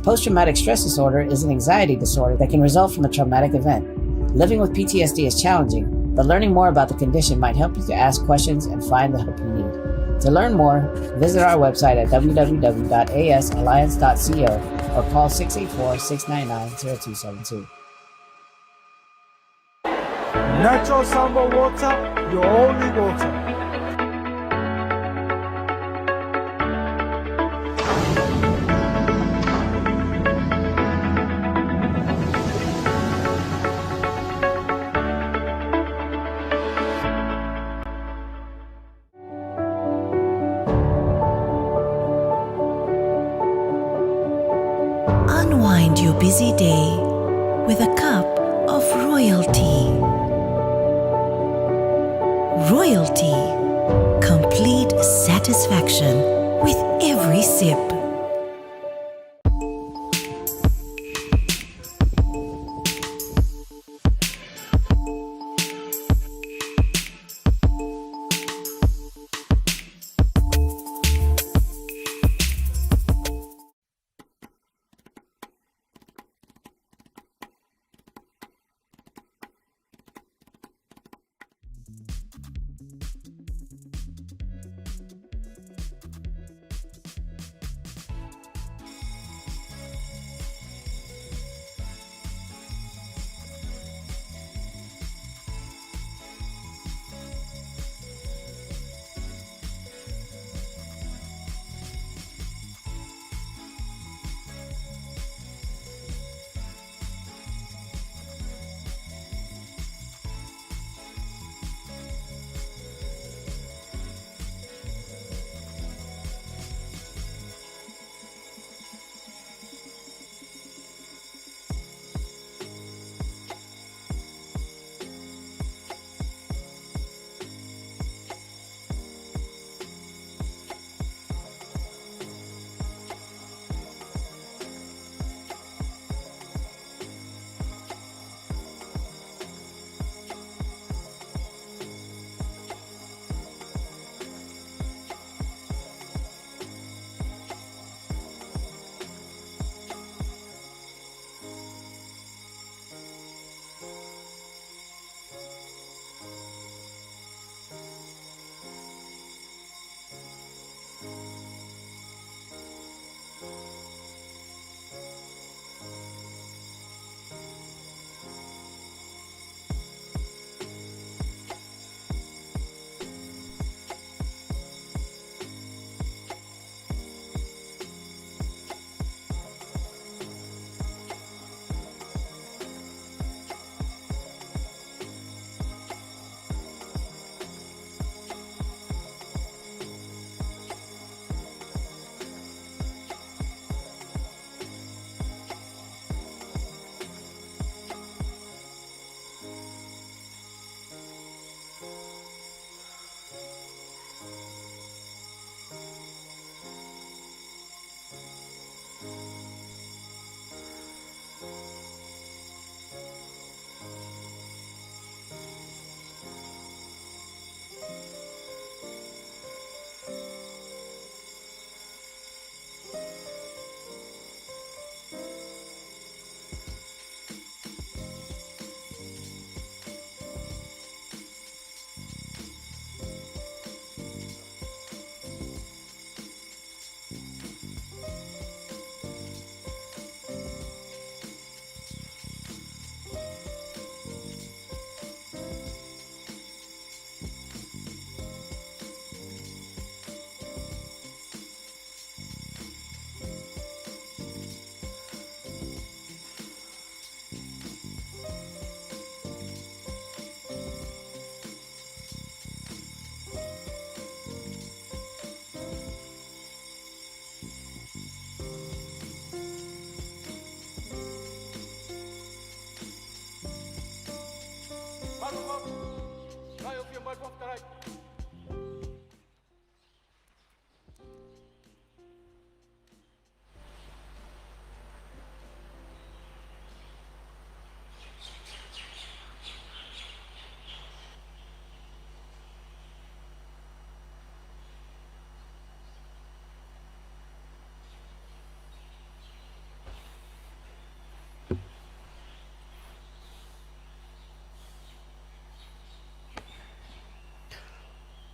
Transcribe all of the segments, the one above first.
Post traumatic stress disorder is an anxiety disorder that can result from a traumatic event. Living with PTSD is challenging, but learning more about the condition might help you to ask questions and find the help you need. To learn more, visit our website at www.asalliance.co or call 684 699 0272. Natural Samoa water, your only water. Unwind your busy day with a cup of royalty. Royalty. Complete satisfaction with every sip.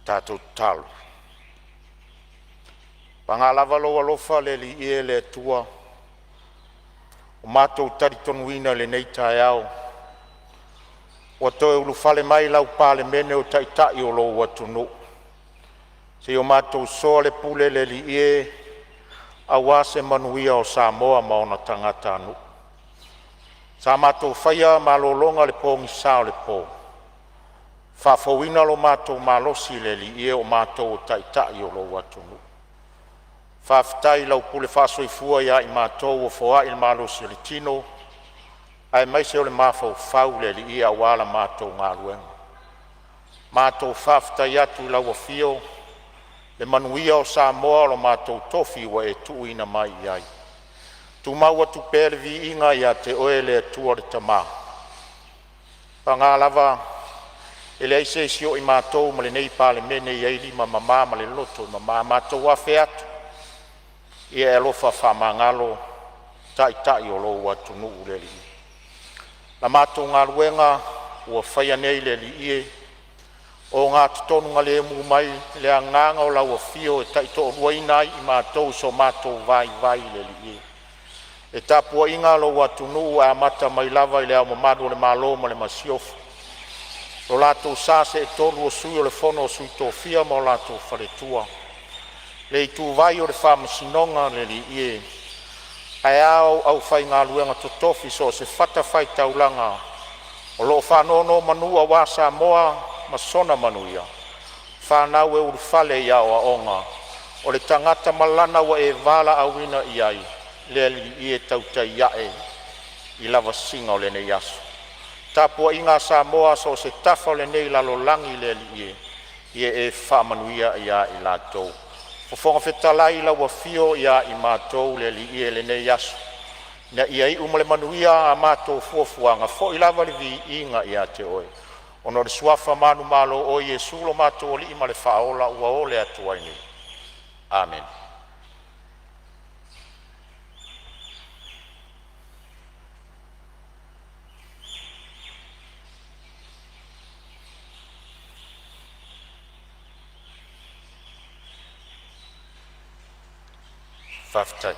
Tatou tatalo. Paga lava lou alofa le Alii e le Atua, ua matou talitonuina i lenei taeao ua toe ulufale mai lau Palemene o Taitai o lou atunuu seia o matou soa le pule le Alii e, aua se manuia o Samoa ma ona tagatanuu. Sa matou faia malologa i le pogisa o le po, faafouina lo matou malosi le Alii e, o matou o Taitai o lou atunuu. Faafetai i lau pule faasoifua ia i matou ua foai le malosi o le tino aemaise o le mafaufau le Alii e, aua la matou galuega. Matou faafetai atu i lau afio le manuia o Samoa o lo matou tofi ua e tuuina mai i ai. Tumau atu pea le viiga ia te Oe le Atua le Tama. Paga lava, e leai se isi o i matou ma lenei Palemene e i ai lima mama ma le loto e mama. Matou afe atu, ia e alofa faamagalo Taitai o lou atunuu le Alii. La matou galuega ua faia nei le Alii e, ogatotonu mai le agaga o lau afio e taitoaluaina ai i matou i so matou vaivai le Alii e. Le tapuaiga a lou atunuu e amata mai lava i Le Ao Mamalu o le Malo ma le Masiofo, lo latou sa seetolu o Sui o le Fono a Sui Tofia ma o latou faletua, le ituvai o le Faamasinoga le Alii e, ae a au aufaigaluega totofi i so o se fatafaitaulaga o lo o faanonomanu aua Samoa ma sona manuia, fanau e ulufale i aoaoga. O le tagata ma lana ua e valaauina i ai, le Alii e, tautai ae i lavasiga o lenei aso. Le tapuaiga a Samoa i so o se tafa o lenei lalolagi le Alii e, ia e faamanuia ia i latou. Fofoga Fetalai, lau afio ia i matou le Alii e i lenei aso, ina ia iu ma le manuia a matou fuafuaga, foi lava le viiga ia te Oe, ona o le suafa manumalo o Iesu lo matou Alii ma le Faaola ua ole atu ai nei. Amene. Faafetai.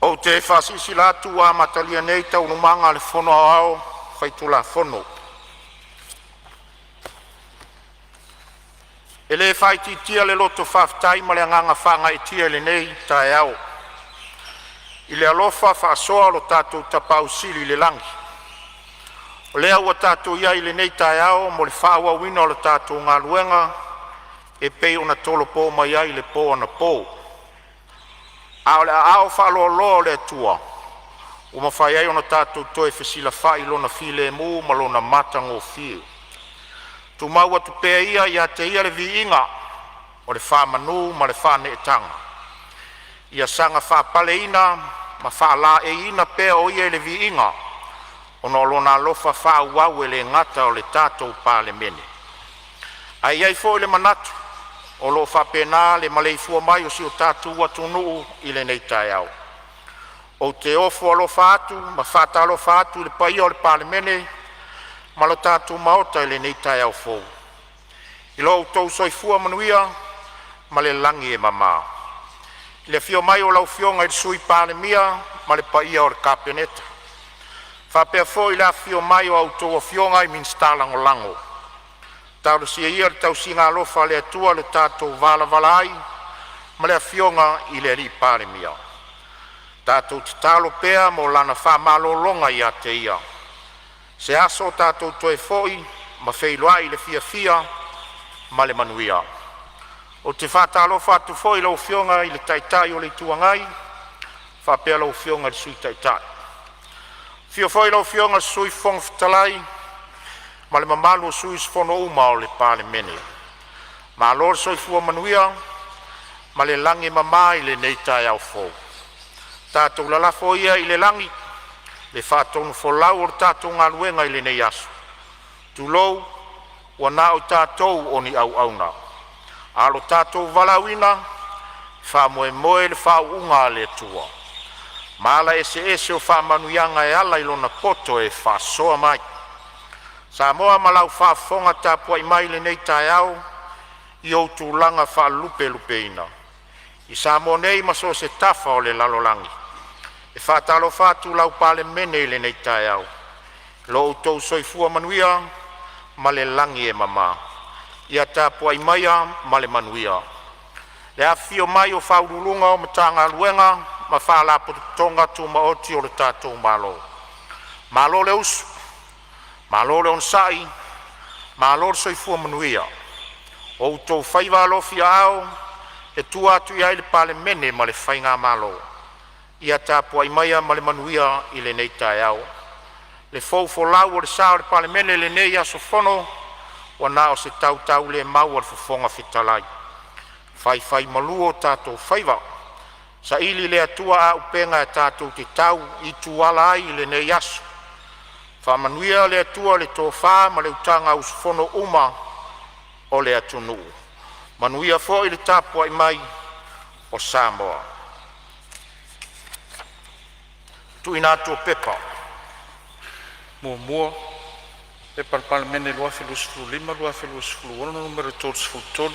Ou te faasilasila atu ua amatalia nei Taualumaga a le Fono Aoao Faitulafono. E le faaitiitia le loto faafetai ma le agaga faagaeetia i lenei taeao i le alofa faasoa o lo tatou Tapaau Sili i le lagi, o lea ua tatou i ai i lenei taeao mo le faaauauina o le tatou galuega e pei ona tolopo mai ai i le po anapo. A o le aao faaloaloa o le Atua ua mafai ai ona tatou toe fesilafai i Lona filemu ma Lona matagofie. Tumau atu pea ia ia te Ia le viiga o le faamanu ma le faaneetaga, ia saga faapaleina ma faalaeiina pea o Ia i le viiga ona o Lona alofa faaauau e le gata o le tatou Palemene, ae i ai foi le manatu o lo o faapena le maleifua mai o si o tatou atunuu i lenei taeao. Ou te ofo alofa atu ma faatalofa atu i le paia o le Palemene ma le tatou Maota i lenei taeao fou, i lo outou soifua manuia ma le lagi e mama. I le afio mai o lau Afioga i le Sui Palemia ma le paia o le Kapeneta, faapea foi le afifio mai o a outou afioga i Minisita Lagolago. Talosia ia le tausiga alofa a le Atua i lo tatou valavala ai ma le Afioga i le Palemia. Tatou tatalo pea mo lana faamalologa ia te ia, se aso tatou toe foi ma feiloai i le fiafia ma le manuia. Ou te faatalofa atu foi i lau Afioga i le Taitai o le Itu Agai faapea lau Afioga i le Sui Taitai. Afio foi lau Afioga i le Sui Fofoga Fetalai ma le mamalu o sui usufono uma o le Palemene. Malo le soifua manuia ma le lagi e mama i lenei taeao fou. Tatou lalafo ia i le lagi le faatonufolau o le tatou galuega i lenei aso, tulou, ua na o tatou o ni auauna, a o lo tatou valaauina, e faamoemoe i le faauuga a le Atua ma ala eseese o faamanuiaga e ala i Lona poto e faasoa mai. Samoa ma lau faafofoga tapuai mai i lenei taeao i ou tulaga faalupelupeina i Samoa nei ma so o se tafa o le lalolagi, e faatalofa atu lau Palemene i lenei taeao, lo outou soifua manuia ma le lagi e mama. Ia tapuai maia ma le manuia. Le afifio mai o Ofisa Sili o Pulega o Matagaluega ma Faalapotopotoga Tumaoti a le tatou Malo, malo le usu, malo le onosai, malo le soifua manuia. O outou faiva alofiaao e tua atu i ai le Palemene ma le faigamalo. Ia tapuai maia ma le manuia i lenei taeao. Le fou folau o le sa o le Palemene i lenei aso fono, ua na o se tautaulemau a le Fofoga Fetalai, faifaimalu o tatou faiva, saili e le Atua auupega tatou te tau i tuala ai i lenei aso. Faamanuia le Atua i le tofa ma le utaga a sui usufono uma o le atunuu. Manuia foi le tapuai mai o Samoa. 1. P.P.2025/2026 Nu.33,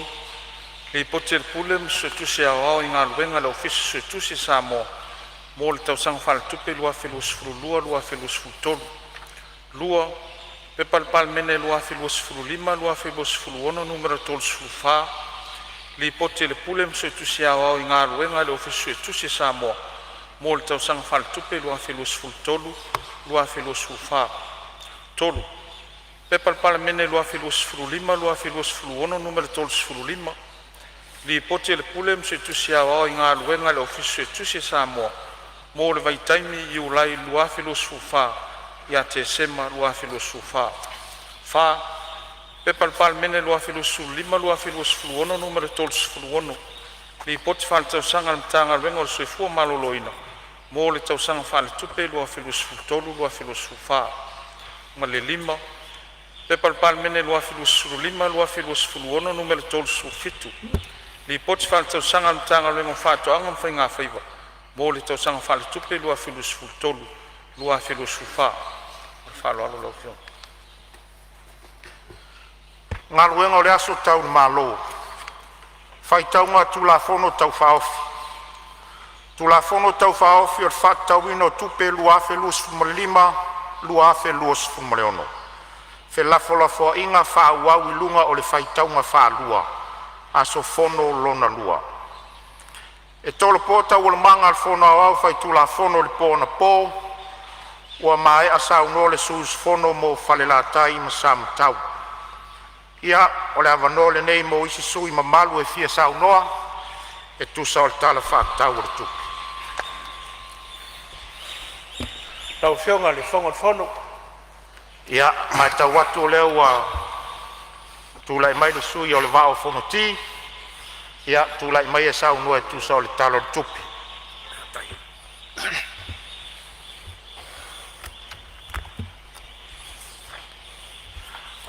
Lipoti a le Pule ma le Suetusi Aoao i Galuega a le Ofisa Suetusi a Samoa mo le Tausaga Faaletupe 2022/2023. 2. P.P.2025/2026 Nu.34, Lipoti a le Pule ma le Suetusi Aoao i Galuega a le Ofisa Suetusi a Samoa mo le Tausaga Faaletupe 2023/2024. 3. P.P.2025/2026 Nu.35, Lipoti a le Pule ma le Suetusi Aoao i Galuega a le Ofisa Suetusi a Samoa mo le vaitaimi Iulai 2024 ia Tesema 2024. 4. P.P.2025/2026 Nu.36, Lipoti Faaletausaga a le Matagaluega o le Soifua Maloloina mo le Tausaga Faaletupe 2023/2024. Ma le 5. P.P.2025/2026 Nu.37, Lipoti Faaletausaga a le Matagaluega o Faatoaga ma Faigafaiva mo le Tausaga Faaletupe 2023/2024. Ma le faaaloalo lau Afioga. E tolopo Felafolafoaiga a le Tulafono Tau Faaofi o le Faatatauina o Tupe 2025/2026, felafolafoaiga faaauau i luga o le faitauga faalua, aso fono lona lua. E tolopo Taualumaga a le Fono Aoao Faitulafono i le po anapo ua maea saunoa le sui usufono mo Falelatai ma Samatau. Ia, o le avanoa lenei mo isi sui usufono mamalu e fia saunoa e tusa o le Tala Faatatau o le Tupe. Lau Afioga i le Fofoga o le Fono. Ia, e matau atu o lea ua tulai mai le sui usufono mo le Vaa o Fonoti. Ia, tulai maia e saunoa e tusa o le Tala o le Tupe.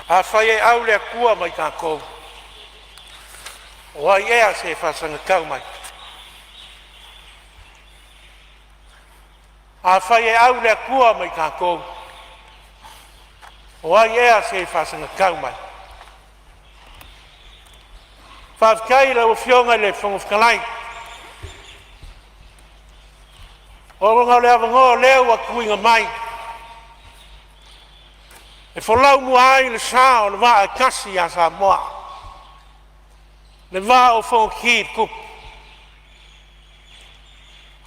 Afai e au le Atua ma i tatou, o ai ea se faasagatau mai? Afai e au le Atua ma i tatou, o ai ea se faasagatau mai? Faafetai i lau Afioga i le Fofoga Fetalai, ona o le avanoa o lea ua tuuina mai e folau mua ai le sa o le vaa e tasi ia Samoa, le vaa o Fonoti.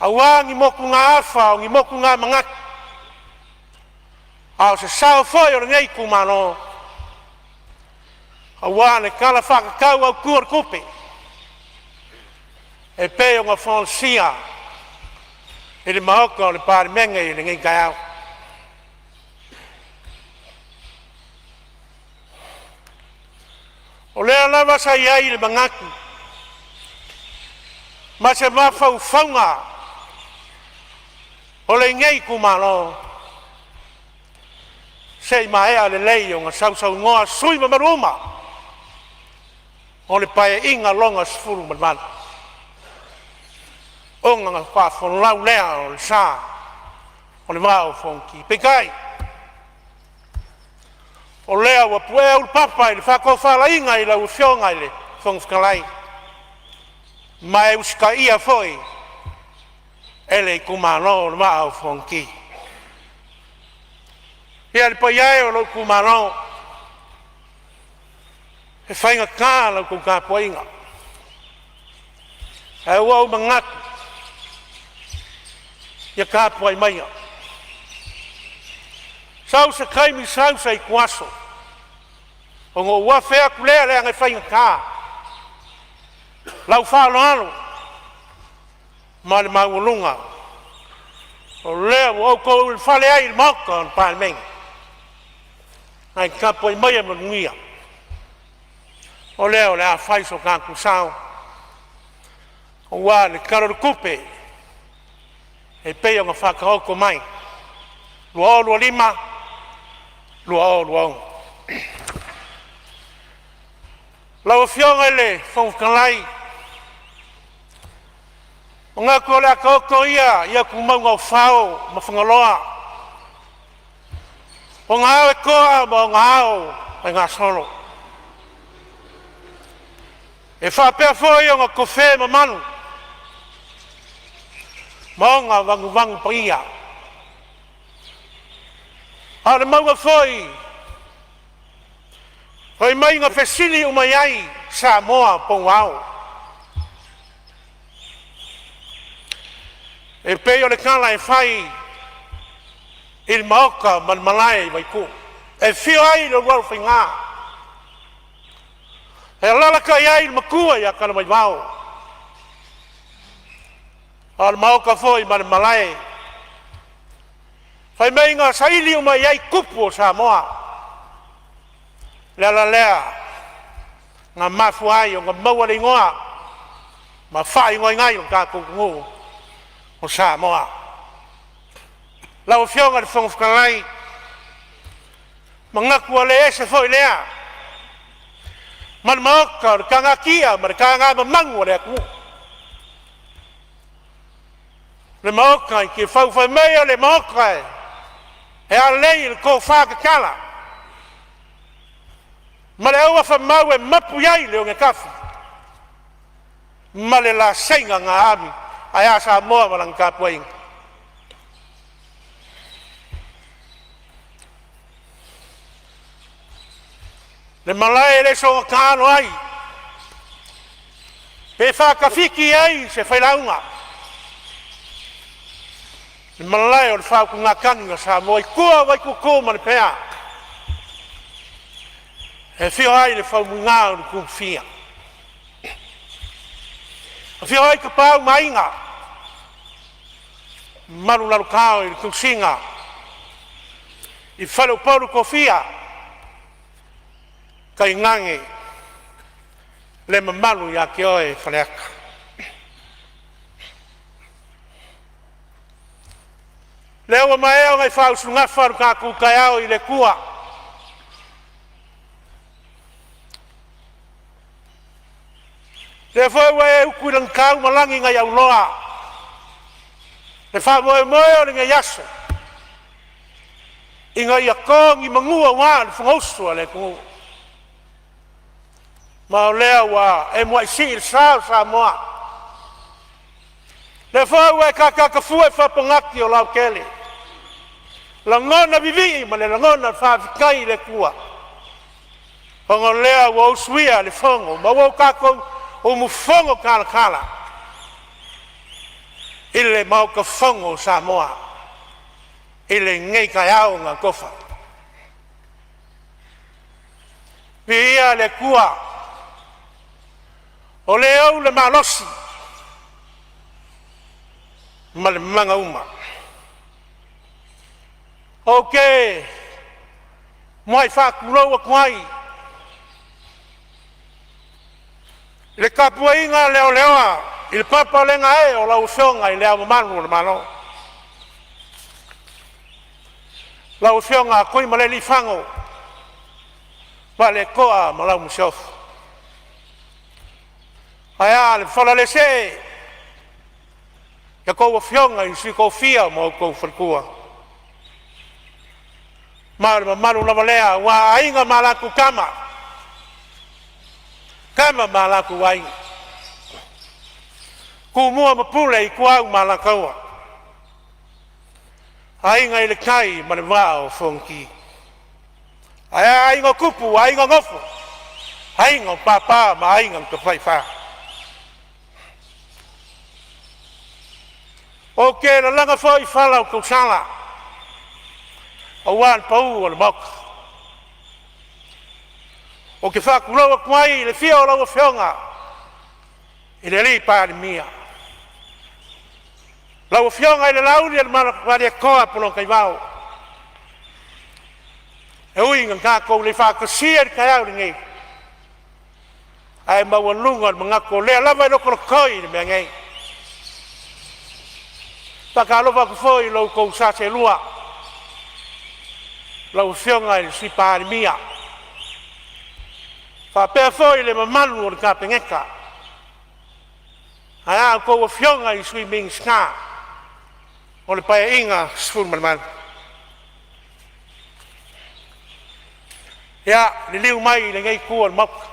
Aua ni motugaafa, o ni motugamanatu, a o se sao foi o lenei itumalo aua le Tala Faatatau Autu o le Tupe e pei ona folasia i le Maota o le Palemene i lenei taeao. lava sa i ai le manatu ma se mafaufauga o lenei itumalo, se i maea lelei ona sausaunoa sui usufono mamalu uma o le Paeaiga lona XVIII, ona faatoa folau lea o le sa o le Vaa o Fonoti. Peitai, o lea ua puea ulupapa i le faatofalaiga a lau Afioga i le Fofoga Fetalai, ma e usitaia foi e le itumalo o le Vaa o Fonoti. Ia le paia e o lou itumalo, e faigata la outou tapuaiga, ae ua ou manatu, ia tapuai maia, sau se taimi sau se ituaso ona ou afe atu lea leaga e faigata lau faaaloalo ma le maualuga o lea ua outou ulufale ai i le Maota o le Palemene. Ae tapuai maia ma manuia, o lea o le a fai so tatou sao aua le Tala o le Tupe e pei ona faataoto mai 2025/2026. Lau Afioga i le Fofoga Fetalai, e manatu o le a taoto ia i atumauga o Fao ma Fagaloa ona ao e toa ma ona ao e gasolo, e faapea foi ona tofe mamalu ma ona vanuvanu paia. A o le mauga foi fai mai na fesili uma i ai Samoa po o ao. E pei o le tala e fai i le maota ma le malae i Vaituu e afio ai le Ulualofaiga, e alalatai ai le matua ia Talamaivao, a o le maota foi ma le malae, fai mai na saili uma i ai tupu o Samoa. O le ala lea na mafua ai ona maua le igoa ma faaigoaina ai lo tatou atunuu o Samoa. Lau Afioga i le Fofoga Fetalai, e manatu ua le ese foi lea ma le maota o le tagatia ma le tagamamanu a le atunuu, le maota i Tiafau fai mai o le maota e alei le tofa tatala ma le auafa mau e mapu i ai le onetafi ma le laseiga na aami. Ae a Samoa ma lana tapuaiga? Le malae e le soona taalo ai pe faatafiti i ai se failauga, le malae o le faautugatagi a Samoa i tua o Vaituutuu ma Lepea e afio ai le Faumuina o Tutufi'a afio ai Tapaau ma Aiga, mamalu Lalokao i le tusiga i faleupolu tofia, tainane le mamalu ia te oe Faleata. Lea ua maea ona e faausugafa lo tatou taeao i le Atua, lea foi ua e utu i lagitau ma lagi nai auloa le faamoemoe o lenei aso, ina ia to ni manu aua le Fonousu a le atunuu. Ma o lea ua e muai sii le sa o Samoa, o lea foi ua e tatatafua i fapogati o lautele, lagona vivii ma le lagona faafetai i le Atua, ona o lea ua usuia le fono ma ua tatou umufono talatala i le Maota Fono o Samoa i lenei taeao na atofa. Viia le Atua o le ou le malosi ma le magauga. Ou te muai faatulou atu ai I le tapuaiga leleoa i le papalega e o lau Afioga i Le Ao Mamalu o le Malo, lau Afioga Tuimalealiifano Vaaletoa ma lau Masiofo. Ae a le see a outou afioga i le Sui Tofia ma lou faletua, ma le mamalu lava lea aua Aiga ma latou Tama, Tama ma latou Aiga, Tumua ma Pule, Ituau ma Alataua, Aiga i le Tai ma le Vaa o Fonoti. Ae a aiga o Tupu, Aiga o Nofo, Aiga o Papa ma Aiga na Tafaifa. Ou te lalaga foi fala o tausala aua le paia o le Maota. Ou te faatulou atu ai i le afio o lau Afioga i le Palemia, lau Afioga i le Laauli ma le Malietoa Puleono, e ui ina tatou le faatasia i le taeao lenei, ae maualuga le manatu o lea lava e lotolotoi i le mea nei. E faatalofa atu foi i lo outou sa seelua, lau Afioga i le Sui Palemia, faapea foi le mamalu o le Kapeneta, ae a outou afioga i Sui Minisita o le Paeaiga XVII. Ia, liliu mai i lenei itu o le Maota,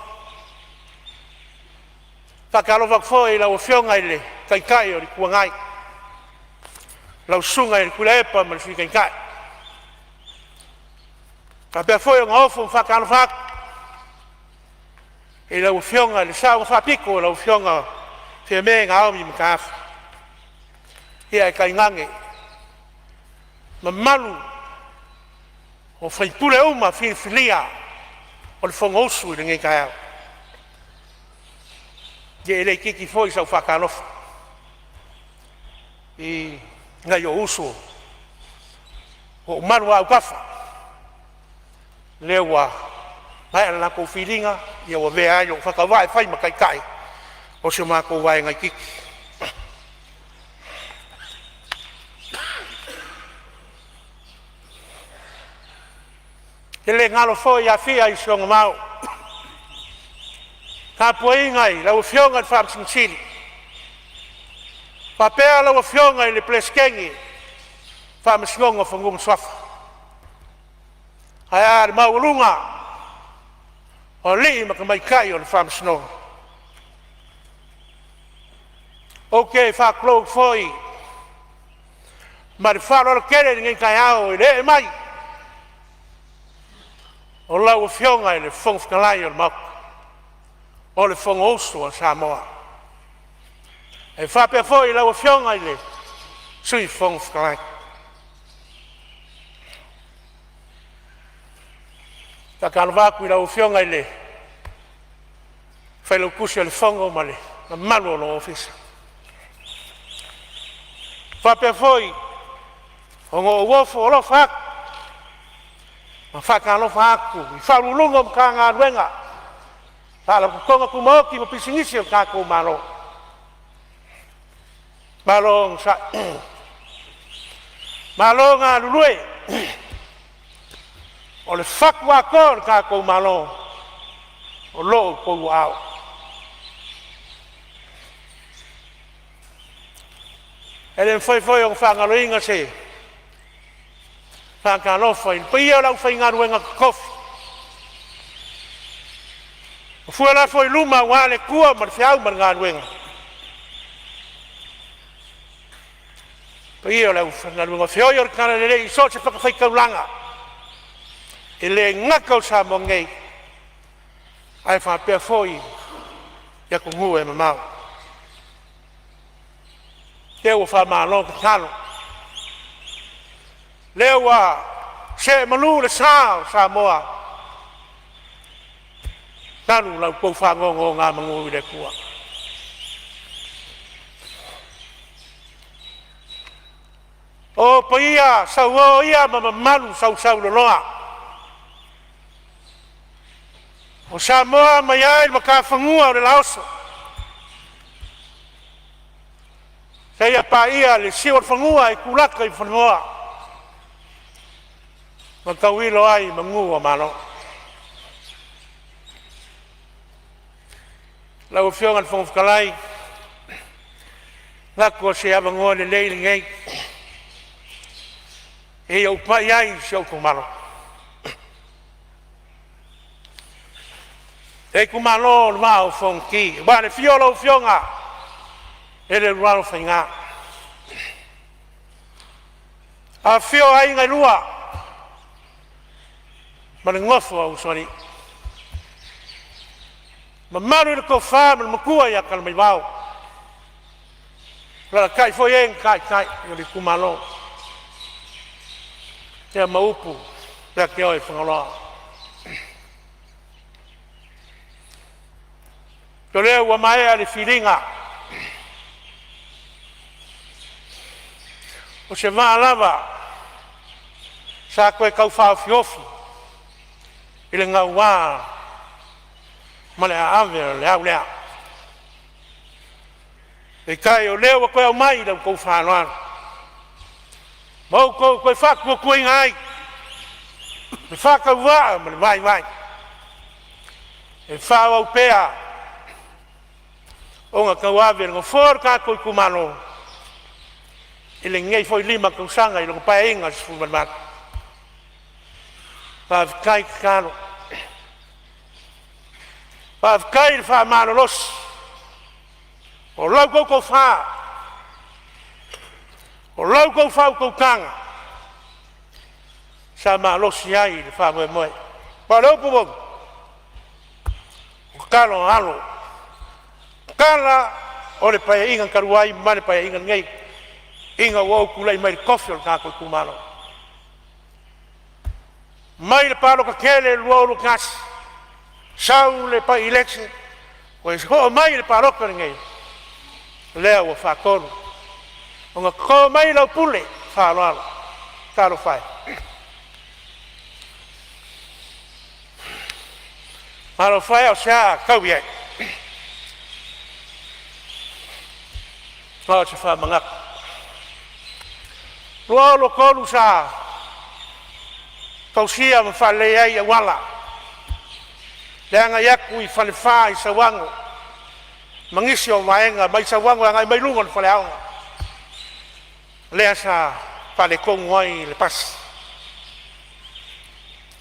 e faatalofa atu foi i lau Afioga i le Taitai o le Itu Agai, lau Susuga i le Tuilaepa ma le Sui Taitai. E faapea foi ona ofo ma faatalofa atu i lau Afioga i le Sao na Faapito, lau Afioga Fiame Naomi Mataafa. Ia ae tainane mamalu o sui usufono uma filifilia o le Fonousu i lenei taeao. Ia e le itiiti foi sau faatalofa i nai ou uso ua ou maluaautafa, lea ua maea le latou filiga ua avea ai lou faatauvaa e fai ma taitai o si o matou vaega itiiti. E le galo foi Afia i si ona vao, tapuaiga i lau Afioga i le Faamasino Sili faapea lau Afioga i le Peresetene o le Faamasinoga o Fanua ma Suafa, ae a le maualuga o alii ma tamaitai o le Faamasinoga. Ou te faatulou atu foi ma le faaaloalo tele i lenei taeao i le ee mai o lau Afioga i le Fofoga Fetalai o le Maota o le Fonousu a Samoa. E faapea foi lau Afioga i le Sui Fofoga Fetalai. E faatalofa atu i lau Afioga i le Failautusi o le Fono ma le mamalu o lou ofisa. E faapea foi ona ou ofo alofa atu ma faatalofa atu i Ofisa Sili o Pulega o Matagaluega, Faalapotopotoga Tumaoti ma Pisinisi a le tatou Malo. Malo onosai, malo galulue. O le fatu atoa o le tatou Malo o lo o i outou aao. E le mafai foi ona faagaloina se faatalofa i le paia o le aufaigaluega totofi ua fue le afo i luma aua le Atua ma le feau ma le galuega. Le paia o le aufaigaluega feoi o le talalelei i so o se fatafaitaulaga, e le gata o Samoa nei ae faapea foi i atunuu e mamao. Lea ua faamalo tatalo, lea ua see malu le sa o Samoa talu la outou faanonogamanu i le Atua. O paia sauo ia ma mamalu sausauloloa o Samoa mai ai le matafanua o le lauoso Seia paia le siuolefanua i tulaka i fanua ma tauilo ai manu o Malo. Lau Afioga i le Fofoga Fetalai, ou te manatu o se avanoa lelei lenei e fai ai sou finagalo. Le itumalo o le Vaa o Fonoti, aua le afio o lau Afioga i le Ulualofaiga, afifio aiga e lua ma le nofo a usoalii, mamalu i le tofa ma le matua ia Talamaivao, alaalatai foi e na taitai o le itumalo ma upu ia te oe Fagaloa. O lea ua maea le filiga o se vaa lava sa toe tau faaofiofi i le gaua ma le aave o le au lea. Peitai o lea ua toe aumai i la outou faaaloalo ma outou toe faatuatuaina ai le faatauvaa ma le vaivai e faaauau pea ona tauave le Nofoa o le tatou itumalo i lenei foi 5 tausaga i lona Paeaiga 18. Faafetai tatalo, faafetai le faamalolosi. O la outou tofa, o la outou faautautaga sa malosi ai le faamoemoe. Aua o le upu moni, o talo a alo, tala o le Paeaiga talu ai ma le Paeaiga lenei ina ua ou tulai mai i le tofi o le tatou itumalo. Mai le palota tele i le 2021, sau le bi-election, toe oo mai i le palota lenei, o lea ua faatolu ona toto mai lau pule faaaloalo. Talofa e. Talofa e, o se a taui ai? Na o se faamanatu. 2023 sa fausia ma faaleleia ai auala i le agai atu i Falefa i Sauano ma nisi o vaega mai Sauano e agai mai luga i le faleaoga, lea sa faaletonu ai le pasi. O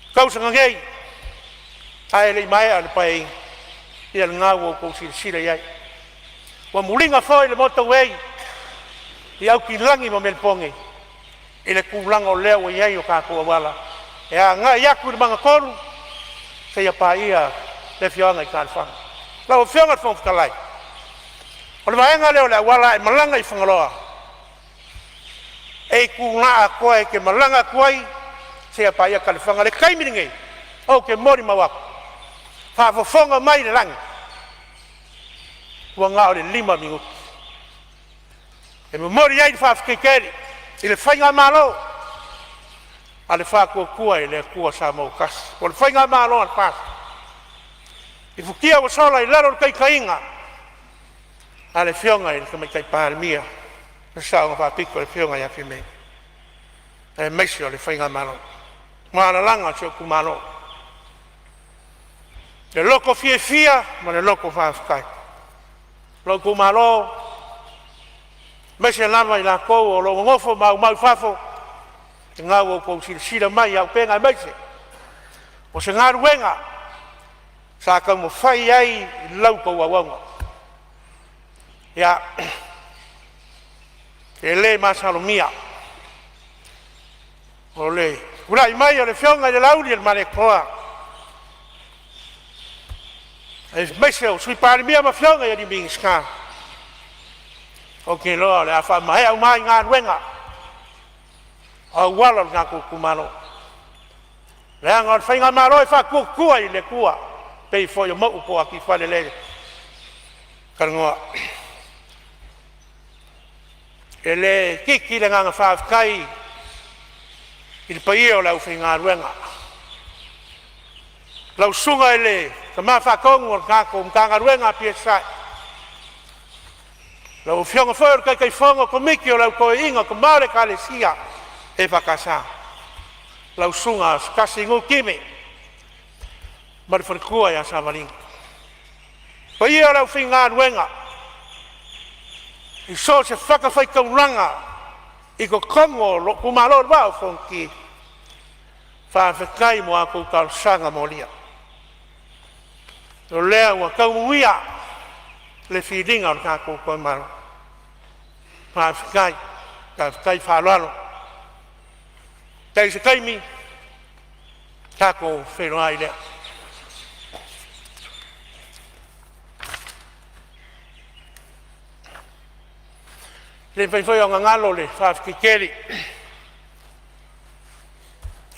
le tausaga nei ae le i maea le Paeaiga, ia lena ua outou silasila i ai, ua muliga foi le motor way i Aukilani ma Melepone i le tulaga o lea ua i ai o tatou auala e agai atu i le magatolu seia paia le afioaga i Saleafa. Lau Afioga i le Fofoga Fetalai, o le vaega lea o le auala a e malaga i Fagaloa, e itula atoa e te malaga atu ai seia paia Taelefaga. O le taimi lenei ou te molimau atu, faafofoga mai le lagi, ua na o le 5 minute. E momoli ai le faafetai tele i le faigamalo a le Faatuatua i le Atua Samoa ua Tasi po o le faigamalo a le FAST i futia ua sola i lalo o le taitaiga a le Afioga i le Tamaitai Palemia, le Saoga Faapito, le Afioga ia Fiame, aemaise o le faigamalo. Ua lalaga si ou itumalo i le loto fiafia ma le loto faafetai. Lou itumalo, aemaise lava i latou o lo o nonofo ma aumau i fafo, lena ua outou silasila mai i auupega aemaise o se galuega sa taumafai ai i la outou auauna. Ia, e le masalomia o le tulai mai o le Afioga i le Laaulialemalietoa aemaise o le Sui Palemia ma afioga i Minisita, ou te iloa o le a faamaea uma ai galuega o auala o le tatou itumalo, leaga o le faigamalo e faatuatua i le Atua, e pei foi o Mauu po o Atifale lea e talanoa. E le itiiti le agaga faafetai i le paia o le aufaigaluega, lau susuga i le Tama Faatonu o le tatou Matagaluega a le PSI Lau Afioga foi o le Taitaifono o Komiti o le Au Toeaina o le Ekalesia EFKS, lau Susuga Asotai Time ma le faletua ia Savalina. Le paia o le aufaigaluega i so o se fatafaitaulaga i totonu o lou itumalo o le Vaa o Fonoti, faafetai mo a outou talosaga molia. O lea ua tau manuia le filiga o le tatou itumalo. Faafetai, faafetai faaaloalo. Tai o se taimi tatou feiloai lea. E le mafai foi ona galo le faafetai tele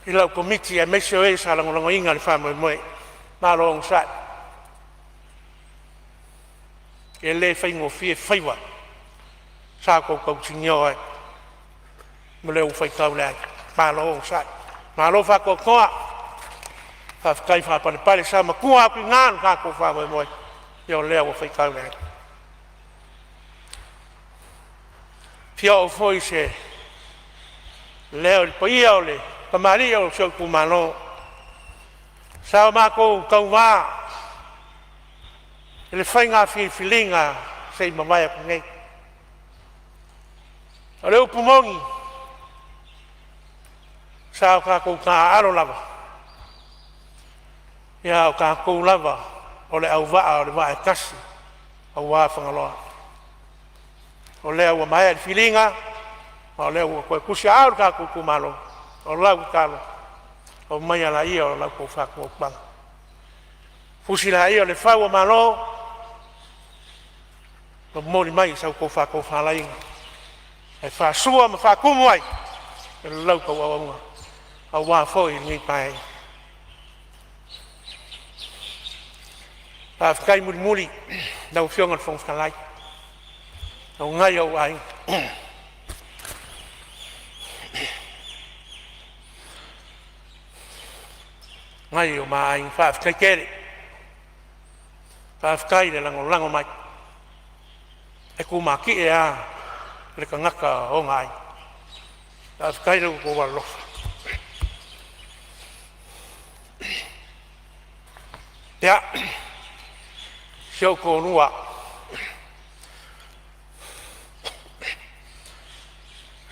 i lau Komiti aemaise o e sa lagolagoina le faamoemoe, malo onosai. E le faigofie faiva sa outou tausinio ai ma le faitau le ai. Malo onosai, malo faatoatoa, faafetai faapalepale. Sa matua atu i ina lo tatou faamoemoe, ia o lea ua faitau le ai. E fia oo foi se leo i le paia o le tamalii o si ou itumalo sa o matou tauva i le faiga filifiliga na se i mavae atu nei. O le upu moni, sa o tatou taaalo lava a o tatou lava o le auvaa o le vaa e tasi aua Fagaloa. O lea ua maea le filiga ma o lea ua toe tusiaao lo tatou itumalo. O lau tatalo, aumaia laia o la outou faatuatuaga, fusi laia o le fau o malo, momoli mai sa outou faatofalaiga e faasua ma faatumu ai la outou auauna aua foi lenei Paeaiga. Faafetai mulimuli i lau Afioga i le Fofoga Fetalai o nai ou aiga. Nai o ma aiga, faafetai tele. Faafetai le lagolago mai. E tumatie lava le tagata i ona aiga. Faafetai i lo outou alolofa. Ia, si ou toalua,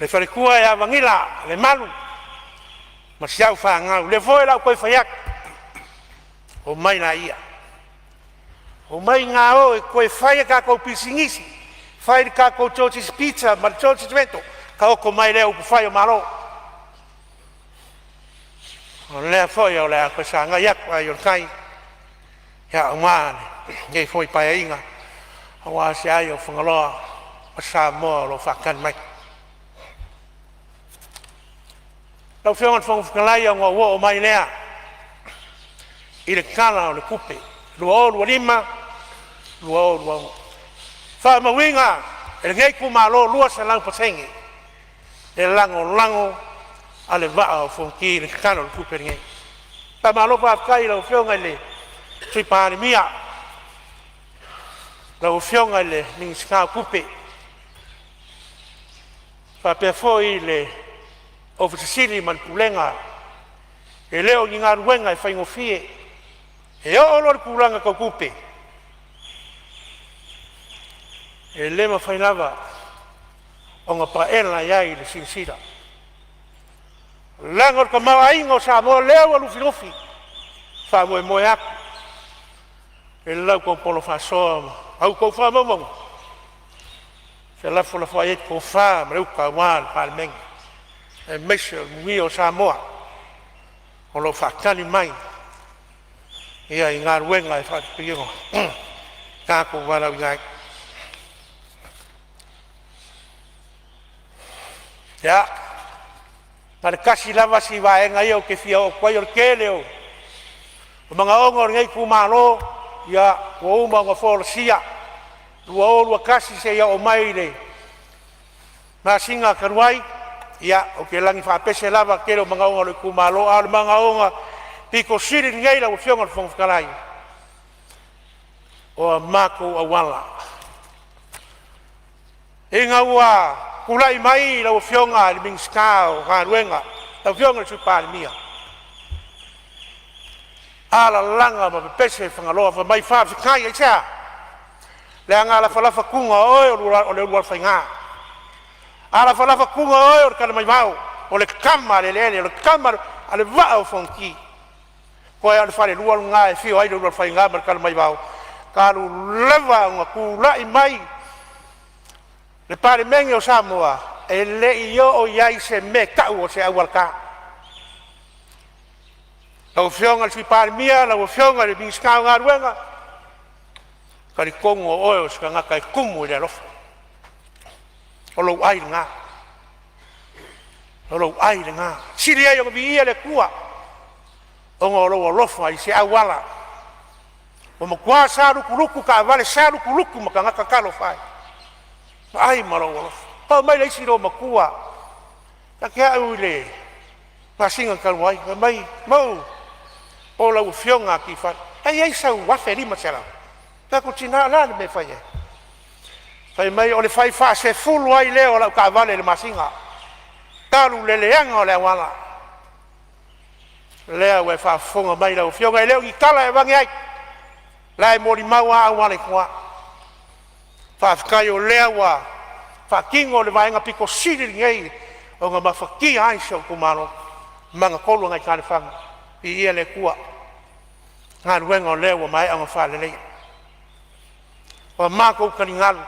le faletua ia Vagila Lemalu ma si au fanau, lea foi o le a ou toe fai atu, omai laia, omai ga o e toe fai a tatou pisinisi, fai le tatou Georgie's Pizza ma le Georgie's Rental, taoto mai lea i upufai o malo. O lea foi o le a toe sagai atu ai o le tai aua lenei foi Paeaiga aua se ai o Fagaloa ma Samoa o lo o faatali mai. Lau Afioga i le Fofoga Fetalai ona ou oo mai lea i le Tala o le Tupe 2025/2026. E faamauina e lenei itumalo e 200% le lagolago a le Vaa o Fonoti i le Tala o le Tupe lenei. Faamalo faafetai i lau Afioga i le Sui Palemia, lau Afioga i le Minisita o Tupe, faapea foi le Ofisa Sili ma le Pulega. E le o ni galuega e faigofie. E oo loa i le tulaga tau tupe, e le mafai lava ona paela i ai le silasila, leaga o le tamaoaiga o Samoa lea ua lufilufi. E faamoemoe atu i lau tou polo faasoa ma a outou faamaumauga felafolafoai ai le tofa ma le uta aua le Palemene aemaise o le manuia o Samoa o lo o faatali mai i galuega e faatino ua tatou valaauina ai. Ia, na o le tasi lava si vaega ia ou te fia oo atu ai, o le tele o manaoga o lenei itumalo ua uma ona folasia, 2021 seia oo mai i le masina talu ai. Ia, ou te lagi faapese lava i le tele o manaoga o lou itumalo, a o le manaoga aupito sili lenei lau Afioga i le Fofoga Fetalai, o a matou auala. Ina ua tulai mai lau Afioga i le Minisita o Galuega, lau Afioga i le Sui Palemia, alalaga ma pepese Fagaloa fai mai, faafetai. Aisea? Leaga a lafalafa tuna o oe o le ulualofaiga, a lafalafa tuna oe o le talamaivao, o le tama a le eleele, o le tama a le vaa o Fonoti. Toe a o le falelua lena e afio ai le Ulualofaiga ma le Talamaivao, talu lava ona tulai mai le Palemene o Samoa, e le i oo i ai se mea e tau o se auala ta. Lau Afioga i le Sui Palemia, lau Afioga i le Minisita o Galuega, e talitonu o oe o se tagata e tumu i le alofa. O lou ai lena, o lou ai lena. E sili ai ona viia le Atua ona o lou alofa i se auala ua matua salutulutu taavale, salutulutu ma tagata. Talofa e, vaai ma lou alofa. Oo mai le isi loomatua ia te au i le masina talu ai fai mai, “Mauu, po o lau Afioga Kifano, e i ai sau $1500?” Ou fai atu, “Tina o le a le mea e fai ai?” Fai mai, “O le fai faasefulu ai lea o lau taavale i le masina talu le leaga o le auala.” O lea ua e faafofoga mai lau Afioga, e le o ni tala e aveane ai, o la e molimau lava auala i tua. Faafetai o lea ua faatino le vaega aupito sili lenei ona mafatia ai si ou itumalo, magatolu ai Taelefaga. Viia le Atua i galuega o lea ua maea ona faaleleia. O matou taligalu,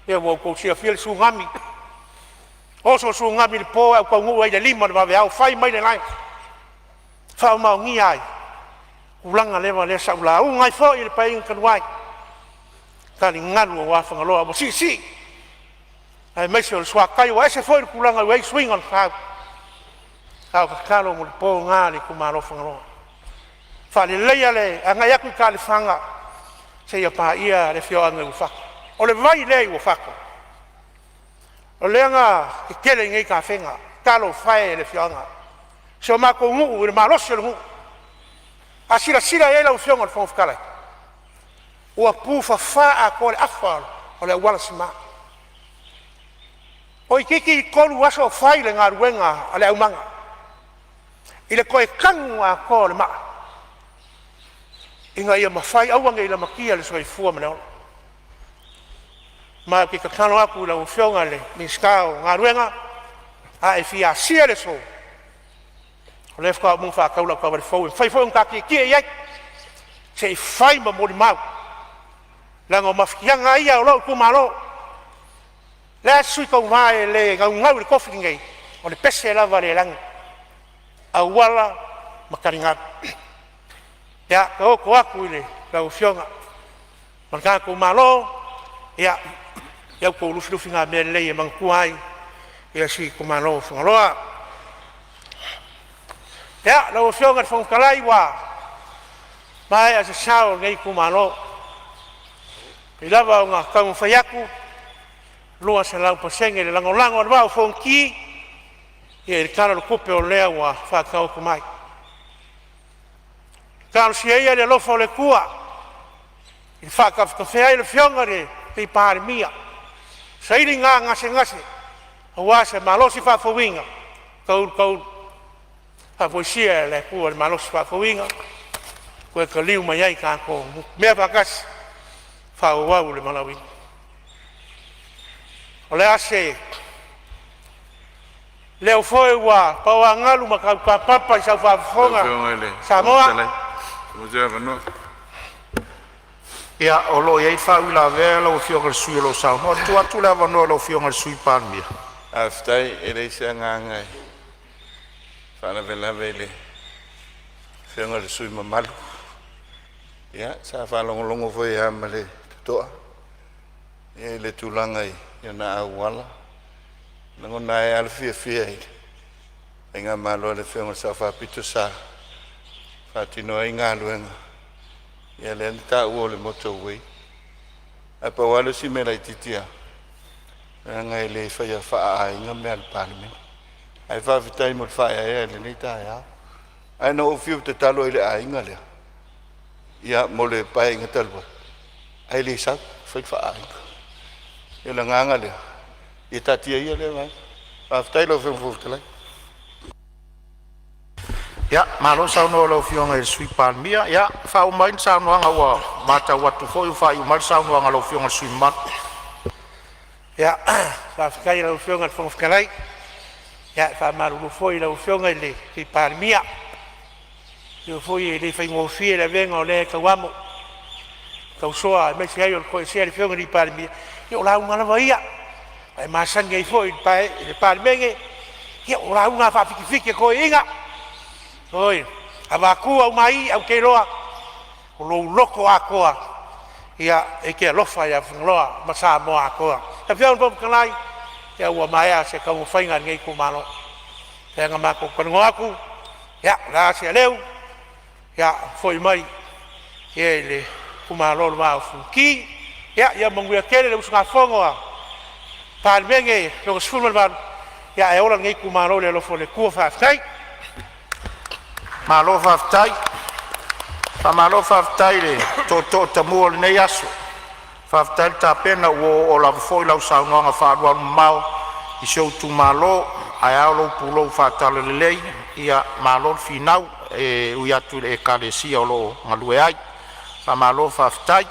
ia ua outou silafia le tsunami, oso le tsunami i le po ae ou taunuu ai i le 5 i le vaveao fai mai le lae, faamaonia ai tulaga lava lea sa ou lauga ai foi i le Paeaiga talu ai, taligalu aua Fagaloa ua siisii aemaise o le suatai ua ese foi le tulaga ua i ai suiga o le tau. A o le tatalo mo le po lena a le itumalo o Fagaloa, faaleleia le agai atu i Taelefaga seia paia le afioaga i Uafato. O le vai lea i Uafato o lea na tetele ai nei tafega. Talofa e i le afioaga, si o matou nuu i le malosi o le nuu. A silasila i ai lau Afioga i le Fofoga Fetalai, ua tufafa atoa le afa o le auala sima, toeititi 3 aso o fai le galuega a le aumaga i le toe tanu atoa o le maa ina ia mafai, aua nei lamatia le soifua ma le ola. Ma ou te tatalo atu i lau Afioga i le Minisita o Galuega, a e fia asia le aso, o lea faatoa uma ona faatau lau taavale fou e mafai foi ona ta tietie i ai se i fai ma molimau, leaga o mafatiaga lava ia o lou itumalo. O le a se sui tauva e le naunau i le tofi lenei, o le pese lava a le lagi, auala ma taligalu. Ia taoto atu i lau Afioga ma le tatou Malo ia la outou lufilufigamea lelei e manatua ai si itumalo o Fagaloa. Ia, lau Afioga i le Fofoga Fetalai, ua maea se sao o lenei itumalo, e ui lava ina taumafai atu 200% le lagolago a le Vaa o Fonoti i le Tala o le Tupe o lea ua faataoto mai. Talosia ia le alofa o le Atua e faatafetafea ai le Afioga i le Palemia, saili na gasegase aua se malosi faafouina taulu taulu. Faafoisia e le Atua le malosi faafouina toe taliu mai ai tatou faapea faatasi, faaauau le valaauina. O le a se leo foi ua paoagalu ma tautapapa i sau faafofoga Lau Afioga i le Fofoga Samoa. Fetalai, pe maua se avanoa. Ia, o lo o i ai le faauilavea a lau Afioga i le sui usufono o lo o saunoa. Tuu atu le avanoa i lau Afioga i le Sui Palemia. Faafetai, e leai se agaga e faalavelave i le afioga i le sui usufono mamalu. Ia sa faalogologo foi lava ma le totoa i le tulaga i ona auala. E lagona ai lava le fiafia i le faigamalo a le Afioga i le Sao Faapito sa faatino ai galuega. Ia lea na taua o le motor way. Ae pau lava lea o si mea laitiiti lava, leaga e le faia faaaiga mea a le Palemene. Ae faafetai mo le faaeaea i lenei taeao. Ae na ou fiu e tatalo ai i le aiga lea, ia mo le Paeaiga talu ai, ae le sau e fai le faaaiga. O le agaga lea, Ia taatia ia lea vaega. Faafetai lau Afioga i le Fofoga Fetalai. Ia, malo saunoa i lau Afioga i le Sui Palemia. Ia faauma mai le saunoaga ua matau atu foi ua faaiu mai le saunoaga a lau Afioga i le sui usufono mamalu. Ia, faafetai i lau Afioga i le Fofoga Fetalai. Ia e faamalulu foi i lau Afioga i le Sui Palemia, atonu foi e le faigofie le avega o lea e tauamo, tausoa aemaise ai o le toesea a le Afioga i le Palemia. Ia o lauga lava ia ua e masani ai foi i le Palemene, ia o lauga lava faafitifiti a toeaiina. Oi, avatu aumai, ae ou te iloa o lou loto atoa e te alofa ia Fagaloa ma Samoa atoa. Lau Afioga i le Fofoga Fetalai, ia ua maea se taumafaiga a lenei itumalo, pei ona matou talanoa atu, ia o le a se aleu, ia foi mai i le itumalo le Vaa o Fonoti. Ia manuia tele le usugafono a le Palemene Lona XVIII, ae ola lenei itumalo i le alofa o le Atua. Faafetai. Malo faafetai. Faamalo faafetai i le tootoo tamua o lenei aso. Faafetai le tapena, ua oooo lava foi lau saunoaga faaalualumamao i si ou itumalo ae ao lou pulou faa-Talalelei. Ia malo le finau e ui atu i le Ekalesia o lo o galue ai. Faamalo faafetai.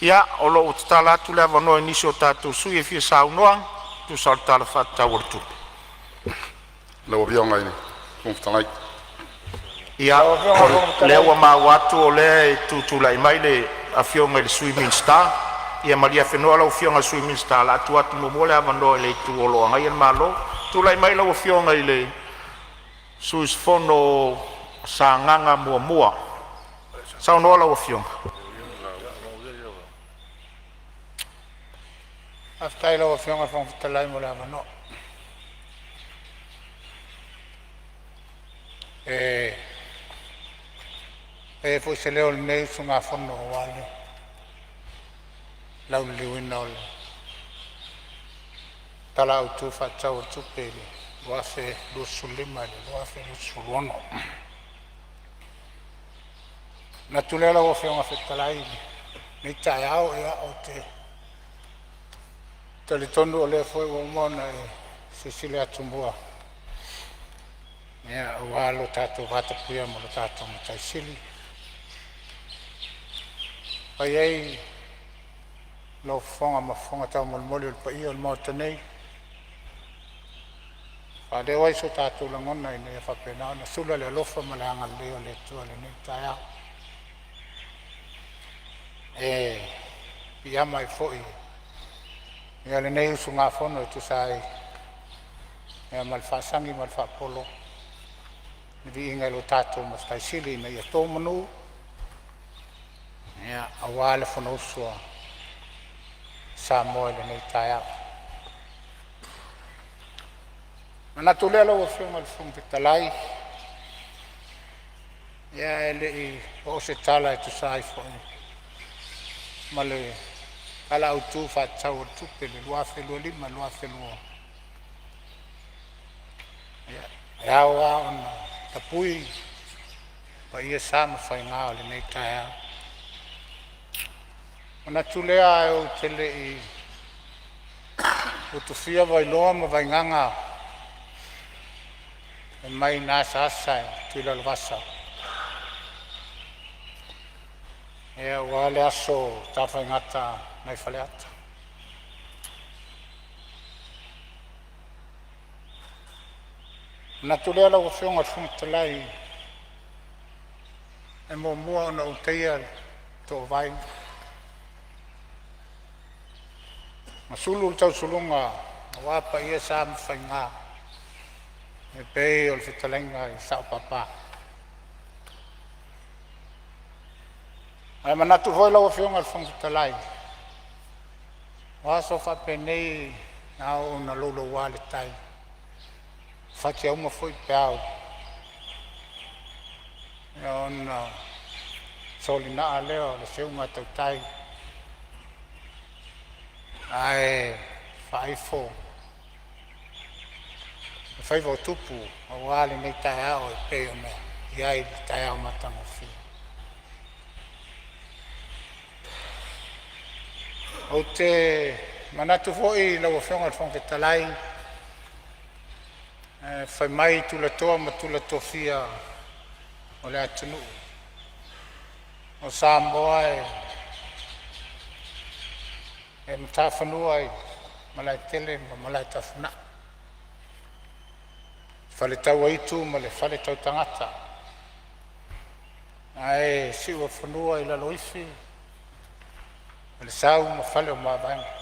Ia o lo o ua tatala atu le avanoa i nisi o tatou sui usufono e fia saunoa e tusa o le Tala Faatatau o le Tupe. Lau Afioga i le Fofoga Fetalai. Ia, o lea ua maua atu o lea e tutulai mai le Afioga i le Sui Minisita. Ia malie afenoa lau Afioga i le Sui Minisita, o le a tuu atu muamua le avanoa i le itu o lo o agaia le Malo. Tulai mai lau Afioga i le sui usufono mo Sagaga 1. Saunoa lau Afioga. Faafetai i lau Afioga i le Fofoga Fetalai mo le avanoa. E fai ai foi se leo o lenei usugafono aua le lauliliuina o le Tala Autu Faatatau o le Tupe 2025/2026. Ona manatu lea lau Afioga i le Fofoga Fetalai i lenei taeao, ou te talitonu o lea foi ua uma ona e silasila atumua aua lo tatou vatapuia ma lo tatou Matai Sili, e fai ai lou fofoga ma fofoga taumolimoli o le paia o le Maota nei, e faaleo ai so tatou lagona ina ia faapena ona sula le alofa ma le agalelei o le Atua i lenei taeao. E piiama ai foi lenei usugafono e tusa ai ma le faasagi ma le faapolo i le viiga i lo tatou Matai Sili ina ia to manu aua le Fonousu a Samoa i lenei taeao. Ona manatu lea lau Afioga i le Fofoga Fetalai, ia ae le i oo se tala e tusa ai foi ma le Tala Autu Faatatau o le Tupe 2025/2026, ia, e ao lava ona tapui paia, sa ma faiga o lenei taeao. Ona manatu lea ae ou te le i utufia Vailoa ma Vaigaga fai mai na asaasa e Tuilalauvasa, aua le aso tafaigata nai Faleata. Ona manatu lea lau Afioga i le Fofoga Fetalai, e muamua ona ou taia le toovai ma sulu le tausuluga aua paia, sa ma faiga e pei o le fetalaiga i le Sao Papa. Ae manatu foi lau Afioga i le Fofoga Fetalai, o aso faapenei a oo ina louloua le tai, fatiauma foi peau ona solinaa lea o le seuga tautai ae faaifo le faiva o tupu aua lenei taeao e pei ona i ai le taeao matagofie. Ou te manatu foi lau Afioga i le Fofoga Fetalai, fai mai tulatoa ma tula tofia o le atunuu, o Samoa e matafanua i Malaetele ma Malaetafunaa, faletauaitu ma le faletautagata ae siuafanua i Laloifi ma le fale o Mavaega.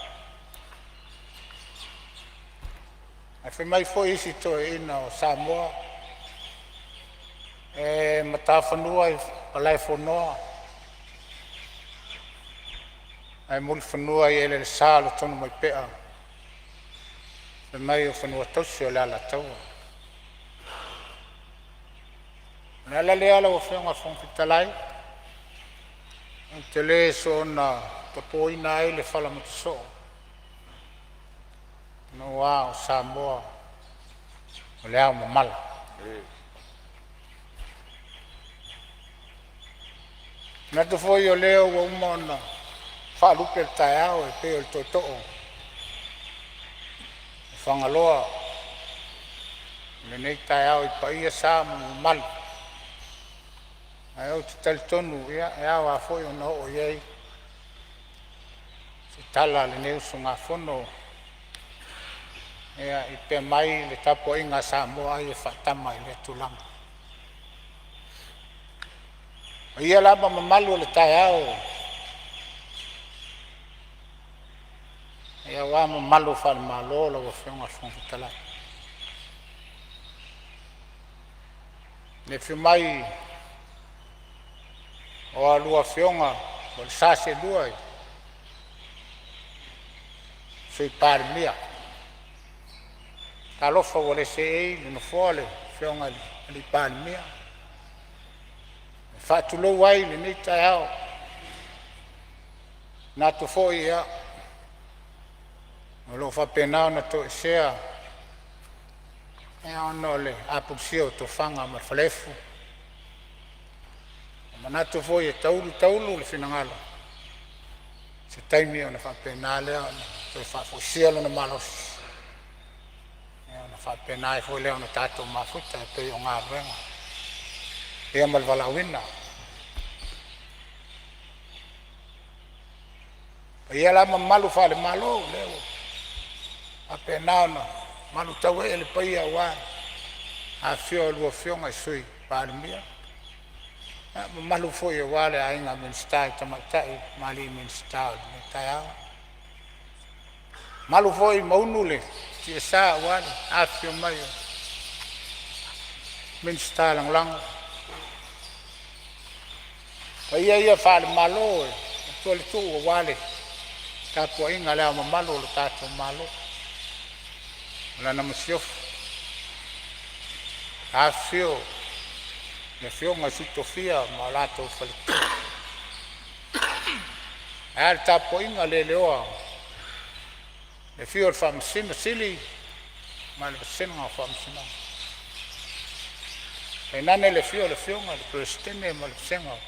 Ae fai mai foi isi toeaiina o Samoa e matafanua i Malaefonoa ae mulifanua i eleelesa o le Tonumaipea, fai mai o fanua tausi o le Alataua. O le ala lea lau Afioga i le Fofoga Fetalai, ou te le soona tapoina ai le fala matasoo aua o Samoa o le ao mamala. E manatu foi o lea ua uma ona faalupe le taeao e pei o le tootoo o Fagaloa i lenei taeao i paia, sa ma mamalu. Ae ou te talitonu e ao lava foi ona oo i ai se tala a lenei usugafono i pea mai le tapuaiga a Samoa ai e faatama i lea tulaga. O paia la ma mamalu o le taeao, aua mamalu faale-Malo lau Afioga i le Fofoga Fetalai, i le afio mai o a oulua Afioga po o le sa seelua i le Sui Palemia, talofa ua le seei i le nofoa le Afioga i le Palemia. E faatulou ai i lenei taeao, e manatu foi o lo o faapena ona toesea ona o le apulusia o tofaga ma le falaefu. E manatu foi e taulu taulu le finagalo i se taimi ona faapena lea ona toe faafoisia lona malosi ona faapena ai foi lea ona tatou mafuta e pei o galuega ma le valaauina. O paia la ma mamalu faale-Malo o lea ua faapena ona malutauee le paia aua le afifio o a oulua Afioga i Sui Palemia, mamalu foi aua le aiga Minisita i tamaitai ma alii Minisita o lenei taeao. E mamalu foi Maunu i le tiasa aua le afifio mai o Minisita Lagolago. O paia ia faale-Malo e avatua le tuu aua le tapuaiga a Le Ao Mamalu o le tatou Malo ma lana Masiofo, afifio Afioga i Sui Tofia ma o latou faletua, ae a le tapuaiga le leoa i le afio o le Faamasino Sili ma le vasega o Faamasinoga, tainane le afio o le Afioga i le Peresetene ma le vasega o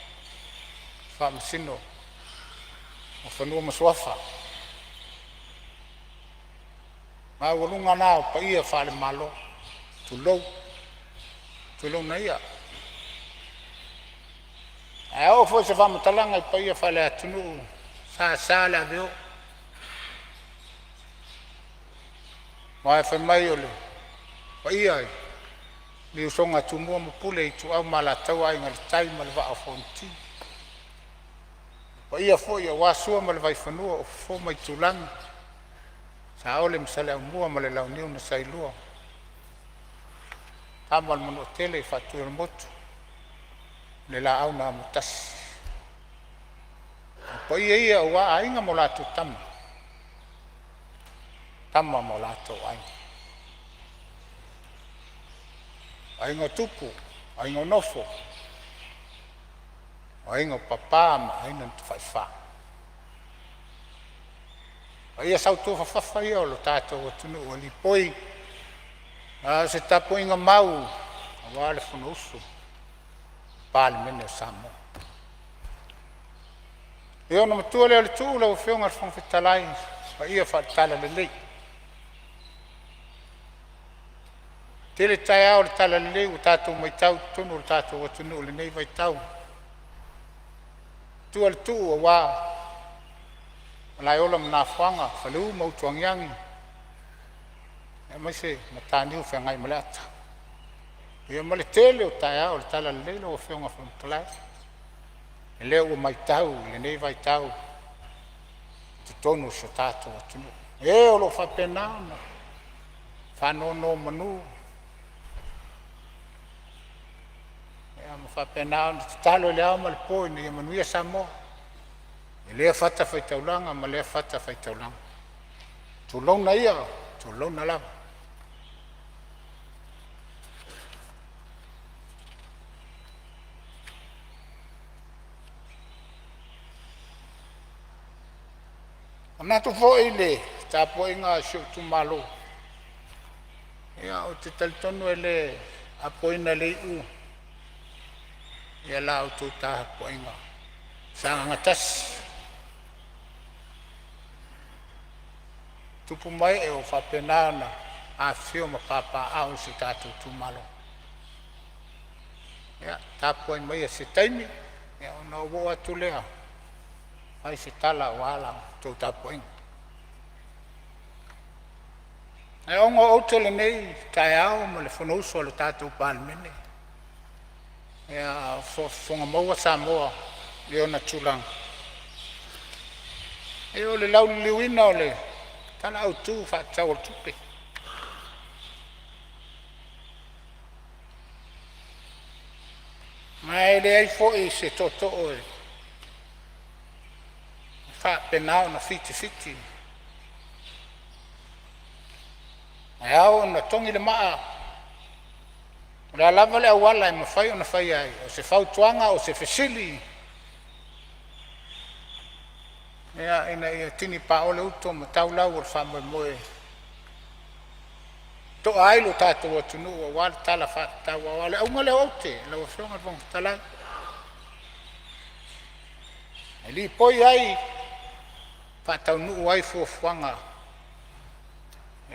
Faamasino o Fanua ma Suafa. O maualuga na o paia faale-Malo, tulou, tulouna ia. Ae a oo foi se faamatalaga i paia faale-atunuu, e sasa le aveo, aua fai mai o le paia i le usoga a Tumua ma Pule, Ituau ma Alataua, Aiga i le Tai ma le Vaa o Fonoti, o paia foi aua Sua ma le Vaifanua, o Fofo ma Aitulagi, Saole ma Saleaaumua ma le Launiu na Saelua, Tama a le Manuatele, Faatuiolemotu, le Laau na Amotasi. O paia ia aua Aiga ma latou Tama, Tama ma o latou Aiga, Aiga o Tupu, Aiga o Nofo, Aiga o Papa ma Aiga na Tafaifa. O paia sautuafafafa ia o lo tatou atunuu e lipoi a o se tapuaiga mau aua le fonousu a le Palemene o Samoa. Ia, ona matua lea o le tuu lau Afioga i le Fofoga Fetalai, Paia faale-Talalelei. Tele taeao o le talalelei ua tatou matau i totonu o le tatou atunuu i lenei vaitau, tua i le tuu aua Malaeola ma Nafoaga, Faleu ma Utuagiagi aemaise Mataniu Feagaimaleata. Ia ma le tele o taeao o le talalelei lau Afioga i le Fofoga Fetalai, lea ua matau i lenei vaitau i totonu o si o tatou atunuu, e o lo o faapena ona faanonomanu ma faapena ona tatalo i le ao ma le po ina ia manuia Samoa i lea fatafaitaulaga ma lea fatafaitaulaga, tulouna ia tulouna lava. E manatu foi i le tapuaiga a si ou itumalo, ia ou te talitonu e le apoina e le iu ia la outou tapuaiga. Sagaga 1, tupu ma ee o faapena ona afifio ma papaaao i si o tatou itumalo. Ia tapuai maia se taimi ona ou oo atu lea fai se tala aua la outou tapuaiga. Ae ona o aute lenei taeao ma le fonousu a le tatou Palemene, a o faafofoga maua Samoa i ona tulaga, o le lauliliuina o le Tala Autu Faatatau o le Tupe. Ma e leai foi se tootoo e faapena ona fitifiti, ae ao ona togi le maa o le a lava le auala e mafai ona faia ai, o se fautuaga o se fesili, ia ina ia tini paole uto ma tau lau o le faamoemoe e toa ai lo tatou atunuu aua le Tala Faatatau. Aua o le auga lea o aute lau Afioga i le Fofoga Fetalai, e lipoi ai, faataunuu ai fuafuaga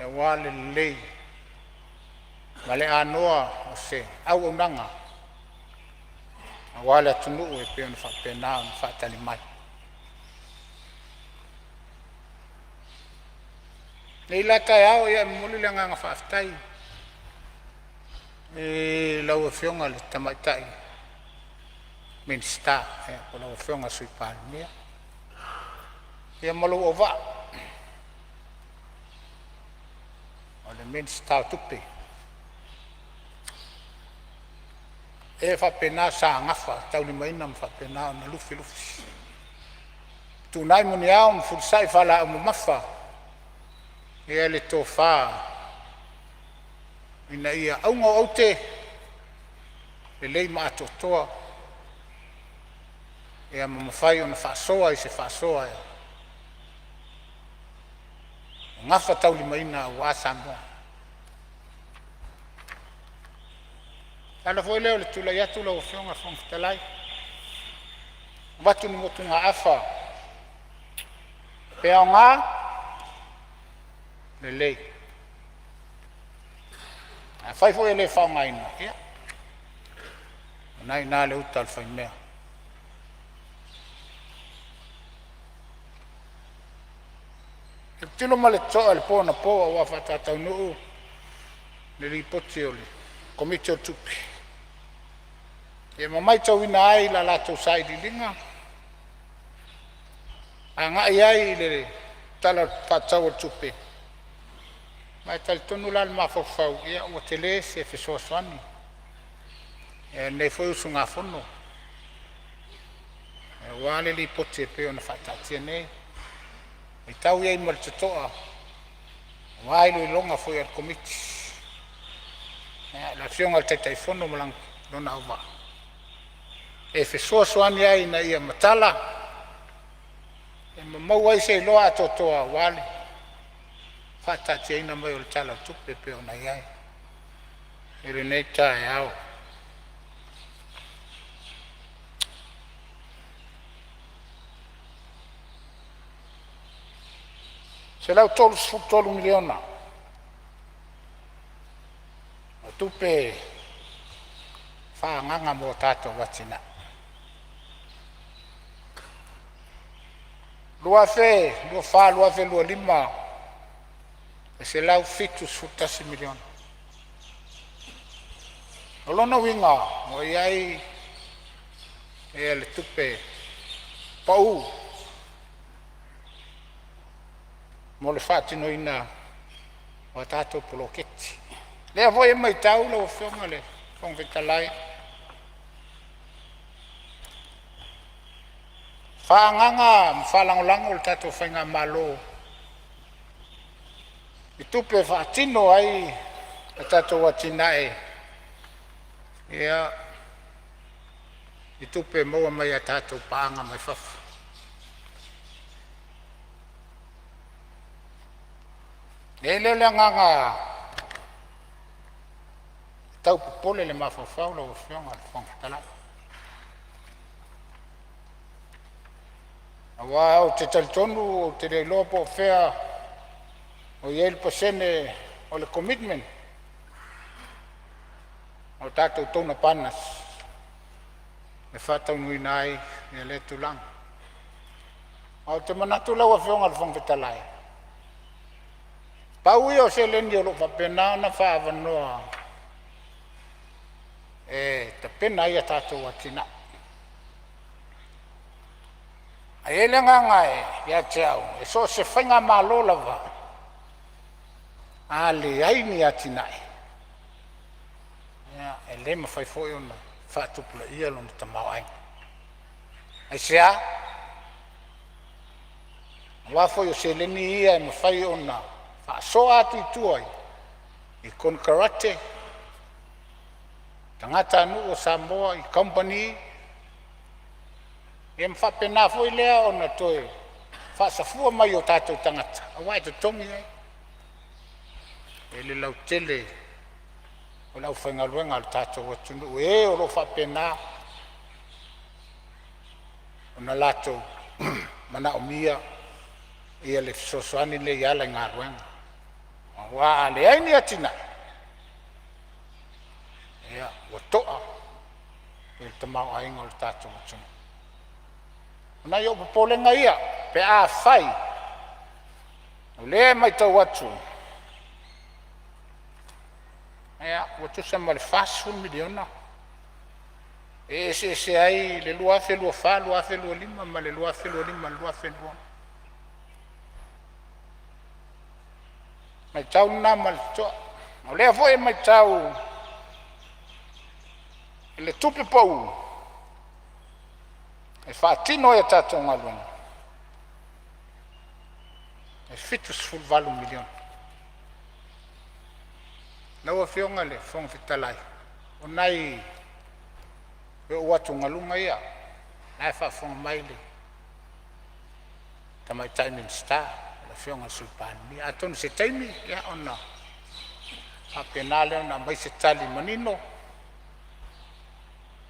aua le lelei ma le anoa o se auaunaga aua le atunuu e pei ona faapena ona faatali mai. I lenei la taeao, e momoli le agaga faafetai i lau Afioga i le Tamaitai Minisita po o lau Afioga i le Sui Palemia ma lou auvaa, o le Minisita o Tupe, e faapena sa gafataulimaina ma faapena ona lufilufi, fetuunai muniao ma fefulisai faalaau mamafa le tofa ina ia auga o aute, lelei ma atoatoa ma mafai ona faasoa i se faasoa e gafataulimaina aua Samoa. O le ala foi lea o le tulai atu lau Afioga i le Fofoga Fetalai, avatu ni motugaafa, pe aoga lelei, afai foi e le faaaogaina, ia o lena e i ina le uta a le faimea. Tilotilo ma le totoa i le po anapo ua faatautaunuu le lipoti a le Komiti o Tupe ma matauina ai i la latou sailiiliga agai ai i le Tala Faatatau o le Tupe, ma e talitonu la le mafaufau ua tele se fesoasoani a lenei foi usugafono aua le lipoti e pei ona faataatia nei. Matau i ai ma le totoa aua iloiloga foi a le Komiti, le Afioga i le Taitaifono ma lana auvaa e fesoasoani ai ina ia matala ma maua ai se iloa atoatoa aua le faataatiaina mai o le Tala o le Tupe e pei ona i ai i lenei taeao. $133 miliona o tupe faaagaaga mo tatou atinae. 2024/2025 e $171 miliona. O lona uiga ua i ai le tupe pa'u mo le faatinoina o a tatou poloketi. O lea foi e matau lau Afioga i le Fofoga Fetalai, faaagaaga ma faalagolago le tatou faigamalo i tupe e faatino ai a tatou atinae i tupe maua mai a tatou paaga mai fafo. E le o le agaga e taupopole le mafaufau lau Afioga i le Fofoga Fetalai, aua ou te talitonu ou te le iloa po o fea o i ai le pasene o le commitment a tatou donor partners e faataunuuina ai lea tulaga. Ae ou te manatu lau Afioga i le Fofoga Fetalai, pau ia o seleni o lo o faapena ona faaavanoa e tapena ai a tatou atinae. Ae i ai le agaga ia te au, e so o se faigamalo lava, a leai ni atinae, e le mafai foi ona faatupulaia lona tamaoaiga. Aisea? Aua foi o seleni ia e mafai ona faasoa atu i tua i konekarate, tagatanuu o Samoa i kamupani, ia ma faapena foi lea ona toe faasafua mai i o tatou tagata aua e totogi ai e le lautele o le aufaigaluega a le tatou atunuu, e o lo o faapena ona latou manaomia le fesoasoani lea e ala i galuega. Aua a leai ni atinae, ia ua to'a le tamaoaiga o le tatou atunuu. O nai ou popolega ia pe afai o lea e matau atu ua tusa ma le $40 miliona e eseese ai le 2024/2025 ma le 2025/2026. O le matau lena ma le totoa. O lea foi e matau i le tupe pau e faatino ai a tatou galuega, e $78 miliona. Lau Afioga i le Fofoga Fetalai, o nai ou atugaluga ia, o la e faafofoga mai le Tamaitai Minisita le Afioga i le Sui Palemia. Atonu o se taimi ona faapena lea ona aumai se tali manino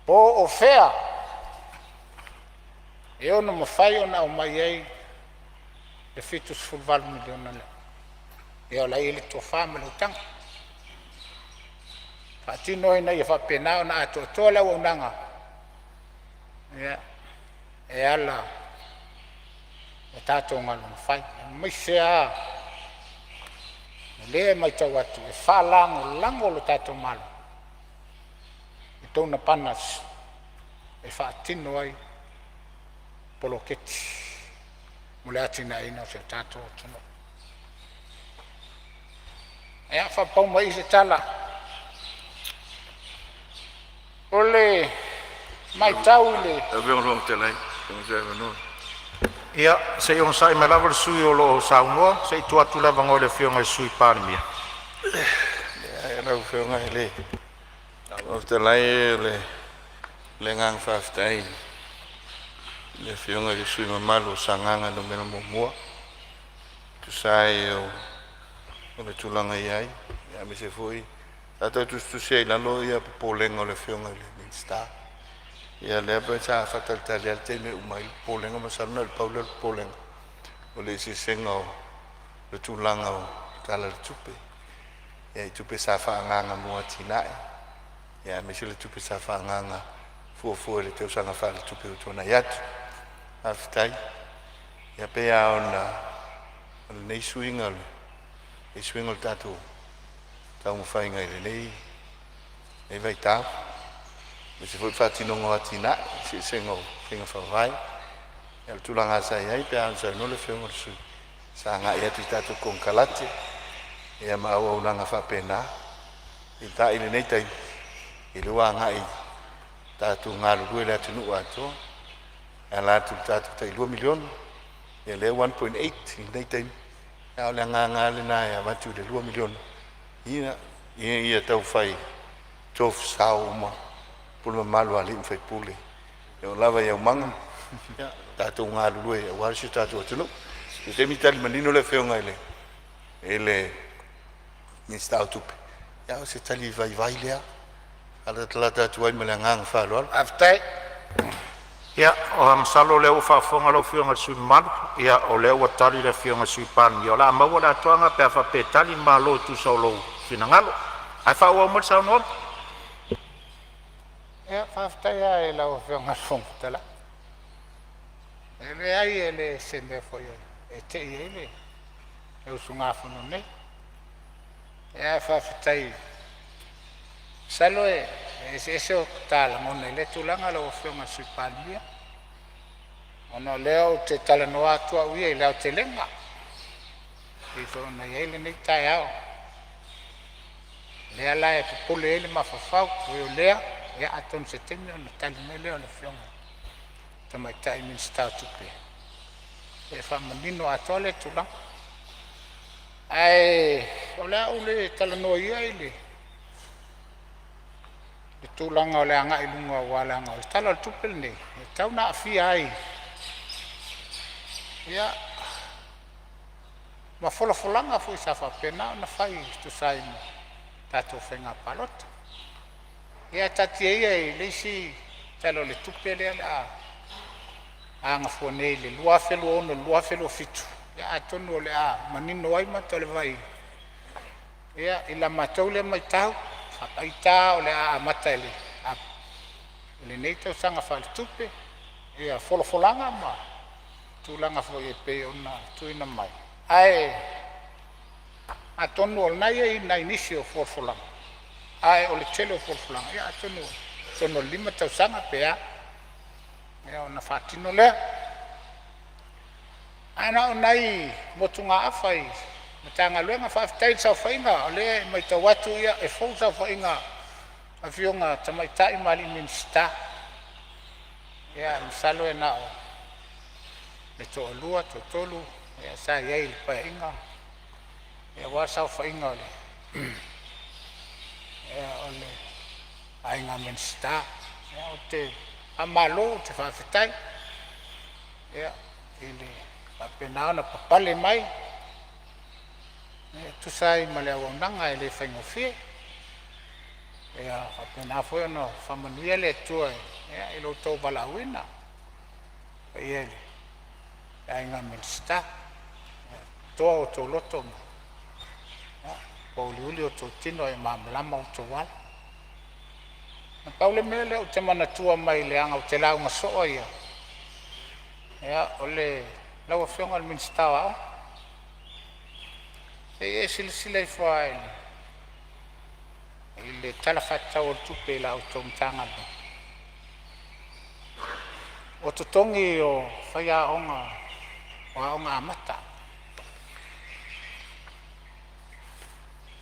po o fea e ono mafai ona aumai ai le $78 miliona lea. Ia o la e i ai le tofa ma le utaga e faatino ina ia faapena ona atoatoa le auaunaga e ala i a tatou galuega fai, aemaise lava o lea e matau atu e faalagolago le tatou Malo i donor partners e faatino ai poloketi mo le atinaeina o si o tatou atunuu. Ia, faapau mai i i se tala. O le matau i le Lau Afioga i le Fofoga Fetalai, pe maua se avanoa. Ia, se i onosai mai lava le sui usufono o lo o saunoa se i tuu atu le avanoa i le Afioga i le Sui Palemia. Lau Afioga i le Fofoga Fetalai, o le agaga faafetai i le Afioga i le sui usufono mamalu o Sagaga 1, e tusa ai o le tulaga e i ai, aemaise foi sa toe tusitusi ai i lalo popolega o le Afioga i le Minisita. Ia lea pei sa faatalitali lava i le taimi e uma ai le popolega, masalo na o le pau lea o le popolega o le eseesega o le tulaga o le Tala o le Tupe, ia i tupe sa faaagaaga mo atinae, ia aemaise le tupe sa faaagaaga fuafua i le tausaga faaletupe ua tuanai atu. Faafetai. Ia pei lava ona o lenei suiga o le tatou taumafaiga i lenei vaitau, aemaise foi le faatinoga o atinae, eseesega o faiga faavae. Ia o le tulaga lava sa i ai pei lava ona saunoa le Afioga i le sui usufono, sa agai atu i tatou konekarate ia ma auaunaga faapena. Peitai i lenei taimi, ia lea ua agai tatou galulue i le atunuu atoa e ala atu i le tatou tai $2 miliona, ia lea ua 1.8 i lenei taimi, a o le agaga lava lena e avatu i le $2 miliona ina ia taufai tofu sao uma pule mamalu a alii ma faipule e oo lava i aumaga, ia tatou galulue aua si o tatou atunuu. I se taimi tali manino le Afioga i le Minisita o Tupe, a o se tali vaivai lea e latalata atu ai ma le agaga faaaloalo. Faafetai. Ia, masalo o lea ua faafofoga lau Afioga i le sui usufono mamalu, ia o lea ua tali le Afioga i le Sui Palemia. O le a maua le atoaga pe a faapea e tali le Malo e tusa o lou finagalo. Ae faaauau mai le saunoaga. Ia, faafetai lava i lau Afioga i le Fofoga Fetalai. E leai e le o se mea foi e tei ai le usugafono nei, ae faafetai. Masalo e eseese o ta lagona i lea tulaga lau Afioga i le Sui Palemia, ona o lea ou te talanoa atu au ia i le aotelega e pei foi ona i ai lenei taeao, lea la e popole ai le mafaufau. Ui o lea, ia atonu o se taimi ona tali mai lea o le Afioga i le Tamaitai Minisita o Tupe e faamanino atoa lea tulaga. Ae o le a ou le talanoa ia i le tulaga o le agai i luma aua leaga o le Tala o le Tupe lenei e tatau ona aafia ai ia ma folafolaga foi sa faapena ona fai e tusa ai ma tatou faiga palota. Ia ae taatia ia i le isi Tala o le Tupe lea o le a agafua nei i le 2026/2027, ia atonu o le a manino ai mata o le vai i la matou lea maitau faapaitai lava o le a amata i lenei tausaga faaletupe ia folafolaga ma tulaga foi e pei ona tuuina mai. Ae atonu o lena e i ai nai nisi o folafolaga, ae o le tele o folafolaga ia atonu i totonu o le 5 tausaga pe a ona faatino lea. Ae na o nai motugaafa i Matagaluega. Faafetai i le saofaiga, o lea e matau atu e fou le saofaiga a afioga i Tamaitai ma Alii Minisita. Ia masalo e na o le toalua toatolu sa i ai i le Paeaiga aua le saofaiga a le Aiga Minisita. Ou te faamalo ou te faafetai i le faapena ona papale mai e tusa ai ma le auaunaga e le faigofie. Ia faapena foi ona faamanuia le Atua i lo outou valaauina. Le paia i le Aiga Minisita, ia toa outou loto ma uliuli outou tino ae ia malamalama outou ala. Na pau le mea lea ou te manatua mai leaga ou te lauga soo ia, o lau Afioga i le Minisita o Aoga, se i e silasila ifo lava i le Tala Faatatau o le Tupe i la outou Matagaluega, o totogi o faiaoga o aoga amata.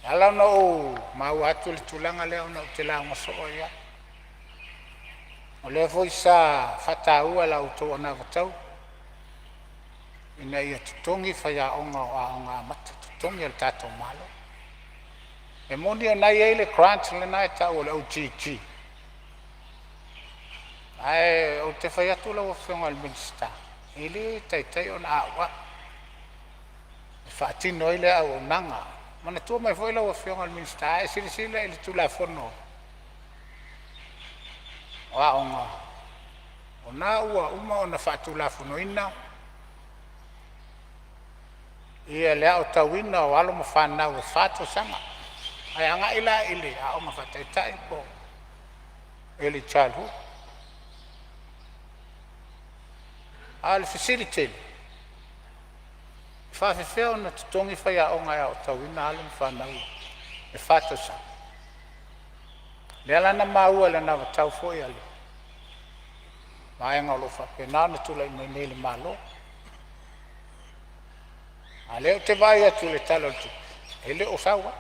E ala ona ou maua atu le tulaga lea ona ou te lauga soo ai lava. O lea foi sa faataua e la outou anavatau ina ia totogi faiaoga o aoga amata, totogi e le tatou Malo. E moni o lena e i ai le grant lena e tau o le OGG, ae ou te fai atu lau Afioga i le Minisita, e le taitai ona auau e faatino ai lea auaunaga. Manatua mai foi lau Afioga i le Minisita, a e silasila i le Tulafono o Aoga, o lena ua uma ona faatulafonoina. Ia le aotauina o alo ma fanau e 4 tausaga ae agai la i le aoga faataitai po o early childhood. A o le fesili tele, e faafefea ona totogi faiaoga e aotauina alo ma fanau e 4 tausaga? Lea la na maua i le anavatau foi a le vaega o lo o faapena ona tulai mai nei i le Malo. A o lea ou te vaai atu i le Tala o le Tupe, e le o sau ai.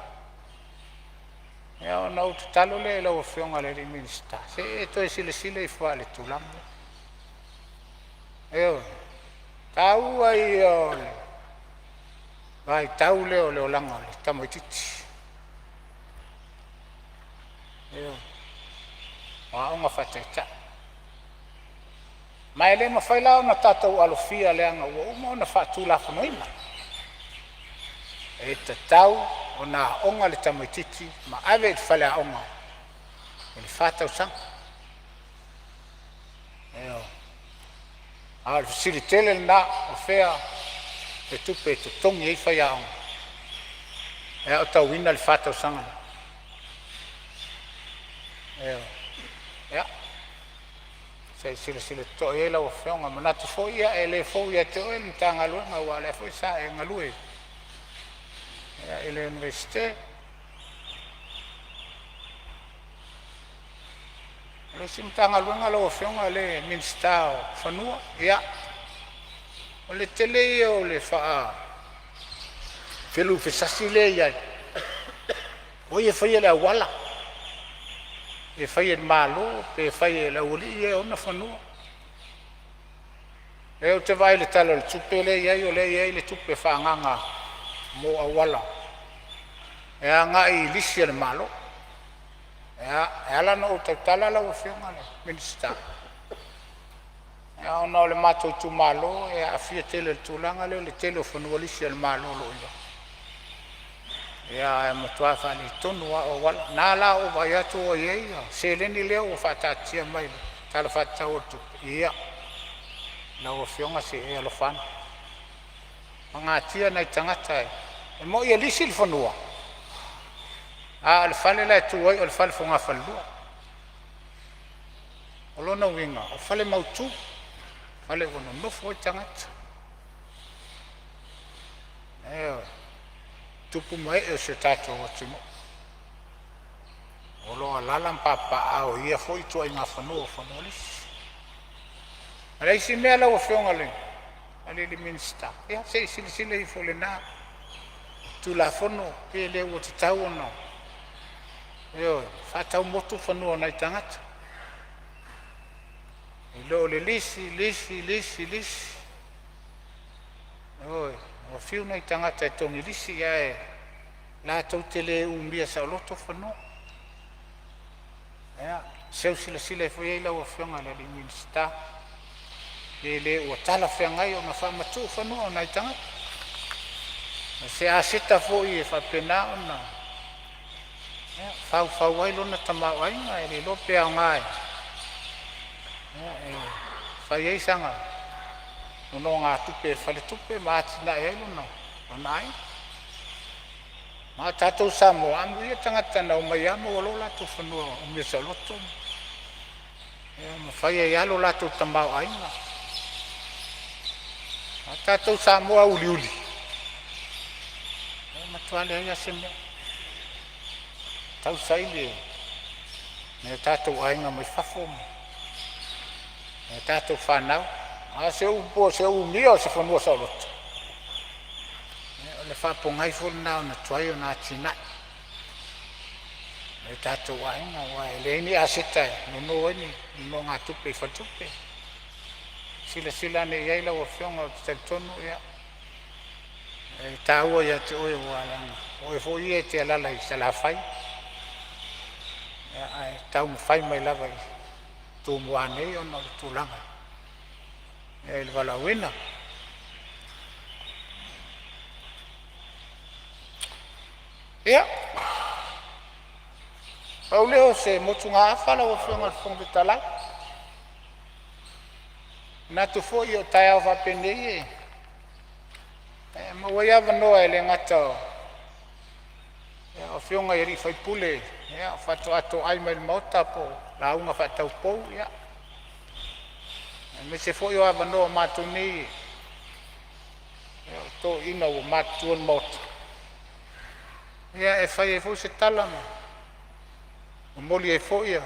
Ia ona ou tatalo lea i lau Afioga i le Minisita, se i e toe silasila ifo lava i le tulaga lea. Ioe, taua ia o le vaitau lea o le olaga o le tamaitiiti, ioe, o aoga faataitai. Ma e le mafai la ona tatou alofia leaga ua uma ona faatulafonoina, e tatau ona aoga le tamaitiiti ma ave i le faleaoga i le 4 tausaga. Ioe, a o le fesili tele lena, o fea le tupe e totogi ai faiaoga e aotauina le 4 tausaga lea? Ioe, ia se i silasila totoa i ai lau Afioga. E manatu foi e le fou ia te oe le Matagaluega aua o lea foi sa e galue i le Iunivesite. O le isi Matagaluega lau Afioga o le Minisita o Fanua, ia o le tele ia o le feluufesasi lea e i ai, o ai e faia le auala, pe fai e le Malo pe fai e le aualii ia e ona fanua. O lea ou te vaai i le Tala o le Tupe lea e i ai o lea e i ai le tupe faaagaga mo auala e agai i lisi a le Malo. E ala ona ou tautala lau Afioga i le Minisita, ona o le matou itumalo e aafia tele i le tulaga lea o le tele o fanua lisi a le Malo o lo o i ai, ae matua faaletonu lava o auala. Na ala ou vaai atu o i ai seleni lea ua faataatia mai i le Tala Faatatau o le Tupe, ia lau Afioga se i e alofa ane, pagatia nai tagata e moni e lisi le fanua, a o le fale la e tu ai o le fale fogafalelua. O lona uiga o fale mautu, fale ua nonofo ai tagata. Ioe, tupu ma ee o si o tatou atunuu o lo o alaala ma papaaao i ia foi ituaiga fanua o fanua lisi. Ma le isi mea lau Afioga i le Minisita, ia se i silasila ifo i lena Tulafono pe le ua tatau ona, ioe, faatau motu fanua o nai tagata i lo le lisi, lisi, lisi, lisi. Ioe, ua fiu nai tagata e togi lisi ae latou te le umia saoloto fanua. Ia seu silasila ifo i ai lau Afioga i le Minisita pe le ua talafeagai ona faamatuu fanua o nai tagata. O se aseta foi e faapena ona faufau ai lona tamaoaiga, e le iloa pe aoga e fai ai sana nonogatupe i le faletupe ma atinae ai lona aiga. A o tatou Samoa, amuia tagata na omai lava maua loa o latou fanua umia saoloto ma fai ai lava lo latou tamaoaiga. A o tatou Samoa uliuli, e matua leai lava se mea, tausaili e nai o tatou aiga mai fafo ma nai a tatou fanau. A o se upu o se umia o se fanua saoloto, o le faapogai foi lena ona tuai ona atinae e tatou aiga, aua e leai ni aseta e nono ai ni nonogatupe i faletupe. Silasila ane i ai lau Afioga. Ou te talitonu e taua ia te oe aua leaga o oe foi ia e te alaala i Salafai, ae taumafai mai lava i Tumua nei ona o le tulaga i le valaauina. Ia, pau lea o se motugaafa lau Afioga i le Fofoga Fetalai. E manatu foi o taeao faapenei e E maua ai avanoa e le gata o afioga i sui usufono faatoa toai mai le Maota po o lauga faataupou, aemaise foi o avanoa mo matou nei o toeaiina ua matutua o le Maota e fai ai foi se tala ma momoli ai foi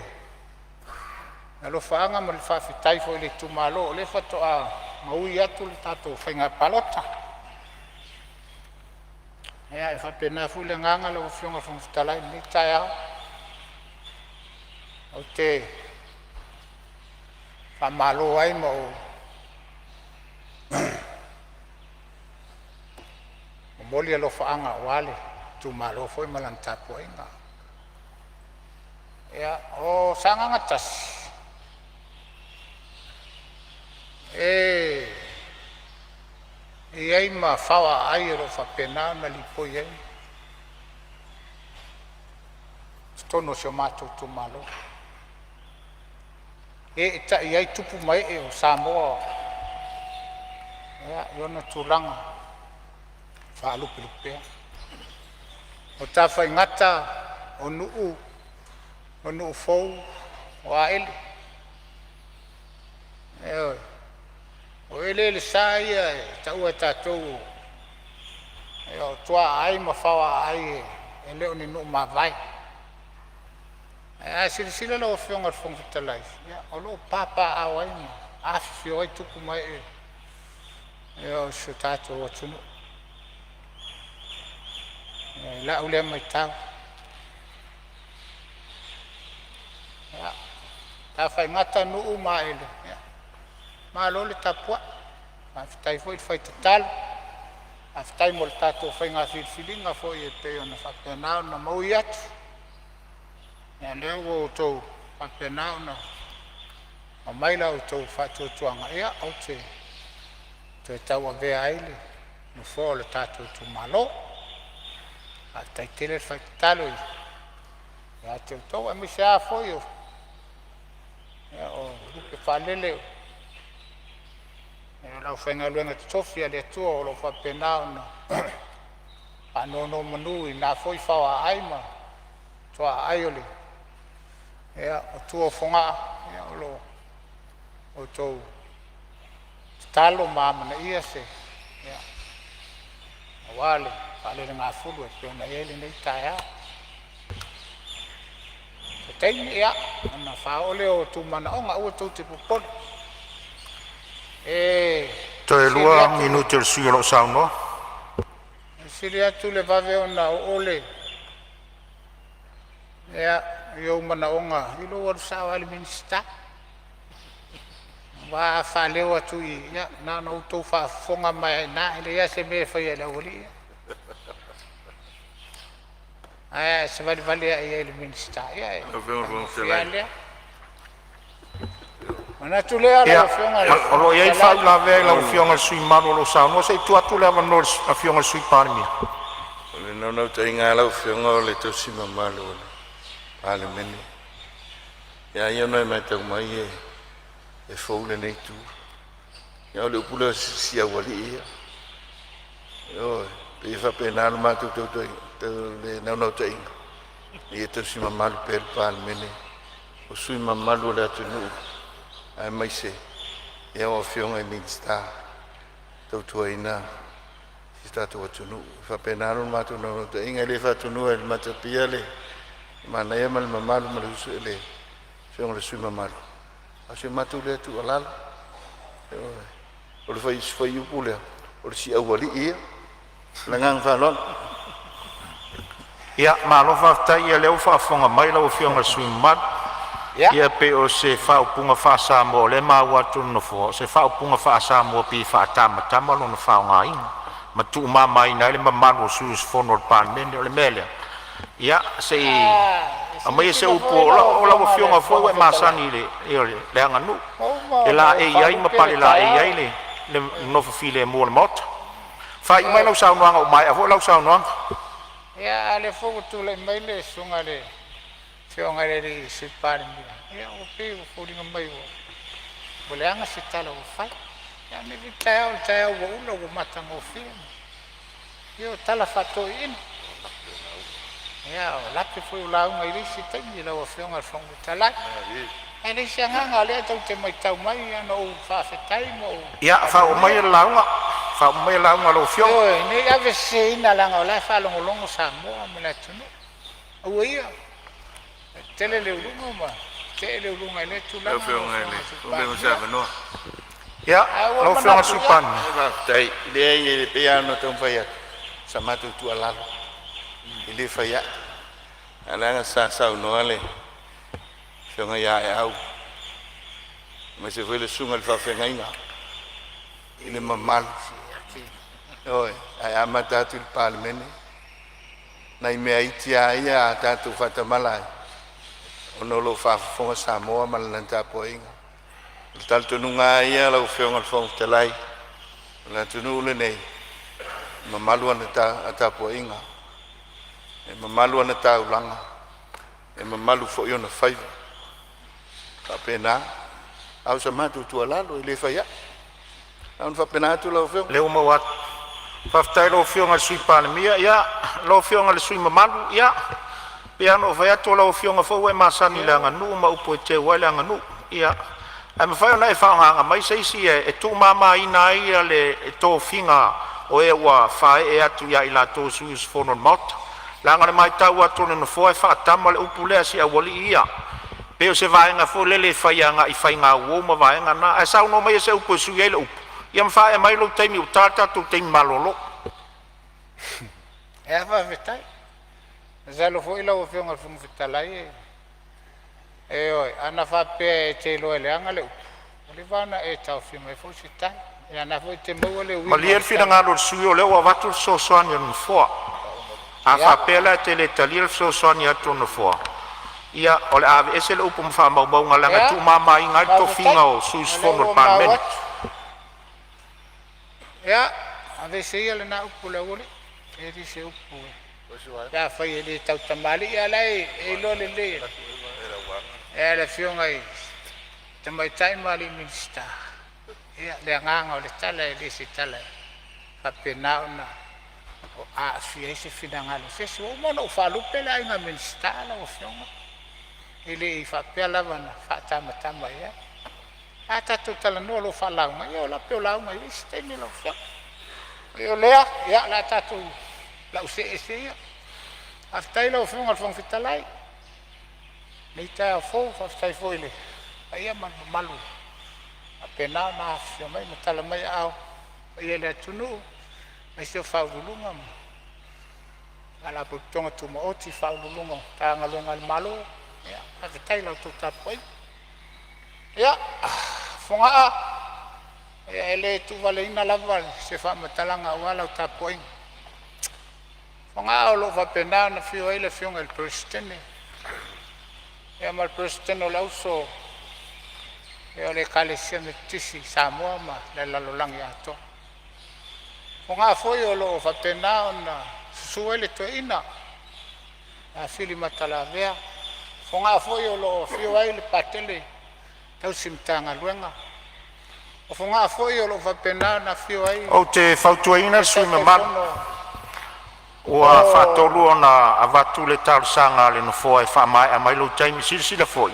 alofaaga ma le faafetai foi i le itumalo o lea faatoa maui atu le tatou faiga palota. Ia, e faapena foi le agaga lau Afioga i le Fofoga Fetalai i lenei taeao, ou te faamalo ai ma ou momoli alofaaga aua le itumalo foi ma lana tapuaiga. Ia, o Sagaga 1, e i ai ma fao aai o lo o faapena ona lipoi ai totonu o si o matou itumalo, e eetai ai tupu ma ee o Samoa i ona tulaga faalupelupea. O Tafaigata, o Nuu, o Nuufou, o Aele, ioe, o eleele sa ia e taua e tatou o tuaai ma faoaaai, e le o ni nuu mavae. Ae a silasila lau Afioga i le Fofoga Fetalai, ia o lo o papaaao ai ma afifio ai tupu ma ee o si o tatou atunuu i lau lea matau. Ia, Tafaigata, Nuu ma Aele, ia malo le tapuai, faafetai foi le fai tatalo, faafetai mo le tatou faiga filifiliga foi e pei ona faapena ona maui atu. Ia o lea ua outou faapena ona aumai la outou faatuatuaga ou te toe tauavea ai le nofoa o le tatou itumalo. Faafetai tele le fai tatalo ia te outou aemaise lava foi o lupe faalele o le aufaigaluega totofi a le Atua o lo o faapena ona faanonomanu i na foi faoaaai ma tuaai o tua o Fogaa. O lo outou tatalo ma amanaia se aua le faalelegafulu e pei ona i ai lenei taeao. Se taimi ona faaoo lea o outou manaoga, aua tou te popole. E Toe sili lua atu minute o le sui usufono o lo o saunoa. E sili atu le vave ona oo i ou manaoga i lou alu sao lava i le Minisita. Aua a faaleo atu i i, ia na ona outou faafofoga mai lava i ina, e leai lava se mea e faia e le aualii ia. Ae a e savalivali ane i le Minisita, ia e Lau Afioga i le Fofoga faigofie lava Fetalai. lea. Ona manatu lea lau Ia, Afioga i le o lo Fofoga o i ai le Fetalai, faauilavea i lau Afioga i le sui usufono mamalu o lo o saunoa. Se i tuu atu le avanoa i le Afioga i le Sui Palemia. O le naunautaiga lava lau Afioga o le tausi mamalu o le Palemene. E a ia ona e matau mai e fou lenei itu. A o le upu lea o si aualii ia. Ioe, pei e faapena le matou le naunautaiga ia tausi mamalu pea le Palemene, o sui usufono mamalu o le atunuu aemaise o Afioga i Minisita e tautuaina si o tatou atunuu. E faapena lo matou naunautaiga, e le faatonuina e le Matapia le manaia ma le mamalu ma le afioga i le sui usufono mamalu, a o si a matou lea tuualalo. Ioe. O le fuaiupu lea, o le si'aualii ia. Ma le agaga faaaloalo. Ia, malo faafetai. Ia lea ua faafofoga mai lau Afioga i le sui usufono mamalu. Ia, Ia pei o se faaupuga faa-Samoa o lea e maua atu e le Nofoa, o se faaupuga faa-Samoa pei e faatamatama lona faaaogaina ma tuumamaina ai le mamalu o sui usufono o le Palemene. O le mea lea, ia se i a aumaia se silasila upu foi o lau lau lau Afioga i le afioga foi ua Fofoga e Fetalai, masani i le le aganuu ua uma e ona ou laei ai ma faalupe le palelaei ai taeao. le nofo filemu o le Maota. Faaiu mai Ioe. lau saunoaga ua maea foi lau saunoaga. Ia, a o lea foi ua tulai mai le susuga i le afioga i le Sui Palemia, ia ua pei ua foliga mai ua leaga se tala ua fai. A o lenei foi taeao, o le taeao ua ula ua matagofie. Ia o tala faatoeaiina, ia o lape foi o lauga i le isi taimi lau Afioga i le Fofoga Fetalai. Ae leai se agaga o lea tou te matau mai na ou faafetai ma ou Ia faauma maia le lauga, faauma maia le lauga a lau Afioga. Ioe, ne i aveseseina leaga o la e faalogologo Samoa ma le atunuu. Aua ia, e tele le uluga ma tee le uluga i lea Lau tulaga lau Afioga i Afioga i le le Sui Fofoga mo se Palemia. avanoa. Ia, Ae ua lau ou Afioga i le manatu, Sui ia, Palemia. Faafetai. Leai e pei lava ona taumafai atu sa matou tuualalo, e le fai ai, ae leaga sa saunoa le Afioga ia Aeau aemaise foi le susuga i le faafeagaiga i le mamalu. Ioe, ae amata atu i le Palemene nai mea iti a ia a tatou faatamala ai ona o lo o faafofoga Samoa ma lana tapuaiga. O le talitonuga lava ia lau Afioga i le Fofoga Fetalai, o le atunuu lenei, e mamalu ana tapuaiga, e mamalu ana taulaga, e mamalu foi ona faiva. E faapena. A o sa matou tuualalo e le fai ai. Na ona faapena atu lau Afioga. Lea ua maua atu. Faafetai i lau Afioga i le Sui Palemia. Ia, lau Afioga i le sui usufono mamalu, ia, pei lava ona ou fai atu o lau Afioga foi ua e masani i le aganuu ma upu e teu ai le aganuu. Ia, ae mafai ona e faagaaga mai se isi e tuumamaina ai le tofiga o e ua faaee atu ia i latou o sui usufono o le Maota. Leaga o le matau atu a le Nofoa e faatama le upu lea a si aualii ia. Pei o se vaega foi lele e fai agai i faigauo ma vaega na. Ae saunoa maia se upu e sui ai le upu ia ma faaee mai lou taimi ua ta le tatou taimi malolo. Ia faafetai. Masalo foi lau Afioga i le Fofoga Fetalai, ioe, ana faapea e te iloa e leaga le upu, ua leva ona e taofi mai foi se tala. Ia o lena foi e te maua le uiga o Malie le le tala. finagalo o le sui usufono o lea ua avatu le fesoasoani a le Nofoa. A faapea la e te le talia le fesoasoani atu a le Nofoa, ia o le a aveese le upu ma faamaumauga leaga e Ia, tuumamaina ai le faafetai. tofiga o sui O lea usufono o le ua maua Palemene. atu. Ia, aveese ia lena upu le aualii, e le o se upu pe afai e le tautamalii, a o la e iloa lelei e le Afioga i le Tamaitai ma alii Minisita le agaga o le tala, e le o se tala e faapena ona aafia ai se finagalo o se isi. Ua uma ona ou faalupe le Aiga Minisita lau Afioga, e le i faapea lava na faatamatama i ai. A tatou talanoa loa faalauga, ia o lape o lauga i le isi taimi lau Afioga. O lea, ia o le a tatou, o le a ou see ese ia. Faafetai i lau Afioga i le Fofoga Fetalai i lenei taeao fou, faafetai foi i le paia ma le mamalu ua faapena ona afifio mai ma tala mai aao i le paia o le atunuu, aemaise o Ofisa Sili o Pulega ma Faalapotopotoga Tumaoti, Ofisa Sili o Pulega o Matagaluega a le Malo. Ia faafetai i la outou tapuaiga. Ia, Fogaa, e le tuuvaleina lava se faamatalaga aua lau tapuaiga. Fogaa, o lo o faapena ona afio ai le Afioga i le Peresetene ma le Peresetene o le Auso o le Ekalesia Metotisi i Samoa ma le lalolagi atoa. Fogaa foi o lo o faapena ona susu ai le toeaina ia Fili Matalavea. O Fogaa foi o lo o afio ai le Patele tausi Matagaluega. O Fogaa foi o lo o faapena ona afio ai Ou te fautuaina le le sui usufono mamalu, Taitaifono ua o faatolu ona avatu le talosaga a le Nofoa e faamaea mai lou taimi. Silasila foi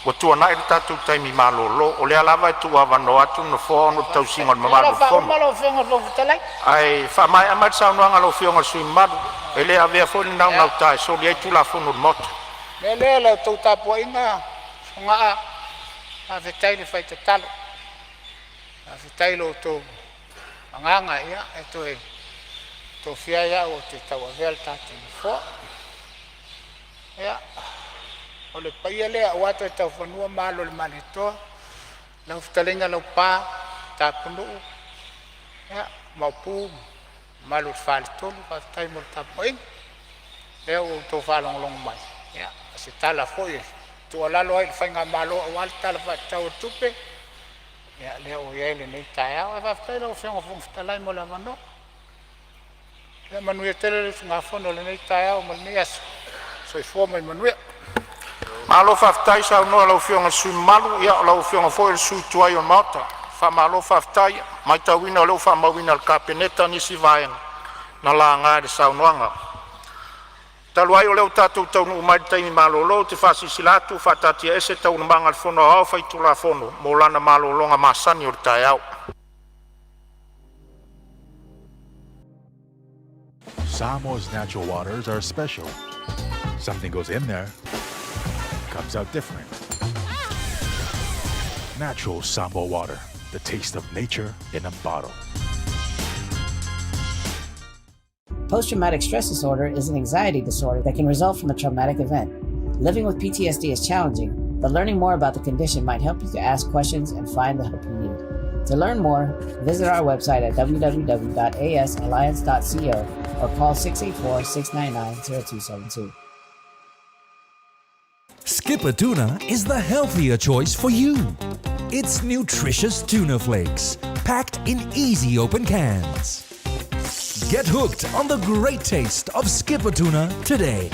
ua tuanai le tatou taimi malolo. O lea lava e tuuavanoa atu le Nofoa ona o le tausiga o le Ia o le mamalu a o le Fono. faauma lau Afioga i le Fofoga Fetalai. Ae faamaea mai le saunoaga a lau Afioga i le sui usufono mamalu. E le avea foi le Ia, naunauta e soli ai Tulafono o le Maota. o le mea lea la outou tapuaiga Fogaa, faafetai le fai tatalo, faafetai i lo outou agaga e toe tofia ai au ou te tauavea le tatou Nofoa. Ia, o le paia lea aua Toetaufanua ma Alo o le Malietoa, lau fetalaiga Laupa, Tapunuu, ia Maopu ma le mamalu i le faletolu, faafetai mo le tapuaiga. O lea ua outou faalogologo mai, ia o se tala foi e tuualalo ai i le faigamalo aua le Tala Faatatau o le Tupe, ia lea ua i ai lenei taeao. Ae faafetai i lau Afioga i le Fofoga Fetalai mo le avanoa. Ia manuia tele le usugafono i lenei taeao ma lenei aso. Soifua ma ia manuia. Malo faafetai saunoa i lau Afioga i le sui usufono mamalu, ia o lau Afioga foi o le sui tuai o le Maota. Faamalo faafetai. Ua matauina o lea ua faamauina e le Kapeneta nisi vaega na laga i le saunoaga. Talu ai o lea ua tatou taunuu mai i le taimi malolo, ou te faasilasila atu ua faataatiaese Taualumaga a le Fono Aoao Faitulafono mo lana malologa masani o le taeao. Samoa's natural waters are special. Something goes in there, comes out different. Natural Samoa water, the taste of nature in a bottle. Post traumatic stress disorder is an anxiety disorder that can result from a traumatic event. Living with PTSD is challenging, but learning more about the condition might help you to ask questions and find the help you need. To learn more, visit our website at www.asalliance.co or call 684 699 0272. Skipper Tuna is the healthier choice for you. It's nutritious tuna flakes, packed in easy open cans. Get hooked on the great taste of Skipper Tuna today.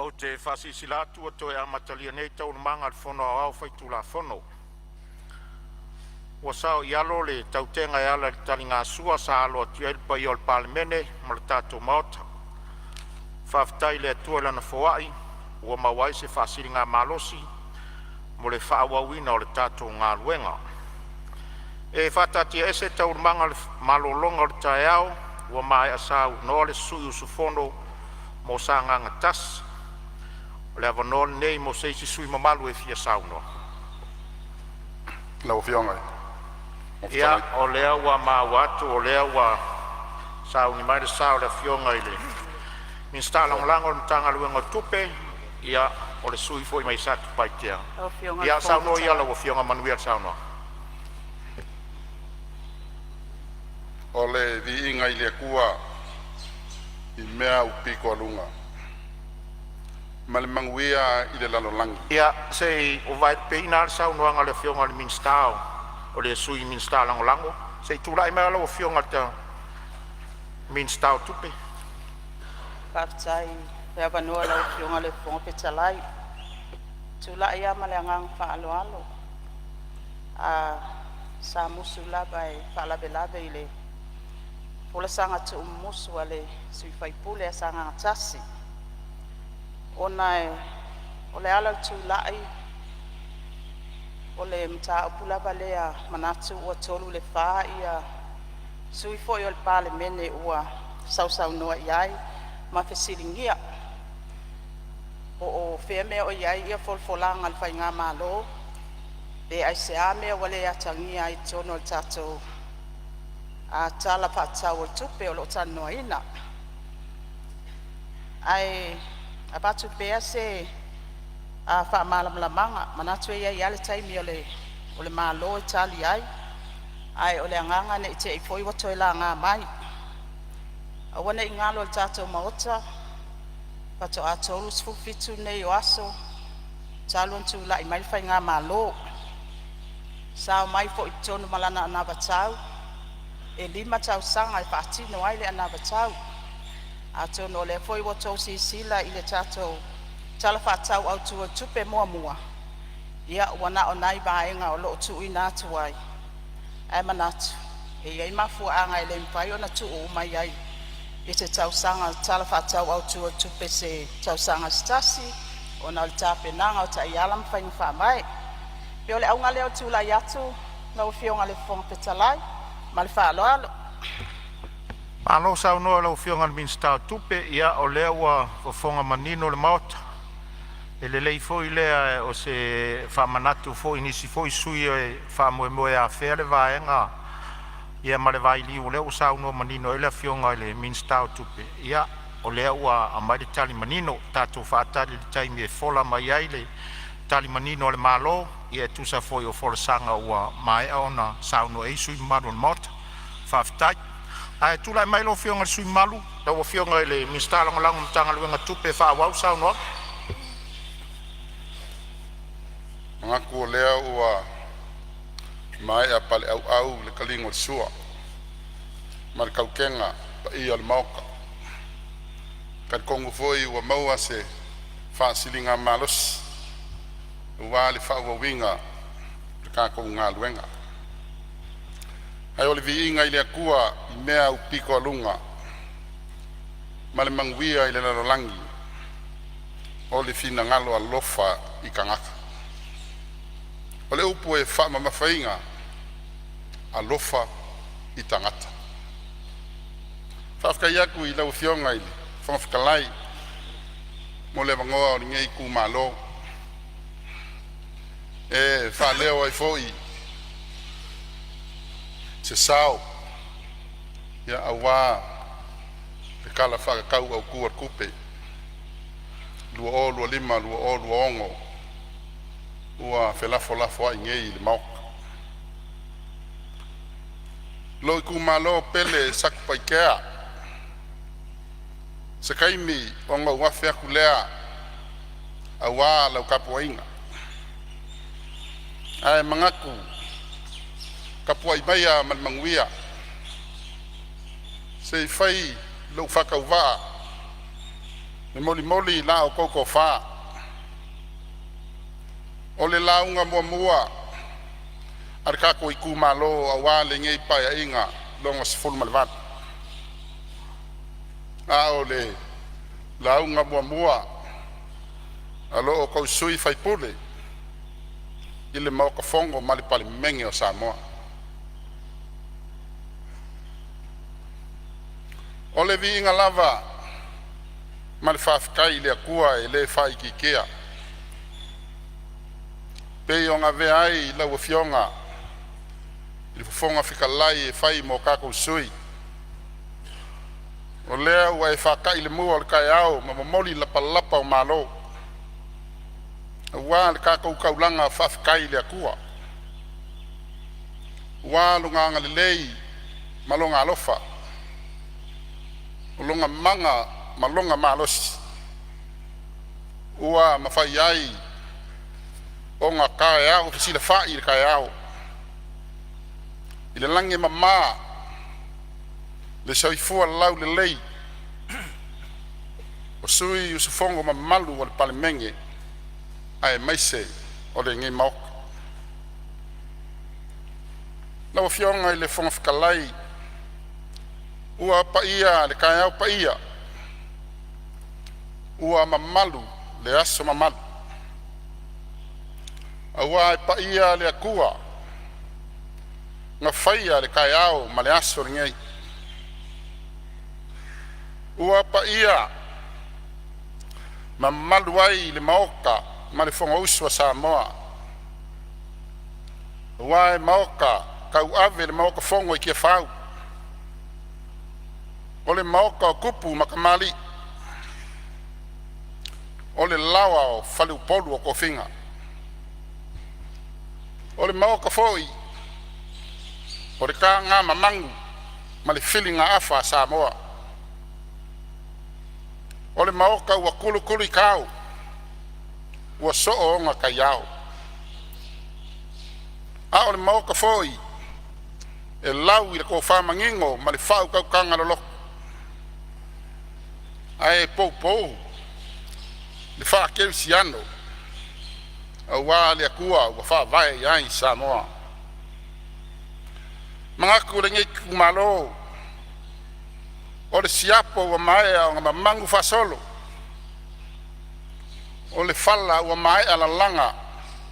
Ou te faasilasila atu ua toe amatalia nei Taualumaga a le Fono Aoao Faitulafono. Ua saoialo le tautega e ala i le taligasua sa alo atu ai le paia o le Palemene ma le tatou Maota. Faafetai i le Atua i Lana foai ua maua ai se faasiligamalosi mo le faaauauina o le tatou galuega. E faataatiaese Taualumaga o le malologa o le taeao ua maea saunoa le sui usufono mo Sagaga 1. O le avanoa lenei mo se isi sui usufono mamalu e fia saunoa. Lau Afioga i le Fofoga Ia, Fetalai. O lea ua maua atu o lea ua sauni mai le sa o le Afioga i le Minisita Lagolago o le Matagaluega o Tupe, ia o le sui usufono foi mai Satupaitea. Lau Afioga i le Ia Fofoga saunoa ia Fetalai. lau Afioga, manuia le saunoaga. O le viiga i le Atua i mea aupito aluga ma le manuia i le lalolagi. Ia, se i ou vaelupeina lava le saunoaga a le Afioga i le Minisita o le Sui Minisita Lagolago. Se i tulai mai lau Afioga i le Minisita o Tupe. Faafetai mo le avanoa i lau Afioga i le Fofoga Fetalai. E tulai lava ma le agaga faaaloalo, a sa musu lava e faalavelave i le folasaga tuumumusu a le sui usufono a Sagaga 1, ona o le ala o le tulai, o le mataupu lava lea e manatu ua 3 i le 4 sui usufono foi o le Palemene ua sausaunoa i ai ma fesiligia po o fea mea o i ai folafolaga a le faigamalo, pe aisea mea ua le atagia ai i totonu o le tatou Tala Faatatau o le Tupe o lo o talanoaina. Ae avatu pea se faamalamalamaga, manatu e i ai lava le taimi o le o le Malo e tali ai, ae o le agaga ne i te i foi ua toe laga mai. Aua ne i galo i le tatou Maota, faatoa 37 nei o aso talu ona tulai mai le faigamalo, sa omai foi i totonu ma lana anavatau e 5 tausaga e faatino ai le anavatau. Atonu o lea foi ua outou silasila i le tatou Tala Faatatau Autu o le Tupe Muamua, ia ua na o nai vaega o lo o tuuina atu ai, ae manatu e i ai mafuaaga e le mafai ona tuu uma i ai i se tausaga Tala Faatatau Autu o le Tupe i se tausaga se tasi ona o le tapenaga o taiala ma faiga faavae. E pei o le auga lea o le tulai atu lau Afioga i le Fofoga Fetalai ma le faaaloalo. Malo saunoa i lau Afioga i le Minisita o Tupe. Ia o lea ua fofoga manino le Maota, e lelei foi lea o se faamanatu foi i nisi foi sui usufono e faamoemoe e afea le vaega ma le vailiu o lea ua saunoa manino ai le Afioga i le Minisita o Tupe. Ia o lea ua aumai le tali manino, tatou faatali i le taimi e fola mai ai le tali manino a le Malo e tusa foi o folasaga ua maea ona saunoa i ai sui usufono mamalu o le Maota. Faafetai. Ae tulai mai lau Afioga i le sui usufono mamalu, lau Afioga i le Minisita Lagolago o le Matagaluega o Tupe e faaauau le saunoaga. Manatu o lea ua maea paleauau le taliga o le sua ma le tautega i paia o le Maota. E talitonu foi ua maua se faasiligamalosi aua le faaauauina o le tatou galuega. Ae o le viiga i le Atua i mea aupito aluga ma le manuia i le lalolagi o le finagalo alofa i tagata. O le upu e faamamafaina, “Alofa i tagata.” Faafetai atu i lau Afioga i le Fofoga Fetalai mo le avanoa o lenei itumalo e faaleo ai foi se sao aua le Tala Faatatau Autu o le Tupe 2025/2026 ua felafolafoai nei i le Maota. Lou itumalo pele Satupaitea, se taimi ona ou afe atu lea aua lau tapuaiga, ae manatu, tapuai maia ma le manuia se i fai lou faatauvaa e molimoli la outou tofa. O le lauga muamua a le tatou itumalo aua lenei Paeaiga lona XVIII, a o le lauga muamua a lo outou sui usufono i le Maota Fono ma le Palemene o Samoa. O le viiga lava ma le faafetai i le Atua e le faaitiitia e pei ona avea ai lau Afioga i le Fofoga Fetalai e fai ma o tatou sui, o lea ua e faata'i i le mua o le taeao ma momoli lapalapa o malo aua le tatou taulaga faafetai i le Atua, ua Lona agalelei ma Lona alofa, o Lona mana ma Lona malosi ua mafai ai ona taeao fesilafai le taeao i le lagi e mama, le soifua laulelei o sui usufono mamalu o le Palemene aemaise o lenei Maota. Lau Afioga i le Fofoga Fetalai, ua paia le taeao paia, ua mamalu le aso mamalu, aua e paia le Atua na faia le taeao ma le aso lenei. Ua paia mamalu ai le Maota ma le Fonousu a Samoa, aua e maota tauave le Maota Fono i Tiafau, o le maota o tupu ma tamalii, o le laoa o faleupolu o tofiga. O le maota foi o le tagamamanu ma le filigaafa a Samoa. O le maota ua tulutuluitao ua soo ona taiao. A o le maota foi e lau i le tofa manino ma le faautautaga loloto, ae poupou le faakerisiano aua le Atua ua faavae i ai Samoa. E Manatu lenei itumalo o le siapo ua maea ona mamanu faasolo, o le fala ua maea lalaga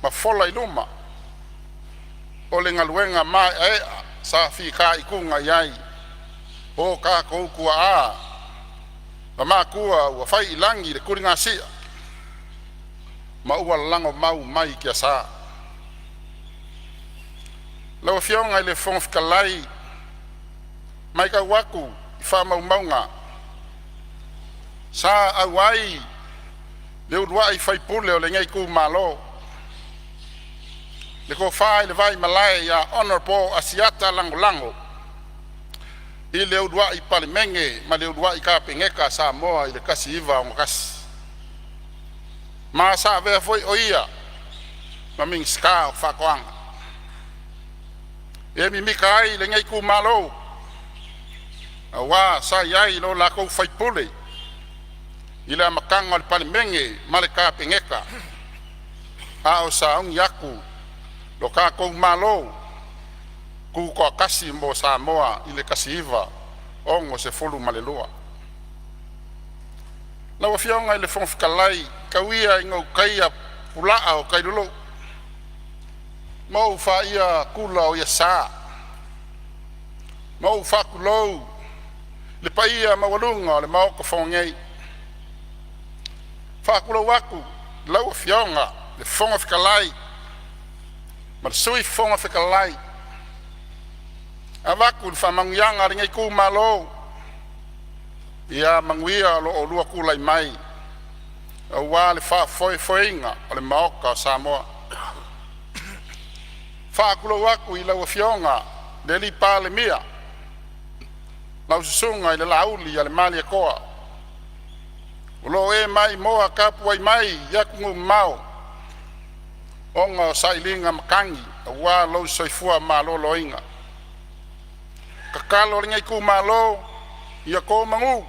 ma fola i luma, o le galuega maeaea sa fitaituga i ai o tatou tuaa ma matua ua fai i lagi le tuligasia ma ua lagomau mai i tiasa. Lau Afioga i le Fofoga Fetalai, e matau atu i faamaumauga sa auai le uluai faipule o lenei itumalo, le tofa i le Vaimalae ia Hon Asiata Lagolago i le uluai Palemene ma le uluai Kapeneta a Samoa i le 1961, ma sa avea foi o ia ma Minisita o Faatoaga. E mimita ai lenei itumalo auā sa i ai lo latou faipule i le amataga o le Palemene ma le Kapeneta a o sauni atu lo tatou Malo Tutoatasi mo Samoa i le 1962. Lau Afioga i le Fofoga Fetalai, tau ia ina ou taia pulaa o tailulu ma ou faia tula o iasa ma ou faatulou i le paia maualuga o le Maota Fono nei. E faatulou atu i lau Afioga i le Fofoga Fetalai ma le Sui Fofoga Fetalai, avatu le faamanuiaga a lenei itumalo, ia manuia lo oulua tulai mai aua le faafoefoeina o le Maota o Samoa. E faatulou atu i lau Afioga i le Palemia, lau Susuga i le Laaulialemalietoa, o lo o e maimoa tapuai mai i atunuu mamao ona o sailiga matagi aua lou soifua maloloina. O le tatalo a lenei itumalo, ia to manu,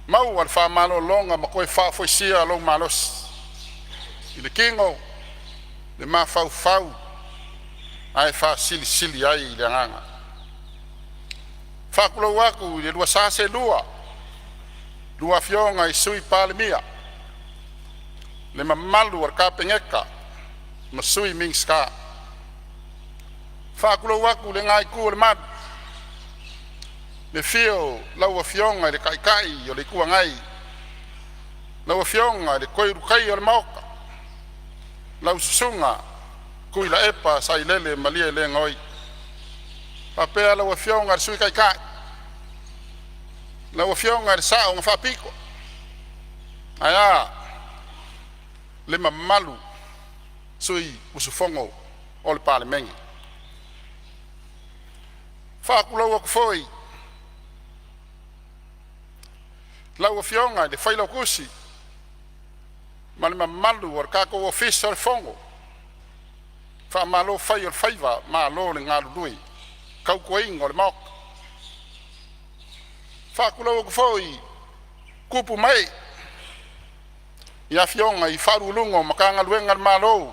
maua le faamalologa ma toe faafoisia lou malosi i le tino, le mafaufau ae faasilisili ai le agaga. E faatulou atu i le lua sa seelua, lua Afioga i Sui Palemia, le mamalu o le Kapeneta ma Sui Minisita. E faatulou atu i lena itu o le malu, le afio o lau Afioga i le Taitai o le Itu Agai, lau Afioga i le Toe Ulutaia o le Maota, lau Susuga Tuilaepa Sailele Malielegaoi, faapea lau Afioga i le Sui Taitai, lau Afioga i le Sao na Faapito, ae a le mamalu o sui usufono o le Palemene. E faatulou atu foi i lau Afioga i le Failautusi ma le mamalu o le Ofisa o le Fono, faamalo fai o le faiva malo le galulue i le tautuaina o le Maota. E faatulou atu foi i tupu ma ee i afioga i Ofisa Sili o Pulega o Matagaluega a le Malo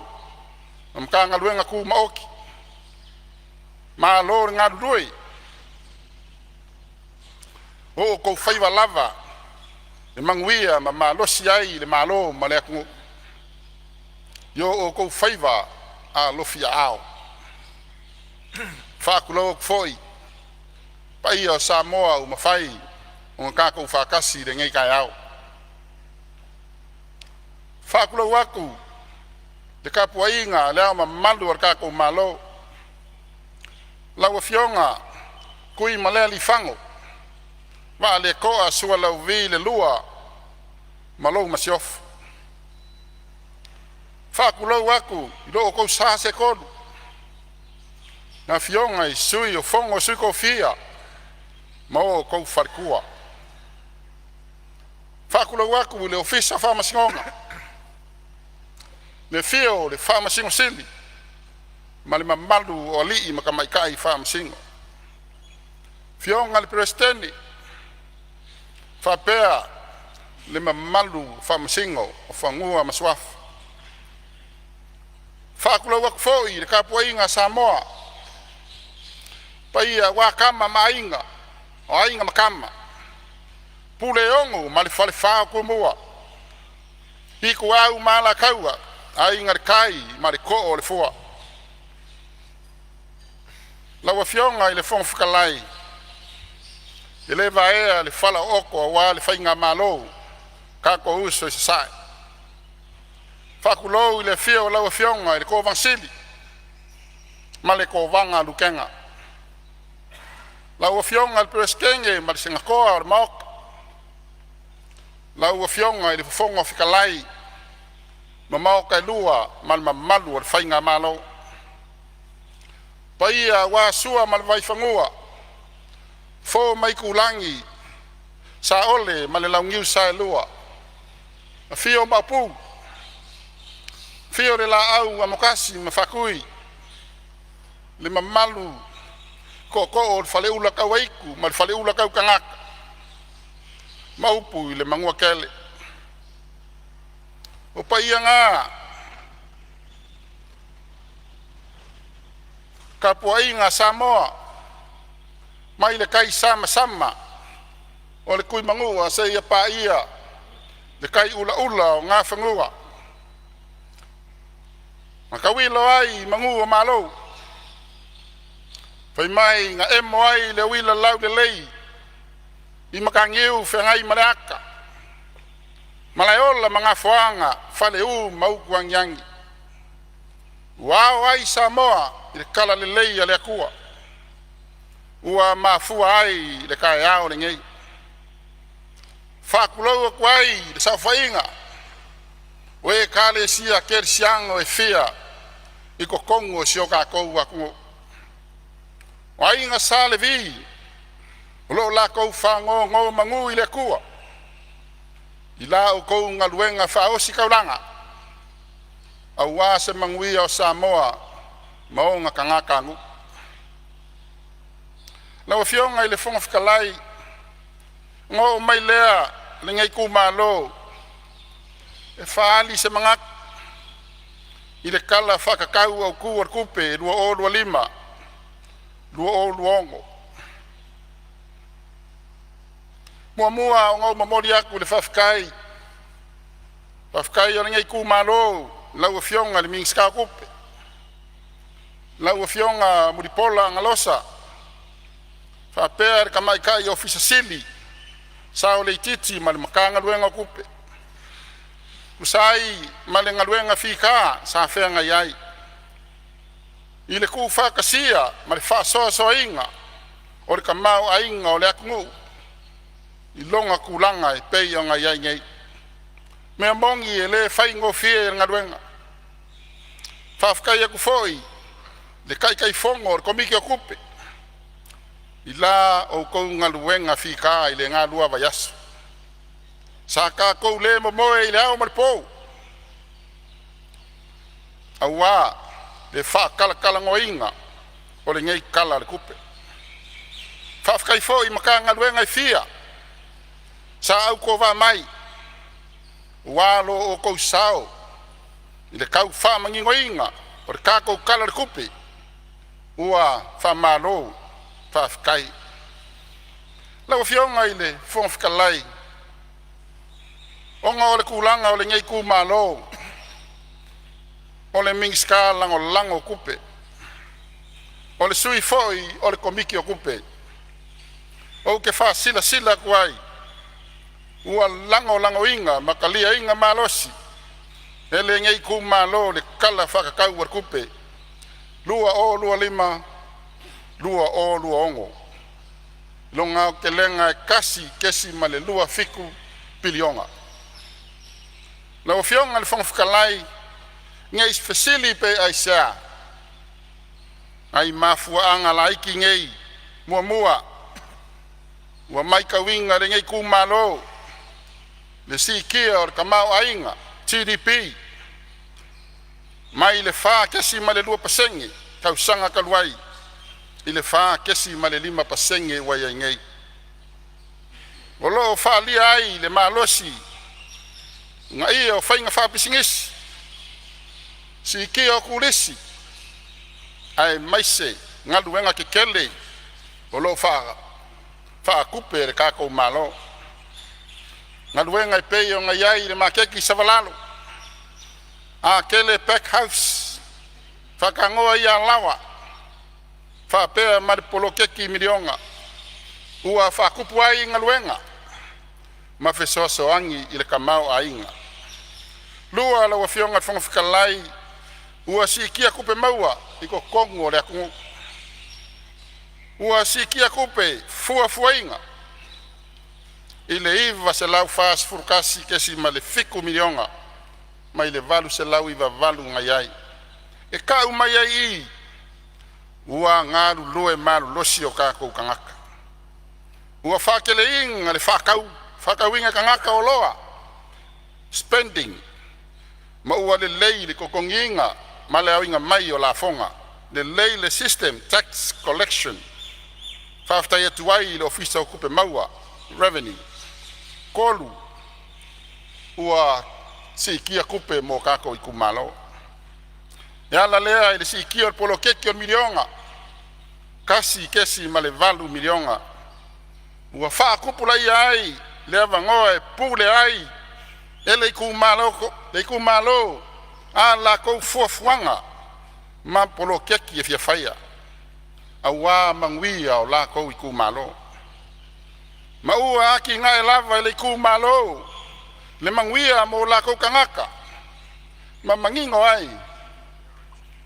ma Matagaluega Tumaoti, malo le galulue. O outou faiva lava e manuia ma malosi ai le malo ma le atunuu i o outou faiva alofiaao. E faatulou atu foi i le paia o Samoa ua mafai ona tatou faatasi i lenei taeao. E faatulou atu i le tapuaiga a Le Ao Mamalu o le tatou Malo, lau Afioga Tuimalealiifano Vaaletoa Sualauvi II ma lou Masiofo. Faatulou atu i lo outou sa se tolu, afioga i Sui o le Fono a Sui Tofia ma outou faletua. Faatulou atu i le Ofisa o Faamasinoga, le afio o le Faamasino Sili ma le mamalu o alii ma tamaitai Faamasino. Afioga i le Peresetene faapea le mamalu o Faamasino o Fanua ma Suafa. Faatulou atu foi i le tapuaiga a Samoa, paia aua Tama ma Aiga, o Aiga ma Tama, Pule e Ono ma le Falefa o Tumua, Ituau ma Alataua, Aiga i le Tai ma le Too o le Fua. Lau Afioga i le Fofoga Fetalai, e le vaea le falaooto aua le faigamalo a tatou uso i Sasae. Faatulou i le afio o lau Afioga i le Kovana Sili ma le Kovana a Lutena, lau Afioga i le Peresetene ma le Senatoa o le Maota, lau Afioga i le Fofoga Fetalai ma Maota e Lua ma le mamalu o le Faigamalo. Paia aua Sua ma le Vaifanua, Fofo ma Aitulagi, Saole ma le Launiu Saelua, afio Maopu, afio le Laau Amotasi ma Faatui, le mamalu i Tootoo o le Faleula Tauaitu ma le Faleula Tautagata ma upu i le Manuatele. O paia na tapuaiga Samoa mai le taisamasama o le Tuimanua seia paia le taiulaula o Nafanua na tauilo ai i manu o Malo, fai mai na emo ai le uila laulelei i mataniu Feagaimaleata, Malaeola ma Gafoaga, Faleu ma Utuagiagi. Ua ao ai Samoa i le talalelei a le Atua ua mafua ai le taeao lenei. Faatulou atu ai i le saofaiga o Ekalesia Kerisiano e fia i totonu o si o tatou atunuu. O Aiga Sa Levi, o lo o latou faanonomanu i le Atua i la outou galuega faaositaulaga aua se manuia o Samoa ma ona tagatanuu. Lau Afioga i le Fofoga Fetalai, ona oo mai lea i lenei itumalo e faaali se manatu i le Tala Faatatau Autu o le Tupe 2025/2026. E muamua ona ou momoli atu le faafetai, faafetai a lenei itumalo i lau Afioga i le Minisita o Tupe, lau Afioga Mulipola Alosa faapea le tamaitai Ofisa Sili Saoleitiiti ma le Matagaluega o Tupe, e tusa ai ma le galuega fita sa feagai ai i le tuufaatasia ma le faasoasoaina o le tamaoaiga o le atunuu i lona tulaga e pei ona i ai nei. O le mea moni e le faigofie le galuega. Faafetai atu foi i le Taitaifono o le Komiti o Tupe i la outou galuega fita i le galua vaiaso. Sa tatou le momoe i le ao ma le po aua le faatalatalanoaina o lenei Tala o le Tupe. Faafetai foi i Matagaluega e fia sa autovaa mai aua lo outou sao i le tau faamaninoina o le tatou Tala o le Tupe. Ua faamalo faafetai. Lau Afioga i le Fofoga Fetalai, ona o le tulaga o lenei itumalo o le Minisita Lagolago o Tupe, o le sui foi o le Komiti o Tupe, ou te faasilasila atu ai ua lagolagoina ma taliaina malosi e lenei itumalo le Tala Faatatau o le Tupe 2025/2026 i lona aotelega e $1.27 piliona. Lau Afioga i le Fofoga Fetalai, Nei fesili pe aisea? Nai mafuaaga laiti nei. Muamua, ua matauina e lenei itumalo le siitia o le tamaoaiga GDP mai le 4.2% i le tausaga talu ai i le 4.5% ua i ai nei. O lo o faaalia ai le malosi uunaia o faiga faapisinisi, siitia o turisi aemaise galuega tetele o lo o faatupe e le tatou Malo. Galuega e pei ona iai le maketi i Savalalo, Atele Pack House, Faatanoa i Alaoa faapea ma le Poloketi Miliona ua faatupu ai galuega ma fesoasoani i le tamaoaiga. Lua lau Afioga i le Fofoga Fetalai, ua siitia tupe maua i totonu o le atunuu. Ua siitia tupe fuafuaina i le $941.7 miliona mai le $898 na i ai. E tau mai ai i i ua galulue malolosi o tatou tagata, ua faateleina le faatauina e tagata o oloa spending ma ua lelei le totogiina ma le aoina mai o lafoga. Lelei le system tax collection. Faafetai atu ai i le Ofisa o Tupe Maua Revenue. Tolu, ua siitia tupe mo tatou Itumalo. E ala lea i le siitia o le poloketi o le miliona $1.8 miliona ua faatupulaia ai le avanoa e pule ai e le itumalo a latou fuafuaga ma poloketi e fia faia aua manuia o latou itumalo. Ma ua atinae lava e le itumalo le manuia mo latou tagata ma manino ai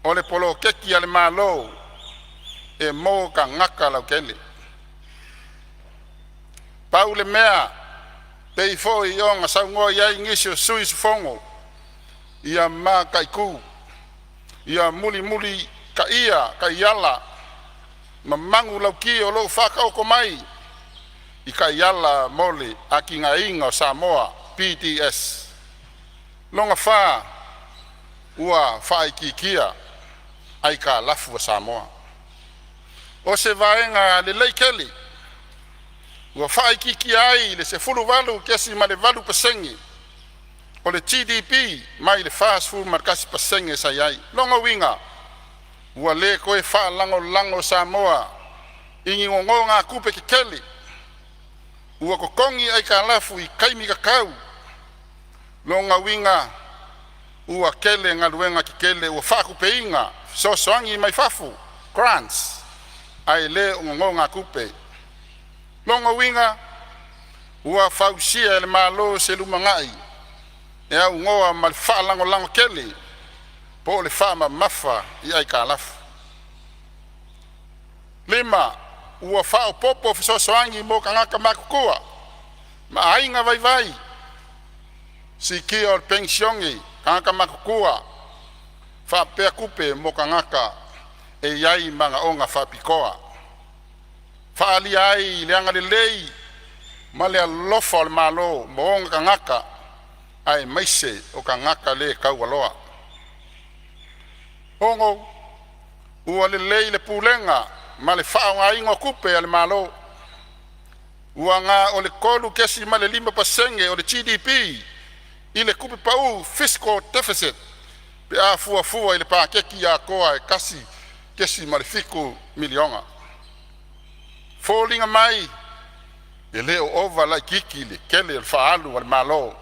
o le poloketi a le Malo e mo tagata lautele. Pau le mea pei foi ona saunoa i ai nisi o sui usufono, ia mataitu ia mulimulitaia taiala ma manulauti o lo o faataoto mai i taiala mo le atinaeina o Samoa PDS. Lona fa, ua faaitiitia aitalafu a Samoa. O se vaega lelei tele ua faaitiitia ai le 18.8% o le GDP mai le 41% sa i ai. Lona uiga ua le toe faalagolago Samoa i ni nonogatupe tetele. Ua totogi aitalafu i taimi tatau. Lona uiga ua tele galuega tetele ua faatupeina fesoasoani mai fafo (grants) ae le o nonogatupe. Lona uiga ua fausia e le Malo se lumanai e aunoa ma le faalagolago tele po o le faamamafa i aitalafu. Lima, ua faaopoopo fesoasoani mo tagata matutua ma aiga vaivai, siitia o penisione a tagata matutua faapea tupe mo tagata e iai manaoga faapitoa. Faaalia ai le agalelei ma le alofa o le Malo mo ona tagata aemaise o tagata le taualoa. 6. Ua lelei le pulega ma le faaaogaina o tupe a le Malo, ua na o le 3.5% o le GDP i le tupe pau (fiscal deficit) pe a fuafua i le paketi atoa e $1.7 miliona. Foliga mai e le o ova laitiiti le tele o le faaalu a le Malo,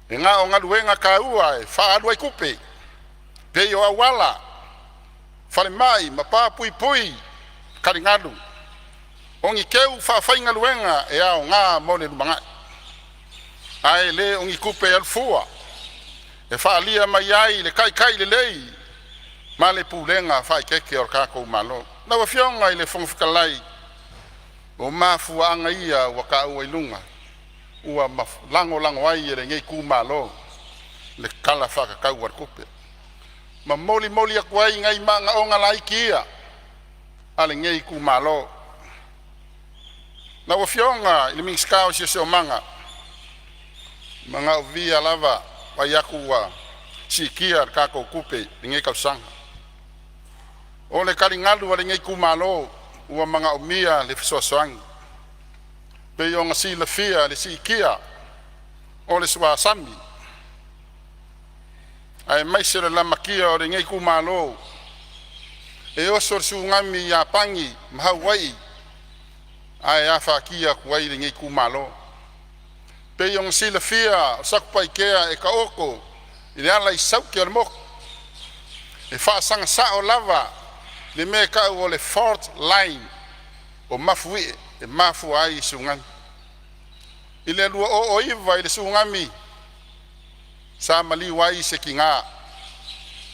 e na o galuega taua e faaalu ai tupe, pei o auala, falemai ma pa puipui taligalu. O ni teu faafaigaluega e aoga mo le lumanai, ae le o ni tupe alu fua e faaalia mai ai le taitai lelei ma le pulega faaeteete o le tatou Malo. Lau Afioga i le Fofoga Fetalai, o mafuaaga ia ua taua i luga ua lagolago ai e lenei itumalo. Le Tala Faatatau o le Tupe. Ma molimoli atu ai nai manaoga laiti ia a lenei itumalo. Lau Afioga i le Minisita o Siosiomaga, manaovia lava vaai atu ua siitia le tatou tupe i lenei tausaga. O le taligalu a lenei itumalo ua manaomia le fesoasoani, pei ona silafia le siitia o le suasami aemaise o le lamatia o lenei itumalo. E oso le Tsunami i Iapani ma Hawaii ae afatia atu ai lenei itumalo. Pei ona silafia o Satupaitea e taoto i le ala i saute o le motu. E faasaga sao lava le mea e tau o le fault line o Mafuie e mafua ai Tsunami. I le 2009 i le Tsunami sa maliu ai se tina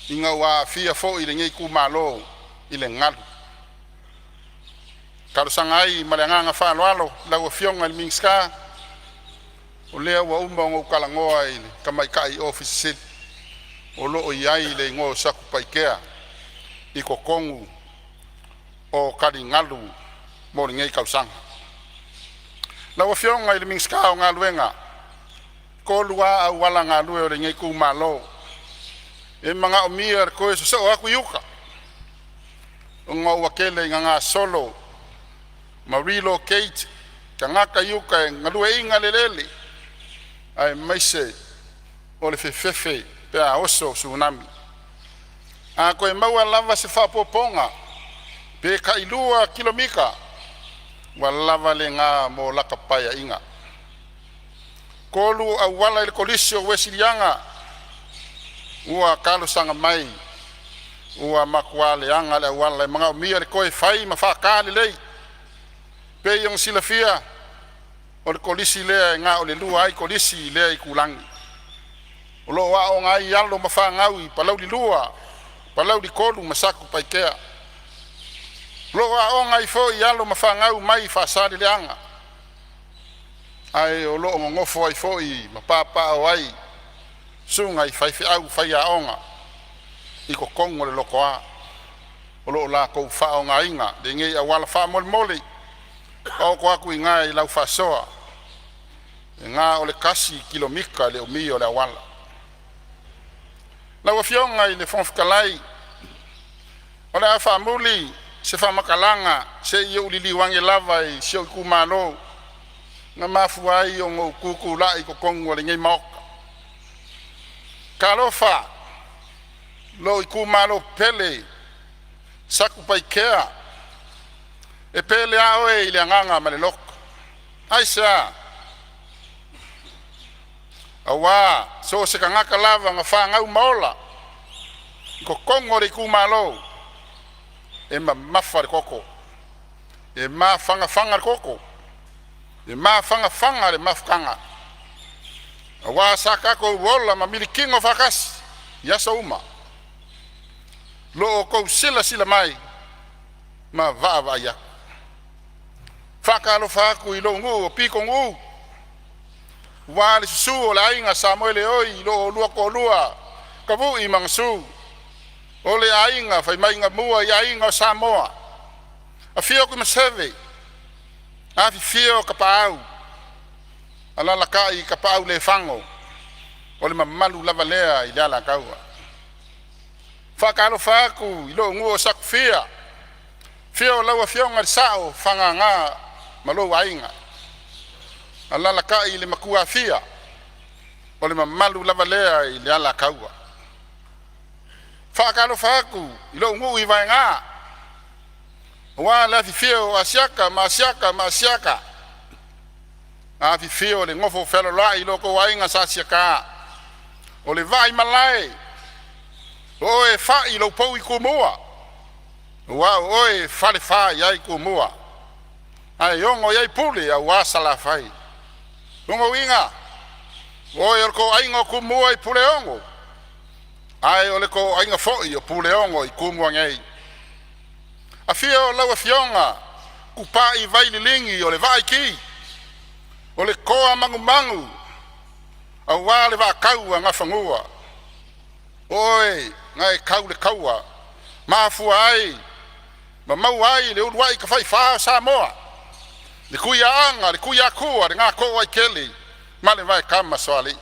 ina ua aafia foi lenei itumalo i le galu. E talosaga ai ma le agaga faaaloalo lau Afioga i le Minisita, o lea ua uma ona ou talanoa i le tamaitai Ofisa Sili o lo o i ai le igoa o Satupaitea i totonu o taligalu mo lenei tausaga. Lau Afioga i le Minisita o Galuega, 3 a auala galue o lenei itumalo e manaomia le toe sosoo atu i uta ona ua tele ina gasolo ma relocate tagata i uta e galueaiina le eleele aemaise o le fefefe pe a oso Tsunami. A toe maua lava se faaopoopoga pe tailua kilomita ua lava lena mo lata paeaiga. 3. Auala i le Kolisi o Uesiliana ua talosaga mai ua matua leaga le auala e manaomia le toe fai ma faata lelei. Pei ona silafia o le Kolisi lea e na o le lua ai Kolisi i lea itulagi. O lo o aooga ai alo ma fanau i Palauli 2, Palauli 3 ma Satupaitea. O lo o aooga ai foi alo ma fanau mai Faasaleleaga, ae o lo o nonofo ai foi ma papaaao ai susuga i faifeau faiaoga i totonu o le Lotoa o lo o latou faaaogaina lenei auala. Faamolemole taoto atu i ina i lau faasoa, e na o le 1 kilomita le umi o le auala. Lau Afioga i le Fofoga Fetalai, o le a faamuli se faamatalaga se i ou liliu ane lava i si ou itumalo na mafua ai ona ou tutulai i totonu o lenei Maota. Talofa, lou itumalo pele Satupaitea, e pele a oe i le agaga ma le loto. Aisea? Aua so o se tagata lava na fanau ma ola i totonu o le itumalo, e mamafa le toto, e mafanafana le toto, e mafanafana le mafutaga, aua sa tatou ola ma milikino faatasi i aso uma, lo outou silasila mai ma vaavaai atu. Faatalofa atu i lou nuu o Pitonuu aua le susu o le aiga Samoeleoi i lo oulua toalua Tavui ma Gasu, o le aiga fai mai na mua i aiga o Samoa. Afio Tuimaseve, afifio Tapaau, alalatai Tapaaulefago, o le mamalu lava lea i le Alataua. Faatalofa atu i lou nuu o Satufia, afio lau Afioga i le Sao Fagaga ma lou aiga, alalatai le Matuafia. O le mamalu lava lea i le Alataua. Faatalofa atu i lou nuu i Vaega, aua le afifio o Asiata ma Asiata ma Asiata, afifio le nofo fealoloai o lo outou aiga Sa Asiata, o le Vaaimalae o oe e fai lou pou i Tumua, aua o oe e falefa i ai Tumua ae ogo i ai Pule aua Salafai. Lona uiga, o oe o le toaiga o Tumua i Puleono, ae o le toaiga foi o Puleono i Tumua nei. Afio lau Afioga Tupai Vaililigi o le Vaaiki, o le toa manumanu Aua le Vaatau a Gafanua, o oe na e tau le taua ma afua ai ona maua ai le uluai tafaifa o Samoa, le Tuiaana, le Tuiatua le Gato'oaitele ma le Vaetama Soalii.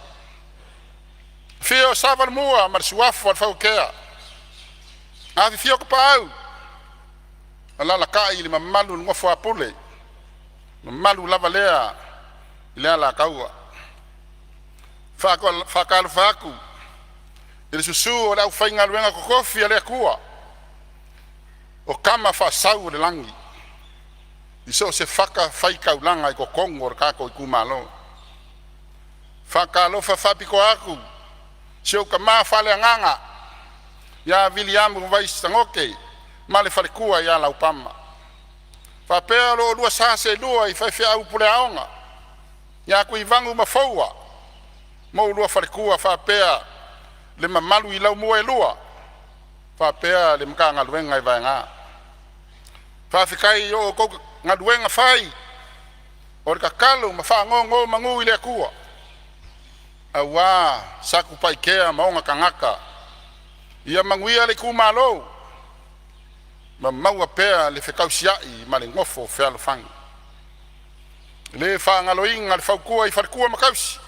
Afio Savalemua ma le Suafa o le Fauatea, afifio Tapaau, alalatai le mamalu i le nofo a Pule, mamalu lava lea i le Alataua. E faatalofa atu i le susu o le aufaigaluega totofi a le Atua o Tama Faasau o le Lagi i so o se fatafaitaulaga i totonu o le tatou itumalo. E faatalofa faapitoa atu i si ou tama faaleagaga ia Viliamu Vaisi Sagote ma le faletua ia Laupama, faapea lo oulua sa seelua i faifeau puleaoga ia Tuivanu ma Foua ma oulua faletua, faapea le mamalu i laumua e lua, faapea le Matagaluega i Vaega. Faafetai i o outou galuega fai o le tatalo ma faanonomanu i le Atua aua Satupaitea ma ona tagata. Ia manuia le itumalo ma maua pea le fetausiai ma le nofo fealofani. E le faagaloina le fautua i faletua ma tausi,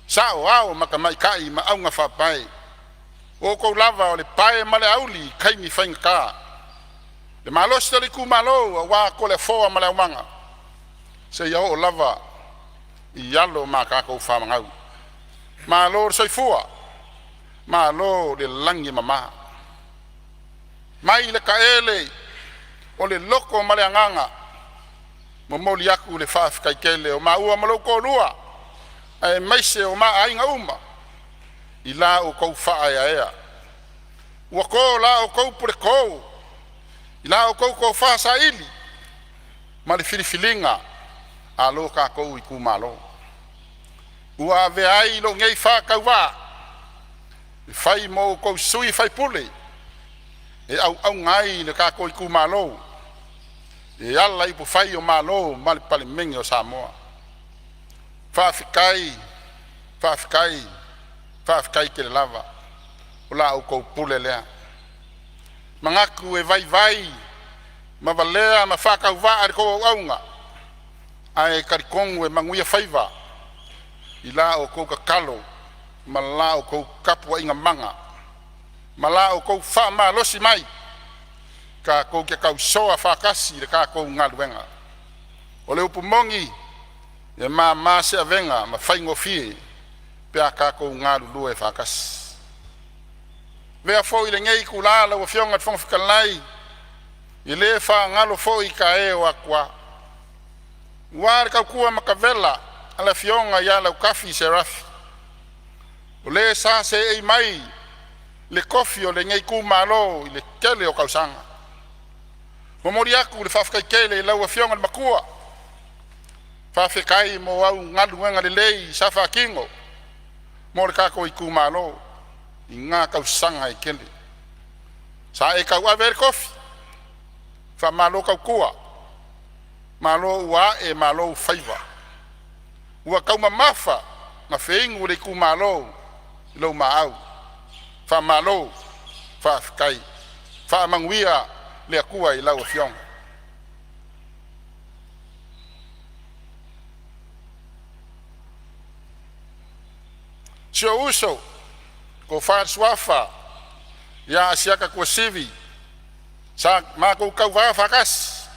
saoao ma tamaitai ma augafaapae, o outou lava o le pae ma le auli i taimi faigata. Le malosi o le itumalo aua Toleafoa ma le aumaga seia oo lava i alo ma a tatou fanau. Malo le soifua, malo le lagi e mama. Mai le taele o le loto ma le agaga, momoli atu le faafetai tele o maua ma lou toalua, aemaise o ma aiga uma i la outou faaeaea. Ua to la outou puleto i la outou tofa saili ma le filifiliga a lo tatou itumalo ua avea ai lou nei faatauvaa e fai ma o outou sui usufono e auauna ai i le tatou itumalo e ala i upufai o Malo ma le Palemene o Samoa. Faafetai, faafetai, faafetai tele lava. O la outou pule lea. E manatu e vaivai ma valea ma faatauvaa le tou auauna, ae talitonu e manuia faiva i la outou tatalo ma la outou tapuaiga mana ma la outou faamalosi mai tatou te tausoa faatasi i le tatou galuega. O le upu moni, e mama se avega ma faigofie pe a tatou galulue faatasi. Avea foi lenei itula lau Afioga i le Fofoga Fetalai, e le faagalo foi tae o atua, aua le tautua matavela a le afioga ia Lautafi Serafi, o le sa seei mai i le tofi o lenei itumalo i le tele o tausaga. Momoli atu le faafetai tele i lau afioga i le matua, faafetai mo au galuega lelei sa faatino mo le tatou itumalo i na tausaga e tele sa e tauave ai le tofi. Faamalo tautua, malo ua ae, malo faiva. Ua taumamafa ma feinu le itumalo i lou maau. Faamalo faafetai. Faamanuia le Atua i lau afioga. Si ou uso le Tofa i le Suafa ia Asiata Tuasivi sa matou tauva faatasi,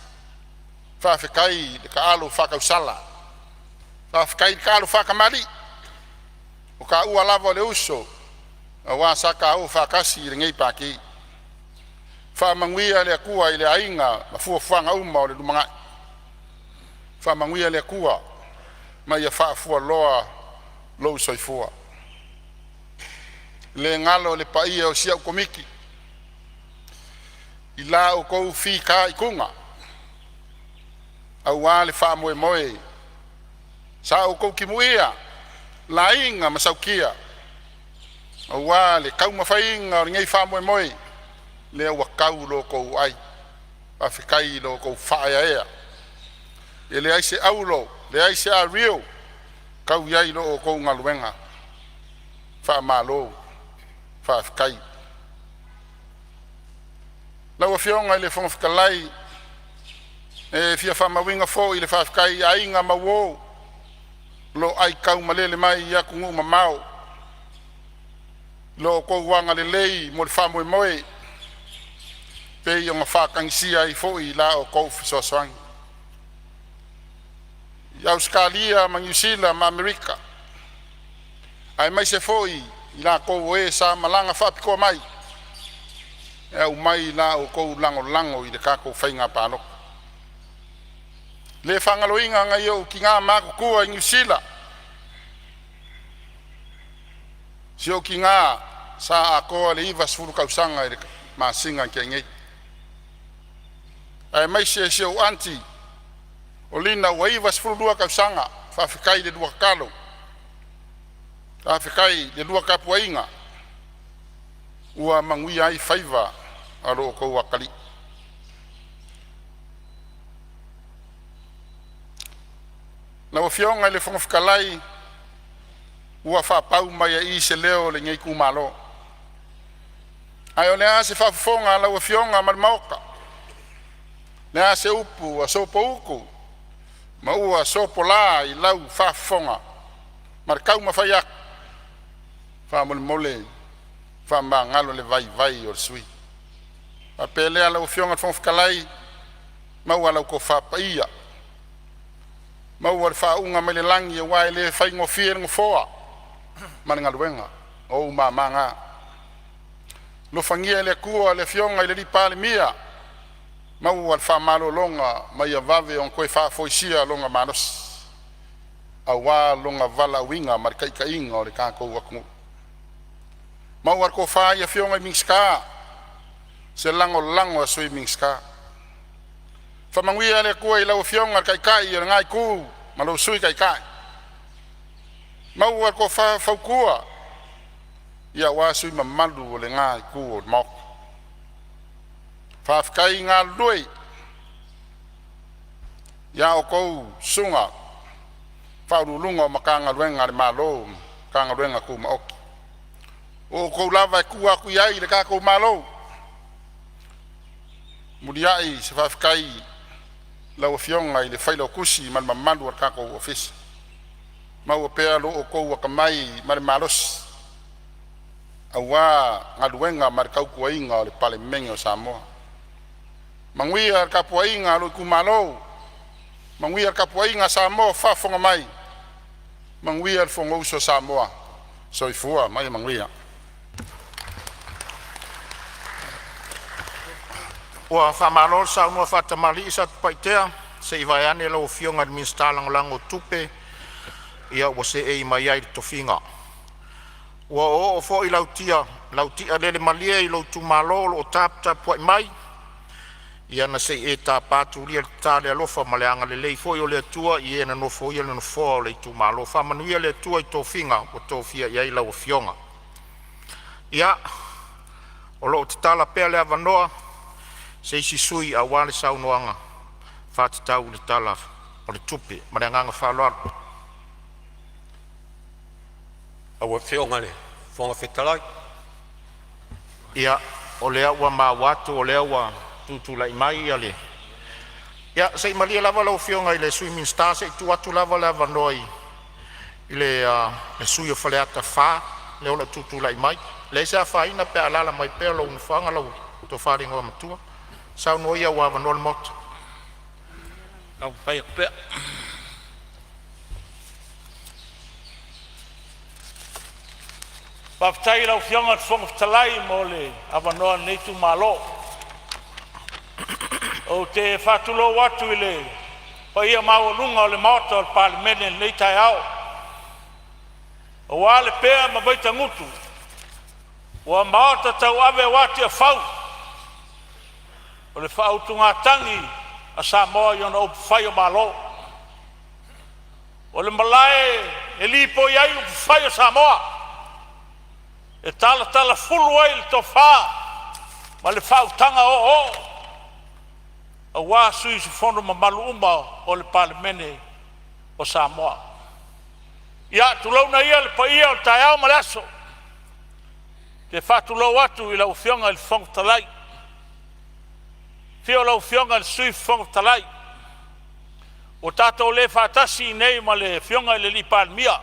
faafetai le taalo faatausala, faafetai le taalo faatamalii. O taua lava o le uso aua sa taua o faatasi i lenei Pati. Faamanuia le Atua i le aiga ma fuafuaga uma o le lumanai. Faamanuia le Atua ma ia faafualoa lou soifua. E le galo le paia o si au Komiti i la outou fitaituga aua le faamoemoe sa outou timuia, laina ma sautia aua le taumafaiga o lenei faamoemoe, lea ua tau lo outou ai. Faafetai i lo outou faaeaea. E leai se aulo, leai se ario. tau iai lo outou galuega. Faamalo, faafetai. Lau Afioga i le Fofoga Fetalai, e fia faamauina foi le faafetai i aiga ma uo o lo o aitaumalele mai i atunuu mamao i lo outou agalelei mo le faamoemoe e pei ona faatagisia ai foi la outou fesoasoani. I Ausetalia ma Niu Sila ma Amerika, aemaise foi i latou o e sa malaga faapitoa mai e aumai la outou lagolago i le tatou faiga palota. E le faagaloina nai ou tina matutua i Niu Sila, si ou tina sa atoa le 90 tausaga i le masina na tea nei, aemaise si ou aunty o Lina ua 92 tausaga. Faafetai i le lua tatalo, faafetai i le lua tapuaiga ua manuia ai faiva o lo outou atalii. Lau Afioga i le Fofoga Fetalai, ua faapau mai ai i i se leo o lenei itumalo. Ae o le a se faafofoga a lau Afioga ma le Maota? O le a se upu ua sopoutu ma ua sopola i lau faafofoga ma le taumafai atu? Faamolemole faamagalo le vaivai o le sui usufono. Ona faapea lea, lau Afioga i le Fofoga Fetalai, maua lau tofa paia, maua le faauuga mai le lagi aua e le faigofie le nofoa ma le galuega. O ou mama na. Alofagia e le Atua le Afioga i le Palemia, maua le faamalologa ma ia vave ona toe faafoisia lona malosi aua lona valaauina ma le taitaiga o le tatou atunuu. Maua le tofa i afioga i Minisita, se lagolago a Sui Minisita. Faamanuia le Atua i lau Afioga i le Taitai o lena Itu ma lou Sui Taitai, maua le tofa fautua aua sui usufono mamalu o lena Itu o le Maota. Faafetai galulue ia outou susuga i Ofisa Sili o Pulega o Matagaluega a le Malo ma Matagaluega Tumaoti. O outou lava e tua atu i ai le tatou Malo. Muliai se faafetai i lau Afioga i le Failautusi ma le mamalu o le tatou Ofisa, maua pea lo outou atamai ma le malosi aua galuega ma le tautuaina o le Palemene o Samoa. Manuia le tapuaiga a lou itumalo, manuia le tapuaiga a Samoa o faafofoga mai, manuia le Fonousu a Samoa. Soifua ma ia manuia. Ua faamalo le saunoa faatamalii Satupaitea, se i vaeane lau Afioga i le Minisita Lagolago o Tupe, ia ua seei mai ai i le tofiga. Ua oooo foi lau tialele malie i lou itumalo o lo o taputapuai mai, ia na se i e tapa tulia le tata i le alofa ma le agalelei foi o le Atua i e na nofoia le nofoa o le itumalo. Faamanuia le Atua i tofiga ua tofia i ai lau Afioga. Ia, o lo o tatala pea le avanoa mo se isi sui usufono aua le saunoaga faatatau i le Tala o le Tupe. Ma le agaga faaaloalo. Lau Afioga i le Fofoga Fetalai. Ia, o lea ua maua atu o lea ua tutulai mai le… Ia, se i malie lava lau Afioga i le Sui Minisita se i tuu atu lava le avanoa i le sui usufono mo Faleata 4 lea o lo o tutulai mai. E leai se afaina pe a alaala mai pea i lou nofoaga lau tofa i le Igoamatua. Saunoa ia ua avanoa le Maota. Taumafai atu pea. Faafetai i lau Afioga i le Fofoga Fetalai mo le avanoa o lenei itumalo. Ou te faatulou atu i le paia maualuga o le Maota o le Palemene i lenei taeao, aua Lepea ma Vaitagutu ua maota tauave aua Tiafau o le faautugatagi a Samoa i ona upufai o Malo. O le malae e lipoi ai upufai o Samoa e talatalafulu ai le tofa ma le faautaga oooo aua sui usufono mamalu uma o le Palemene o Samoa. Ia, tulouna ia le paia o le taeao ma le aso. Ou te faatulou atu i lau Afioga i le Fofoga Fetalai, afio lau Afioga i le Sui Fofoga Fetalai. Ua tatou le faatasi i inei ma le Afioga i le Palemia,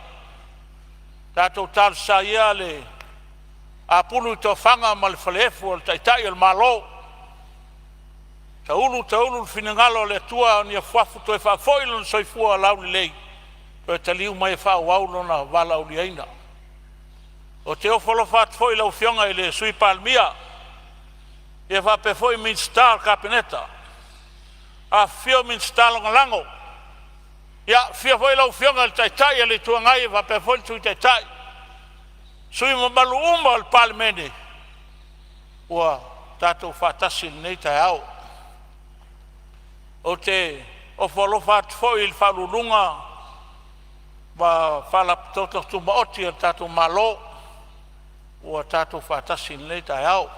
tatou talosia ia le apulu i tofaga ma le falaefu o le Taitai o le Malo. Taulu taulu le finagalo o le Atua ni afuafu toe faafoi lona soifua laulelei toe taliu mai e faaauau lona valaauliaina. Ou te ofo alofa atu foi i lau Afioga i le Sui Palemia ia faapea foi Minisita o le Kapeneta, afifio Minisita Lagolago. Ia, afio foi lau Afioga i le Taitai o le Itu Agai faapea foi le Sui Taitai, sui usufono mamalu uma o le Palemene ua tatou faatasi i lenei taeao. Ou te ofo alofa atu foi i Ofisa Sili o Pulega ma Faalapotopotoga Tumaoti a le tatou Malo ua tatou faatasi i lenei taeao.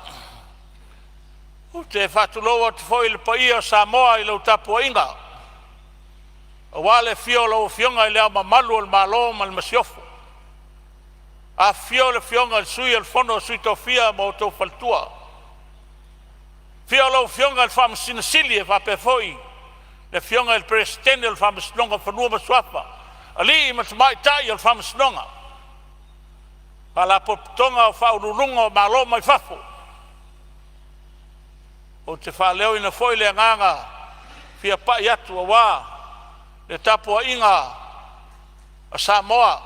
Ou te faatulou atu foi i le paia o Samoa i lau tapuaiga, aua le afio o lau Afioga i Le Ao Mamalu o le Malo ma le Masiofo, afifio le Afioga i le Sui o le Fono a Sui Tofia ma outou faletua, afio lau Afioga i le Faamasino Sili e faapea foi le Afioga i le Peresetene o le Faamasinoga o Fanua ma Suafa, alii ma tamaitai o le Faamasinoga, Faalapotopotoga o Faauluuluga o Malo mai fafo. Ou te faaleoina foi le agaga fia pai atu aua le tapuaiga a Samoa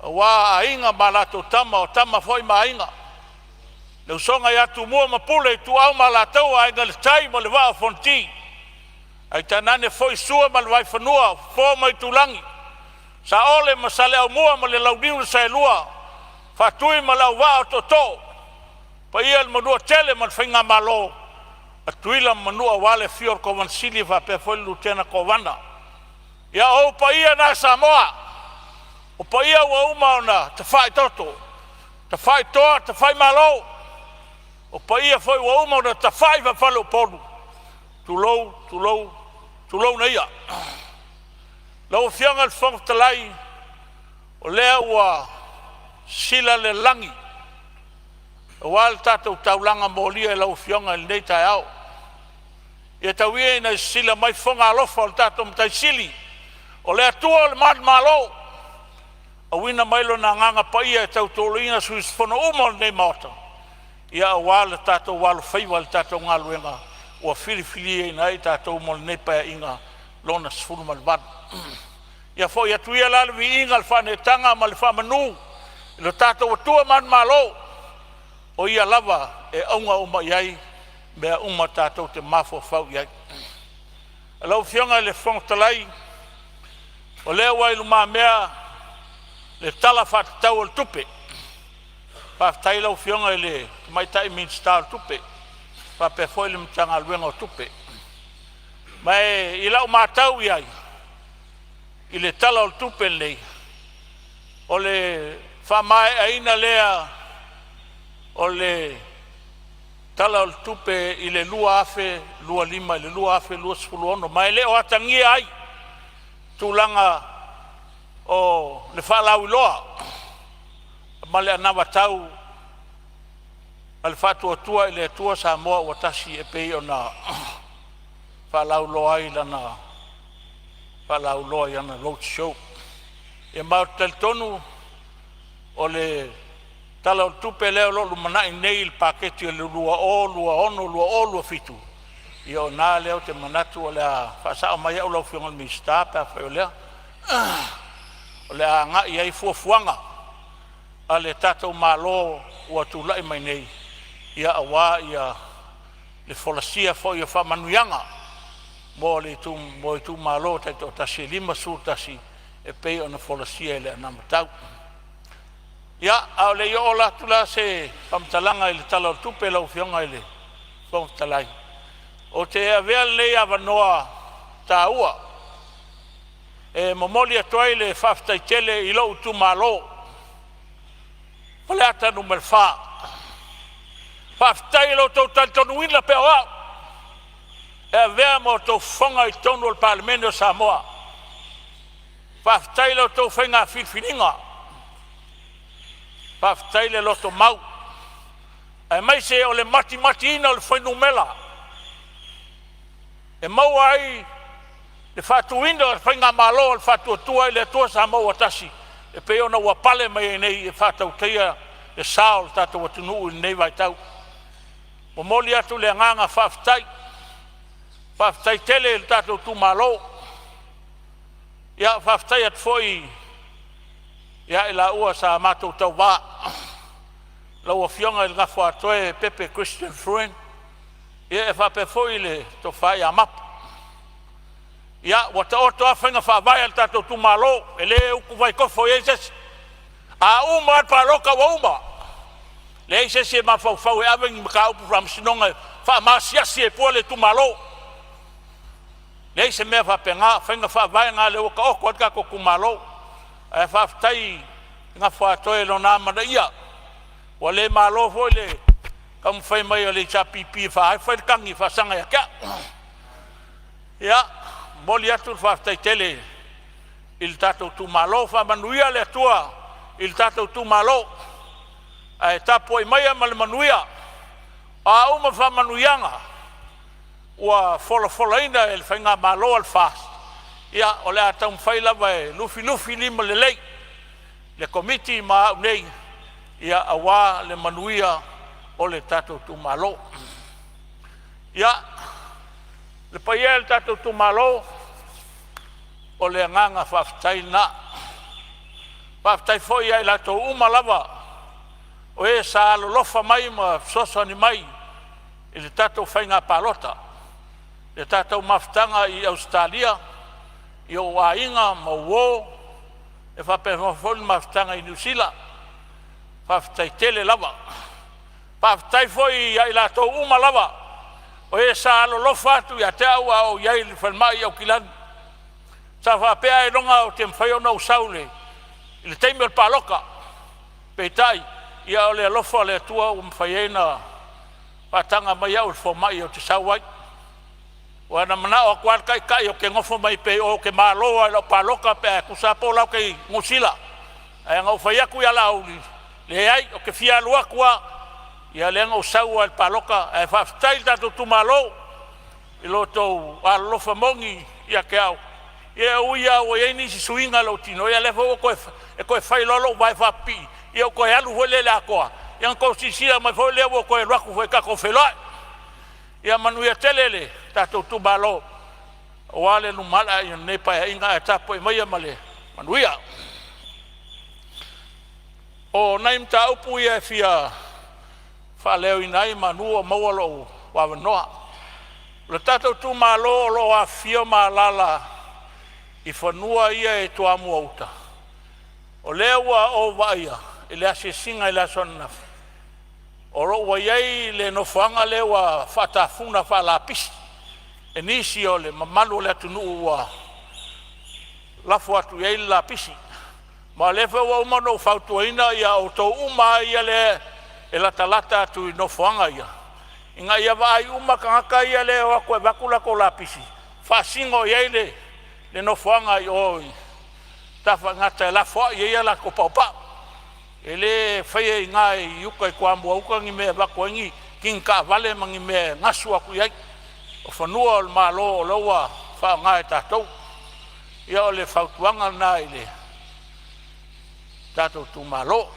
aua Aiga ma latou Tama, o Tama foi ma Aiga, le usoga ia Tumua ma Pule, Ituau ma Alataua, Aiga i le Tai ma le Vaa o Fonoti, ae tainane foi Sua ma le Vaifanua, Fofo ma Aitulagi, Saole ma Saleaaumua ma le Launiu na Saelua, Faatui ma le Auvaa o Tootoo, paia i le Manuatele ma le Faigamalo a Tutuila ma Manua aua le afio o le Kovana Sili faapea foi le Lutena Kovana. Ia o ou paia na Samoa, o paia ua uma ona tafaitoto, tafaitoa, tafaimalo, o paia foi ua uma ona tafai faa-faleupolu. Tulou, tulou, tulouna ia. Lau Afioga i le Fofoga Fetalai, o lea ua sila le lagi aua le tatou taulaga molia i lau Afioga i lenei taeao. Ia tau ia ina e sisila mai fofoga alofa o le tatou Matai Sili, o le Atua o le manumalo, auina mai Lona Agaga Paia e tautoaluaina sui usufono uma o lenei Maota, aua le tatou alofaiva i le tatou galuega ua filifiliina ai i tatou mo lenei Paeaiga Lona XVIII. Ia foi atu ia la le viiga, le faaneetaga ma le faamanu i lo tatou Atua manumalo, o Ia lava e auga uma i ai mea uma tatou te mafaufau i ai. Lau Afioga i le Fofoga Fetalai, o lea ua i lumamea le Tala Faatatau o le Tupe. Faafetai i lau Afioga i le Tamaitai Minisita o Tupe faapea foi le Matagaluega o Tupe. Ma e i lau matau i ai i le Tala o le Tupe lenei, o le faamaeaina lea o le Tala o le Tupe i le 2025 i le 2026, ma e le o atagia ai tulaga o le faalauiloa ma le anavatau a le Faatuatua i le Atua Samoa ua Tasi e pei ona faalauiloa ai i lana faalauiloa i ana road show. Ia ma ou te talitonu o le Tala o le Tupe lea o lo o lumanai nei i le Paketi o le 2026/2027, ia o i ina lea ou te manatu o le a faasao mai au lau Afioga i le Minisita pe afai o lea, o le a agai i ai fuafuaga a le tatou Malo ua tulai mai nei, ia aua le folasia foi o faamanuiaga mo itumalo taitoatasi e 51 e pei ona folasia i le anavatau. Ia, a o le i oo atu la se faamatalaga i le Tala o le Tupe lau Afioga i le Fofoga Fetalai, ou te avea lenei avanoa taua e momoli atu ai le faafetai tele i lou itumalo Faleata Nu.4. Faafetai i lo outou talitonuina pea o au e avea ma outou fofoga i totonu o le Palemene o Samoa. Faafetai i la outou faiga filifiliga, faafetai le lotomau aemaise o le matimatiina o le fuainumera e maua ai le faatuina o le Faigamalo a le Faatuatua i le Atua Samoa ua Tasi e pei ona ua pale mai ai nei e faatautaia le sa o le tatou atunuu i lenei vaitau. Momoli atu le agaga faafetai, faafetai tele i le tatou itumalo. Ia faafetai atu foi ia i laua sa matou tauva, lau Afioga i le Gofoatoe Pepe Christian Fruen ia e faapea foi le Tofa ia Mapu. Ia, ua taoto a faiga faavae a le tatou itumalo, e le utuvai tofo i ai se isi. A uma lava le palota ua uma, leai se isi e mafaufau e ave ni mataupu i le faamasinoga e faamaasiasi ai fua le itumalo. Leai se mea faapena, o faiga faavae na o lea ua taoto ai le tatou itumalo. Ae faafetai i le Gofoatoe i lona amanaia, ua le malo foi le taumafai mai o le HRPP e fai le tagi e faasaga ia te au. Ia, momoli atu le faafetai tele i le tatou itumalo. Faamanuia le Atua i le tatou itumalo, ae tapuai maia ma le manuia. O a uma faamanuiaga ua folafolaina e le faigamalo a le FAST, ia o le a taumafai lava e lufilufilima lelei le Komiti ma au nei ia aua le manuia o le tatou itumalo. Ia, le paia e o le tatou itumalo, o le agaga faafetai lena. Faafetai foi ia i latou uma lava o e sa alolofa mai ma fesoasoani mai i le tatou faiga palota, le tatou mafutaga i Ausetalia i ou aiga ma uo, e faapea foi le mafutaga i Niu Sila. Faafetai tele lava. Faafetai foi ia i latou uma lava o e sa alolofa atu ia te au a o ou i ai i le falemai i Aukilani. Sa faapea ailoga ou te mafai ona ou sau i le taimi o le palota, peitai ia o le alofa o le Atua ua mafai ai ona faataga mai au e le fomai ou te sau ai. Aua na manao atu lava le taitai ou te nofo mai pea i o ou te malo lava i lau palota pe a tusa lava po o la ou te i Niu Sila. Ae na ou fai atu ia Laauli, leai, ou te fia alu atu lava. Ia lea na ou sau lava i le palota. Ae faafetai i le tatou itumalo i lo outou alolofa moni ia te au. Ia e ui lava ua i ai nisi suiga i lou tino, ia lea foi ua toe, e toe fai loa lou vae faapipii, ia ou toe alu foi lea i le atoa, ia ona outou silasila mai foi lea ua ou toe alu atu foi tatou feiloai. Ia manuia tele le tatou itumalo aua le lumanai o lenei Paeaiga ae tapuai maia ma le manuia. O nai mataupu ia e fia faaleoina ai manu o maua lou avanoa. O le tatou itumalo o lo o afifio ma alaala i fanua ia e Toamua Uta, o lea ua ou vaaia i le asiasiga i le aso ananafi, o lo o ua i ai le nofoaga lea ua faatafuna faalapisi e nisi o le mamalu o le atunuu ua lafo atu i ai le lapisi. Ma o lea foi ua uma ona ou fautuaina ia outou uma lava ia lea e latalata atu i nofoaga ia, ina ia vaai uma tagata ia lea e o atu e avatu latou lapisi, faasino i ai le le nofoaga i o i Tafaigata e lafoai ai a latou paopao. E le faia i ina i uta i Toamua uta ni mea e avatu ai ni kini taavale ma ni mea e gasu atu i ai. O fanua o le Malo o la ua faaaoga e tatou. Ia o le fautuaga lena i le tatou itumalo.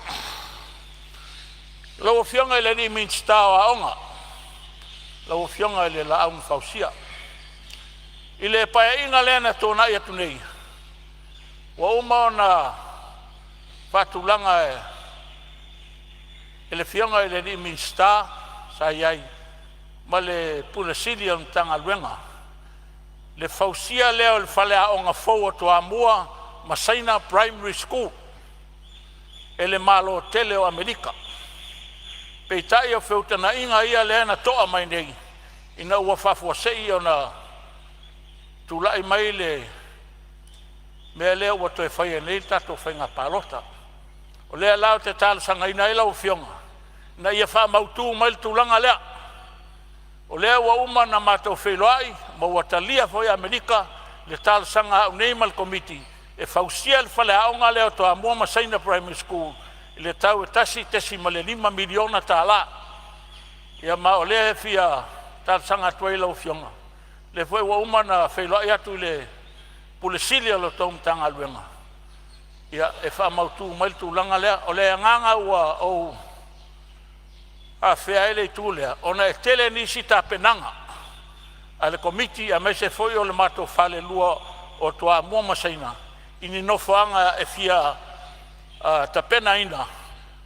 Lau Afioga i le Minisita o Aoga, lau Afioga i le Laau na Fausia, i le Paeaiga lea na tuanai atu nei, ua uma ona faatulaga e le Afioga i le Minisita sa i ai ma le Pule Sili o le Matagaluega le fausia lea o le faleaoga fou o Toamua ma Saina Primary School e le Malo tele o Amerika. Peitai o feutagaiga ia lea na to'a mai nei ina ua faafuasei ona tulai mai le mea lea ua toe faia nei le tatou faiga palota. O lea la ou te talosagaina ai lau Afioga ina ia faamautu mai le tulaga lea. O lea ua uma ona matou feiloai ma ua talia foi e Amerika le talosaga a au nei ma le Komiti. e fausia le faleaoga lea o Toamua ma Saina Primary School i le tau e $1.5 miliona tala. Ia ma o lea e fia talosaga atu ai i lau Afioga, lea foi ua uma ona feiloai atu i le Pule Sili o la outou Matagaluega, ia e faamautu mai le tulaga lea. O le agaga ua ou afea ai le itu lea, ona e tele nisi tapenaga a le Komiti aemaise foi o le matou falelua o Toamua ma Saina i ni nofoaga e fia tapenaina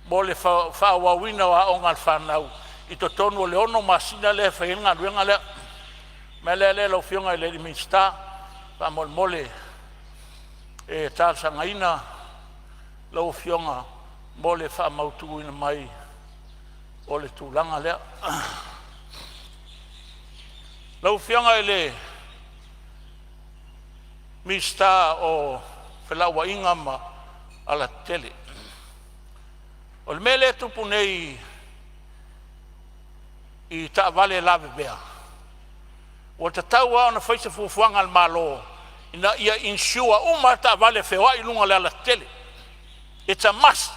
mo le faaauauina o aoga a le fanau i totonu o le 6 masina lea e fai ai le galuega lea. O le mea lea lau Afioga i le Minisita, faamolemole e talosagaina lau Afioga mo le faamautuina mai o le tulaga lea. Lau Afioga i le Minisita o Felauaiga ma Alatetele, o le mea lea e tupu nei i taavale lavevea, ua tatau lava ona fai se fuafuaga a le Malo ina ia insure uma lava taavale feoai i luga o le alatetele. It's a must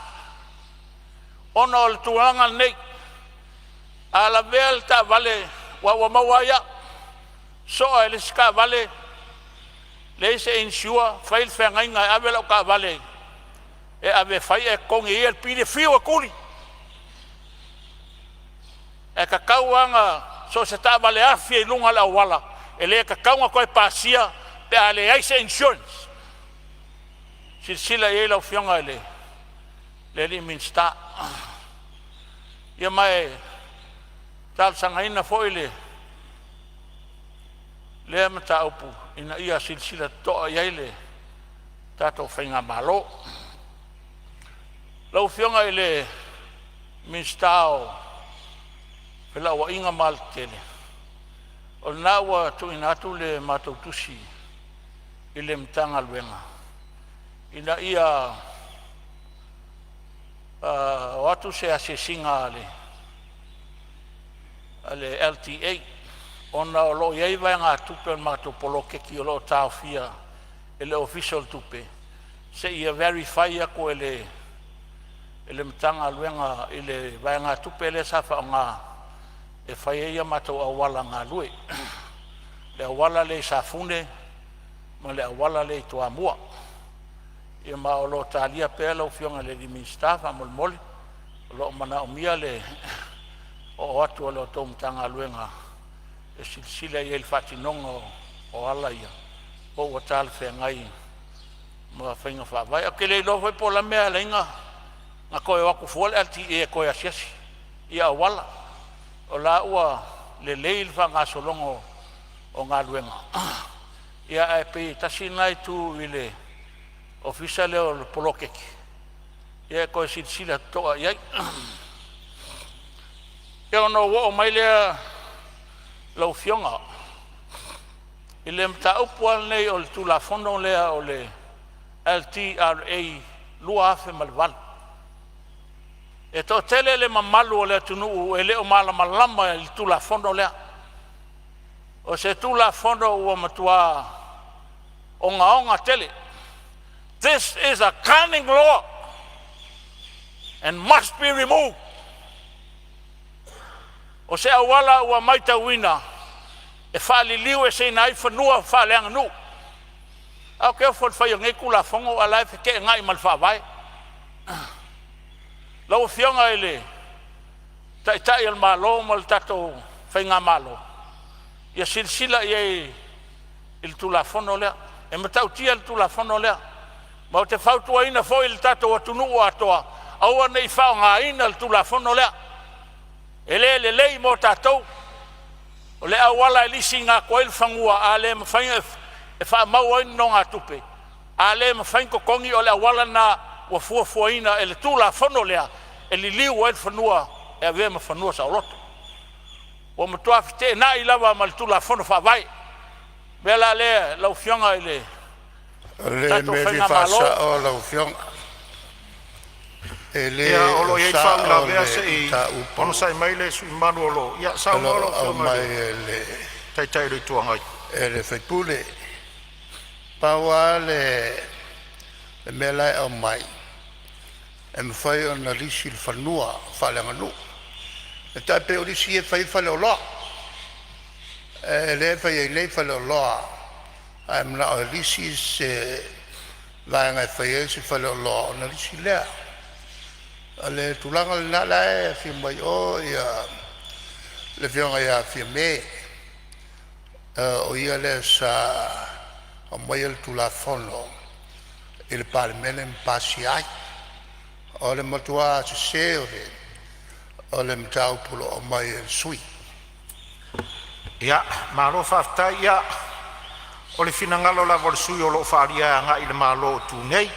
ona o le tulaga lenei, a lavea le taavale, aua ua maua ai au, soa e le isi taavale, leai se insure, fai le feagaiga e ave lau taavale e ave e fai ae totogi e ia le pili e fiu e tuli. Ae tatau lava ona so o se taavale afi i luga o le auala, e le tatau ona toe pasia pe a leai se insurance. Silasila i ai lau Afioga i le Minisita. Ia ma e talosagaina foi lea mataupu ina ia silasila totoa i ai le tatou faigamalo. Lau Afioga i le Minisita o Felauaiga ma Alatetele, o lena ua tuuina atu le matou tusi i le Matagaluega ina ia o atu se asiasiga a le LTA, ona o lo o i ai vaegatupe o le matou poloketi o lo o taofia e le Ofisa o le Tupe seia verify atu e le Matagaluega i le vaegatupe lea sa faaaoga e fai ai a matou auala galue, le auala lea i Safune ma le auala lea i Toamua. Ia ma o lo o talia pea lau Afioga i le Minisita. Faamolemole o lo o manaomia le oo atu o la outou Matagaluega e silasila i ai i le faatinoga o ala ia po ua talafeagai ma faiga faavae. Ae ou te le iloa foi po o le a le mea e ala ai ona toe o atu fua le LTA e toe asiasi i auala, o la ua lelei le faagasologa o galuega. Ia ae pei e tasi lena itu i le ofisa lea o le poloketi e toe silasila totoa i ai. Ia ona ou oo mai lea lau Afioga i le mataupu lava lenei o le Tulafono lea o le LTRA 2008. E toatele le mamalu o le atunuu e le o malamalama i le Tulafono lea. O se Tulafono ua matua ogaoga tele. This is a cunning law and must be removed. O se auala ua matauina e faaliliueseina ai fanua faaleaganuu. Ae ou te ofo i le fai o nei Tulafono a o la e feteenai ma le Faavae. Lau Afioga i le Taitai o le Malo ma le tatou faigamalo, ia silasila i ai i le Tulafono lea. E matautia le Tulafono lea, ma ou te fautuaina foi le tatou atunuu atoa, aua ne i faaaogaina le Tulafono lea, e le lelei mo tatou. O le auala e lisiina atu ai le fanua a le mafai ona e faamau ai nonogatupe, a le mafai ona totogi, o le auala lena ua fuafuaina e le Tulafono lea e liliu ai le fanua e avea ma fanua saoloto. Ua matua feteenai lava ma le Tulafono Faavae. O le mea la lea lau Afioga i le O le tatou mea e fia faigamalo, faasao lau Afioga, e le Ia, o lo o o i ai le sao faauilavea, le se i mataupu onosai mai le sui usufono mamalu o lo o… Ia o lo saunoa o lau Afioga i aumai le e Taitai o le Itu Agai. le sui usufono. Pau lava le Le mea la e aumai e mafai ona lisi le fanua faaleaganuu. E tai pei o lisi ia e fai ai faleoloa. E lea e fai ai nei faleoloa a e manao e lisi se vaega e fai ai se faleoloa ona lisi lea. O le tulaga lena, la e afio mai o le Afioga ia Fiame, o ia lea sa aumaia le Tulafono i le Palemene ma pasia ai. O le matua sese o le mataupu o lo o aumai e le sui usufono. Ia, malo faafetai. Ia, o le finagalo lava o le sui usufono o lo o faaalia agai i le Malo o tu nei.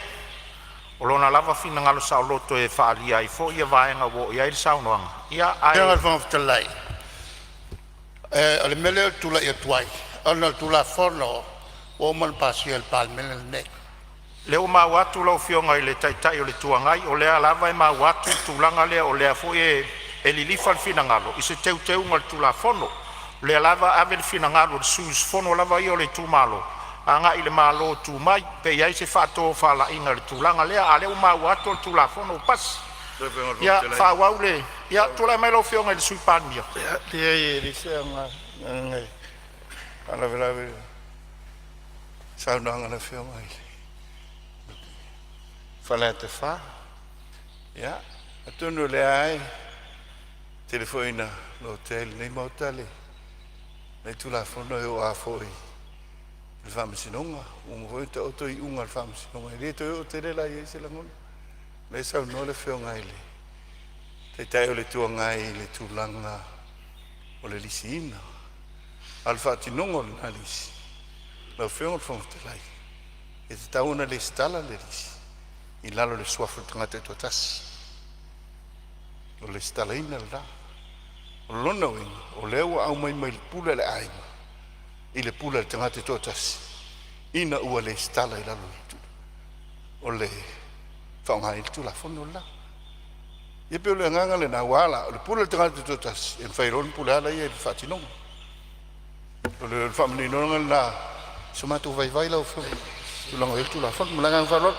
O lona lava finagalo saoloto e faaalia ai foi vaega ua oo i ai le saunoaga, ia Lau ae Afioga i le Fofoga Fetalai, o le mea lea ou te tulai atu ai ona o le Tulafono ua uma ona pasia e le Palemene lenei. O lea ua maua atu lau Afioga i le Taitai o le Itu Agai, o lea lava e maua atu le tulaga lea, o lea foi e lilifa le finagalo i se teuteuga o le Tulafono. O lea lava e ave le finagalo o le sui usufono lava ia o le itumalo agai i le Malo e tu mai pe i ai se faatofalaiga i le tulaga lea, a o lea ua maua atu o le Tulafono ua pasi. Ia faaauau le… Ia, tulai mai lau Afioga i le Sui Palemia. Leai, e leai se agaga e faalavelave i le saunoaga a le Afioga ia Faleata 4. Ia, atonu o lea lava e tele foi ina lotea i lenei Maota lenei Tulafono, e oo lava foi i le Faamasinoga. Ua uma foi ona taoto iuga a le Faamasinoga, e le toe oo tele la i ai se lagona. O lea e saunoa le Afioga i le Taitai o le Itu Agai i le tulaga o le lisiina, a o le faatinoga o lena lisi lau Afioga i le Fofoga Fetalai, e tatau ona resitala le lisi i lalo o le suafa o le tagata e toatasi. O le resitalaina lena. O lona uiga o lea ua aumai mai le pule a le aiga i le pule a le tagata e toatasi ina ua resitala i lalo o le faaaoga ai le Tulafono le la. Ia pei o le agaga lena, aua la o le pule a le tagata e toatasi e mafai loa ona pule lava ia i le faatinoga. O le faamaninoga lena o so matou vaivai lau Afioga i le tulaga o i ai le Tulafono. Ma le agaga faaaloalo.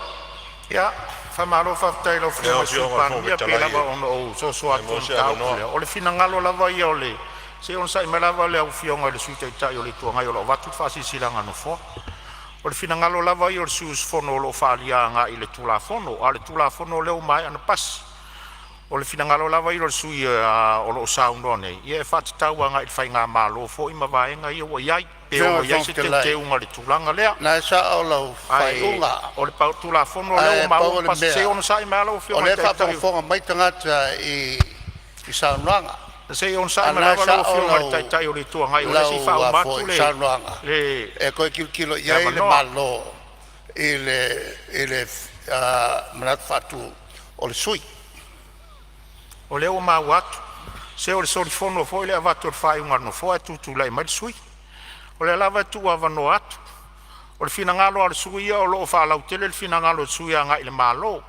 Ia, faamalo faafetai i lau Afioga i Lau le Sui Afioga i le Fofoga Palemia. Pei Fetalai, lava ona ou soso pe atu i maua le se mataupu avanoa. lea, o le finagalo lava ia o le… Se i onosai mai lava lau Afioga i le Sui Taitai o le Itu Agai o lo o avatu le faasilasilaga a le Nofoa. O le finagalo lava ia o le sui usufono o lo o faaalia agai le Tulafono, a o le Tulafono lea ua maea ona pasi. O le finagalo lava ia o le sui usufono o lo o saunoa nei, ia e faatatau agai i le faigamalo foi ma vaega ia ua i ai, pe Lau Afioga ono i le i ai Fofoga se Fetalai, teuteuga i le tulaga lea. na e sao lau Ae faaiuga, o le Tulafono lea ua ae maua pau o ua le pasi, se i mea onosai mai lava lau o Afioga i lea le e Taitai. faafogafoga mai tagata i saunoaga. Se i A onosai o mai lena e lava lau sao Afioga i le lau Taitai o le Itu Agai o lea se i lau faauma atu le saunoaga, e toe tilotilo i le ai le avanoa. Malo i le manatu faatu o le sui usufono. O lea ua maua atu, se o le solifono foi le avatu o le faaiuga a le Nofoa ae tutulai mai le sui. O lea lava e tuuavanoa atu. O le finagalo lava o le sui usufono ia o lo o faalautele le finagalo o le sui usufono agai i le Malo,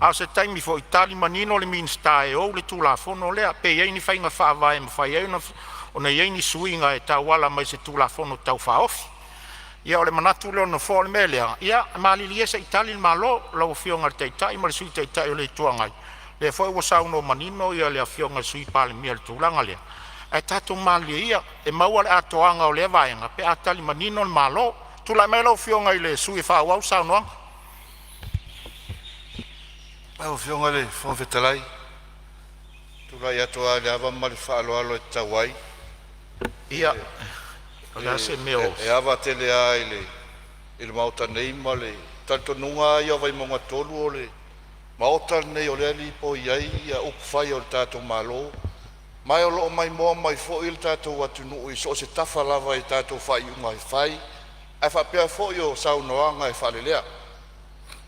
a o se taimi foi tali manino le Minisita e ou le Tulafono lea, pe i ai ni faiga faavae e mafai ai ona i ai ni suiga e tauala mai i se Tulafono Tau Faaofi. Ia o le manatu lea o le Nofoa. O le mea lea, ia malilie se i tali le Malo, lau Afioga i le Taitai ma le Sui Taitai o le Itu Agai, lea foi ua saunoa manino le Afioga i le Sui Palemia i le tulaga lea. Ae tatou malilie ia, e maua le atoaga o lea vaega pe a tali manino le Malo. Tulai mai lau Afioga i le sui usufono e faaauau le saunoaga. Lau Afioga i le Fofoga Fetalai, ou te tulai atu lava i le ava ma le faaaloalo e tatau ai. Ia, o le a se mea o… E ava tele lava i le Maota nei ma le talitonuga lava ia o Vaimauga 3, o le Maota lenei o lea e lipoi ai upufai o le tatou Malo, ma o lo o maimoa mai foi le tatou atunuu i so o se tafa lava i tatou faaiuga e fai, ae faapea foi o saunoaga e faalelea.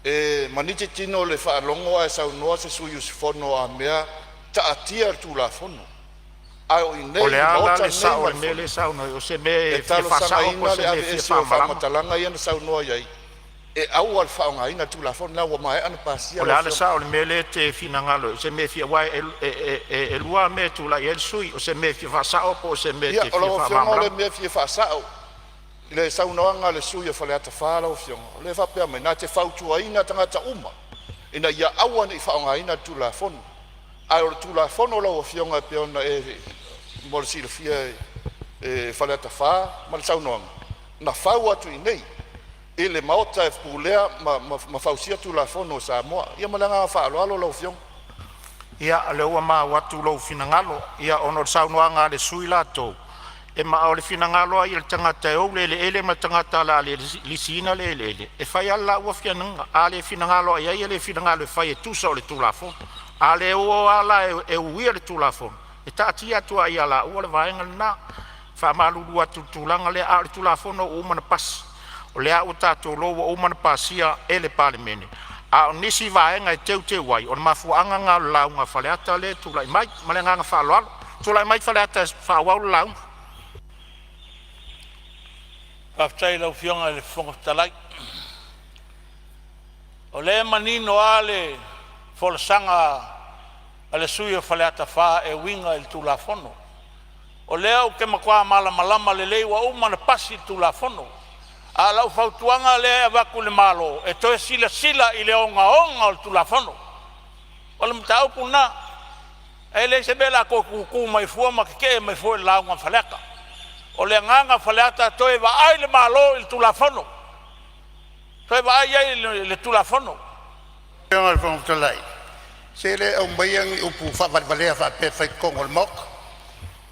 E maniti tino i le faalogo ae saunoa se sui usufono a mea taatia le Tulafono, a o i O inei le i le a la Maota le lenei sao o ma le le mea lea Fono, e saunoa ai? O se mea e e fia faasao po o talosagaina se le mea e fia aveese o faamalamalama? faamatalaga ia na saunoa i ai e aua le faaaogaina le Tulafono lena ua maea ona pasia O le lau a le Afioga. sao o le mea lea e te finagalo ai? O se mea e fia… aua e lua lava mea e tulai ai le sui usufono, o se mea e fia faasao po o se mea e Ia, te o fia lau Afioga o le faamalamalama. mea e fia faasao, I le saunoaga a le sui usufono o Faleata 4 lau Afioga, o lea e faapea mai na te fautuaina tagata uma ina ia aua nei faaaogaina le Tulafono. Ae o le Tulafono lau Afioga e pei ona e mo le silafia e Faleata 4 ma le saunoaga, na fau atu i inei i le Maota e Pulea ma Fausia Tulafono a Samoa. Ia ma le agaga faaaloalo lau Afioga. Ia, o lea ua maua atu lou finagalo ona o le saunoaga a le sui usufono latou, ma o le finagalo lava ia o le tagata e ou le eleele ma le tagata o le a lisiina le eleele, e fai lava le laua finagalo. A le finagalo lava i ai e le finagalo e fai e tusa o le Tulafono. A le o lava la e uia le Tulafono, e taatia atu lava ia laua le vaega lena. E faamalulu atu i le tulaga lea, a o le Tulafono ua uma ona pasi, o lea ua tatou iloa ua uma ona pasia e le Palemene. A o nisi vaega e teuteu ai, o le mafuaaga lena o le lauga a Faleata lea e tulai mai. Ma le agaga faaaloalo. Tulai mai Faleata e faaauau le lauga. Faafetai i lau Afioga i le Fofoga Fetalai. O lea e manino lava le folasaga a le sui usufono o Faleata 4 e uiga i le Tulafono. O lea ou te matua malamalama lelei ua uma ona pasi le Tulafono. A o lau fautuaga lea e avatu i le Malo, e toe silasila i le ogaoga o le Tulafono. O le mataupu lena. E leai se mea o le a toe tutu mai ai fua ma tetee mai fua i le lauga a Faleata. O le agaga o Faleata, toe vaai le Malo i le Tulafono, toe vaai i ai i le Tulafono. Lau Afioga i le Fofoga Fetalai, se le aumaia ni upu faavalevalea faapea e fai i totonu o le Maota.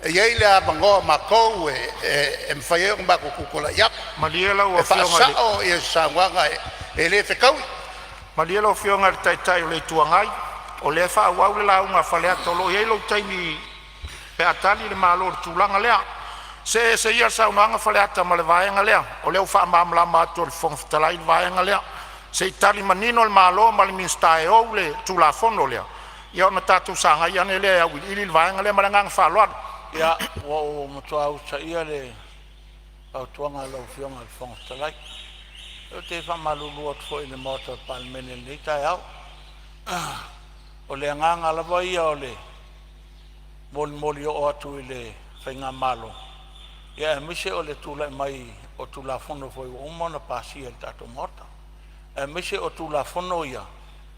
E i ai le avanoa o matou e mafai ai ona matou tutulai atu Malie lau e Afioga i le faasao saunoaga e le fetaui. Malie lau Afioga i le Taitai o le Itu Agai, o lea e faaauau le lauga a Faleata. O lo o i ai lou taimi pe a tali le Malo i le tulaga lea. See ese ia le saunoaga Faleata ma le vaega lea, o lea ua faamalamalama atu e le Fofoga Fetalai le vaega lea. Se i tali manino le Malo ma le Minisita e ou le Tulafono lea, ia ona tatou sagai ane lea e auiliili le vaega lea. Ma le agaga faaaloalo. Ia, ua ou matua usitaia le fautuaga a lau Afioga i le Fofoga Fetalai. Ou te faamalulu atu foi i le Maota o le Palemene i lenei taeao. O le agaga lava ia o le molimoli oo atu i le faigamalo aemaise o le tulai mai o Tulafono foi ua uma ona pasia e le tatou Maota, aemaise o Tulafono ia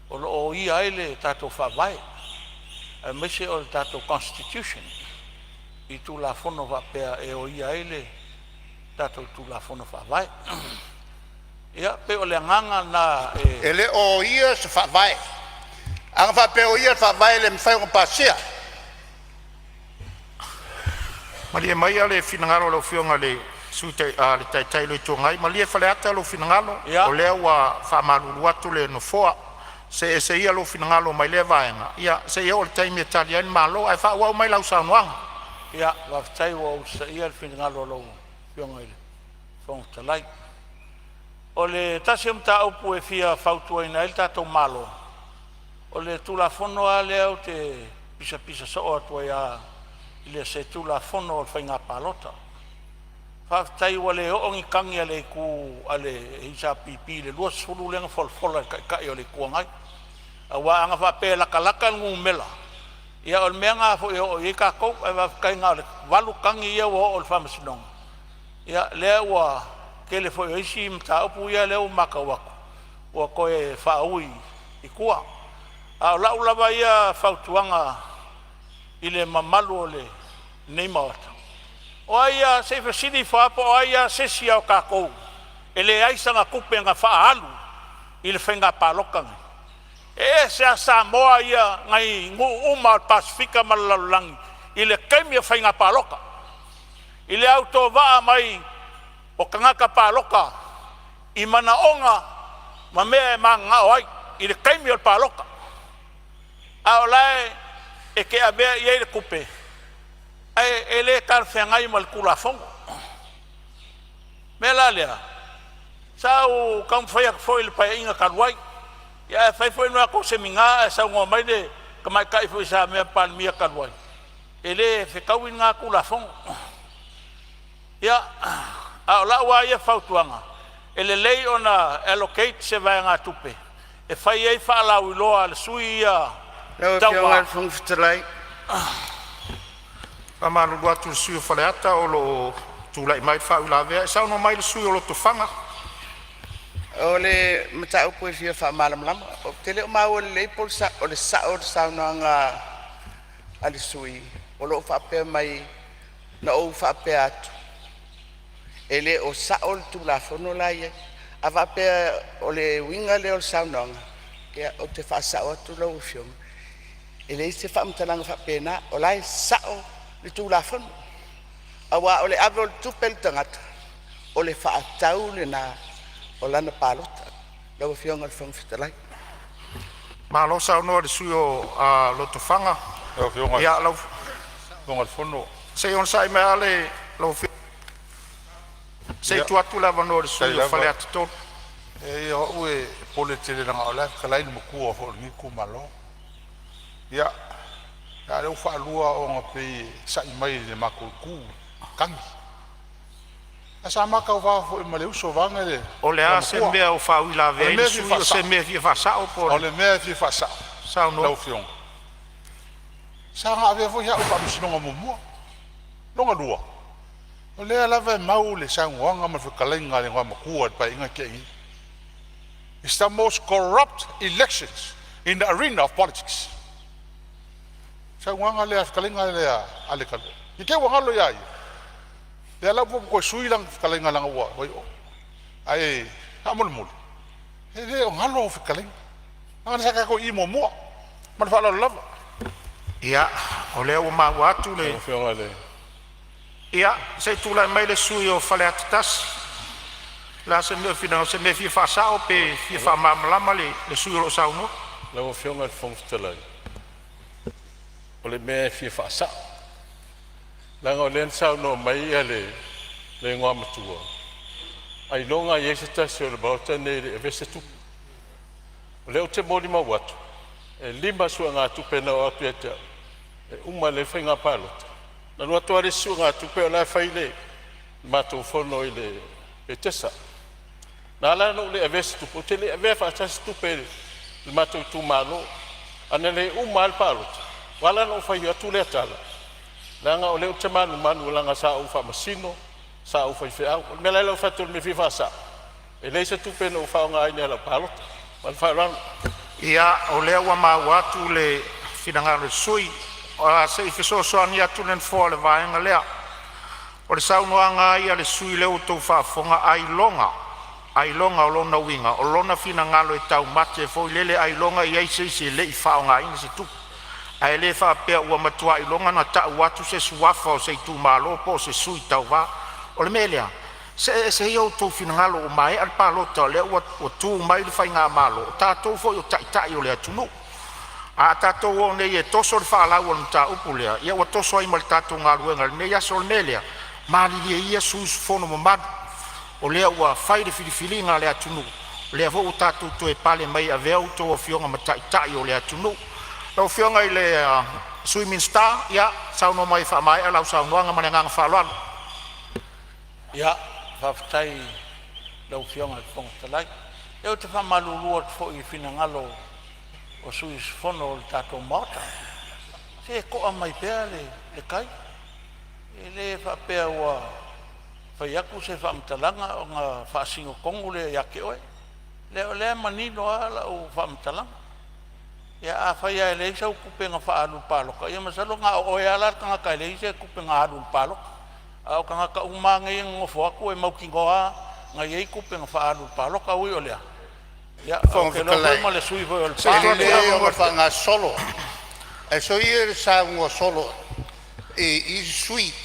o lo o oia ai le tatou Faavae, aemaise o le tatou Constitution i Tulafono faapea e oia ai le tatou Tulafono Faavae. Ia pei o le agaga lena e E le o oia se faavae. A na faapea e oia le faavae, e le mafai ona pasia. Malie maia le finagalo o lau Afioga i le Sui Taitai o le Itu Agai. Malie Faleata lou finagalo, o lea ua faamalulu atu le Nofoa, see ese ia lou finagalo mai lea vaega se i oo i le taimi e tali ai le Malo, ae faaauau mai lau saunoaga. Ia, faafetai ua usitaia le finagalo o lau Afioga i le Fofoga Fetalai. O le tasi o mataupu e fia fautuaina ai le tatou Malo, o le Tulafono lava lea ou te pisapisa soo atu ai lava i se Tulafono o le Faiga Palota. Faafetai ua le oo ni tagi a le itu a le HRPP i le 20 lea na folafola e le Taitai o le Itu Agai. Aua ana faapea e latalata le numera, ia o le mea lena foi e oo i ai tatou, ae faafetai na o le valu tagi ia ua oo i le Faamasinoga. Ia lea ua tele foi o isi mataupu ia lea ua matau atu ua toe faaui i tua. A o lau lava ia fautuaga i le mamalu o lenei Maota, o ai lava, se i fesili ifo lava po o ai lava se isi o tatou e leai sana tupe na faaalu i le faiga palota lenei. E ese lava Samoa ia nai nuu uma o le Pasefika ma le lalolagi i le taimi o faiga palota, i le autovaa mai o tagata palota i manaoga ma mea e mananao ai i le taimi o le palota. A o la e e te avea i ai le tupe ae e le talafeagai ma le Tulafono. O le mea la lea, sa ou taumafai atu foi i le Paeaiga talu ai, ae fai foi le matou Semina ae saunoa mai le tamaitai foi sa avea ma Palemia talu ai, e le fetaui lena Tulafono. Ia, a o lau lava ia fautuaga, e lelei ona allocate se vaegatupe e fai ai faalauiloa a le sui ia Lau Afioga i tauva. le Fofoga Fetalai, Faamalulu atu i le sui usufono o Faleata, o lo o tulai mai le faauilavea. E saunoa mai le sui usufono o Lotofaga. O le mataupu e fia faamalamalama, ou te le o maua lelei po o le sao o le saunoaga a le sui usufono o lo o faapea mai, na ou faapea atu, e le o sao le Tulafono la e i ai. A faapea o le uiga lea o le saunoaga, ia ou te faasao atu lau Afioga, e leai se faamatalaga faapena, o la e sao le Tulafono. Aua o le ave o le tupe i le tagata, o le faatau lena o lana palota. Lau Afioga i le Fofoga Fetalai. Malo saunoa i le sui usufono o Lotofaga. Ia se i onosai mai lava lau se i tuu atu le avanoa i le sui usufono mo Faleata 3. Leai o au e popole tele leaga o la e fetalai le matua foi o lenei itumalo. Ia, a o lea ua faalua ona pei e sa'i mai i le matou itu tagi. Ae sa ma tauva foi ma le uso vaeane le O le a se Igoamatua. mea o O faauilavea le ai le mea e fia sui usufono, o se faasa'o, mea e fia faasa'o po o o le le mea e fia faasa'o saunoa. lau Afioga, sa na avea foi au i le Faamasinoga muamua. Lona lua, o lea lava e mau le saunoaga ma le fetalaiga a le Igoamatua i le Paeaiga na tea nei, “It's the most corrupt elections in the arena of politics.” Saunoaga lea, fetalaiga lea a le i te i ua galo ia ia, lea la ua toe sui lana fetalaiga leaga ua… Ae faamolemole, e le o galo au fetalaiga, leaga sa tatou i i muamua. Ma le faaaloalo lava. Ia, o lea ua maua atu le… Ia, se i tulai mai le sui usufono mo Faleata 1. O le a se mea o e finagalo ai, o se mea e fia faasao pe fia faamalamalama le sui usufono o lo o saunoa? Lau Afioga i le Fofoga Fetalai, o le mea e fia faasao, leaga o lea na saunoa mai le Igoamatua, ailoga e i ai se tasi o le Maota lenei e le i avea se tupe. O lea ou te molimau atu, e 5 suegatupe na oo atu ia te au e uma lelei le faiga palota. Na alu atu lava le isi suegatupe o la e fai le matou fono i le Petesa. Na ala ona ou le avea se tupe, ou te le i avea faatasi se tupe i le matou itumalo. Ana le uma lava le palota, ua ala la ona ou fai atu lea tala, leaga o lea ou te manumanu leaga sa ou faamasino, sa ou faifeau. O le mea la lea ua ou fai atu ai o le mea e fia faasao, e leai se tupe na ou faaaogaina i lau palota. Ma le faaaloalo. Ia, o lea ua maua atu le finagalo o le sui usufono. Se i fesoasoani atu le Nofoa i le vaega lea. O le saunoaga lava ia a le sui usufono lea ua outou faafofoga, ailoga, ailoga, o lona uiga o lona finagalo e taumate foi lele ailoga e i ai se isi e le i faaaogaina se tupe. Ae le faapea ua matua iloga ona tau atu se suafa o se itumalo po o se sui tauva. O le mea lea, see ese ia outou finagalo ua maea le palota o lea ua tu mai le faigamalo, o tatou foi o taitai o le atunuu. A tatou o nei e toso le faalau o le mataupu lea, ia ua toso ai ma le tatou galuega i lenei aso. O le mea lea, malilie ia sui usufono mamalu, o lea ua fai le filifiliga a le atunuu, o lea foi ua tatou toe pale mai e avea outou afioga ma taitai o le atunuu. Lau Afioga i le Sui Minisita, saunoa mai e faamaea lau saunoaga. Ma le agaga faaaloalo. Ia, faafetai i lau Afioga i le Fofoga Fetalai. Ia ou te faamalulu atu foi i finagalo o sui usufono o le tatou Maota, se to'a mai pea le tai. E le faapea ua fai atu se faamatalaga ona faasino tonu lea ia te oe. Leai o lea e manino lava lau faamatalaga. Ia afai lava e leai sau tupe na faaalu i le palota, ia masalo na o oe lava la le tagata e leai se tupe na alu i le palota. A o tagata uma lava nei e nonofo atu e mautinoa lava na i ai tupe na faaalu i le palota. Ui o lea, ia ou Fofoga te iloa foi Fetalai, ma le sui usufono foi o e Lepa. lelei ona faagasolo, ae soia le saunoa solo i isi sui usufono.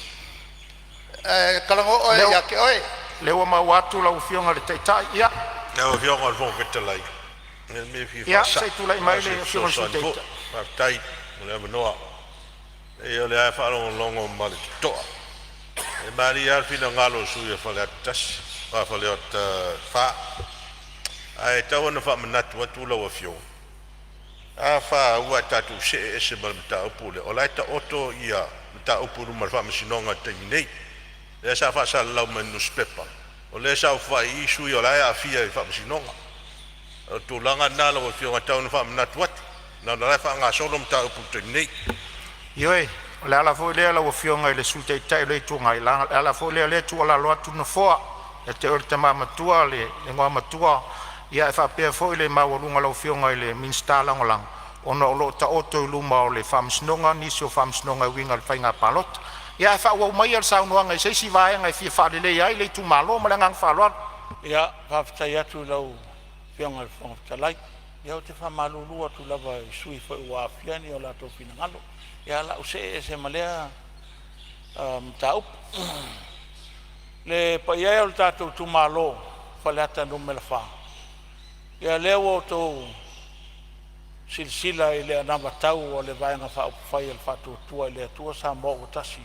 Ae talanoa oe ia te oe. Lea ua maua atu lau Afioga i le Taitai. Ia, Lau Afioga i le Fofoga Fetalai, o le mea e fia ia se faasa'o i tulai po o mai se le Afioga i le Sui fesoasoani foi. Taitai. Faafetai mo le avanoa. E leai o lea lava e faalogologo ma le toto'a, e malie lava le finagalo o le sui usufono o Faleata 4. Ae tatau ona faamanatu atu lau Afioga, a fa ua tatou see ese ma le mataupu lea, o la e taoto ia mataupu i luma o le Faamasinoga i le taimi nei, lea sa faasalalau mai i le nusipepa, o lea e saofafai i i sui o la e aafia i le Faamasinoga. O le tulaga lena lau Afioga e tau ina faamanatu atu, leaga o la e faagasolo mataupu i le taimi nei. Ioe, O le ala foi lea lau Afioga i le Sui Taitai o le Itu Agai, o le ala foi lea o lea e tuualalo atu le Nofoa ia te oe le tama matua le Igoamatua e faapea foi le maualuga o lau Afioga i le Minisita Lagolago, ona o lo o taoto i luma o le Faamasinoga nisi o faamasinoga e uiga i le faiga palota. Ia ae faaauau maia le saunoaga i se isi vaega e fia faaleleia ai le itumalo. Ma le agaga faaaloalo. Ia, faafetai atu i lau Afioga i le Fofoga Fetalai. Ia ou te faamalulu atu lava i sui usufono foi ua aafia ni o latou finagalo. Ia, o le a ou see ese ma lea mataupu. Le paia e o le tatou itumalo o Faleata Nu.4, ia lea ua outou silasila i le anavatau a le Vaega Faaupufai a le Faatuatua i le Atua Samoa ua Tasi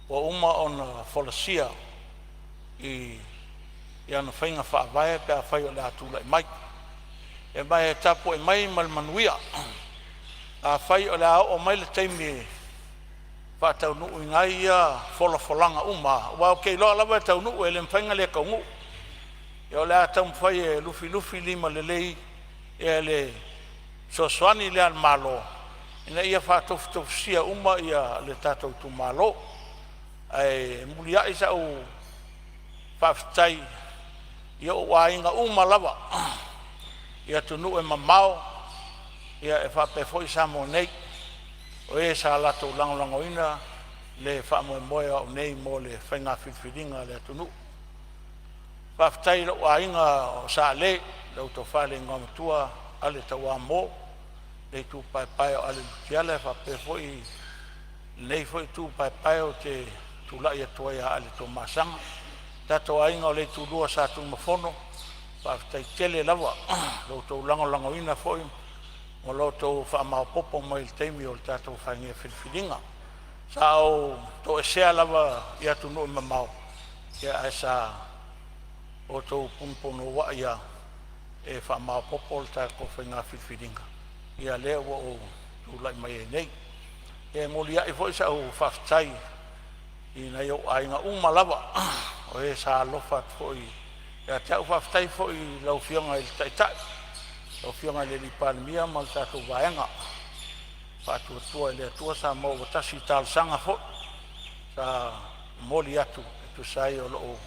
ua uma ona folasia i ana faiga faavae pe afai o le a tulai mai. Ma e tapuai mai ma le manuia. Afai o le a oo mai le taimi e faataunuuina ai ia folafolaga uma, aua ou te iloa lava e taunuu, e le mafai ona le taunuu. Ia o le a taumafai e lufilufi limalelei le fesoasoani lea a le Malo ina ia faatofutofusia uma le tatou itumalo. Ae muliai sau faafetai i ou aiga uma lava i atunuu e mamao e faapea foi Samoa nei, o e sa latou lagolagoina le faamoemoe o au nei mo le faiga filifiliga a le atunuu. Faafetai i lou aiga o Sa Ale, lau Tofa i le Igoamatua Ale Tauamo, le itupa paepae o Ale Mutiala faapea foi lenei foi itu paepae ou te tulai atu ai ia Ale Tuamasaga. Tatou aiga o le Itulua o Sa Tunumafono, faafetai tele lava i lo outou lagolagoina foi ma lo outou faamaopoopo mai i le taimi o le tatou faiga filifiliga. Sa ou toesea lava i atunuu e mamao, ae sa outou punopunouai lava e faamaopoopo le tatou faiga filifiliga, ia lea ua ou tulai mai ai nei. E muliai foi sau faafetai i nai ou aiga uma lava o e sa alofa atu foi ia te au. Faafetai foi i lau Afioga i le Taitai, lau Afioga i le Palemia ma le tatou Vaega Faatuatua i le Atua Samoa ua Tasi i talosaga foi sa momoli atu e tusa ai o lou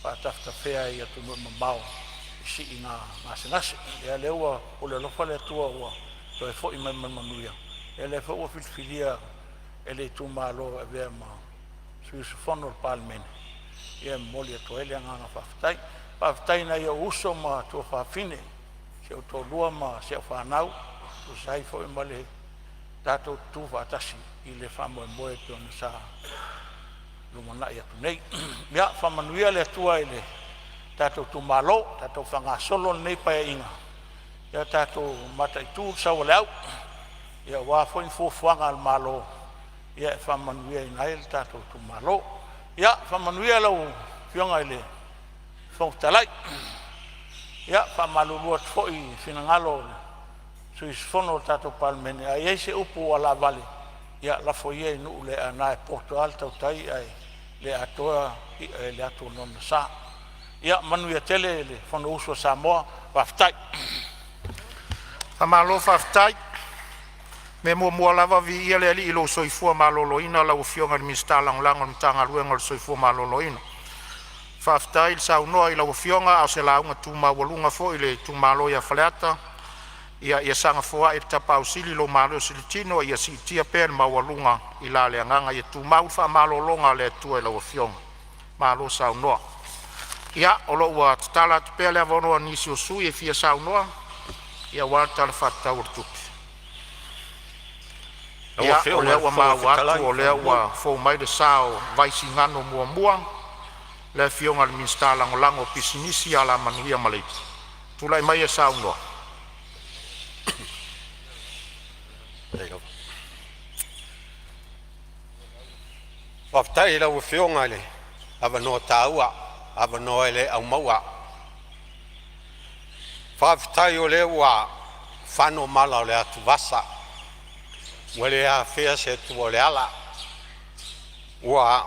faatafetafea i atunuu e mamao i siiga gasegase. Ia lea ua pule alofa le Atua ua toe foi mai ma le manuia. Ia lea foi ua filifilia e le itumalo e avea ma sui usufono o le Palemene, ia e momoli atu ai le agaga faafetai. Faafetai i nai ou uso ma tuafafine, si ou toalua ma si au fanau, e tusa ai foi ma le tatou tutu faatasi i le faamoemoe e pei ona sa lumanai atu nei. Ia faamanuia le Atua i le tatou itumalo, tatou faagasolo lenei Paeaiga, ia tatou mataitu le sau o le au aua foi fuafuaga a le Malo e faamanuiaina ai le tatou itumalo. Ia faamanuia lau Afioga i le Fofoga Fetalai. Ia faamalulu atu foi i finagalo o sui usufono o le tatou Palemene, a i ai se upu ua laavale, ia lafo ia i nuu le aana e poto lava le tautai ae le atoa i'a i le atu o lona sa. Ia manuia tele le Fonousu a Samoa. Faafetai. Faamalo faafetai. O le mea muamua lava, viia le Alii i lou soifua maloloina lau Afioga i le Minisita Lagolago o le Matagaluega o le Soifua Maloloina. Faafetai le saunoa i lau Afioga a o se lauga tu maualuga foi i le itumalo ia Faleata. Ia saga foai e le Tapaau Sili lou malosi i le tino ia siitia pea le maualuga i la le agaga, ia tumau le faamalologa a le Atua i lau Afioga. Malo saunoa. Ia, o lo o ua tatala atu pea le avanoa i nisi o sui usufono e fia saunoa aua le Tala Faatatau o le Tupe. Lau Ia, o Afioga lea i le ua Fofoga maua Fetalai atu o lea faamolemole. ua fou mai le sa o Vaisigano 1, le Afioga i le Minisita Lagolago o Pisinisi, Alamanuia ma Leipa. Tulai maia e saunoa. Faafetai i lau Afioga i le avanoa taua, avanoa e le aumaua. Faafetai o lea ua fano mala o le atuvasa, ua le afea e se atua o le ala, ua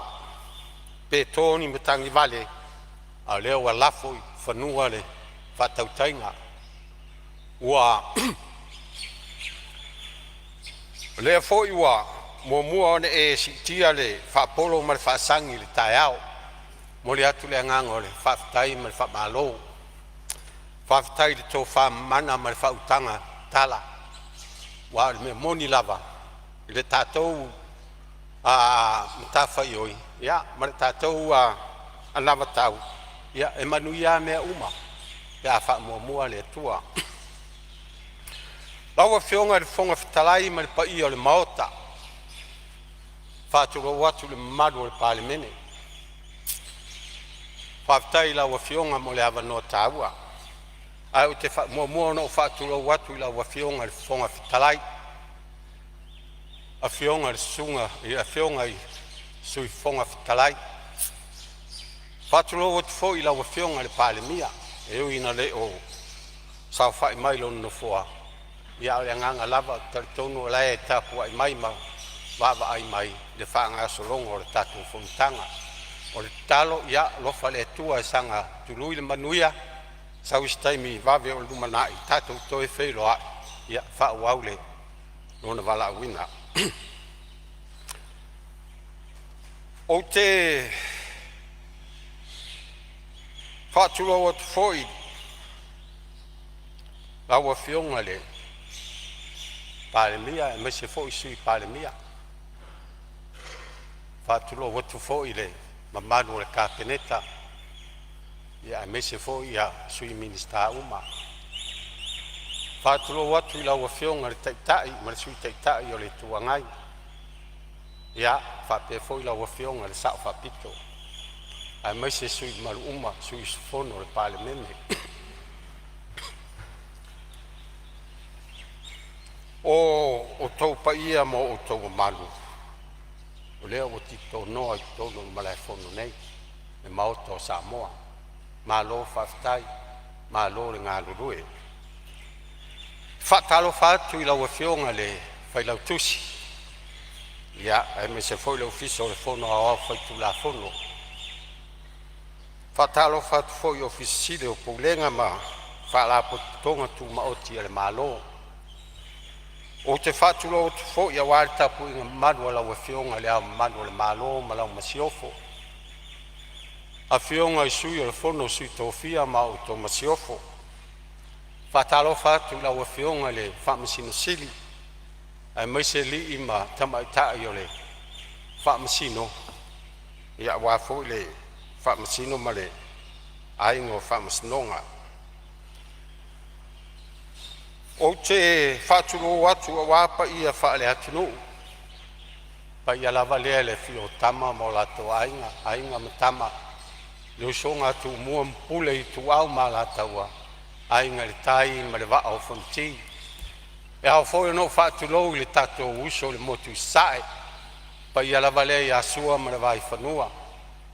pe to ni matagi vale, a o lea ua lafo i fanua le faatautaiga. Ua o lea foi ua muamua ona e siitia le faapolo ma le faasagi i le taeao, momoli atu le agaga o le faafetai ma le faamalo. Faafetai i le tofa mamana ma le faautaga tatala, aua o le mea moni lava i le tatou matafaioi ma le tatou anavatau, e manuia lava mea uma pe a faamuamua le Atua. Lau Afioga i le Fofoga Fetalai ma le paia o le Maota, e faatulou atu i le mamalu o le Palemene. Faafetai i lau Afioga mo le avanoa taua. Ae ou te muamua ona ou faatulou atu i lau Afioga i le Fofoga Fetalai, afioga i Sui Fofoga Fetalai. E faatulou atu foi i lau Afioga i le Palemia, e ui ina le o saofai mai i lona nofoa, a o le agaga lava ou te talitonu o la e tapuai mai ma vaavaai mai i le faagasologa o le tatou fonotaga. O le tatalo, ia alofa le Atua e saga tului le manuia, sau se taimi vave o le lumanai tatou toe feiloai e faaauau lona valaauina. Ou te faatulou atu foi i lau Afioga i le Palemia aemaise foi le Sui Palemia. E faatulou atu foi i le mamalu o le Kapeneta aemaise foi sui Minisita uma. E faatulou atu i lau Afioga i le Taitai ma le Sui Taitai o le Itu Agai, faapea foi lau Afioga i le Sao Faapito, aemaise sui usufono mamalu uma o le Palemene. O outou paia ma outou mamalu o lea ua titonoa i totonu o le Malaefono nei, le Maota o Samoa. Malo faafetai, malo le galulue. E faatalofa atu i lau Afioga i le Failautusi aemaise foi le Ofisa o le Fono Aoao Faitulafono. E faatalofa atu foi i Ofisa Sili o Pulega ma Faalapotopotoga Tumaoti a le Malo. Ou te faatulou atu foi aua le tapuaiga mamalu a lau Afioga i Le Ao Mamalu o le Malo ma lau Masiofo, Afioga i Sui o le Fono a Sui Tofia ma le Masiofo. E faatalofa atu i lau Afioga i le Faamasino Sili aemaise alii ma tamaitai o le Faamasino aua foi le Faamasino ma le Aiga o Faamasinoga. Ou te faatulou atu aua paia faale-atunuu, paia lava lea i le afio o Tama ma o latou Aiga, Aiga ma Tama, le usoga a Tumua ma Pule, Ituau ma Alataua, Aiga i le Tai ma le Vaa o Fonoti. E ao foi ona ou faatulou i le tatou uso i le motu i Sasae, le paia lava lea ia Sua ma le Vaifanua,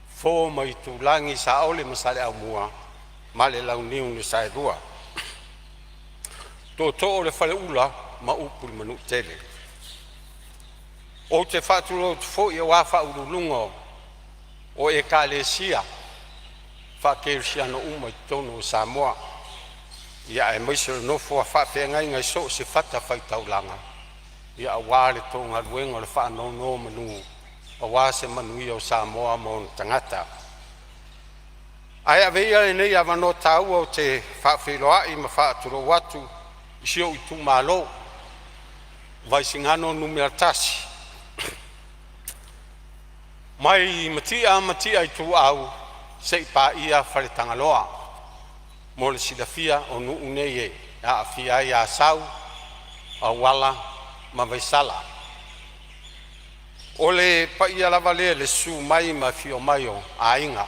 Fofo ma Aitulagi, Saole ma Saleaaumua ma le Launiu na Saelua, Tootoo o le Faleula ma upu i le Manuatele. Ou te faatulou atu foi aua faauluuluga o Ekalesia Faakerisiano uma i totonu o Samoa, aemaise o le nofo a faafeagaiga i so o se fatafaitaulaga aua le galuega o faanonomanu aua se manuia o Samoa ma ona tagata. Ae avea ia lenei avanoa taua ou te faafeiloai ma faatulou atu i si ou itumalo Vaisigano Nu.1, mai Matia Matia Ituau seia paia Faletagaloa. Mo le silafia o nuu nei e aafia ai Asau, Auala ma Vaisala. O le paia lava lea i le susu mai ma afio mai o aiga,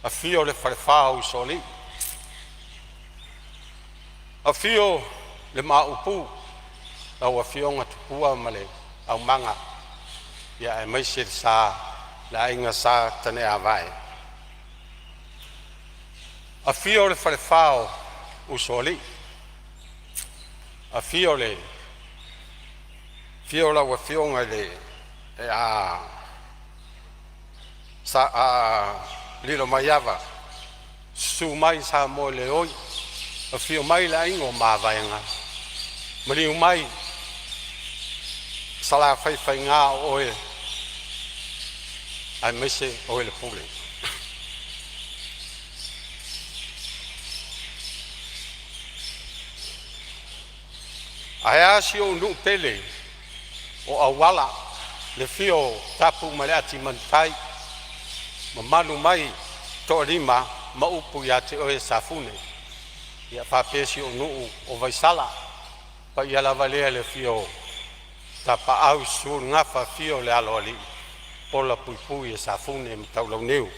afio le falefa o Usoalii, afio le Maopu, lau afioga Tupua ma le Aumaga, aemaise le sa le aiga Sa Taneavae, afio le falefa o Usoalii, afio lau afioga i le Lilomaiava, susu mai Samoeleoi, afio mai le aiga o Mavaega, maliu mai Salafai faiga o oe aemaise oe le pule. Ae a si ou nuu pele o Auala, le afio o Tapu ma le Atimanutai, mamalu mai Toalima ma upu ia te oe Safune. Ia faapea si ou nuu o Vaisala, paia lava lea i le afio o Tapaau, susu le Gafa afio le Aloalii, ola puipui Safune ma Taulauniu.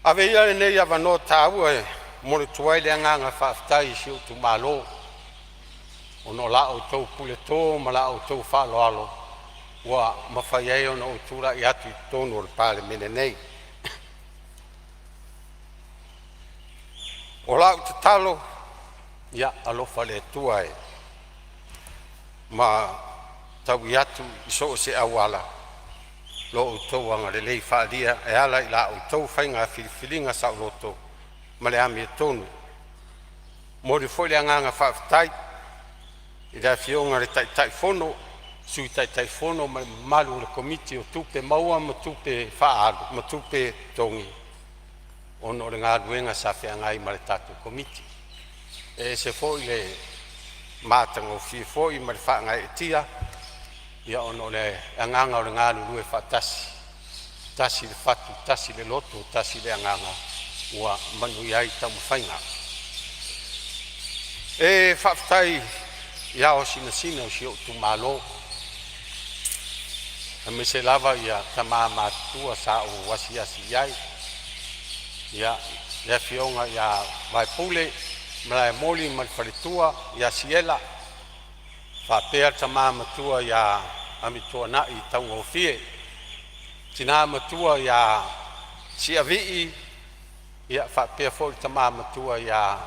Ave ia lenei avanoa taua e momoli atu ai le agaga faafetai i si ou itumalo, ona o la outou puleto ma la outou faaaloalo ua mafai ai ona ou tulai atu i totonu o le Palemene nei. O lau tatalo, ia alofa le Atua e ma taui atu i so o se auala lo outou agalelei faaalia e ala i la outou faiga filifiliga saoloto ma le amiotonu. E momoli foi le agaga faafetai i le Afioga i le Taitaifono, Sui Taitaifono ma le mamalu o le Komiti o Tupe Maua ma Tupe Totogi ona o le galuega sa feagai ma le tatou Komiti. E ese foi le matagofie foi ma le faagaeetia ona o le agaga o le galulue faatasi, tasi le fatu, tasi le loto, tasi le agaga ua manuia ai taumafaiga. E faafetai i ao sinasina o si ou itumalo, aemaise lava ia tama matutua sa ou asiasi i ai, ia le afioga ia Vaepule Malaemoli ma le faletua ia Siela, faapea le tama matua ia Amituanai Taugofie, tina matua ia Siavii, ia faapea foi le tama matua ia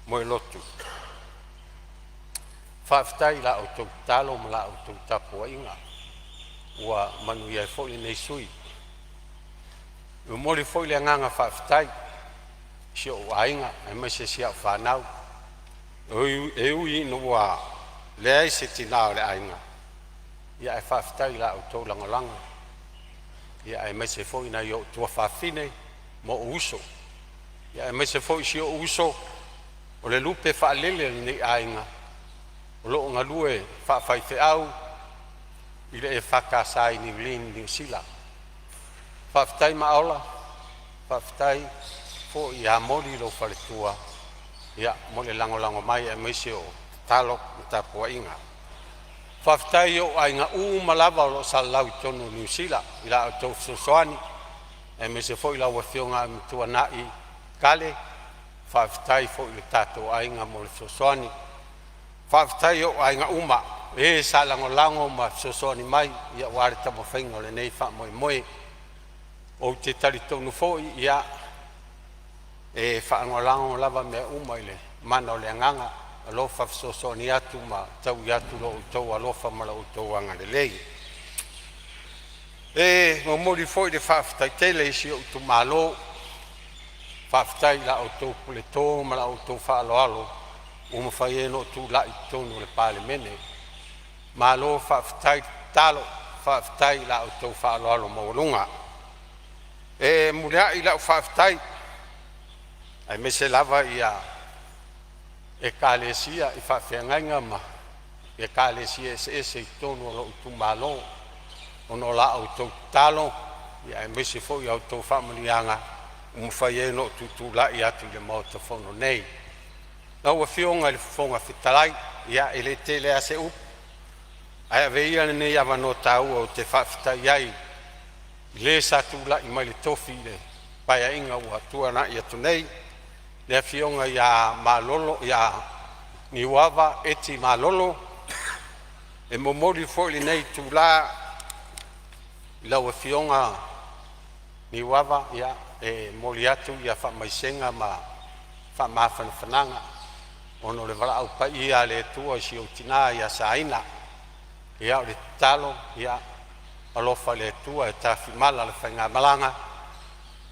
Moelotu. Faafetai i la outou tatalo ma la outou tapuaiga ua manuia ai foi lenei sui usufono. E momoli foi le agaga faafetai i si ou aiga aemaise si au fanau, e ui ina ua leai se tina o le aiga, ae faafetai i la outou lagolago, aemaise foi nai ou tuafafine ma ou uso, aemaise foi si ou uso o le lupe faalele a lenei aiga o lo o galue faafaifeau i le EFKS i Niulii Niu Sila. Faafetai Maaola, faafetai foi ia Moli lou faletua mo le lagolago mai aemaise o tatalo ma tapuaiga. Faafetai i ou aiga uma lava o lo o salalau i totonu o Niu Sila i la outou fesoasoani, aemaise foi lau Afioga Amituanai Kale, faafetai foi i lo tatou aiga mo le fesoasoani. Faafetai i ou aiga uma e sa lagolago ma fesoasoani mai aua le taumafaiga o lenei faamoemoe. Ou te talitonu foi ia e faalagolago lava mea uma i le mana o le agaga alofa fesoasoani atu ma taui atu lo outou alofa ma lo outou agalelei. E momoli foi le faafetai tele i si ou itumalo, faafetai i la outou puleto ma la outou faaaloalo ua mafai ai ona ou tulai i totonu o le Palemene. Malo faafetai tatalo, faafetai i la outou faaaloalo maualuga. E muliai lau faafetai aemaise lava ia ekalesia i faafeagaiga ma ekalesia eseese i totonu o lou itumalo ona o la outou tatalo aemaise foi a outou faamanuiaga ua mafai ai ona ou tutulai atu i le Maota Fono nei. Lau Afioga i le Fofoga Fetalai, ia e le tele lava se upu, ae avea ia lenei avanoa taua ou te faafetai ai i le sa tulai mai i le tofi i le Paeaiga ua tuanai atu nei, le Afioga ia Niuava Eti Malolo. E momoli foi lenei itula i lau Afioga Niuava, ia, e momoli atu faamaisega ma faamafanafanaga ona o le valaau paia a le Atua i si ou tina ia Saina. Ia o le tatalo, ia alofa le Atua e tafimala le faigamalaga.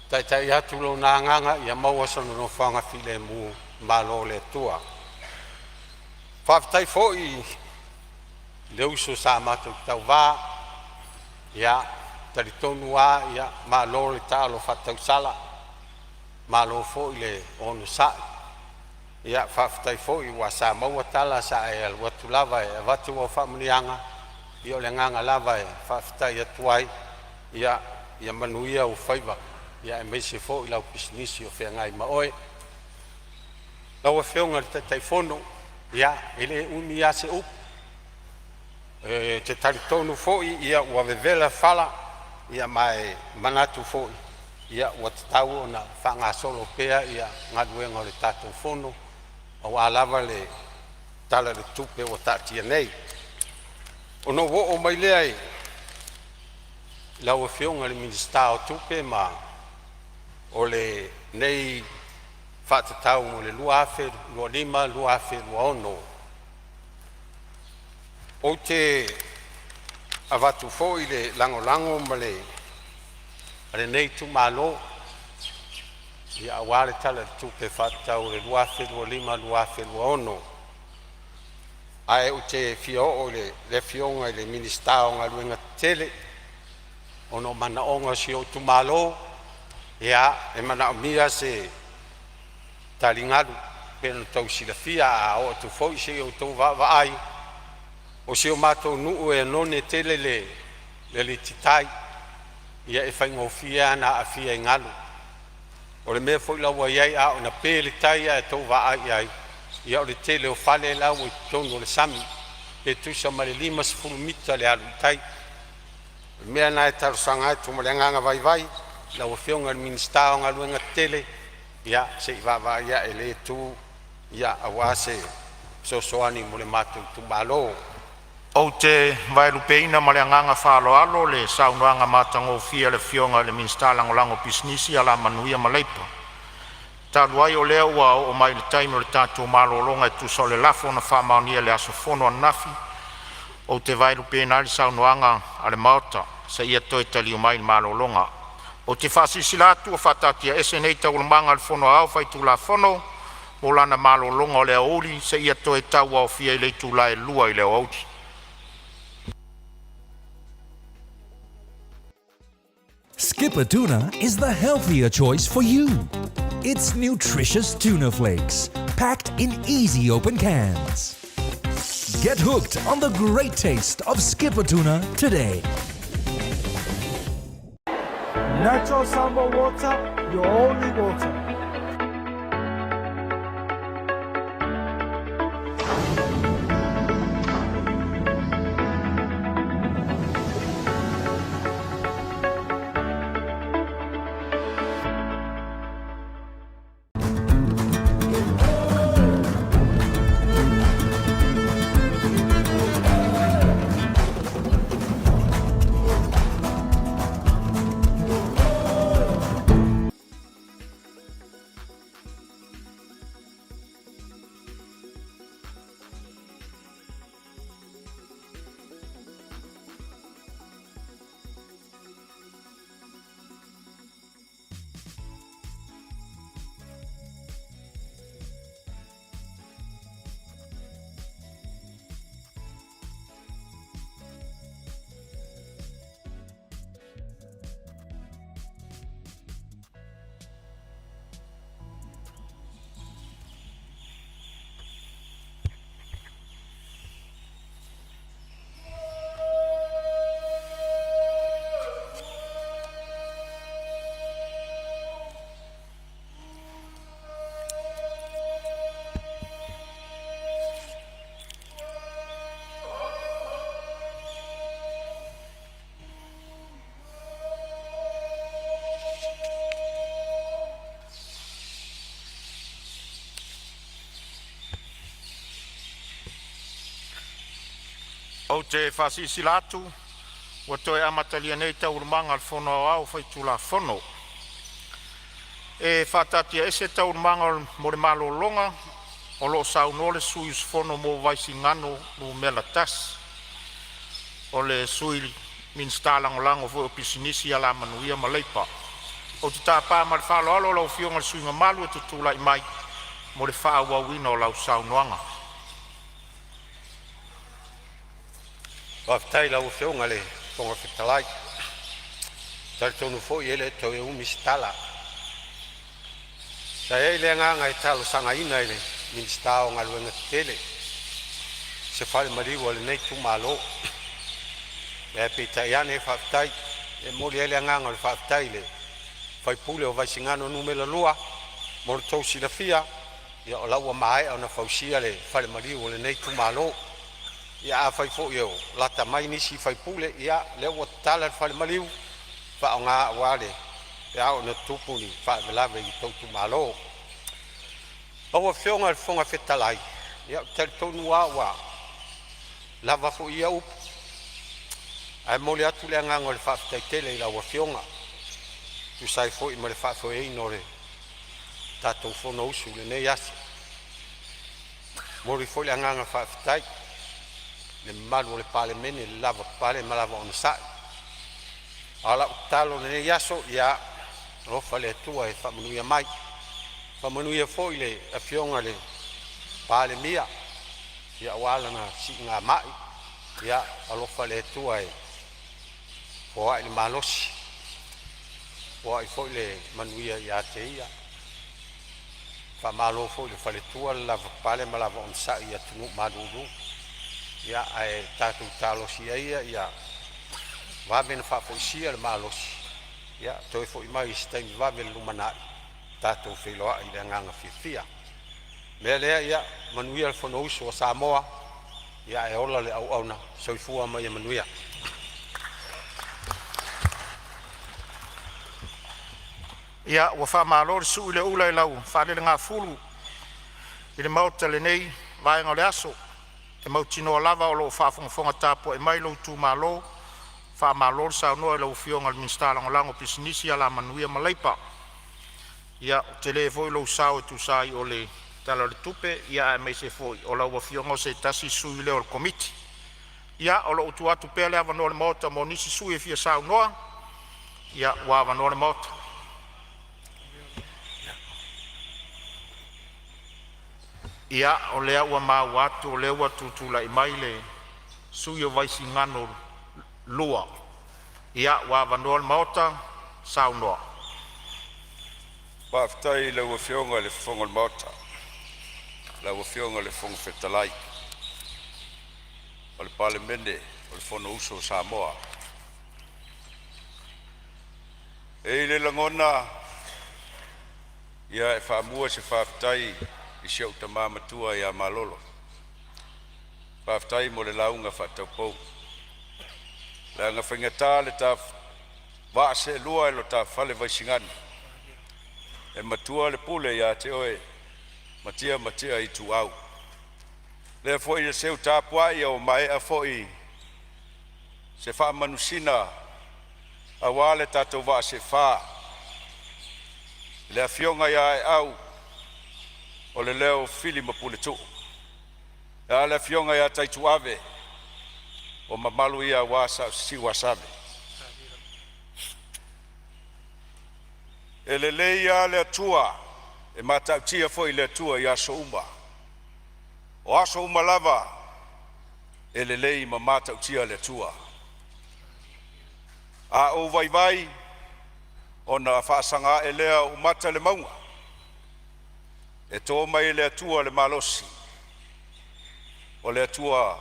Taitai atu lona agaga ia maua sona nofoaga filemu, malo le Atua. Faafetai foi i le uso sa matou tauva, ia talitonu lava, ia malo le taalo faatausala, malo foi le onosai. Ia faafetai foi aua sa maua tala sa e alu atu lava e avatu au faamanuiaga. Ia o le agaga lava e faafetai atu ai, ia ia manuia ou faiva aemaise foi lau pisinisi o feagai ma oe. Lau Afioga i le Taitaifono, ia e le umi lava se upu, ou te talitonu foi ua vevela fala, ma e manatu foi ua tatau ona faagasolo pea galuega o le tatou Fono aua lava le Tala o le Tupe ua taatia nei. Ona ou oo mai lea i lau Afioga i le Minisita o Tupe ma o lenei faatatau mo le 2025/2026. Ou te avatu foi le lagolago ma le a lenei itumalo aua le Tala o le Tupe Faatatau o le 2025/2026. Ae ou te fia oo i le Afioga i le Minisita o Galuega Tetele ona o manaoga o si ou itumalo. E manaomia se taligalu e pei ona outou silafia. A oo atu foi se i outou vaavaai, o si o matou nuu e oneone tele le alititai, e faigofie lava ona aafia i galu. O le mea foi la ua i ai, a oo ina pe le tai ae outou vaai i ai, ia o le tele o fale la ua i totonu o le sami, pe tusa ma le 50 mita le alu i tai. O le mea lena e talosaga atu ma le agaga vaivai i lau Afioga i le Minisita o Galuega Tetele, ia se i vaavaai ane i lea itu aua se fesoasoani mo le matou itumalo. Ou te vaelupeina ma le agaga faaaloalo le saunoaga matagofie a le Afioga i le Minisita Lagolago o Pisinisi, Alamanuia ma Leipa. Talu ai o lea ua oo mai le taimi o le tatou malologa e tusa o le lafo na faamaonia i le aso fono ananafi, ou te vaelupeina ai le saunoaga a le Maota seia toe taliu mai i le malologa. Ou te faasilasila atu ua faataatiaese nei Taualumaga a le Fono Aoao Faitulafono mo lana malologa o le aoauli seia toe tauaofia i le itula e 2:00 i le aoauli. Skipper Tuna is the healthier choice for you. It's nutritious tuna flakes, packed in easy open cans. Get hooked on the great taste of Skipper Tuna today. Natural Samoa water, your only water. Ou te faasilasila atu ua toe amatalia nei Taualumaga a le Fono Aoao Faitulafono. E faataatiaese Taualumaga mo le malologa o lo o saunoa le sui usufono mo Vaisigano Nu.1, o le Sui Minisita Lagolago foi o Pisinisi, Alamanuia ma Leipa. Ou te tapa ma le faaaloalo lau Afioga i le sui usufono mamalu e te tulai mai mo le faaauauina o lau saunoaga. Faafetai i lau Afioga i le Fofoga Fetalai. E talitonu foi e le toe umi se tala. Sa i ai le agaga e talosagaina i le Minisita o Galuega Tetele se falemaliu a lenei itumalo, ae peitai ane faafetai. E momoli ai le agaga o le faafetai i le sui usufono o Vaisigano Nu.2 mo le tou silafia, o la ua maea ona fausia le falemaliu o lenei itumalo. Ia afai foi o lata mai nisi sui usufono, ia o lea ua tatala le falemaliu e faaaoga aua le pe a oo ina tutupu ni faalavelave i le tou itumalo. Lau Afioga i le Fofoga Fetalai, ia ou te talitonu lava ua lava foi ia upu, ae momoli atu le agaga o le faafetai tele i lau Afioga e tusa ai foi ma le faafoeina o le tatou Fonousu i lenei aso. E momoli foi le agaga faafetai i le mamalu o le Palemene i le lavapapale ma le lava onosai. A o lau tatalo i lenei aso, ia alofa le Atua e faamanuia mai, faamanuia foi i le Afioga i le Palemia aua lana siigamai. Ia alofa le Atua e foai le malosi, foai foi le manuia ia te ia. Faamalo foi i le faletua le lavapapale ma le lava onosai i atunuu malulu. Ia ae tatou talosia ia ia vave ona faafoisia le malosi, ia toe foi mai i se taimi vave i le lumanai tatou feiloai i le agaga fiafia. O le mea lea, ia manuia le Fonousu a Samoa, ae ola le auauna. Soifua ma ia manuia. Ia, ua faamalo le sui le ula i lau faalelegafulu i le Maota i lenei vaega o le aso. E mautinoa lava o lo o faafogafoga tapuai mai lou itumalo. Faamalo le saunoa i lau Afioga i le Minisita Lagolago o Pisinisi, Alamanuia ma Leipa. Ia, ua tele foi lou sao e tusa ai o le Tala o le Tupe, aemaise foi o lau Afioga o se tasi sui lea o le Komiti. Ia, o lo o tuu atu pea le avanoa o le Maota mo nisi sui usufono e fia saunoa. Ia, ua avanoa le Maota. Ia, o lea ua maua atu o lea ua tutulai mai le sui usufono mo Vaisigano 2. Ia, ua avanoa le Maota, saunoa. Faafetai i lau Afioga i le Fofoga o le Maota, lau Afioga i le Fofoga Fetalai o le Palemene o le Fonousu a Samoa. E i ai le lagona e faamua se faafetai i si ou tama matua ia Malolo, faafetai mo le lauga faataupou, leaga e faigata le ta vaa seelua i lo ta fale Vaisigano, e matua le pule ia te oe Matia Matia Ituau. O lea foi e seu tapuai ua maea foi se faamanusina aua le tatou vaa seefa i le afioga ia Aeau o le leo o Fili ma Puletuu, ae a le afioga ia Taituave, o mamalu ia aua Sa Sisiuasave. E lelei lava le Atua, e matautia foi le Atua i aso uma. O aso uma lava e lelei ma matautia le Atua. A ou vaivai ona faasaga ae lea o ou mata i le mauga, e to mai e le Atua le malosi, o le Atua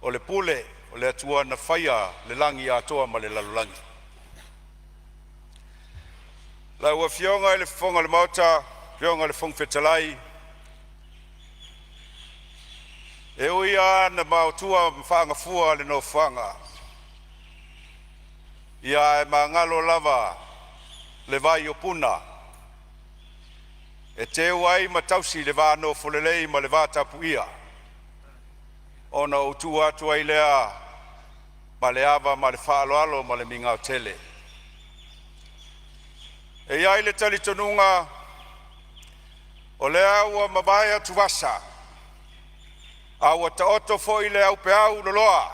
o le pule, o le Atua na faia le lagi atoa ma le lalolagi. Lau Afioga i le Fofoga o le Maota, lau Afioga i le Fofoga Fetalai, e ui lava ina maotua ma faagafua le nofoaga, ia ae magalo lava le vai o Puna e teu ai ma tausi le va nofolelei ma le vatapuia, ona ou tu atu ai lea ma le ava ma le faaaloalo ma le migao tele. E i ai le talitonuga, o lea ua mavae atuvasa a ua taoto foi le aupeau loloa,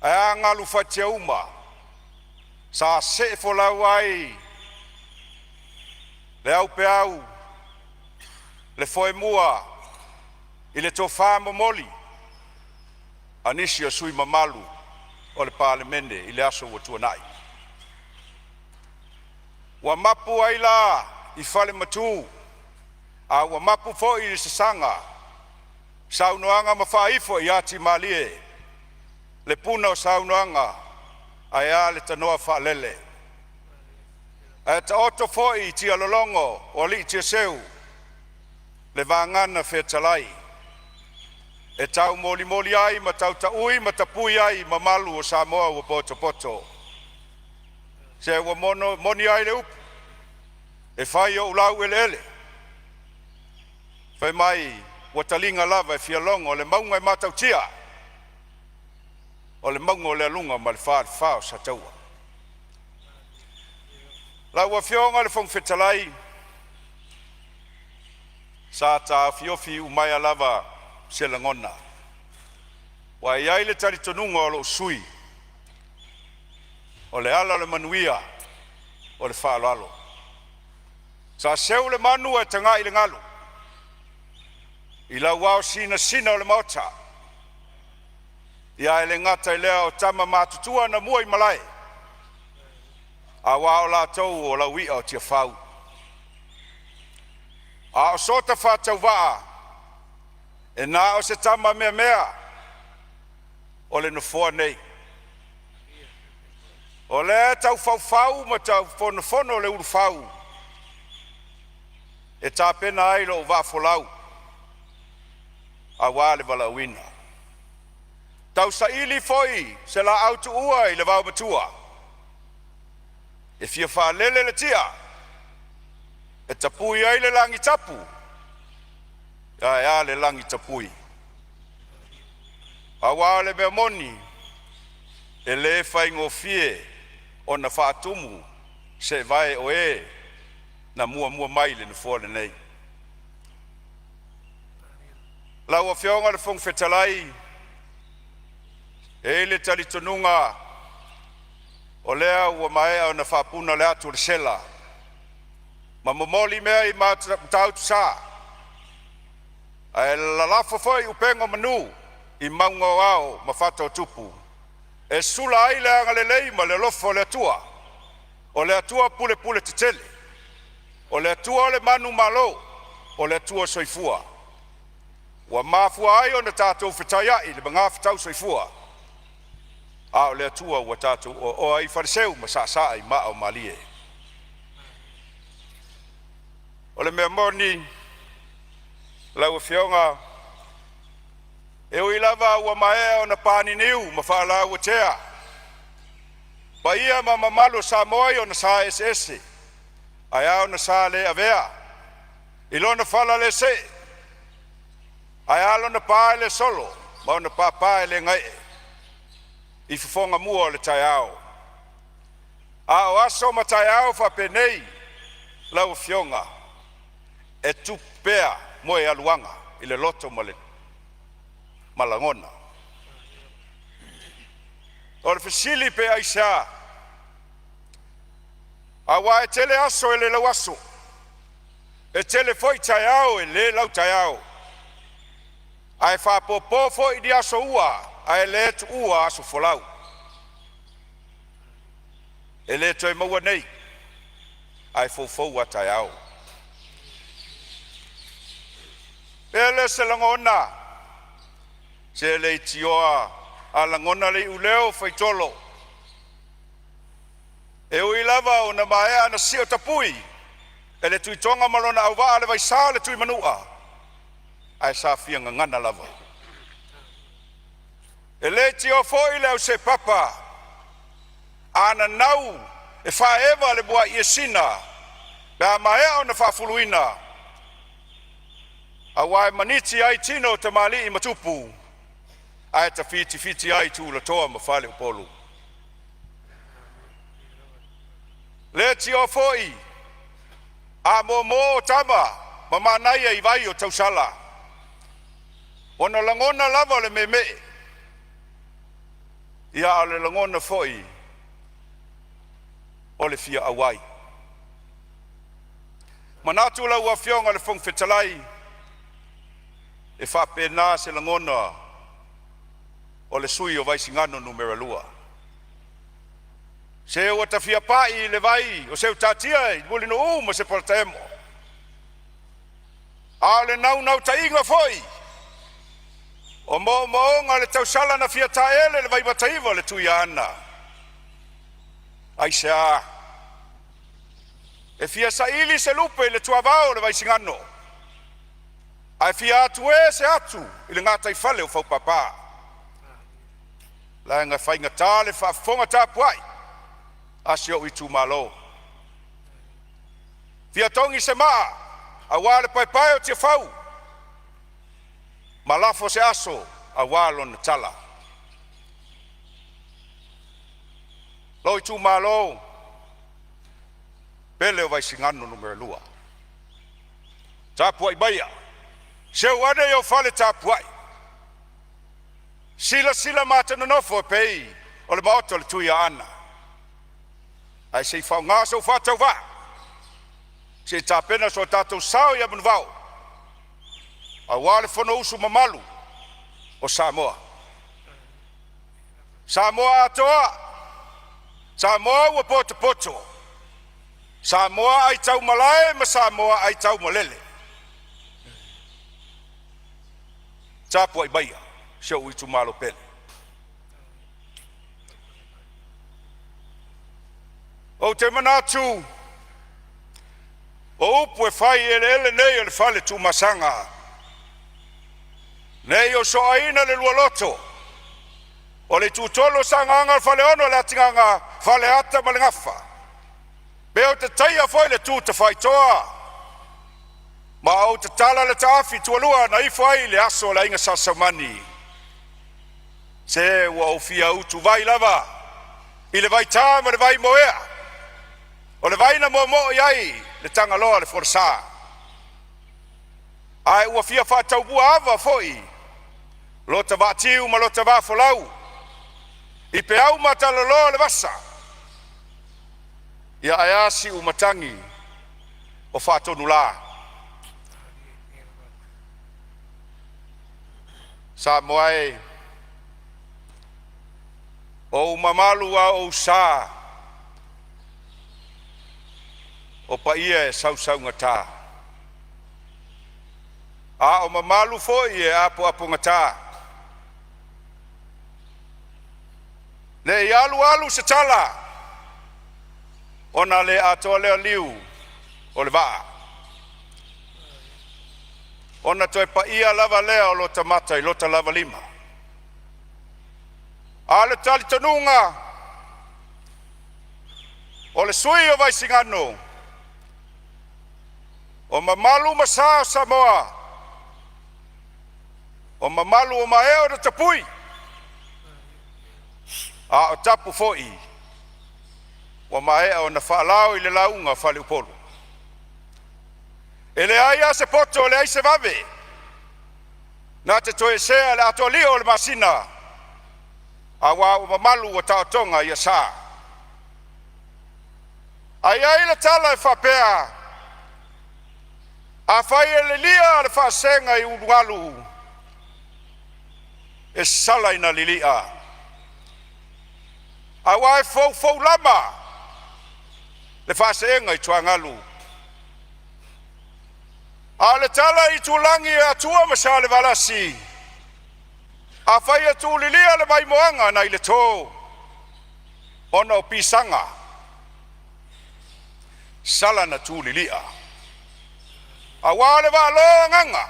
ae a galu fatiauma sa see folau ai Le aupeau, le foemua i le tofa momoli a nisi o sui usufono mamalu o le Palemene i le aso ua tuanai. Ua mapu ai la i falematu a ua mapu foi i sasaga saunoaga ma faaifo ia timalie le puna o saunoaga ae a le tanoa faalele. Ae taoto foi i tialologo o alii tiaseu le vagana fetalai e taumolimoli ai ma tautaui ma tapui ai mamalu o Samoa ua potopoto. Se ua moni ai le upu, e fai ou laueleele fai mai ua taliga lava e fialogo le mauga e matautia o le mauga o Lealuga ma le falefa o Sataua. Lau Afioga i le Fofoga Fetalai, sa taofiofi iumaea lava se lagona, aua e i ai le talitonuga o lou sui usufono, o le ala o le manuia o le faaaloalo. Sa seu le manu ae tagai i le galu i lau ao sinasina o le Maota. Ia ae le gata i lea o tama matutua na mua i malae, aua o latou o lauia o Tiafau. A o so faatauvaa, e na o se tama meamea o le nofoa nei. O lea e tau faufau ma tau fonofono le ulufau e tapena ai lou vaa folau aua le valaauina. Tausaili foi se laau tuua i le vaomatua e fia faalele le tia e tapui ai le lagitapu ae a le lagitapui. Aua o le mea moni, e le faigofie ona faatumu seevae o e na muamua mai i le Nofoa lenei. Lau Afioga i le Fofoga Fetalai, e i ai le talitonuga o lea ua maea ona faapuna le atu a le sela ma momoli mea i Matautusa, ae lalafo foi upega o manu i mauga o ao ma fata o tupu e sula ai le agalelei ma le alofa o le Atua, o le Atua pulepule tetele, o le Atua o le manumalo, o le Atua soifua. Ua mafua ai ona tatou fetaiai i le magafetau soifua, a o le Atua ua tatou oaoa ai i faleseu ma saasaa i maa o malie. O le mea moni lau Afioga, e ui lava ua maea ona paniniu ma faalauatea paia ma mamalu o Samoa i ona sa eseese ae a ona sa le avea i lona falalesee, ae a lona pa e le solo ma ona papa e le gaee i fofoga mua o le taeao. A o aso ma taeao faapenei lau Afioga, e tupu pea moegaluaga i le loto ma le lagona. O le fesili pe aisea? Aua e tele aso e le lauaso, e tele foi taeao e le lautaeao, ae faapopo foi ni aso ua ae le tuua aso folau. E le toe maua nei, ae foufou a taeao. O le a se lagona, se leitioa a lagona le iuleo o faitolo, e ui lava ua maea ona sio tapui e le Tuitoga ma lona auvaa le vaisa o le Tuimanua, ae sa fia gagana lava. E leitioa foi le ausepapa a nanau e faaeva le muaiesina pe a maea ona faafuluina, aua e maniti ai tino o tamalii ma tupu, ae tafitifiti ai tulatoa ma faleupolu. E leitioa foi a momo tama ma manaia i vai o tausala, ona lagona lava o le meemee, ia a o le lagona foi o le fia auai. Manatu lau Afioga i le Fofoga Fetalai, e faapena se lagona o le sui usufono o Vaisigano Nu.2. Se ua ta fia pai i le vai o Seutatia i Mulinuu ma Separataiemo, a o le naunautaiga foi o moomooga o le tausala na fia taeele i le Vaimata-iva o le Tuiaana. Aisea? E fia saili se lupe i le tuavao o le Vaisigano ae fia atu e se atu i le gataifale o faupapa, leaga e faigata le faafofoga tapuai a si ou itumalo. Fia togi se maa aua le paepae o Tiafau ma lafo se aso aua lona tala. Lou itumalo pele o Vaisigano Nu.2, tapuai maia, seu ane i ou fale tapuai, silasila ma nonofo e pei o le maota o le Tuiaana, ae se i faaaoga sou faatauvaa se i tapena so tatou sao ia manuvao aua le Fonousu mamalu o Samoa. Samoa atoa, Samoa ua potopoto, Samoa aitaumalae ma Samoa aitaumalele. Tapuai maia si ou itumalo pele. Ou te manatu o upu e fai i eleele nei o le fale Tuamasaga, ne i osoaina le lualoto o le itutolu o Sagaga o le Faleono o le Atigaga, Faleata ma le Gafa, pe ou te taia foi le tu tafaitoa ma ou tatala le taafi tualua na ifo ai le aso o le aiga Sa Saumani, se ua ou fia utuvai lava i le vaita ma le vaimoea o le vai na moomoo i ai le Tagaloa o le folasa, ae ua fia faataumuaava foi lota vaatiu ma lota vaafolau i peau matalaloa o le vasa. Ia ae a siumatagi o faatonulā? Samoa e, o ou mamalu a o ou sa, o paia e sausaugata, a o mamalu foi e apoapogata. Ne i alu alu se tala ona le atoa lea liu o le vaa, ona toe paia lava lea o lota mata i lota lava lima. A o le talitonuga o le sui usufono o Vaisigano, o mamalu ma sa o Samoa, o mamalu ua maea ona tapui, a o tapu foi ua maea ona faalao i le lauga faale-Upolu. E leai lava se poto, leai se vave na te toesea le atoalio o le masina, aua ua mamalu ua taotoga i asa. Ae i ai le tala e faapea, afai e lilia le faasega i ulugalu, e sala ina lilia, aua e foufou lama le faaseega i tuagalu. A o le tala i itulagi o Atua ma Salevalasi, afai e tulilia le vaimoaga nai le to ona o pisaga, sala na tulilia, aua o le vaaloa agaga,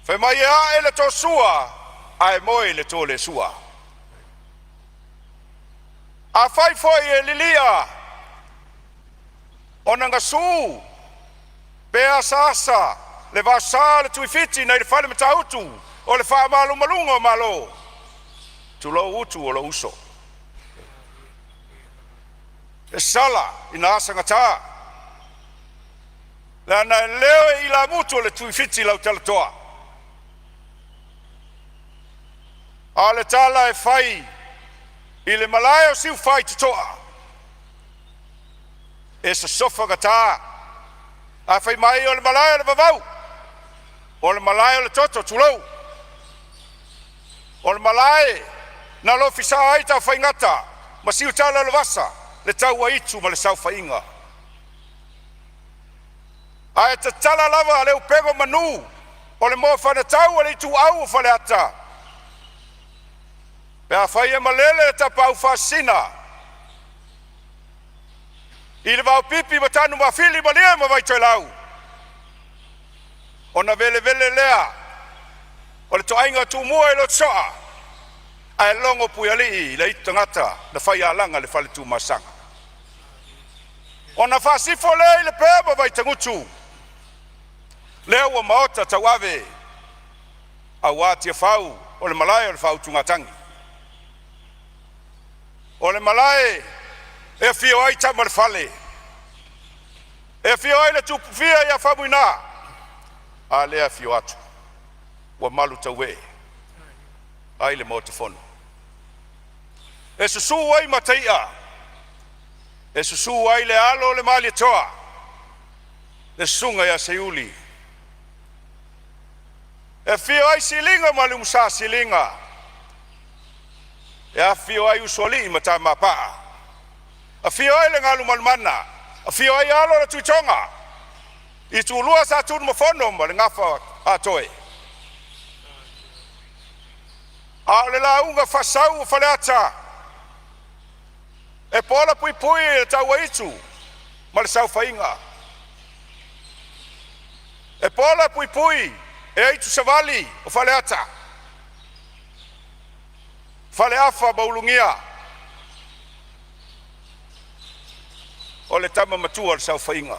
fai mai e ae le tosua ae moe le tolesua. Afai foi e lilia ona gasu pe asaasa le vaosa o le tuifiti nai le fale Matautu o le faamalumaluga o Malo, tulou utu o lou uso, e sala ina asagata, leaga e leo e ilamutu o le tuifiti lau talatoa. A o le tala e fai i le malae o Siufaitotoa, e sosofa gata. Afai mai o le malae o le vavau, o le malae o le toto, tulou. O le malae na alofisa ai Tafaigata ma Siutala Olevasa, le tauaitu ma le saofaiga. Ae tatala lava le upega o manu o le moafanatau a le ituau o Faleata pe afai e malele le tapaau faasisina i le vaopipi ma tanumafili malie ma Vaitoelau, ona velevele lea o le toaiga Tumua i le Soa ae logo Puialii i le aitu tagata na faialaga i le fale Tuamasaga. Ona faasifo lea i Lepea ma Vaitagutu lea ua maota tauave aua Tiafau o le malae o le faautugatagi. O le malae e afio ai Tama a le Fale, e afio ai le Tupufia ia Faumuina, a lea e afio atu ua malu tauee ai le Maota Fono. E susu ai Mataia, e susu ai le alo o le Malietoa, le susuga ia Seiuli, e afio ai Siliga ma le Umusa Siliga, e afifio ai Usoalii ma Tamapaa, afio ai le Galumalemana, afio ai alo o le Tuitoga, Itulua Sa Tunumafono ma le Gafa Aatoe. A o le lauga faasau o Faleata, e pola puipui le tauaitu ma le saofaiga, e pola puipui e aitu savali o Faleata, Faleafa ma Ulugia. O le tama matua o le saofaiga.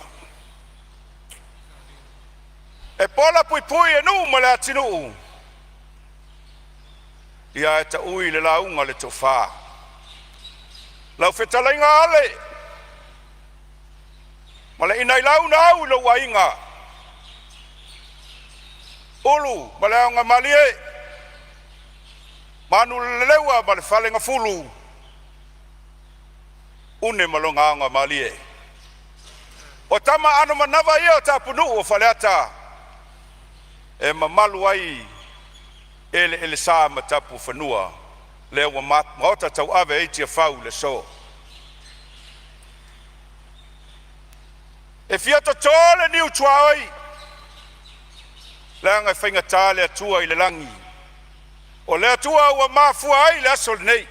E pola puipui e Nuu ma le atinuu, ia ae taui le lauga a le tofa. Lau fetalaiga Ale, ma le inailau na au i lou aiga, Ulu ma le Aogamalie, Manuleleua ma le Falegafulu, une ma lona aogamalie. O tama aano manava ia o tapunuu o Faleata e mamalu ai eleelesa ma tapufanua, lea ua maota tauave ai Tiafau i le aso. E fia toto le niu tuaoi, leaga e faigata le Atua i le lagi, o le Atua ua mafua ai le aso lenei.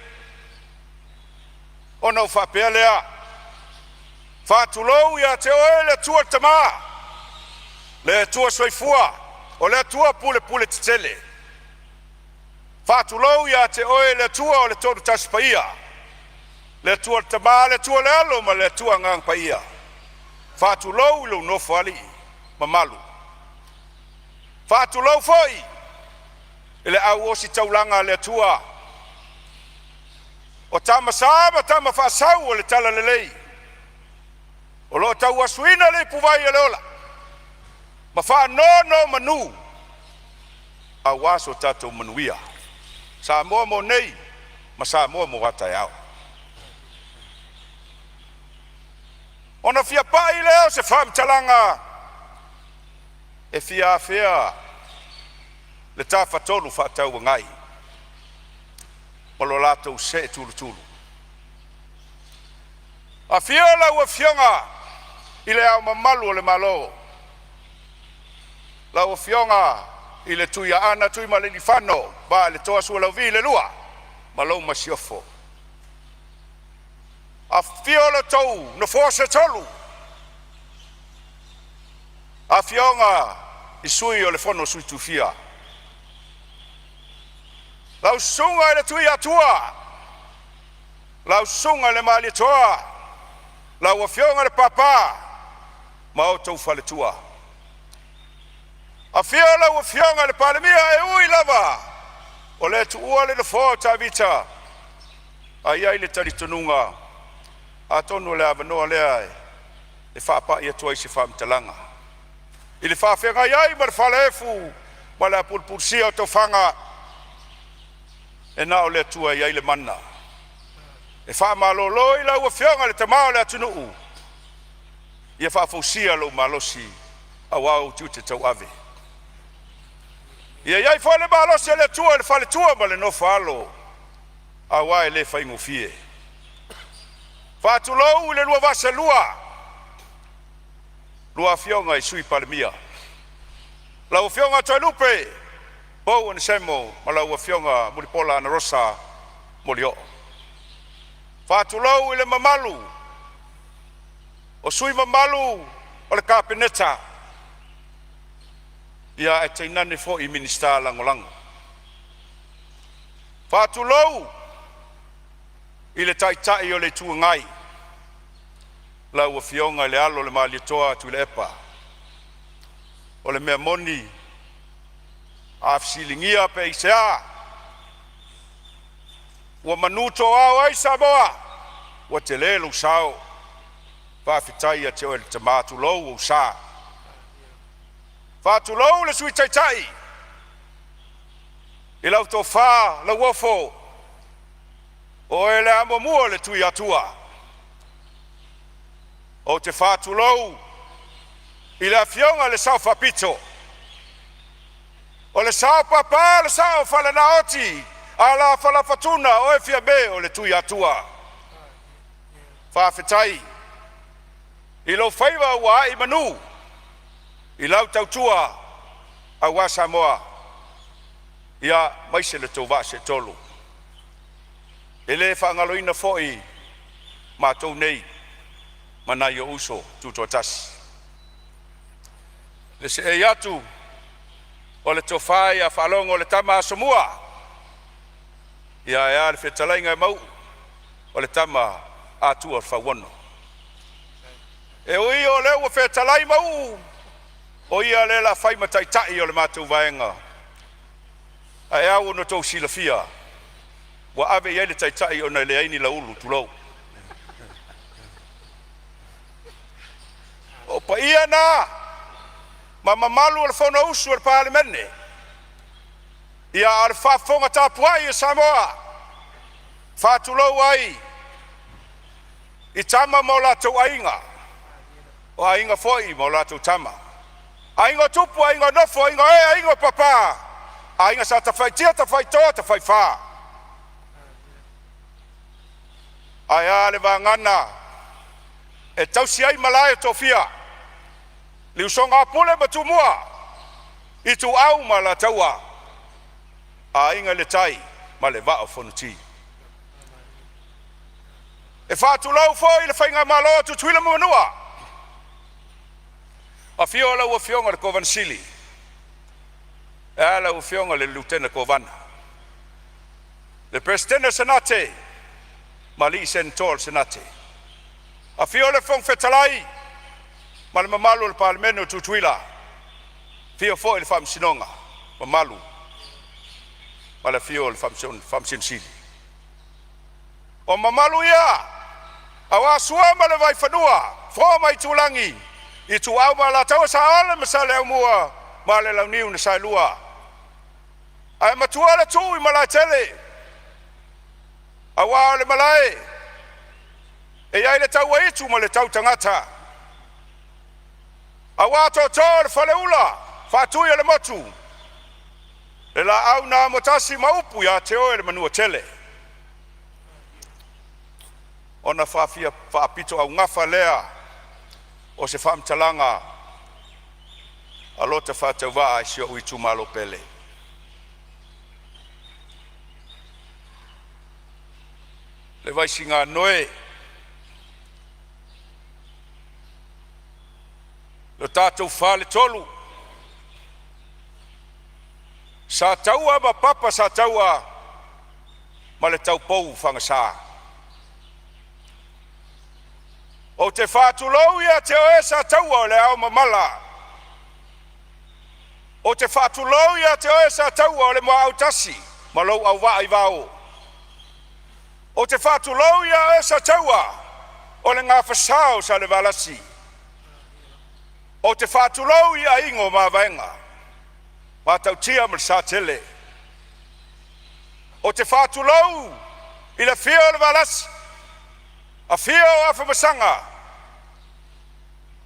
Ona ou faapea lea, faatulou ia te oe le Atua le Tama, le Atua Soifua, o le Atua pulepule tetele. Faatulou ia te oe le Atua o le Tolu Tasi Paia, le Atua le Tama, le Atua le Alo ma le Atua Agaga Paia. Faatulou i lou Nofoalii mamalu. Faatulou foi i le au ositaulaga a le Atua o Tama Sa ma Tama Faasau o le Talalelei, o lo o tauasuina le ipuvai o le ola ma faanonomanu aua so tatou manuia. Samoa mo nei ma Samoa mo a taeao. Ona fia pai lea o se faamatalaga e fia afea le Tafatolu Faatauagai ma lo latou see tulutulu. Afio lau Afioga i Le Ao Mamalu o le Malo, lau Afioga i le Tuiaana Tuimalealiifano Vaaletoa Sualauvi II ma lau Masiofo. Afifio lo outou Nofoa se tolu, Afioga i Sui o le Fono a Sui Tofia, lau Susuga i le Tuiatua, lau Susuga i le Malietoa, lau Afioga i le Papa ma outou faletua. Afio lau Afioga i le Palemia, e ui lava o le tuua le nofoa o Tavita, ae i ai le talitonuga atonu o le avanoa lea e faapai atu ai se faamatalaga i le faafeagai ai ma le falaefu ma le apulupulusia o tofaga e na o le Atua e i ai le mana. E faamalolo i lau Afioga i le Tama o le atunuu, ia faafousia lou malosi. Auā ou tiute tauave. Ia i ai foi le malosi o le Atua i le faletua ma le nofo a alo, auā e le faigofie. Faatulou i le lua vaa seelua, lua Afioga i Sui Palemia, lau Afioga Toelupe Pou Onesemo ma lau Afioga Mulipola Anarosa Molioo. Faatulou i le mamalu o sui mamalu o le Kapeneta ae tainane foi Minisita Lagolago. Faatulou i le Taitai o le Itu Agai, lau Afioga i le Alo o le Malietoa Tuilaepa. O le mea moni a fesiligia pe aisea ua manutoa ai Samoa, ua tele lou sao. Faafetai ia te oe le tama, tulou ou sa. Faatulou le Sui Taitai i lau tofa Lauofo, o oe le amomua o le Tuiatua. Ou te faatulou i le Afioga i le Sao Faapito, o le sao papa, o le sao faalenaoti, alafa tuna oe Fiame o le Tuiatua. Faafetai i lou faiva ua ae i manu i lau tautua aua Samoa aemaise lo outou vaa seetolu. E le faagaloina foi matou nei ma nai ou uso tutoatasi. Le seei atu o le tofa ia Faalogo le Tama Asomua, ae a le fetalaiga e Mauu o le Tama Atua o le Fauono. E ui o lea ua fetalai Mauu o ia lea o le a fai ma taitai o le matou vaega, ae ao ona outou silafia ua ave i ai le taitai ona e leai ni laulu, tulou. O paia na ma mamalu o le Fonousu a le Palemene. Ia, a o le faafofoga tapuai a Samoa, e faatulou ai i Tama ma o latou Aiga, o Aiga foi ma latou Tama, Aiga o Tupu, Aiga o Nofo, Aiga o Ee, Aiga o Papa, Aiga Sa Tafaitia, Tafaitoa, Tafaifa. Ae a le vagana e tausi ai malae o tofiga, le usoga a Pule ma Tumua, Ituau ma Alataua, Aiga i le Tai ma le Vaa o Fonoti. E faatulou foi i le faigamalo a Tutuila ma Manua, afio lau Afioga i le Kovana Sili, ae a lau Afioga i le Lutena Kovana, le Peresetene o le Senate ma alii Senatoa o le Senate. Afio le Fofoga Fetalai ma le mamalu o le Palemene o Tutuila, afio foi le Faamasinoga mamalu ma le afio o le Faamasino Sili. O mamalu ia aua Sua ma le Vaifanua, Fofo ma Aitulagi, Ituau ma Alataua, Saole ma Saleaaumua ma le Launiu na Saelua. Ae matua le tuu i Malaetele aua o le malae e i ai le tauaitu ma le tautagata, aua tootoo o le Faleula Faatui o le Motu, le Laau na Amotasi ma upu ia te oe le Manuatele. Ona faafia faapitoaugafa lea o se faamatalaga a lota faatauvaa i si ou itumalo pele. Le Vaisiganoe, lo tatou faletolu, Sataua ma Papa Sataua ma le taupou Fagasa. Ou te faatulou ia te oe Sataua o le aomamala. Ou te faatulou ia te oe Sataua o le Muaau tasi ma lou auvaa i Vao. Ou te faatulou ia oe Sataua o le Gafa o Salevalasi. Ou te faatulou i aiga o Mavaega, Matautia ma le Satele. Ou te faatulou i le afio o le Valasi, afio Afamasaga,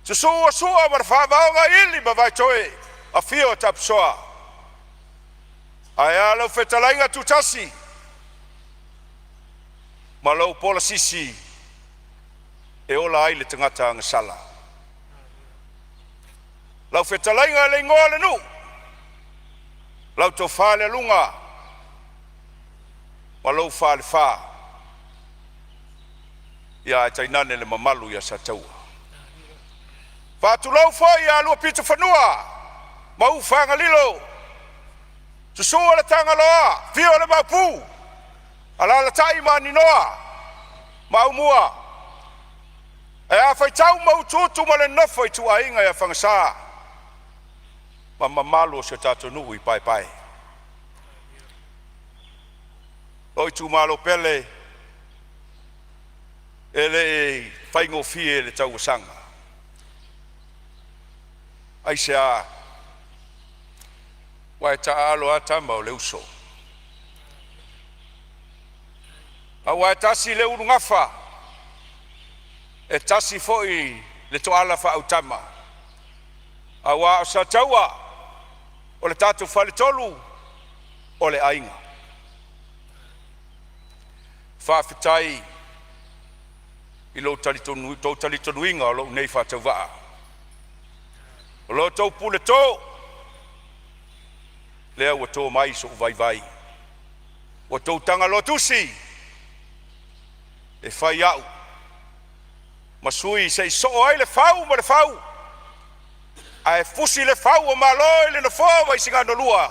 Susu o Sua ma le Faavaoga Ili ma Vaitoe, afio o Tapisoa. Ae a lau fetalaiga Tutasi ma lou pola sisi e ola ai le tagata agasala. Lau fetalaiga le igoa o le nuu, lau tofa le Aluga ma lou falefa, ia ae tainane le mamalu ia Sataua. Faatulou foi ia Luapitofanua ma Ufagalilo, susu le Tagaloa, afio le Maopu, alaalatai Maninoa ma Aumua, ae a Faitau ma Utuutu ma le nofo a ituaiga ia Fagasa ma mamalu o si o tatou nuu i Paepae. Lou itumalo pele, e le i faigofie le tauosaga. Aisea? Ua e taaalo a tama o le uso, aua e tasi le ulugafa, e tasi foi le toala faaautama, aua o Sataua, o le tatou faletolu o le aiga. Faafetai i lo outou talitonuiga o lou nei faatauvaa. O lo outou puleto lea ua to mai sou vaivai. Ua outou tagaloa tusi e fai au ma sui se i soo ai le fau ma le fau, ae fusi le fau o Malo i le nofoa o Vaisigano 2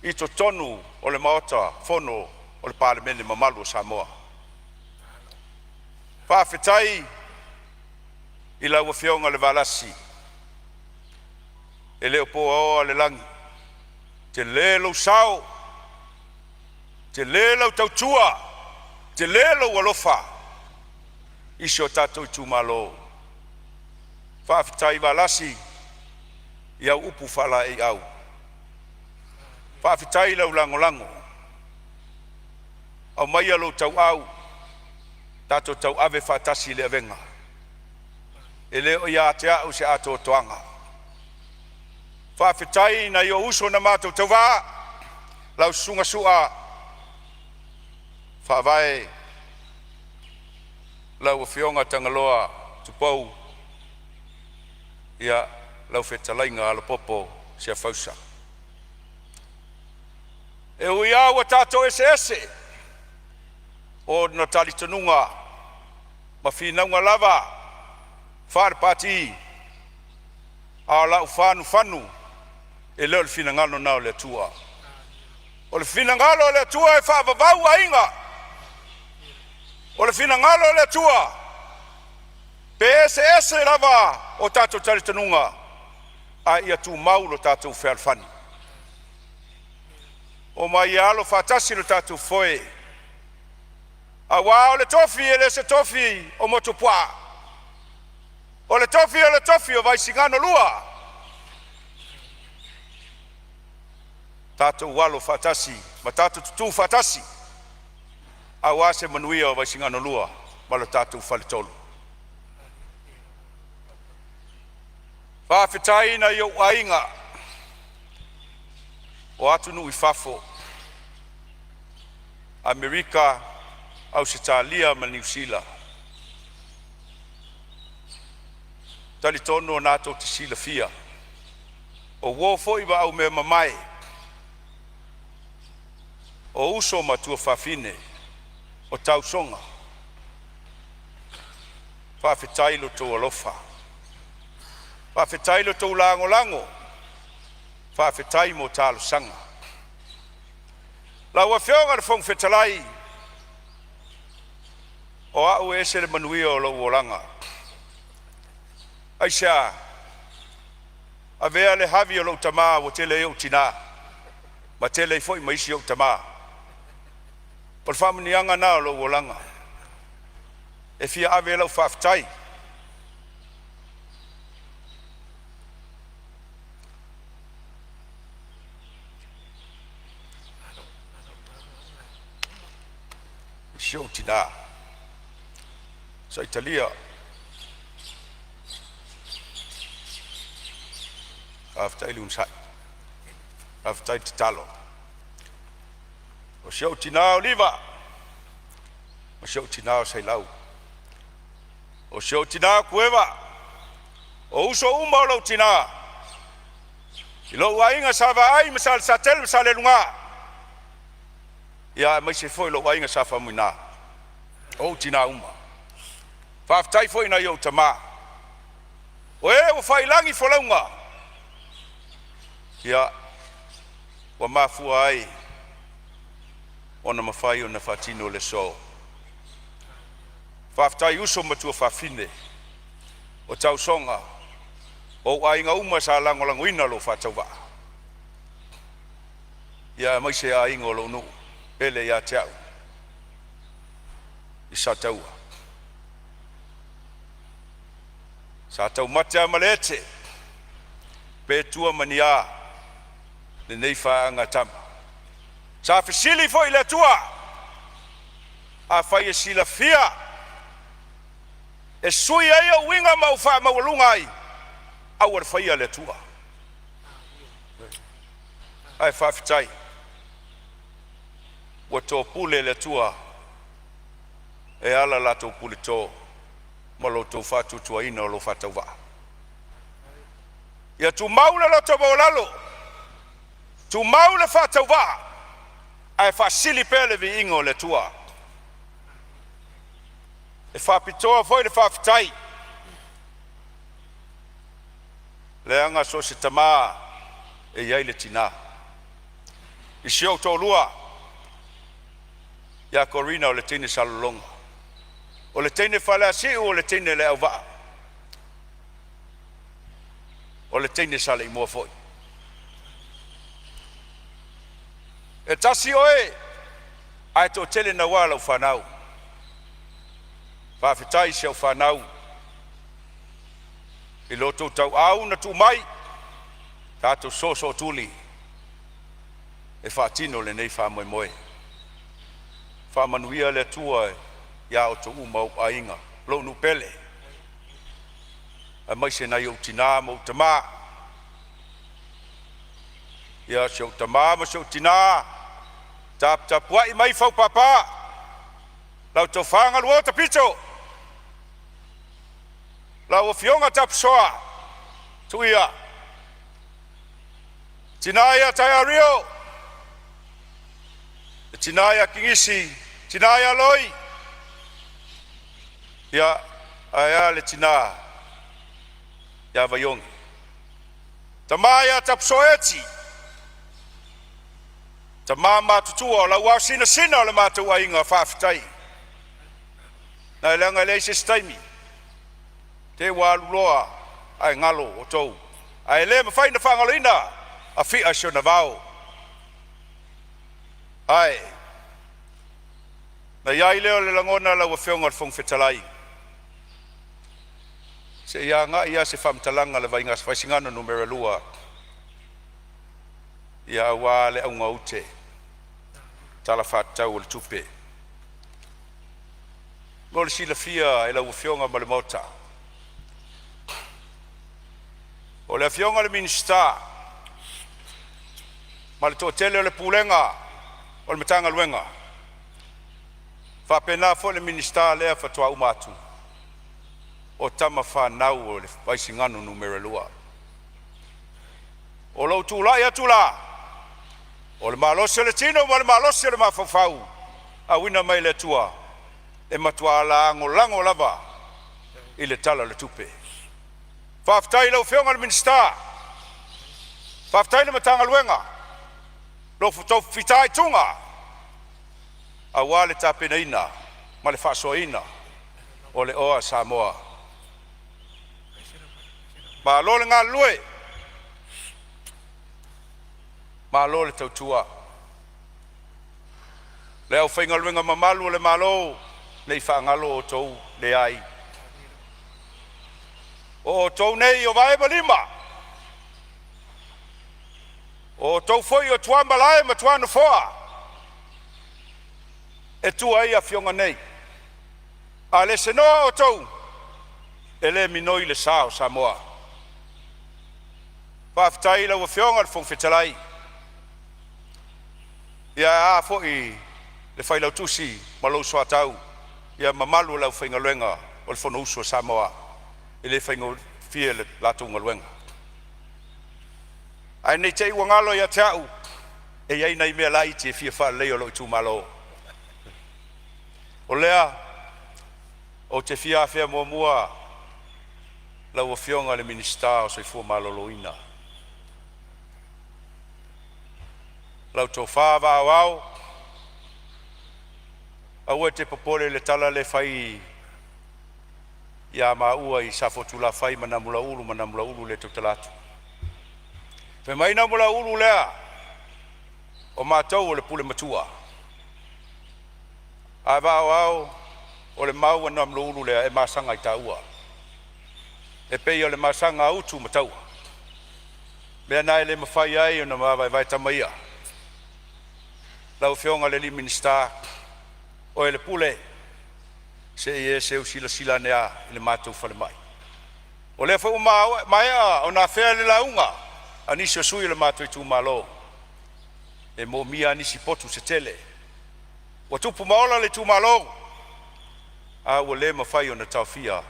i totonu o le Maota Fono o le Palemene mamalu o Samoa. Faafetai i lau Afioga i le Valasi, e le o po aoa le lagi, tele lou sao, tele lau tautua, tele lou alofa i si o tatou itumalo. Faafetai Valasi i au upu faalaeiau. Faafetai i lau lagolago. Aumaia lou tauau tatou tauave faatasi le avega. E le o ia te au se atoatoaga. Faafetai i nai ou uso na matou tauva, lau Susuga Sua Faavae, lau Afioga Tagaloa Tupou, ia lau fetalaiga Alapopo Siafausa. E ui lava ua tatou eseese ona talitonuga ma finauga lava faalepati, a o lau faanufanu, e le o le finagalo lena o le Atua. O le finagalo o le Atua e faavavau aiga. O le finagalo o le Atua, pe eseese lava o tatou talitonuga, a ia tumau lo tatou fealofani. Omai e alo faatasi lo tatou foe, aua o le tofi e le o se tofi o Motuopuaa, o le tofi o le tofi o Vaisigano 2. Tatou alo faatasi ma tatou tutu faatasi aua se manuia o Vaisigano 2 ma lo tatou faletolu. Faafetai i nai ou aiga o atunuu i fafo, Amerika, Ausetalia ma Niu Sila. E talitonu o na tou te silafia, o uo foi ma aumeamamae, o uso ma tuafafine, o tausoga. Faafetai i lo outou alofa, faafetai i lo outou lagolago, faafetai mo talosaga. Lau Afioga i le Fofoga Fetalai, o au e ese le manuia o lou olaga. Aisea? Avea le havi o lou tama ua tele ai ou tina ma tele ai foi ma isi ou tama. O le faamanuiaga lena o lou olaga. E fia ave ai lau faafetai i si ou tina, Saitalia. Faafetai le onosai, faafetai tatalo. O si ou tinã o Liva, o si ou tinã o Sailau, o si ou tinã o Kueva, o uso uma o lou tinã, i lou aiga Sa Vaai ma Sa Lesatele ma Sa Leluga, ia aemaise foi lou aiga Sa Faumuina, o ou tinã uma. Faafetai foi i nai ou tamā, o e ua faiilagi folauga, ia ua mafua ai ona mafai ona faatino le aso. Faafetai i uso ma tuafafine o tausoga o ou aiga uma sa lagolagoina lou faatauvaa, ia aemaise aiga o lou nuu pele ia te au i Sataua. Sa taumate lava ma le ete pe tua ma ni a lenei faaagaaga tama. Sa fesili foi i le Atua, afai e silafia e sui ai ou uiga ma ou faamaualuga ai, aua le faia le Atua. Ae faafetai ua topule le Atua e ala la latou puleto ma lo outou faatuatuaina o lou faatauvaa. Ia tumau le loto maualalo, tumau le faatauvaa ae faasili pea le viiga o le Atua. E faapitoa foi le faafetai leaga so o se tama e i ai le tina. I si ou toalua ia Corina o le teine sa Lologona, o le teine Faleasiu o le teine le auvaa, o le teine Saleimoa foi. E tasi oe ae toatele naua lau fanau. Faafetai i si au fanau i lo outou tauau na tuu mai tatou soosootuli e faatino lenei faamoemoe. Faamanuia le Atua ia outou uma ou aiga, lou nuu pele, aemaise nai ou tinã ma ou tamā. Ia si ou tamā ma si ou tinã, taputapuai mai fau papa, lau tofa Galuo Tapito, lau Afioga Tapusoa Tuia, tina ia Taiario, le tina ia Kinisi, tina ia Loi, ia ae a le tina ia Vaiogi, tama ia Tapusoa Eti, tama matutua o lau aosinasina o le matou aiga. Faafetai. Na leaga e leai se isi taimi, te i ua alu loa ae galo outou, ae le mafai ona faagaloina Afi'a i si ona vao. Ae na i ai lea o le lagona lau Afioga i le Fofoga Fetalai, se i agai lava se faamatalaga a le Vaisigano Nu.2 ia aua le augāute Tala Faatatau o le Tupe. Mo le silafia e lau Afioga ma le Maota, o le Afioga i le Minisita ma le toatele o le Pulega o le Matagaluega, faapena foi le Minisita lea faatoa uma atu, o tama fanau a le Vaisigano Nu.2. O lou tulai atu la, o le malosi o le tino ma le malosi o le mafaufau auina mai e le Atua e matua lagolago lava i le Tala o le Tupe. Faafetai i lau Afioga i le Minisita, faafetai i le Matagaluega lo outou fitaituga aua le tapenaina ma le faasoaina o le oa a Samoa. Malo le galulue, malo le tautua. Le aufaigaluega mamalu a le Malo, ne i faagalo outou, leai. O outou nei o vae ma lima, o outou foi o tuamalae ma tuanofoa e tua ai afioga nei. A le senoa outou, e le minoi le sa o Samoa. Faafetai i lau Afioga i le Fofoga Fetalai, ia ae a foi le Failautusi ma lou soatau, ia mamalu o le aufaigaluega o le Fonousu a Samoa, e le faigofie le latou galuega. Ae ne i te i ua galo ia te au, e i ai nai mea laiti e fia faaleleia o lou itumalo. O lea ou te fia afea muamua lau Afioga i le Minisita o le Soifua Maloloina, lau Tofa Vaa Aoao, aua e te popole i le tala lea e fai ia maua i Safotulafai ma Namulauulu ma Namulauulu le tautala atu. Fai mai Namulauulu lea, o matou o le pule matua. Ae vaa aoao o le mau a Namulauulu lea e masaga ai taua. E pei o le masaga a Utu ma Taua. Mea na e le mafai ai ona vaevae tama ia. Lau Afioga i le Minisita, oe le Pule, se i e seu silasila ane lava i le matou falemai. O lea foi ua maea ona afea i le lauga a nisi o sui usufono o le matou itumalo, e moomia lava nisi potu se tele. Ua tupu ma ola le itumalo, a ua le mafai ona taofia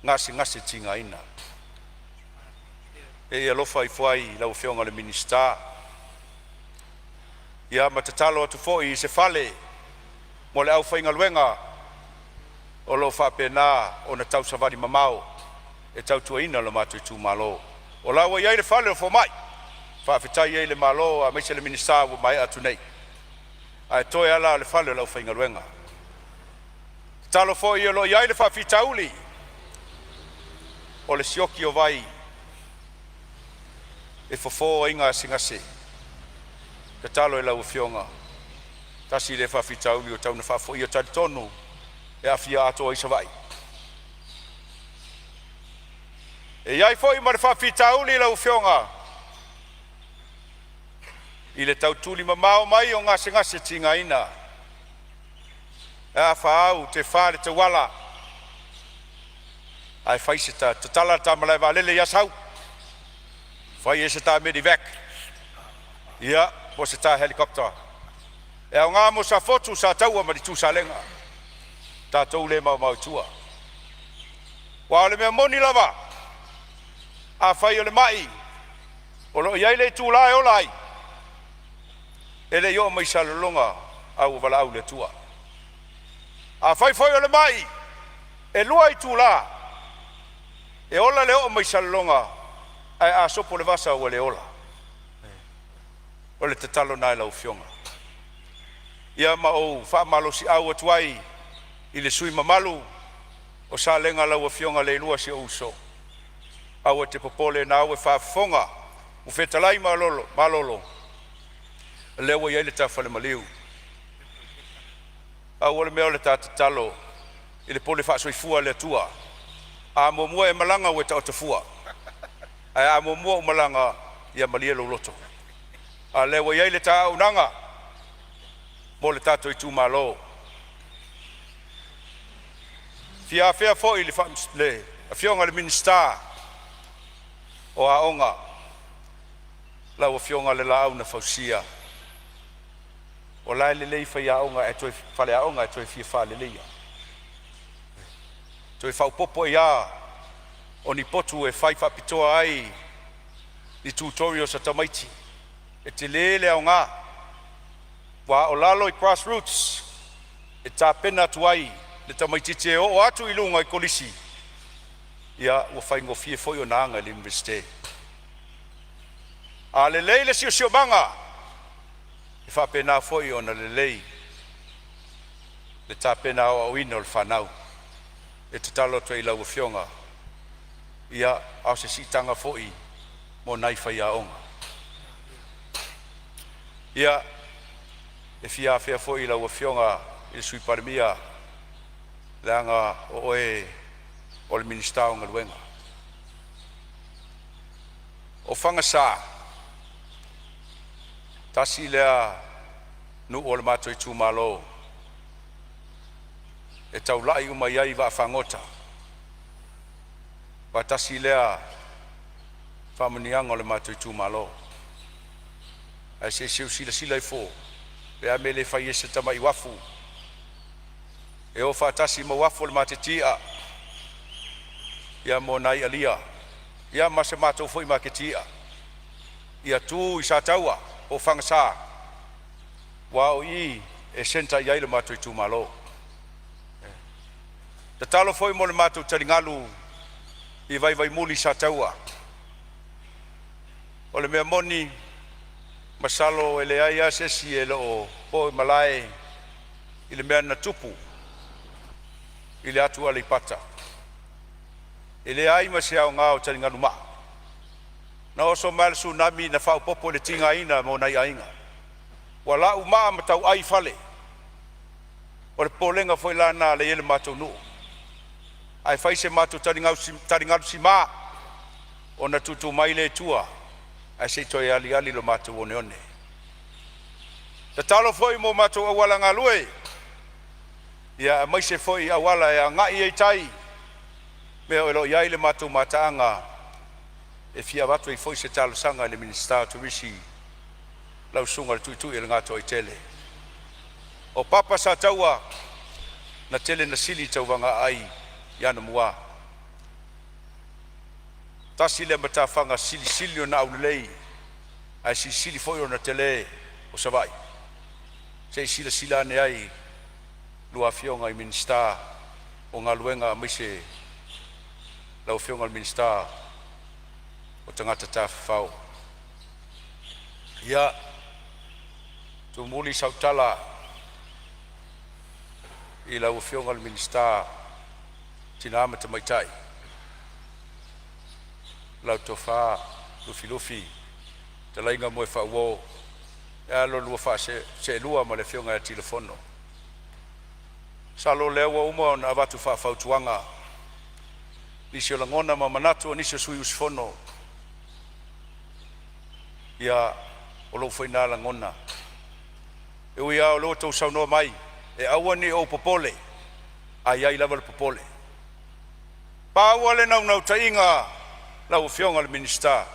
gasegase tigaina. Se i e alofa ifo ai i lau Afioga i le Minisita, ia ma tatalo atu foi i se fale mo le aufaigaluega o lo o faapena ona tausavali mamao e tautuaina lo matou itumalo. O la ua i ai le fale o fomai, faafetai ai i le Malo aemaise le Minisita ua maea atu nei, ae toe lava la o le fale o le aufaigaluega. Tatalo foi o lo o i ai le faafitauli o le sioki o vai e fofo ai gasegase. Tatalo i lau Afioga, tasi lea faafitauli ua tatau ona faafoia. E talitonu e aafia atoa ai Savaii. E i ai foi ma le faafitauli lau Afioga i le tau tulimamao mai o gasegase tigaina, e a fa au tefa le tauala ae fai se ta tatala le ta malae vaalele i Asau, fai ai se ta medevac ia po o se ta helicopter e aoga mo Safotu, Sataua ma le Itu Salega, tatou le maomao i tua. Aua o le mea moni lava, afai o le mai o lo o i ai le itula e ola ai, e le i oo mai i Salelologa a ua valaau le Atua. Afai foi o le mai e 2 itula e ola le oo mai Salelologa, ae a sopo le vasa ua le ola. O le tatalo lena i lau Afioga. Ia ma ou faamalosiau atu ai i le sui usufono mamalu o Salega lau Afioga Leilua, si ou uso, aua e te popole o lena ua e faafofoga ua fetalai Malolo, o lea ua i ai le ta falemaliu. Pau o le mea o le ta tatalo i le pule faasoifua a le Atua, a muamua e malaga ua e taoto fua, ae a muamua ou malaga, ia malie lou loto. A o lea ua i ai le ta auaunaga mo le tatou itumalo. E fia afea foi le Afioga i le Minisita o Aoga, lau Afioga i le Laau na Fausia. O la e lelei faiaoga ae toe faleaoga ae toe fia faaleleia. Toe faaopoopo ai lava o ni potu e fai faapitoa ai ni tutorials a tamaiti. E tele le aoga, aua o lalo i grassroots e tapena atu ai le tamaitiiti e oo atu i luga i kolisi, ia ua faigofie foi ona aga i le Iunivesite. A lelei le siosiomaga, e faapena foi ona lelei le tapena aoaoina o le fanau. E tatalo atu ai i lau Afioga, ia a o se siitaga foi mo nai faiaoga. Ia, e fia afea foi lau Afioga i le Sui Palemia, leaga o oe o le Minisita o Galuega. O Fagasa, tasi lea nuu o le matou itumalo e taulai uma i ai vaafagota, aua tasi lea faamanuiaga o le matou itumalo. Ae se i seu silasila ifo pe a mea e le fai ai se tamai uafu e o faatasi ma uafu o le maketi i'a ia mo nai alia ia ma se matou foi maketi i'a ia tu i Sataua po o Fagasa, aua o i e centre i ai lo matou itumalo. Tatalo foi mo le matou taligalu i Vaivaimuli i Sataua. O le mea moni masalo e leai lava se isi e le o po i malae i le mea na tupu i le atu Aleipata. E leai ma se aoga o taligalu maa. Na oso mai lava le Tsunami na faaopoopo i le tigaina mo nai aiga. Ua lau maa ma tauai fale. O le popolega foi la lena lea e i ai le matou nuu. Ae fai se matou taligalu sima ona tutu mai lea i tua ae se i toe aliali lo matou oneone. Tatalo foi mo matou auala galue, ia aemaise foi auala e agai ai i tai, mea o lo o i ai le matou mataaga e fia avatu ai foi se talosaga i le Minisita o Turisi, lau Susuga i le Tuiutui o le Gatoaitele. O Papa Sataua na tele na sili tauvaga aai i Anamua. Tasi lea matafaga silisili ona aulelei ae silisili foi ona tele o Savaii. Se i silasila ane ai lua Afioga i Minisita o Galuega aemaise lau Afioga i le Minisita o Tagata Tafafao. Ia, tumuli sau tala i lau Afioga i le Minisita o Tina ma Tamaitai, lau Tofa Lufilufi Fetalaiga Moefaauo ae a lo oulua faase…seelua ma le Afioga ia Tilafono. Masalo o lea ua uma ona avatu faafautuaga nisi o lagona ma manatu o nisi o sui usufono. Ia, o lou foi lena lagona. E ui lava o lea ua outou saunoa mai e aua ne i ou popole, ae i ai lava le popole. Pau lava le naunautaiga lau Afioga i le Minisita,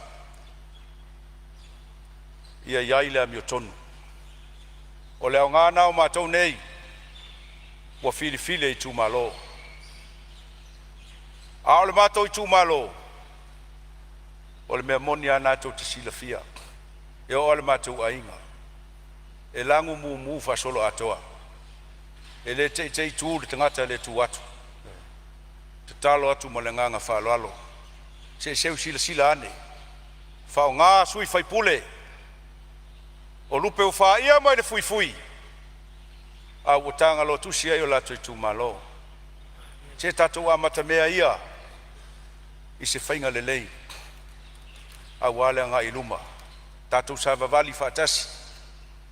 ia i ai le amiotonu. O le aoga lena o matou nei ua filifili e itumalo. A o le matou itumalo, o le mea moni lava lena tou te silafia, e oo lava i le matou aiga, e lagu mumu faasoloatoa. E le te'i te'i tu le tagata e le tu atu. Tatalo atu ma le agaga faaaloalo, se i seu silasila ane, faaaoga sui usufono, o lupe ua fa'ia mai le fuifui a ua taga loa tusi ai o latou itumalo. Se tatou amatamea ia i se faiga lelei aua le agai i luma, tatou savavali faatasi.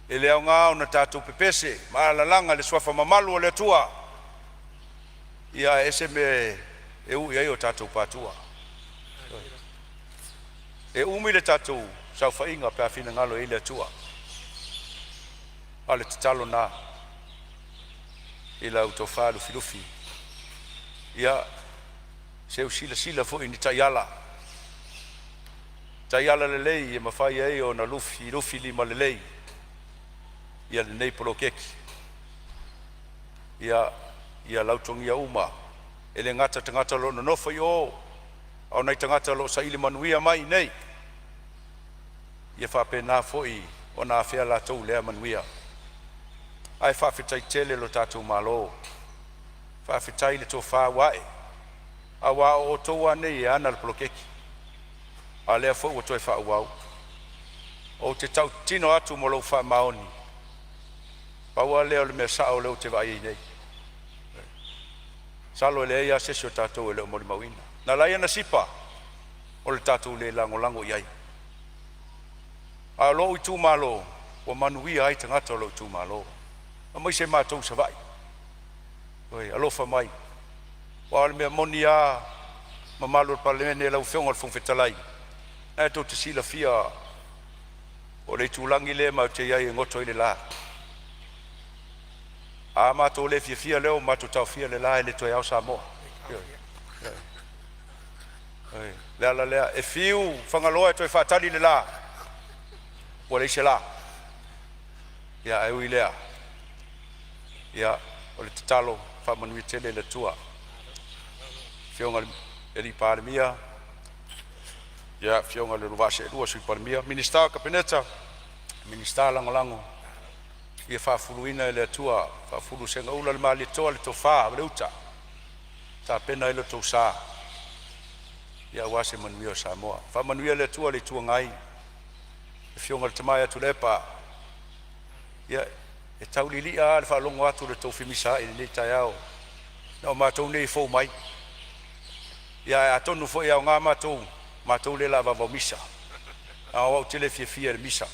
E le aoga ona tatou pepese ma alalaga i le suafa mamalu o le Atua, ia ae ese mea e ui ai o tatou patua. E umi le tatou saofaiga pe a finagalo i ai le Atua. A o le tatalo lena i lau tofa Lufilufi. Ia seu silasila foi i ni taiala, taiala lelei e mafai ai ona lufilufilima lelei ia lenei poloketi. Ia ia lautogia uma, e le gata i tagata o lo o nonofo i o, a o nai tagata o lo o saili manuia mai i inei, ia faapena foi ona afea latou i lea manuia. Ae faafetai tele i lo tatou Malo, faafetai i le tofa ua ae, aua o outou lava nei e ana le poloketi, a o lea foi ua toe faaauau. Ou te tautino atu ma lou faamaoni, pau lava lea o le mea sao lea ou te vaai ai nei. Masalo e leai lava se isi o tatou e le o molimauina. Na ala ai ona sipa o le tatou le lagolago i ai. A o lou itumalo, ua manuia ai tagata o lou itumalo, aemaise matou i Savaii. Ioe, alofa mai. Aua o le mea moni lava, mamalu o le Palemene, lau Afioga i le Fofoga Fetalai, o lena tou te silafia o le itulagi lea matou te i ai e goto ai le la. A matou le fiafia lea ua matou taofia le la e le toe ao Samoa. Le ala lea, e fiu Fagaloa e toe faatali i le la, ua leai se la. Ia ae ui i lea, ia o le tatalo faamanuia tele le Atua i lau Afioga i le Palemia, ia afioga i lo oulua vaa seelua Sui Palemia, Minisita o le Kapeneta, Minisita Lagolago, ia faafuluina e le Atua, faafulu segaula le Malietoa le tofa ma le uta e tapena ai lo outou sa ia aua se manuia o Samoa. Faamanuia le Atua i le Itu Agai, le Afioga i le Tama ia Tuilaepa. Ia e tau lili'a lava i le faalogo atu i le tou femisaai i lenei taeao, na o matou nei e fou mai. Ia ae atonu foi e aoga matou, matou lea o le a vaovao misa. Leaga o au ou te le fiafia i le misa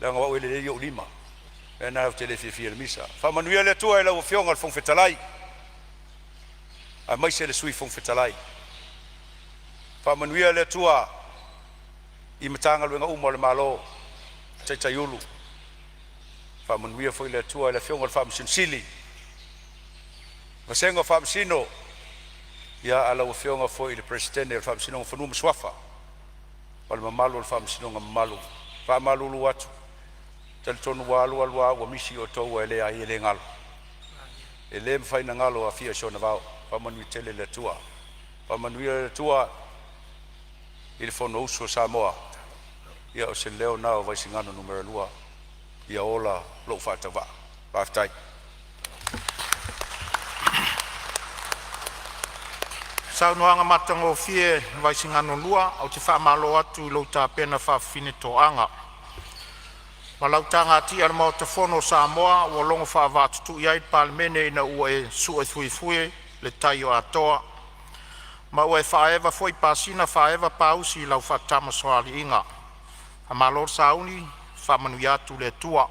leaga o au e lelei ou lima. O le mea lena ou te le fiafia ai i le misa. Faamanuia le Atua i lau Afioga i le Fofoga Fetalai aemaise le Sui Fofoga Fetalai. Faamanuia le Atua i Matagaluega uma a le Malo, taitai Ofisa Sili, faamanuia foi le Atua i le Afioga i le Faamasino Sili, vasega o Faamasino, ia a lau Afioga foi i le Peresetene o le Faamasinoga o Fanua ma Suafa ma le mamalu o le Faamasinoga mamalu. E faamalulu atu, e talitonu ua alu alu lava ua misi outou ae leai e le galo. E le mafai ona galo Afia i sona vao. Faamanuia tele le Atua. Faamanuia le Atua i le Fonousu a Samoa. Ia o se leo lena o Vaisigano Nu.2, ia ola lou faatauvaa. Faafetai. Saunoaga matagofie Vaisigano 2, ou te faamalo atu i lou tapena faafafine toaga. Ma lau tagatia i le Maota Fono o Samoa ua logo faavaatutui ai le Palemene ina ua e su'e fuefue le tai o Atoa, ma ua e faaeva foi pasina faaeva pausi i lau faatamasoaliiga. Faamalo le sauni, faamanuia atu le Atua.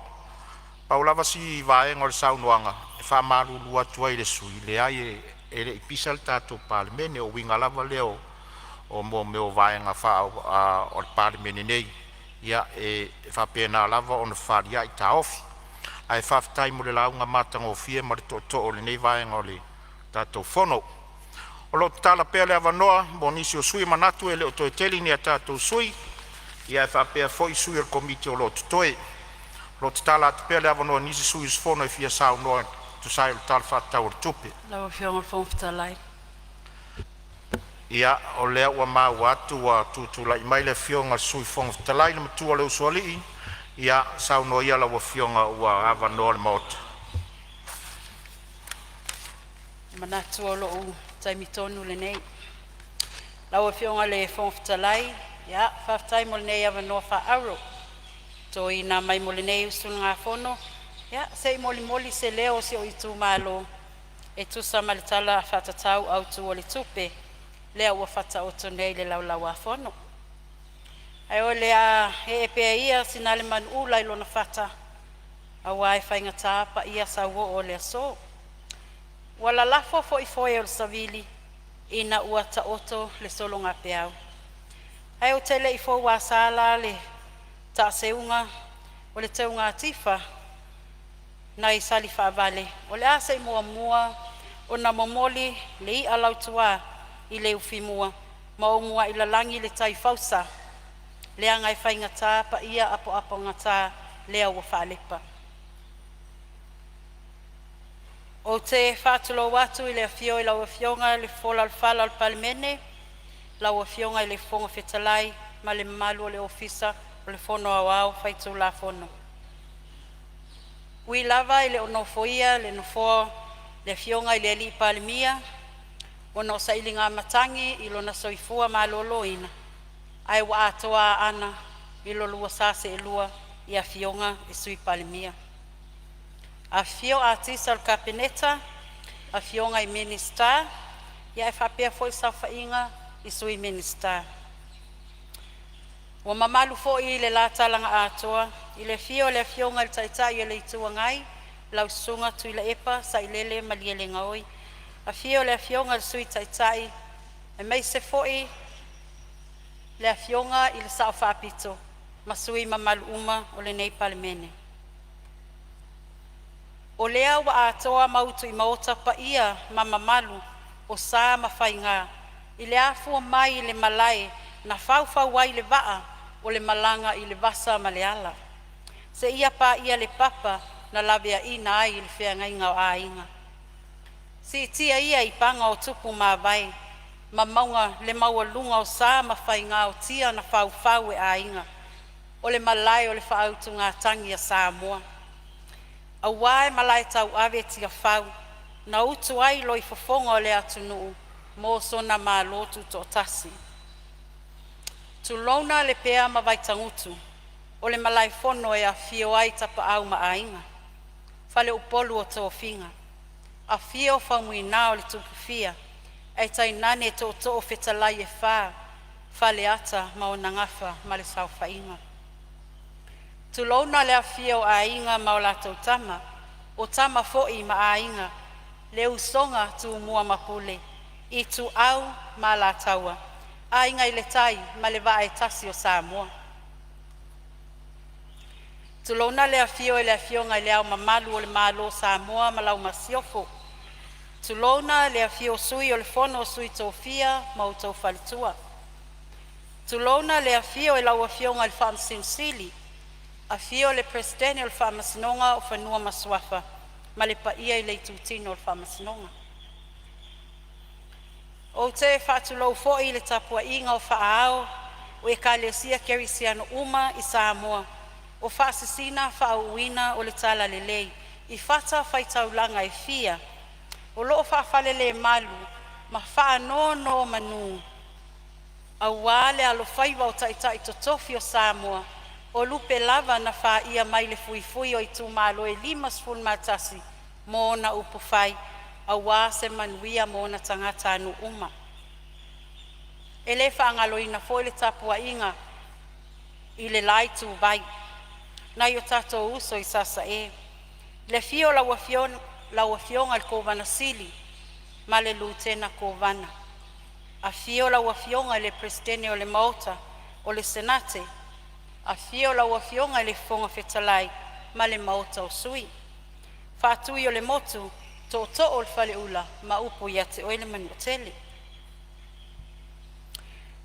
Pau lava si vaega o le saunoaga e faamalulu atu ai i le sui usufono, leai e le i pisa le tatou Palemene. O uiga lava lea o mea o vaega o le Palemene nei, ia e faapena lava ona fefa'alia'i taofi. Ae faafetai mo le lauga matagofie ma le tootoo o lenei vaega o le tatou fono. O lo o tatala pea le avanoa mo nisi o sui usufono e manatu e le o toe tele ni a tatou sui, ia ae faapea foi sui o le Komiti o lo o totoe. O lo o tatala atu pea le avanoa i nisi sui usufono e fia saunoa e tusa ai o le Tala Faatatau o le Tupe. Lau Afioga i le Fofoga Fetalai. Ia, o lea ua maua atu ua tutulai mai le Afioga i le Sui Fofoga Fetalai, le matua o le Usoalii. Ia saunoa ia lau Afioga ua avanoa le Maota. E manatu o lo'u taimi tonu lenei. Lau Afioga i le Fofoga Fetalai, ia faafetai mo lenei avanoa faaauro ua toina mai mo lenei usugafono se i molimoli se leo o si ou itumalo e tusa ma le Tala Faatatau Autu o le Tupe lea ua faataoto nei i le Laulau-a-Fono. Ae o le a ee pea ia sinale manuula i lona fata auā e faigata paia sauoo o le aso. Ua lalafo foi foe o le savili ina ua taoto le sologapeau. Ae ou te le i fouasa la le taaseuga o le teuga tifa nai Salifaavale, o le a se i muamua ona momoli le i'a lautua i le ufimua ma ou muai lalagi le tai fausa leaga e faigata paia apoapogata lea ua faalepa. Ou te faatulou atu i le afio i lau Afioga i le Fofoga o le Fofoga o le Palemene, lau Afioga i le Fofoga Fetalai ma le mamalu o le Ofisa o le Fono Aoao Faitulafono. Ui lava e le o nofoia le nofoa o le Afioga i le Palemia ona o sailiga matagi i lona soifua maloloina, ae ua atoa aana i lo lua sa seelua i afioga i Sui Palemia. Afifio Atisa o le Kapeneta, afioga i Minisita, ae faapea foi le saofaiga i Sui Minisita. Ua mamalu foi le la talaga atoa i le afio o le Afioga i le Taitai o le Itu Agai, lau Susuga Tuilaepa Sailele Malielegaoi, afio le Afioga i le Sui Taitai aemaise foi le Afioga i le Sao Faapito ma sui usufono mamalu uma o lenei Palemene. O lea ua atoa ma utu i maota paia ma mamalu o sa ma faiga. i le afua mai i le malae na faufau ai le vaa o le malaga i le vasa ma le ala, seia paia le papa na laveaina ai le feagaiga o aiga. Siitia ia i paga o tupu mavae ma mauga le maualuga o sa ma faiga o tia na faufau e aiga, o le malae o le faautugatagi a Samoa. Aua e malae tauave Tiafau na utu ai loifofoga o le atunuu mo sona Malo Tutoatasi. Tulouna Lepea ma Vaitagutu o le malaefono e afifio ai Tapaau ma Aiga, Faleupolu o Tofiga, afio Faumuina o le Tupufia ae tainane tootoo o fetalai e fa, Faleata ma ona gafa ma le saofaiga. Tulouna le afifio o Aiga ma latou Tama, o Tama foi ma Aiga, le usoga a Tumua ma Pule, Ituau ma Alataua, Aiga i le Tai ma le Vaa e tasi o Samoa. Tulouna le afio o le Afioga i Le Ao Mamalu o le Malo o Samoa ma lau Masiofo, tulouna le afio o Sui o le Fono a Sui Tofia ma outou faletua. Tulouna le afio o lau Afioga i le Faamasino Sili, afio le Peresetene o le Faamasinoga o Fanua ma Suafa ma le paia i le itutino o le Faamasinoga. Ou te faatulou foi i le tapuaiga o faaao o Ekalesia Kerisiano uma i Samoa o faasisina faauuina o le talalelei i fatafaitaulaga e fia o lo o faafalelemalu ma faanonomanu aua le alofaiva o taitai totofi o Samoa, o lupe lava na faia mai le fuifui o itumalo e 51 mo ona upufai aua se manuia mo ona tagatanuu uma. E le faagaloina foi le tapuaiga i le la ituvai nai o tatou uso i Sasae, le afio o lau Afioga i le Kovana Sili ma le Lutena Kovana, afio lau Afioga i le Peresetene o le Maota o le Senate, afio lau Afioga i le Fofoga Fetalai ma le Maota o Sui, Faatuiolemotu, Tootoo o le Faleula ma upu ia te oe le Manuatele. E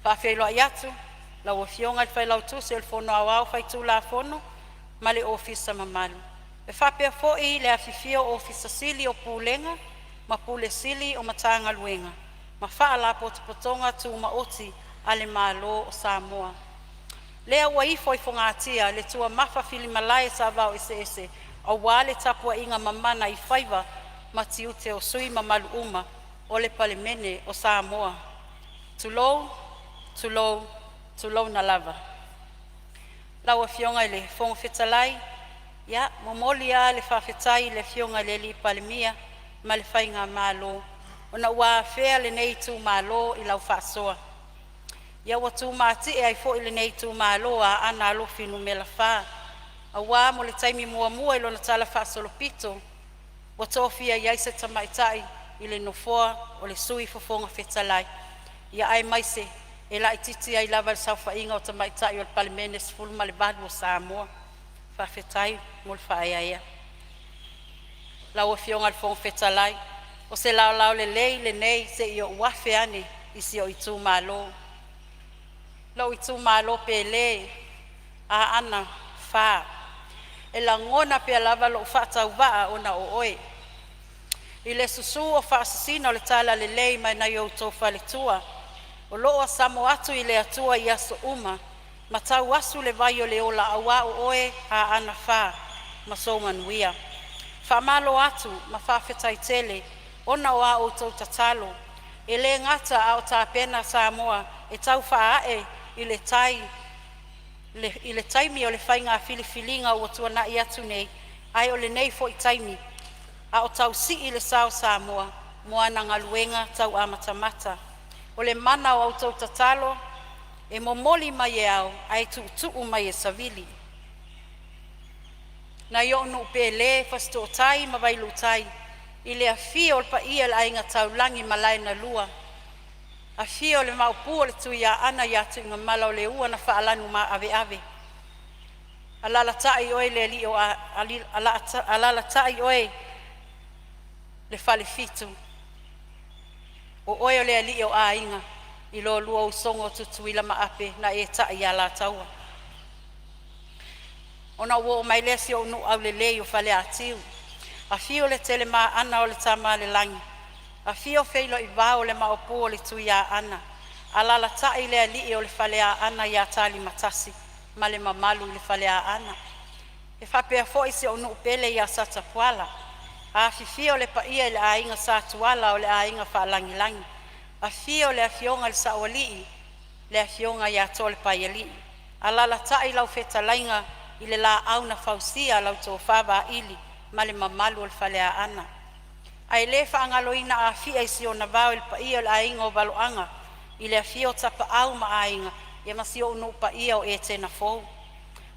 faafeiloai atu lau Afioga i le Failautusi o le Fono Aoao Faitulafono ma le Ofisa mamalu. E faapea foi le afifio o Ofisa Sili o Pulega ma Pule Sili o Matagaluega ma Faalapotopotoga Tumaoti a le Malo o Samoa. Lea ua ifo i fogatia le tuamafafilimalae a Savaoeseese aua le tapuaiga mamana i faiva ma tiute o sui usufono mamalu uma o le Palemene o Samoa. Tulou, tulou, tulouna lava. Lau Afioga i le Fofoga Fetalai, ia momoli lava le faafetai i le Afioga i le Palemia ma le faigamalo ona ua afea lenei itumalo i lau faasoa. Ia ua tumatie ai foi lenei itumalo o Aana Alofi Nu.4 aua mo le taimi muamua i lona talafaasolopito ua tofia ai se tamaitai i le nofoa o le Sui Fofoga Fetalai, ia aemaise e laitiiti ai lava i le saofaiga o tamaitai o le Palemene 18 o Samoa. Faafetai mo le faaeaea. Lau Afioga i le Fofoga Fetalai, o se laolao lelei lenei se i ou afe ane i si ou itumalo, lou itumalo pele Aana 4. E lagona pea lava lou faatauvaa ona o oe i le susu o faasisina o le talalelei mai nai o outou faletua o loo asamo atu i le Atua i aso uma ma tauasu le vai o le ola aua o oe Aana 4 ma sou manuia. Faamalo atu ma faafetai tele ona o a outou tatalo e le gata a o tapena Samoa e tau faaae i le tai i le taimi o le faiga filifiliga ua tuanai atu nei, ae o lenei foi taimi a o tau sii le sa o Samoa mo ana galuega tau amatamata. O le mana o a outou tatalo e momoli mai e ao ae tuutuu mai e savili. Nai o'u nuu pele Fasitootai ma Vailuutai i le afio o le paia o le Aiga Taulagi Malae na lua, afio le Maopu o le Tuiaana ia Tuigamala, o le ua na faalanumaaveave. Alaalatai oe le alii o Alaalatai oe le Falefitu, o oe o le alii o aiga. i lo lua usoga o Tutuila ma Ape na e ta'i i Alataua. Ona ou oo mai lea i si ou nuu aulelei o Faleatiu, afio Letelemaana o le Tama a le Lagi, afio Feiloivao o le Maopu o le Tuiaana, alalatai le alii o le Faleaana ia Talimatasi ma le mamalu i le Faleaana. E faapea foi si ou nuu pele ia Satapuala. Afifio le paia i le aiga Sa Tuala o le Aiga Faalagilagi, afio le afioga i le Saoalii, le afioga ia Toalepaialii, alalatai lau fetalaiga i le Laau na Fausia lau tofa Vaili ma le mamalu o le Faleaana. Ae le faagaloina Afia i si ona vao i le paia o le aiga o Valoaga i le afio o Tapaau ma Aiga, ia ma si ou nuu paia o Etena Fou.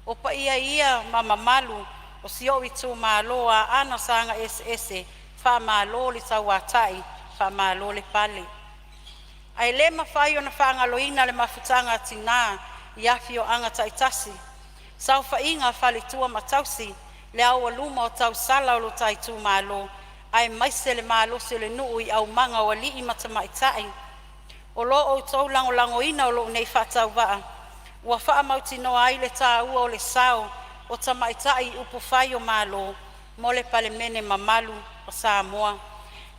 O paia ia ma mamalu o si ou itumalo Aana Saga 1, faamalo le tauatai, faamalo le pale. Ae le mafai ona faagaloina le mafutaga a tinā i afioaga taitasi, saofaiga a faletua ma tausi, le aualuma o tausala o lo ta itumalo, aemaise le malosi o le nuu i aumaga o alii ma tamaitai. O lo outou lagolagoina o lou nei faatauvaa ua faamautinoa ai le taua o le sao o tamaitai i upufai o Malo mo le Palemene mamalu o Samoa.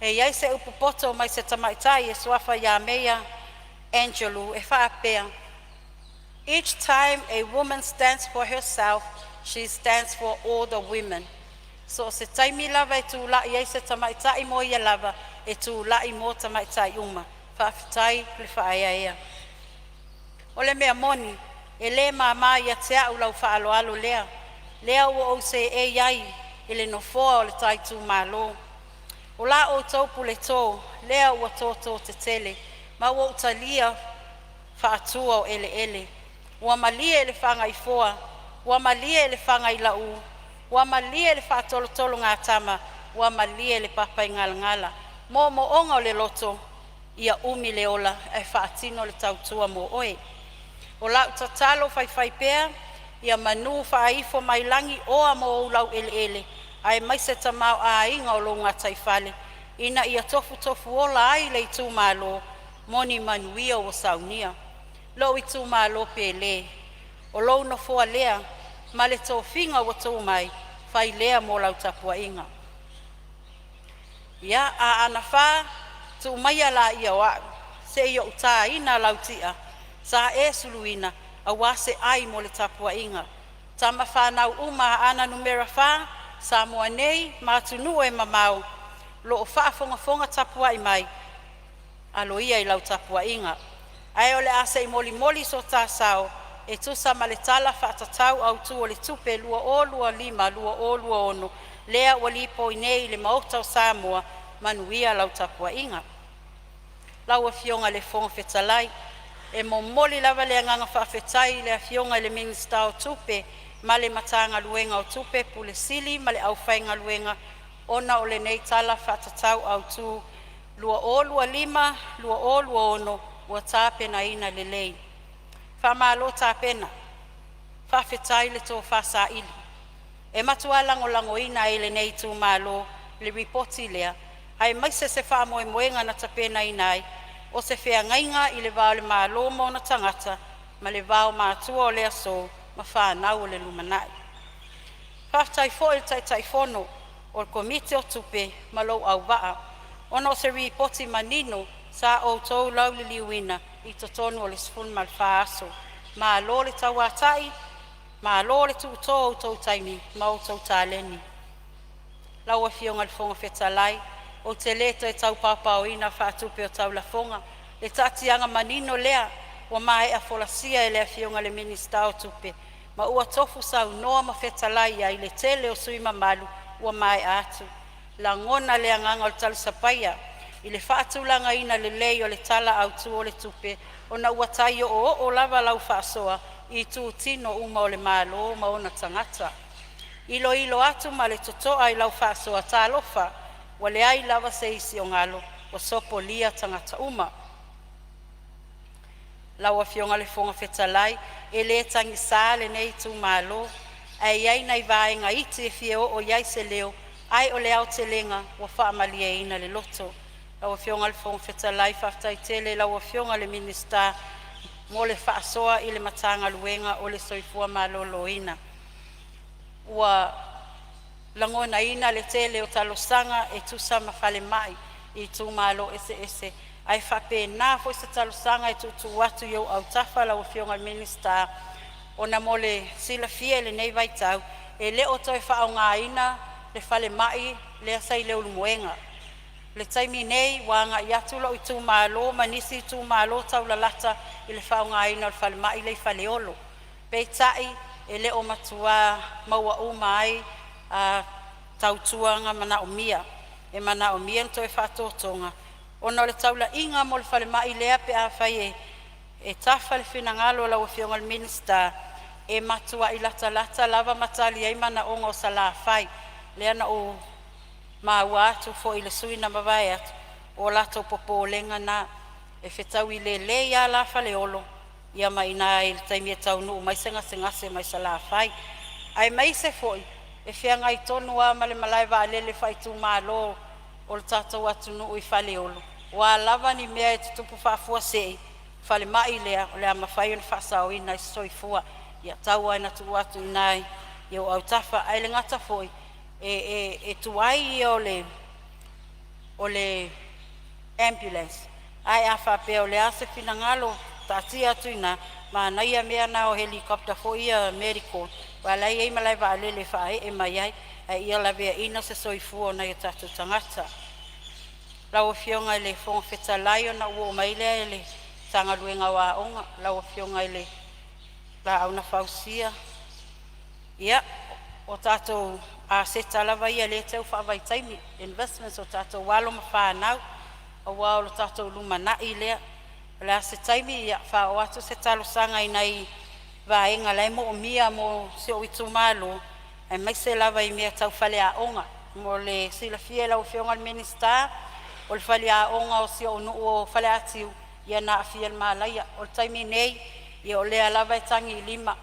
E i ai se upu poto mai se tamaitai e suafa ia Meia Angelou e faapea, “Each time a woman stands for herself, she stands for all the women.” So o se taimi lava e tulai ai se tamaitai mo ia lava, e tulai mo tamaitai uma. Faafetai le faaeaea. O le mea moni, e le mama ia te au lau faaaloalo lea ua ou seei ai i le nofoa o le ta itumalo. O la outou puleto lea ua toto tetele ma ua ou talia faatua o eleele. Ua malie le fagaifoa, ua malie le fagailaū, ua malie le faatolotologatama, ua malie le papaigalagala. Moomooga o le loto, ia umi le ola ae faatino le tautua mo oe. O lau tatalo faifaipea ia manū faaifo mai lagi oa mo ou laueleele aemaise tamaoaiga o lou gataifale ina ia tofutofuola ai le itumalo mo ni manuia ua saunia. Lou itumalo pele, o lou nofoa lea ma le tofiga ua tuumai, mai fai lea mo lau tapuaiga. Ia, Aana Fa, tuu maia laia o a'u se i ou taina lau ti'a sa e suluina aua se ai mo le tapuaiga a tama fanau uma a Aana Numera 4, Samoa nei ma atunuu e mamao o lo o faafogafoga tapuai mai. Alo ia i lau tapuaiga, ae o le a se i molimoli so ta sao e tusa ma le Tala Faatatau Autu o le Tupe 2025/2026 lea ua lipoi nei i le Maota o Samoa. Manuia lau tapuaiga. Lau Afioga i le Fofoga Fetalai, e momoli lava le agaga faafetai i le Afioga i le Minisita o Tupe ma le Matagaluega o Tupe, Pule Sili ma le aufaigaluega ona o lenei Tala Faatatau Autu 2025/2026 ua tapenaina lelei. Faamalo tapena, faafetai le tofa saili. E matua lagolagoina e lenei itumalo le ripoti lea aemaise se faamoemoega na tapenaina ai o se feagaiga i le va o le Malo ma ona tagata ma le vaomatua o le aso ma fanau o le lumanai. Faafetai foi i le Taitaifono o le Komiti o Tupe ma lou auvaa ona o se ripoti manino sa outou lauliliuina i totonu o le 14 aso. Malo le tauatai, malo le tuuto o outou taimi ma outou taleni. Lau Afioga i le Fofoga Fetalai, ou te le toe taupaopaoina faatupe o taulafoga, le taatiaga manino lea ua maea folasia e le Afioga i le Minisita o Tupe ma ua tofu saunoa ma fetalai i ai le tele o sui usufono mamalu ua maea atu. Lagona le agaga o le talisapaia i le faatulagaina lelei o le Tala Autu o le Tupe ona ua tai oooo lava lau faasoa i itutino uma o le Malo ma ona tagata. Iloilo atu ma le totoa i lau faasoa, talofa, ua leai lava se isi o galo, ua sopolia tagata uma. Lau Afioga i le Fofoga Fetalai, e le tagisa lenei itumalo, ae i ai nai vaega iti e fia oo i ai se leo, ae o le aotelega ua faamalieina le loto. Lau Afioga i le Fofoga Fetalai, faafetai tele i lau Afioga i le Minisita mo le faasoa i le Matagaluega o le Soifua Maloloina. Ua lagonaina le tele o talosaga e tusa ma falemai i itumalo eseese, ae faapena foi se talosaga e tuutuu atu i ou autafa lau Afioga i le Minisita, ona mo le silafia i lenei vaitau e le o toe faaaogaina le falemai lea sa i Leulumoega. O le taimi nei ua agai atu lou itumalo ma nisi itumalo taulalata i le faaaogaina o le falemai lea i Faleolo. Peitai e le o matua maua uma ai a tautuaga manaomia. E manaomia le toe faatotoga ona o le taulaiga mo le falemai lea pe afai e tafa le finagalo o lau Afioga i le Minisita, e matuai latalata lava ma tali ai manaoga o Salafai. Lea na ou maua atu foi i le sui usufono na mavae atu, o latou popolega na, e fetaui lelei a la Faleolo ia ma i ina i le taimi e taunuu mai ai se gasegase mai Salafai, aemaise foi e feagai tonu a ma le malaevaalele faaitumalo o le tatou atunuu i Faleolo. O a lava ni mea e tutupu faafuasei, falemai lea o le a mafai ona faasaoina ai se soifua. Ia tau lava ina tuu atu i ina i ou autafa, ae le gata foi e tuai ia o le ambulance, ae a faapea o le a se finagalo, taatia atu i ina, manaia mea na o helicopter foi ia medical aua o la e i ai malaevaalele e faaee mai ai, ae ia laveaiina se soifua o nai o tatou tagata. Lau Afioga i le Fofoga Fetalai ona ou oo mai lea i le Matagaluega o Aoga, lau Afioga i le Laau na Fausia. Ia, o tatou aseta lava ia lea e teu faavaitaimi, investments o tatou alo ma fanau aua o lo tatou lumanai lea. O le a se taimi e faaoo atu se talosaga i nai vaega la e moomia mo si ou itumalo aemaise lava i mea tau faleaoga. Mo le silafia e lau Afioga i le Minisita, o le faleaoga o si ou nuu o Faleatiu ia na aafia i le malaia. O le taimi nei, ia o lea lava e tagiilima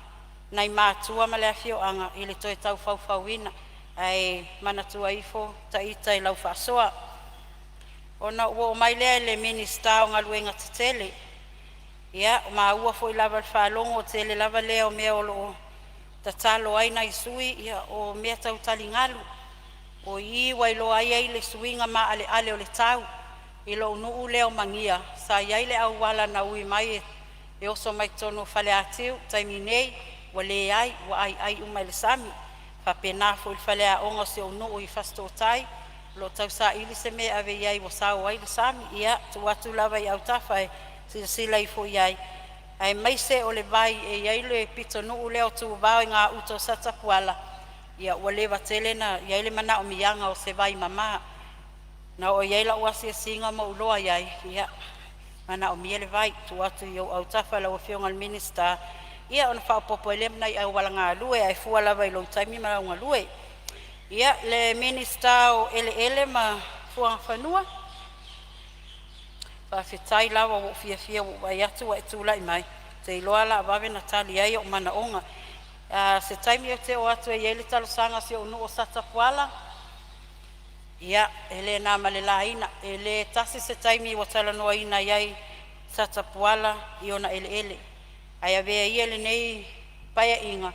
nai matua ma le afioaga i le toe tau faufauina, ae manatua ifo ita i lau faasoa. Ona ou oo mai lea i le Minisita o Galuega Tetele. Ia, ua maua foi lava i le faalogo, tele lava lea o mea o lo o tatalo ai nai sui usufono o mea tau taligalu. O i ua iloa ai le suiga maaleale o le tau. I lou nuu lea o Magia sa i ai le auala na ui mai e oso mai totonu o Faleatiu, o le taimi nei ua leai, ua aiai uma e le sami. E faapena foi i le faleaoga o si ou nuu i Fasitootai, o lo o tausaili se mea e ave i ai ua sao ai le sami. Ia, tuu atu lava i autafa e silasila ifo i ai, aemaise o le vai e i ai le pitonuu lea o Tuvao i gauta o Satapuala, ia ua leva tele ona i ai le manaomiaga o se vaimama. Na oo i ai lau asiasiga ma ou iloa i ai, ia, e manaomia le vai. Tuu atu i ou autafa lau Afioga i le Minisita ia ona faaopoopo ai lea ma nai auala galue, ae fua lava i lou taimi ma lau galue. Ia, le Minisita o Eleele ma Fuagafanua, faafetai lava ua ou fiafia ua ou vaai atu ua e tulai mai, ou te iloa o le a vave ona tali ai ou manaoga. Se taimi ou te oo atu e i ai le talosaga a si ou nuu o Satapuala, ia e le na ma le laina, e le tasi se taimi ua talanoaina ai Satapuala i ona eleele. Ae avea ia lenei Paeaiga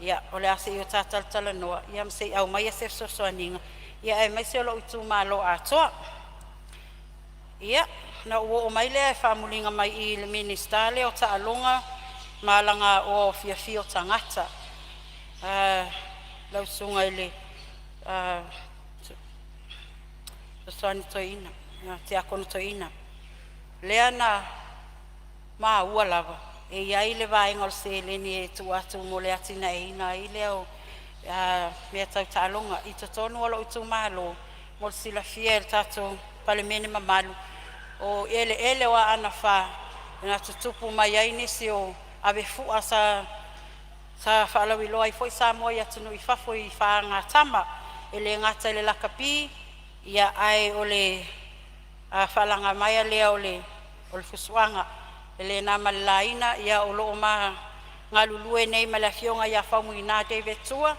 ia o le a se i o ta talatalanoa ma se i aumaia se fesoasoaniga ia aemaise o lou itumalo atoa. Ia, ona ou oo mai lea e famuliga mai i le Minisita lea o Taaloga ma Alagaoa Fiafia o Tagata, lau Susuga i le Fesoasoani Toeaina, Tiakono Toeaina, lea na maua lava e i ai le vaega o le seleni e tuu atu mo le atinaeina ai lea o mea tau taaloga i totonu o lou itumalo. Mo le silafia e le tatou Palemene mamalu, o eleele o Aana Alofi 4 na tutupu mai ai nisi o avefua sa faalauiloa ai foi Samoa i atunuu i fafo i fagatama, e le gata i le lakapi ia ae o le faalagamaea lea o le fusuaga. E le na ma le laina o lo o ma galulue nei ma le afioga ia Faumuina David Tua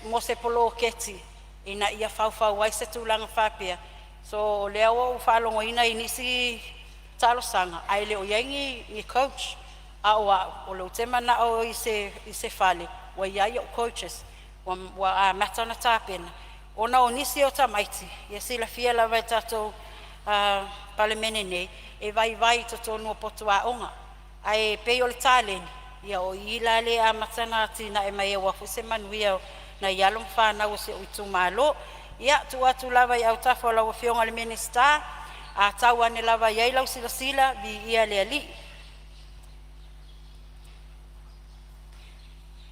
mo se poloketi ina ia faufau ai se tulaga faapea. So o lea ua ou faalogoina i nisi talosaga ae le o i ai ni coach. A o a'u o lea ou te mana'o i se fale ua i ai o'u coaches ua amata ona tapena ona o nisi o tamaiti, ia silafia lava e le tatou Palemene nei e vaivai i totonu o potu aoga. Ae pei o le taleni, ia o i la lea e amata ona atinae mai ai aua foi se manuia o nai alo ma fanau a si o'u itumalo. Ia tuu atu lava i autafa o lau Afioga i le Minisita, a tau ane lava i ai lau silasila, viia le Alii.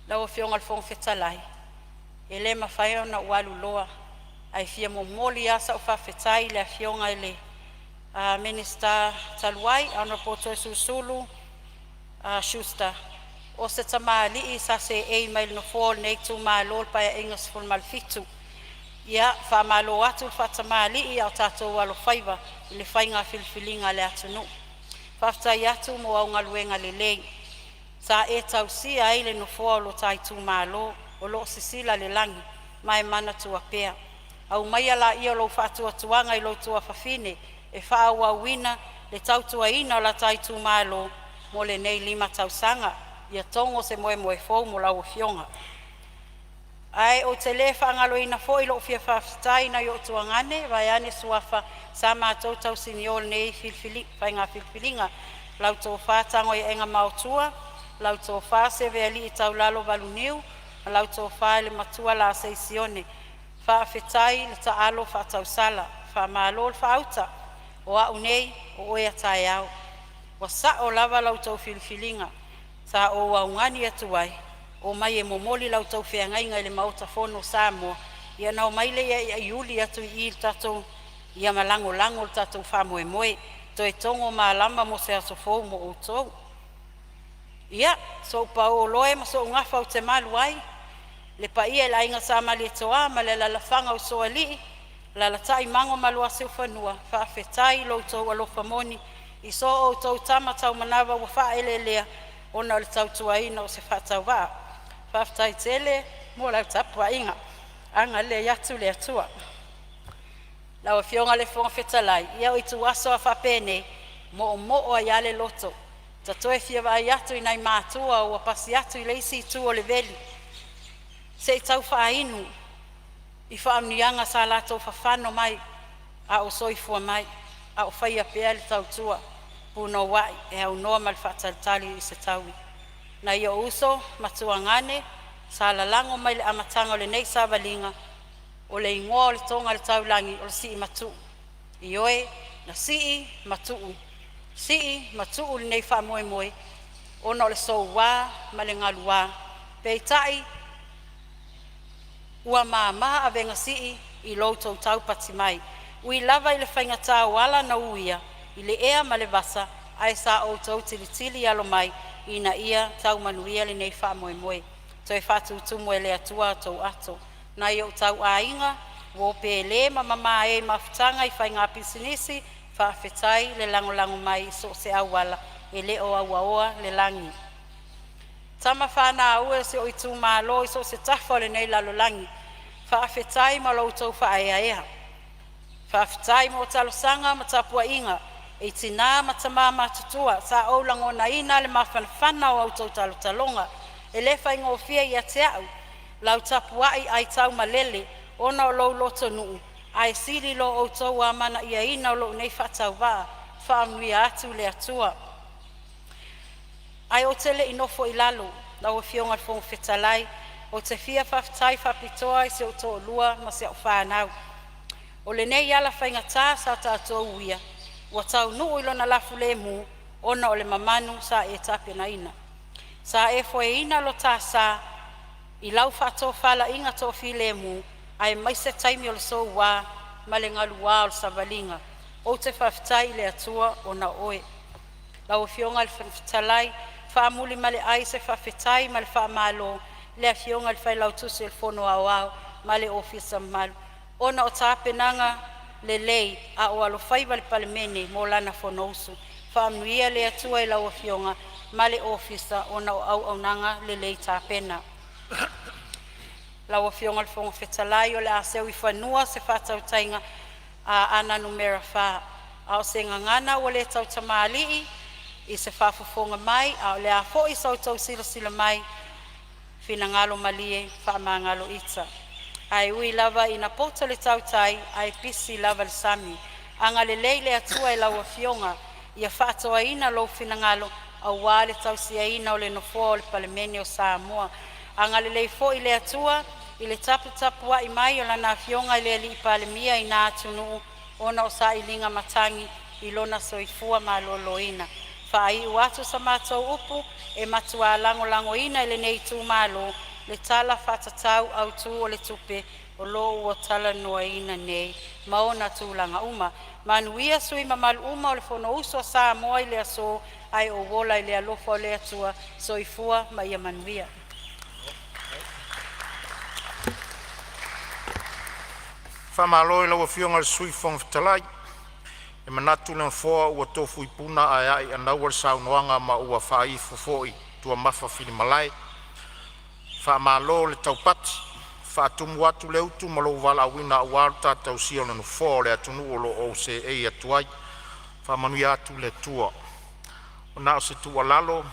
Lau Afioga i le Fofoga Fetalai, e le mafai ona ou alu loa ae fia momoli lava sau faafetai i le Afioga i le Minisita talu ai Honourable Toeolesulusulu Schuster, o se tamalii sa seei mai i le nofoa o lenei itumalo i le Paeaiga 17. Ia faamalo atu le faatamalii a o tatou alofaiva i le faiga filifiliga a le atunuu. Faafetai atu mo au galuega lelei sa e tausia ai le nofoa o lo ta itumalo. O lo o sisila le lagi ma e manatua pea. Aumaia laia o lou faatuatuaga i lou tuafafine e faaauauina le tautuaina o la ta itumalo mo lenei 5 tausaga. Ia togo se moemoe fou mo lau afioga. Ae ou te le faagaloina foi lo'u fia faafetai i nai o'u tuagane vaeane suafa sa matou tausinio i lenei faiga filifiliga, lau Tofa Tagoaiaega Maotua, lau Tofa Sevealii Taulalo Valuniu ma lau Tofa i le Matua Lasei Sione. Faafetai le taalo faatausala, faamalo le faauta. O a'u nei o oe a taeao. Ua sa'o lava la outou filifiliga sa ou augani atu ai omai e momoli la outou feagaiga i le Maota Fono o Samoa, ia ona omai lea e aiaiuli atu i i i le tatou ia ma lagolago le tatou faamoemoe. Toe togo malama mo se aso fou mo outou. Ia, so'u paolo e ma so'u gafa ou te malu ai le paia i le aiga Sa Malietoa ma le alaalafaga o Usoalii, alaalatai Mago ma Luasiufanua, faafetai i lo outou alofa moni i so outou tama taumanava ua faaeleelea ona o le tautuaina o se faatauvaa. Faafetai tele mo lau tapuaiga, agalelei atu le Atua. Lau Afioga i le Fofoga Fetalai, ia o ituaso a faapenei e moomoo ai lava le loto, ta toe fia vaai atu i nai matua ua pasi atu i le isi itu o le veli se i tau faainu i faamanuiaga sa latou fafano mai a o soifua mai, a o faia pea le tautua punouai e aunoa ma le faatalitali i se taui. Nai ou uso ma tuagane sa lalago mai le amataga o lenei savaliga, o le igoa o le toga a le taulagi o le Siimatuu. Ioe, na sii ma tuu, sii ma tuu lenei faamoemoe ona o le soua ma le galuā, peitai ua mama avega sii i lo outou taupati mai. Ui lava i le faigata o ala na uia i le ea ma le vasa, ae sa outou tilitili alo mai ina ia tau manuia lenei faamoemoe. Toe faatutumu e le Atua a outou ato. Nai ou tauaiga, uo Pele ma Mamae i mafutaga i faiga pisinisi, faafetai le lagolago mai i so o se auala, e le o auaoa le lagi. Tama fanau e o si ou itumalo i so o se tafa o lenei lalolagi, faafetai mo la outou faaeaea. Faafetai mo talosaga ma tapuaiga i tinā ma tamā matutua. Sa ou lagonaina le mafanafana o a outou talotaloga. E le faigofie ia te a'u lau tapuai aitaumalele ona o lou lotonuu, ae sili lo outou amanaiaina o lou nei faatauvaa. Faamanuia atu le Atua. Ae ou te le i nofo i lalo lau Afioga i le Fofoga Fetalai, ou te fia faafetai faapitoa i si ou toalua ma si au fanau. O lenei ala faigata sa tatou uia ua taunuu i lona lafulemu ona o le mamanu sa e tapenaina. Sa e foeina lo ta sa i lau faatofalaiga toafilemu aemaise taimi o le soua ma le galua o le savaliga. Ou te faafetai i le Atua ona o oe. Lau Afioga i le Fofoga Fetalai, faamuli ma le ai se faafetai ma le faamalo i le Afioga i le Failautusi o le Fono Aoao ma le Ofisa mamalu ona o tapenaga lelei a o alofaiva le Palemene mo lana fonousu. Faamanuia le Atua i lau Afioga ma le ofisa ona o auaunaga lelei tapena. Lau Afioga i le Fofoga Fetalai o le a seu i fanua se faatautaiga Aana 4. A o se gagana ua le tautamalii i se faafofoga mai a o le a foi sa outou silasila mai, finagalo malie faamagalo ita. Ae ui lava ina poto le tautai ae pisi lava le sami. Agalelei le Atua i lau Afioga ia faatoaina lou finagalo aua le tausiaina o le nofoa o le Palemene o Samoa. Agalelei foi le Atua i le taputapuai mai a Lana Afioga i le Alii Palemia i na atunuu ona o sailiga matagi i lona soifua maloloina. Faaiu atu sa matou upu, e matua lagolagoina e lenei itumalo le Tala Faatatau Autu o le Tupe o lo o ua talanoaina nei ma ona tulaga uma. Manuia sui usufono mamalu uma o le Fonousu a Samoa i le aso, ae ou ola i le alofa o le Atua. Soifua ma ia manuia. Faamalo i lau Afioga i le Sui Fofoga Fetalai. E manatu le Nofoa ua tofu i puna ae a'i i anaua le saunoaga ma ua faaifo foi tuamafa filimalae. Faamalo le taupati, faatumu atu le utu ma lou valaauina aua le ta tausia o le nofoa o le atunuu o lo o e seei atu ai. Faamanuia atu le Atua. Na o se tuualalo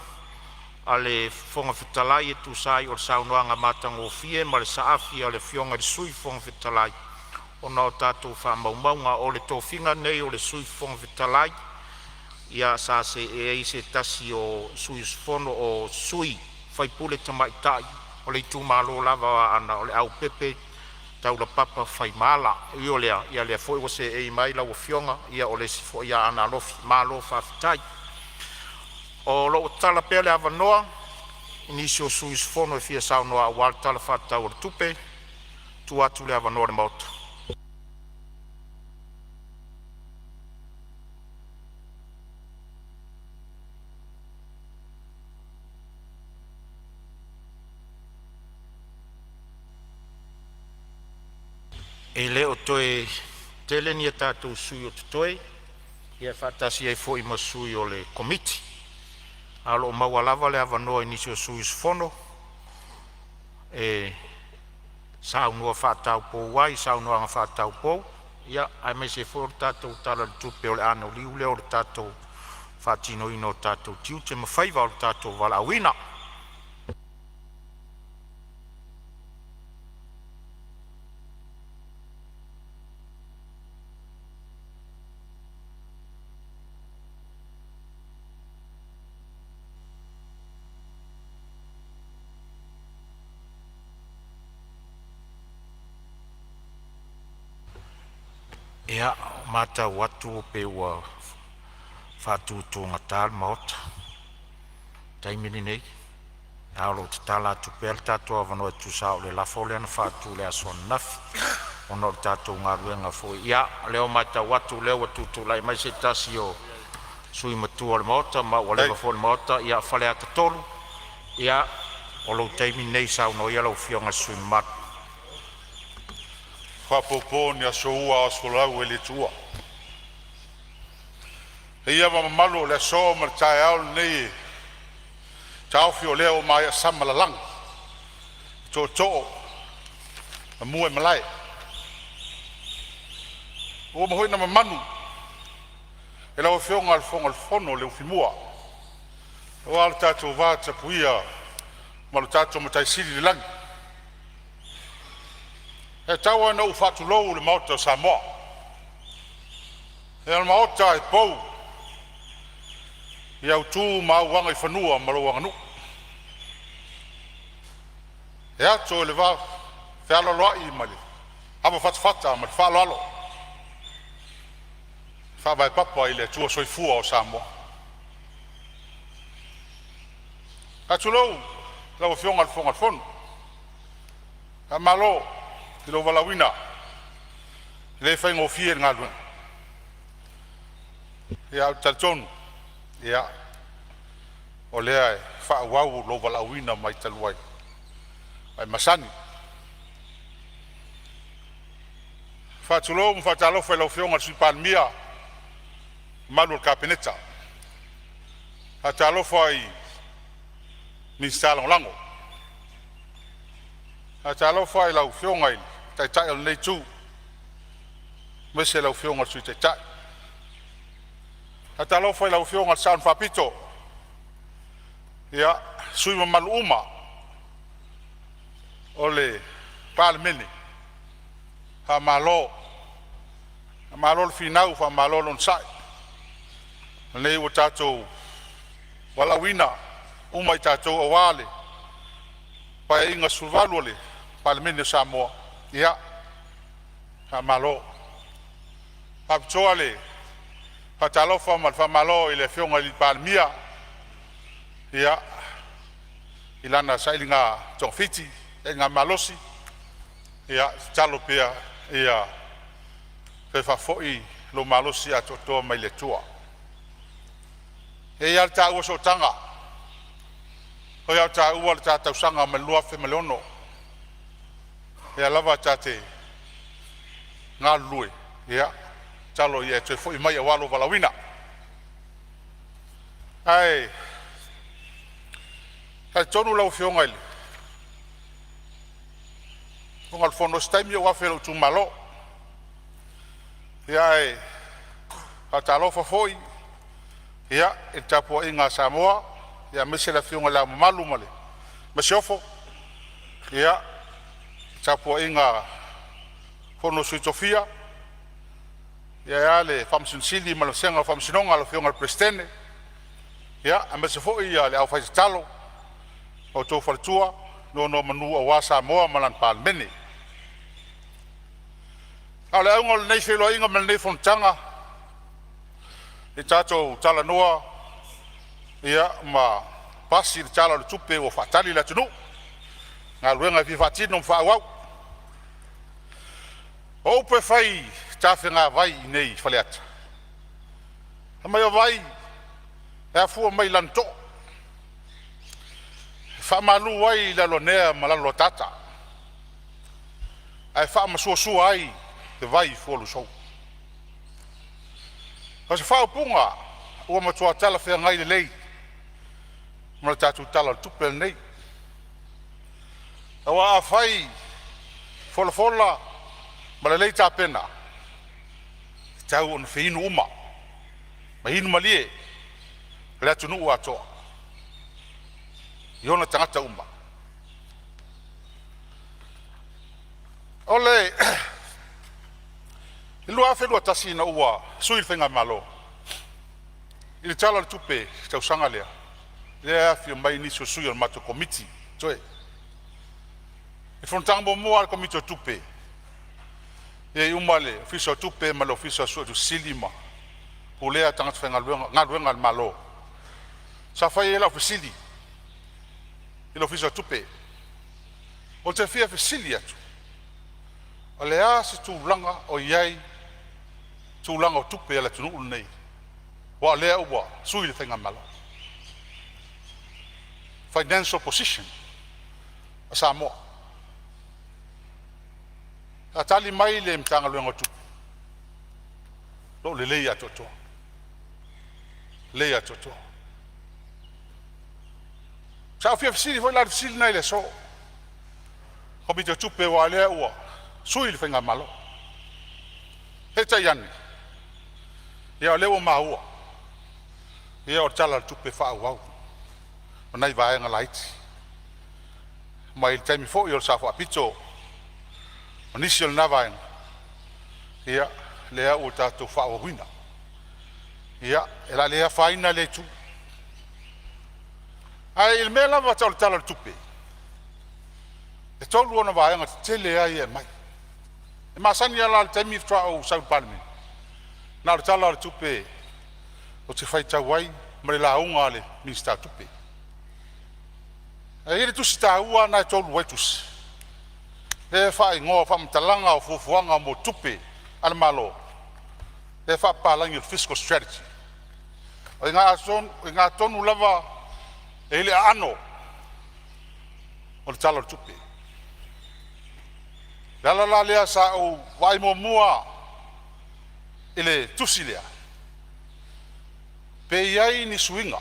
a le Fofoga Fetalai e tusa ai o le saunoaga matagofie ma le saafi a le Afioga i le Sui Fofoga Fetalai ona o tatou faamaumauga. O le tofiga lenei o le Sui Fofoga Fetalai, ia sa seei ai se tasi o sui usufono o sui usufono tamaitai o le itumalo lava o Aana, o Leaupepe Taulapapa Faimala. E ui o lea, o lea foi ua seei mai lau Afioga, ia o le isi foi Aana Alofi. Malo faafetai. O lo o tatala pea le avanoa i nisi o sui usufono e fia saunoa aua le Tala Faatatau o le Tupe. Tuu atu le avanoa i le Maota. E le o toe tele ni a tatou sui o totoe, ia faatasi ai foi ma sui o le Komiti, ae o lo o maua lava le avanoa i nisi o sui usufono e saunoa faataupou ai i saunoaga faataupou, aemaise ai foi o le tatou Tala o le Tupe, o le anoliu lea o le tatou faatinoina o tatou tiute ma faiva o le tatou valaauina. Ia, ua matau atu pei ua faatutugata le Maota i le taimi lenei, ae o lo o tatala atu pea le tatou avanoa e tusa o le lafo lea na faatu i le aso ananafi ona o le tatou galuega foi. Ia, o lea ua matau atu o lea ua tutulai mai se tasi o sui usufono matua o le Maota ma ua leva foi i le Maota, ia Faleata 3. Ia, o lou taimi lenei e saunoa ai lau Afioga i le sui usufono mamalu. Faapopo ni aso ua ao aso folau e le tuua. E paia ma mamalu o le aso ma le taeao lenei e taofi o lea ua maea sama lalaga e tootoo ma mua-i-malae. Ua uma foi ona mamanu e lau Afioga i le Fofoga o le Fono le ufimua aua lo tatou vatapuia ma lo tatou Matai Sili i le lagi. Ae tau lava ina ou faatulou i le Maota o Samoa. O le Maota e pou i au tu ma au agaifanua ma lou aganuu. E ato i le vafealoaloai ma le avafatafata ma le faaaloalo e faavae papa i le Atua Soifua o Samoa. Faatulou lau Afioga i le Fofoga Fetalai, faamalo i lou valaauina, e le faigofie le galuega. Ae ou te talitonu o lea e faaauau lou valaauina mai talu ai, ua e masani. Faatulou ma faatalofa i lau Afioga i le Sui Palemia ma le mamalu o le Kapeneta. Faatalofa i Minisita Lagolago. Faatalofa i lau Afioga i le Taitai o lenei Itu aemaise lau Afioga i le Sui Taitai. E faatalofa i lau Afioga i le Sao na Faapito, sui usufono mamalu uma o le Palemene, faamalo. Faamalo le finau faamalo le onosai. O lenei ua tatou valaauina uma i tatou aua le Paeaiga XVII o le Palemene o Samoa. Ia faamalo. E faapitoa le faatalofa ma le faamalo i le Afioga i le Palemia i lana sailiga togafiti, sailigamalosi. Ia tatalo pea ia toe faafoi lou malosi atoatoa mai le Atua. E i ai lava le taua sootaga, o e a taua le ta tausaga mai le 2006, lea lava ta te galulue. Ia tatalo ia e toe foi mai aua lou valaauina. Ae talitonu lau Afioga i le Fofoga Fetalai, o se taimi ou afe ai i lou itumalo. Ia ae faatalofa foi i le tapuaiga a Samoa aemaise le Afioga i Le Ao Mamalu ma le Masiofo, le tapuaiga a le Fono a Sui Tofia, ae a le Faamasino Sili ma le vasega o Faamasinoga, lau Afioga i le Peresetene, aemaise foi le aufaitatalo a outou faletua faanonomanu aua Samoa ma lana Palemene. A o le auga o lenei feiloaiga ma lenei fonotaga, ia tatou talanoa ma pasi le Tala o le Tupe ua faatali le atunuu i galuega e fia faatino ma faaauau. O upu e fai i tafega vai i inei i Faleata, fai mai o vai e afua mai lanoto'o, e faamalu ai Laloanea ma Laloataata ae faamasuasua ai le vai i Fualuaso'u. O se faaupuga ua matua talafeagai lelei ma le tatou Tala o le Tupe lenei. Aua afai e folafola ma lelei tapena, e tatau ona feinu uma ma inu malie le atunuu atoa i ona tagata uma. O le 2021 ina ua sui le faigamalo i le Tala o le Tupe i le tausaga lea, lea e afifio mai nisi o sui o le matou Komiti toe. I le fonotaga muamua a le Komiti o Tupe, e i ai uma le Ofisa o Tupe ma le Ofisa o Suetusi Sili ma pulea tagata faigaluega galuega a le Malo. Sa fai ai lau fesili i le Ofisa o Tupe. Ou te fia fesili atu, o le a se tulaga o i ai tulaga o tupe a le atunuu lenei aua o lea ua sui le faigamalo? Financial position a Samoa. Na tali mai le Matagaluega o Tupe, o lo o lelei atoatoa, lelei atoatoa. Sa ou fia fesili foi la i le fesili lena i le aso Komiti o Tupe aua o lea ua sui le faigamalo. Peitai ane, ia o lea ua maua, ia o le Tala o le Tupe Faaauau o nai vaega laiti mai le taimi foi o le Sao Faapito ma nisi o na vaega, ia lea ua tatou faaauauina. Ia, o le a le afaina lea itu. Ae i le mea lava tau le Tala o le Tupe, e tolu ona vaega tetele lava ia e aumai. E masani lava la i le taimi faatoa ou sau i le Palemene, na o le Tala o le Tupe ou te faitau ai ma le lauga a le Minisita o Tupe. Ae i ai le tusi taua lava lena e tolu ai tusi, lea e faaigoa o Faamatalaga o Fuafuaga mo Tupe a le Malo, lea e faapapalagi o le Fiscal Strategy. O i ina tonu lava e i ai le aano o le Tala o le Tupe. O le ala la lea sa ou vaai muamua i le tusi lea, pe i ai ni suiga,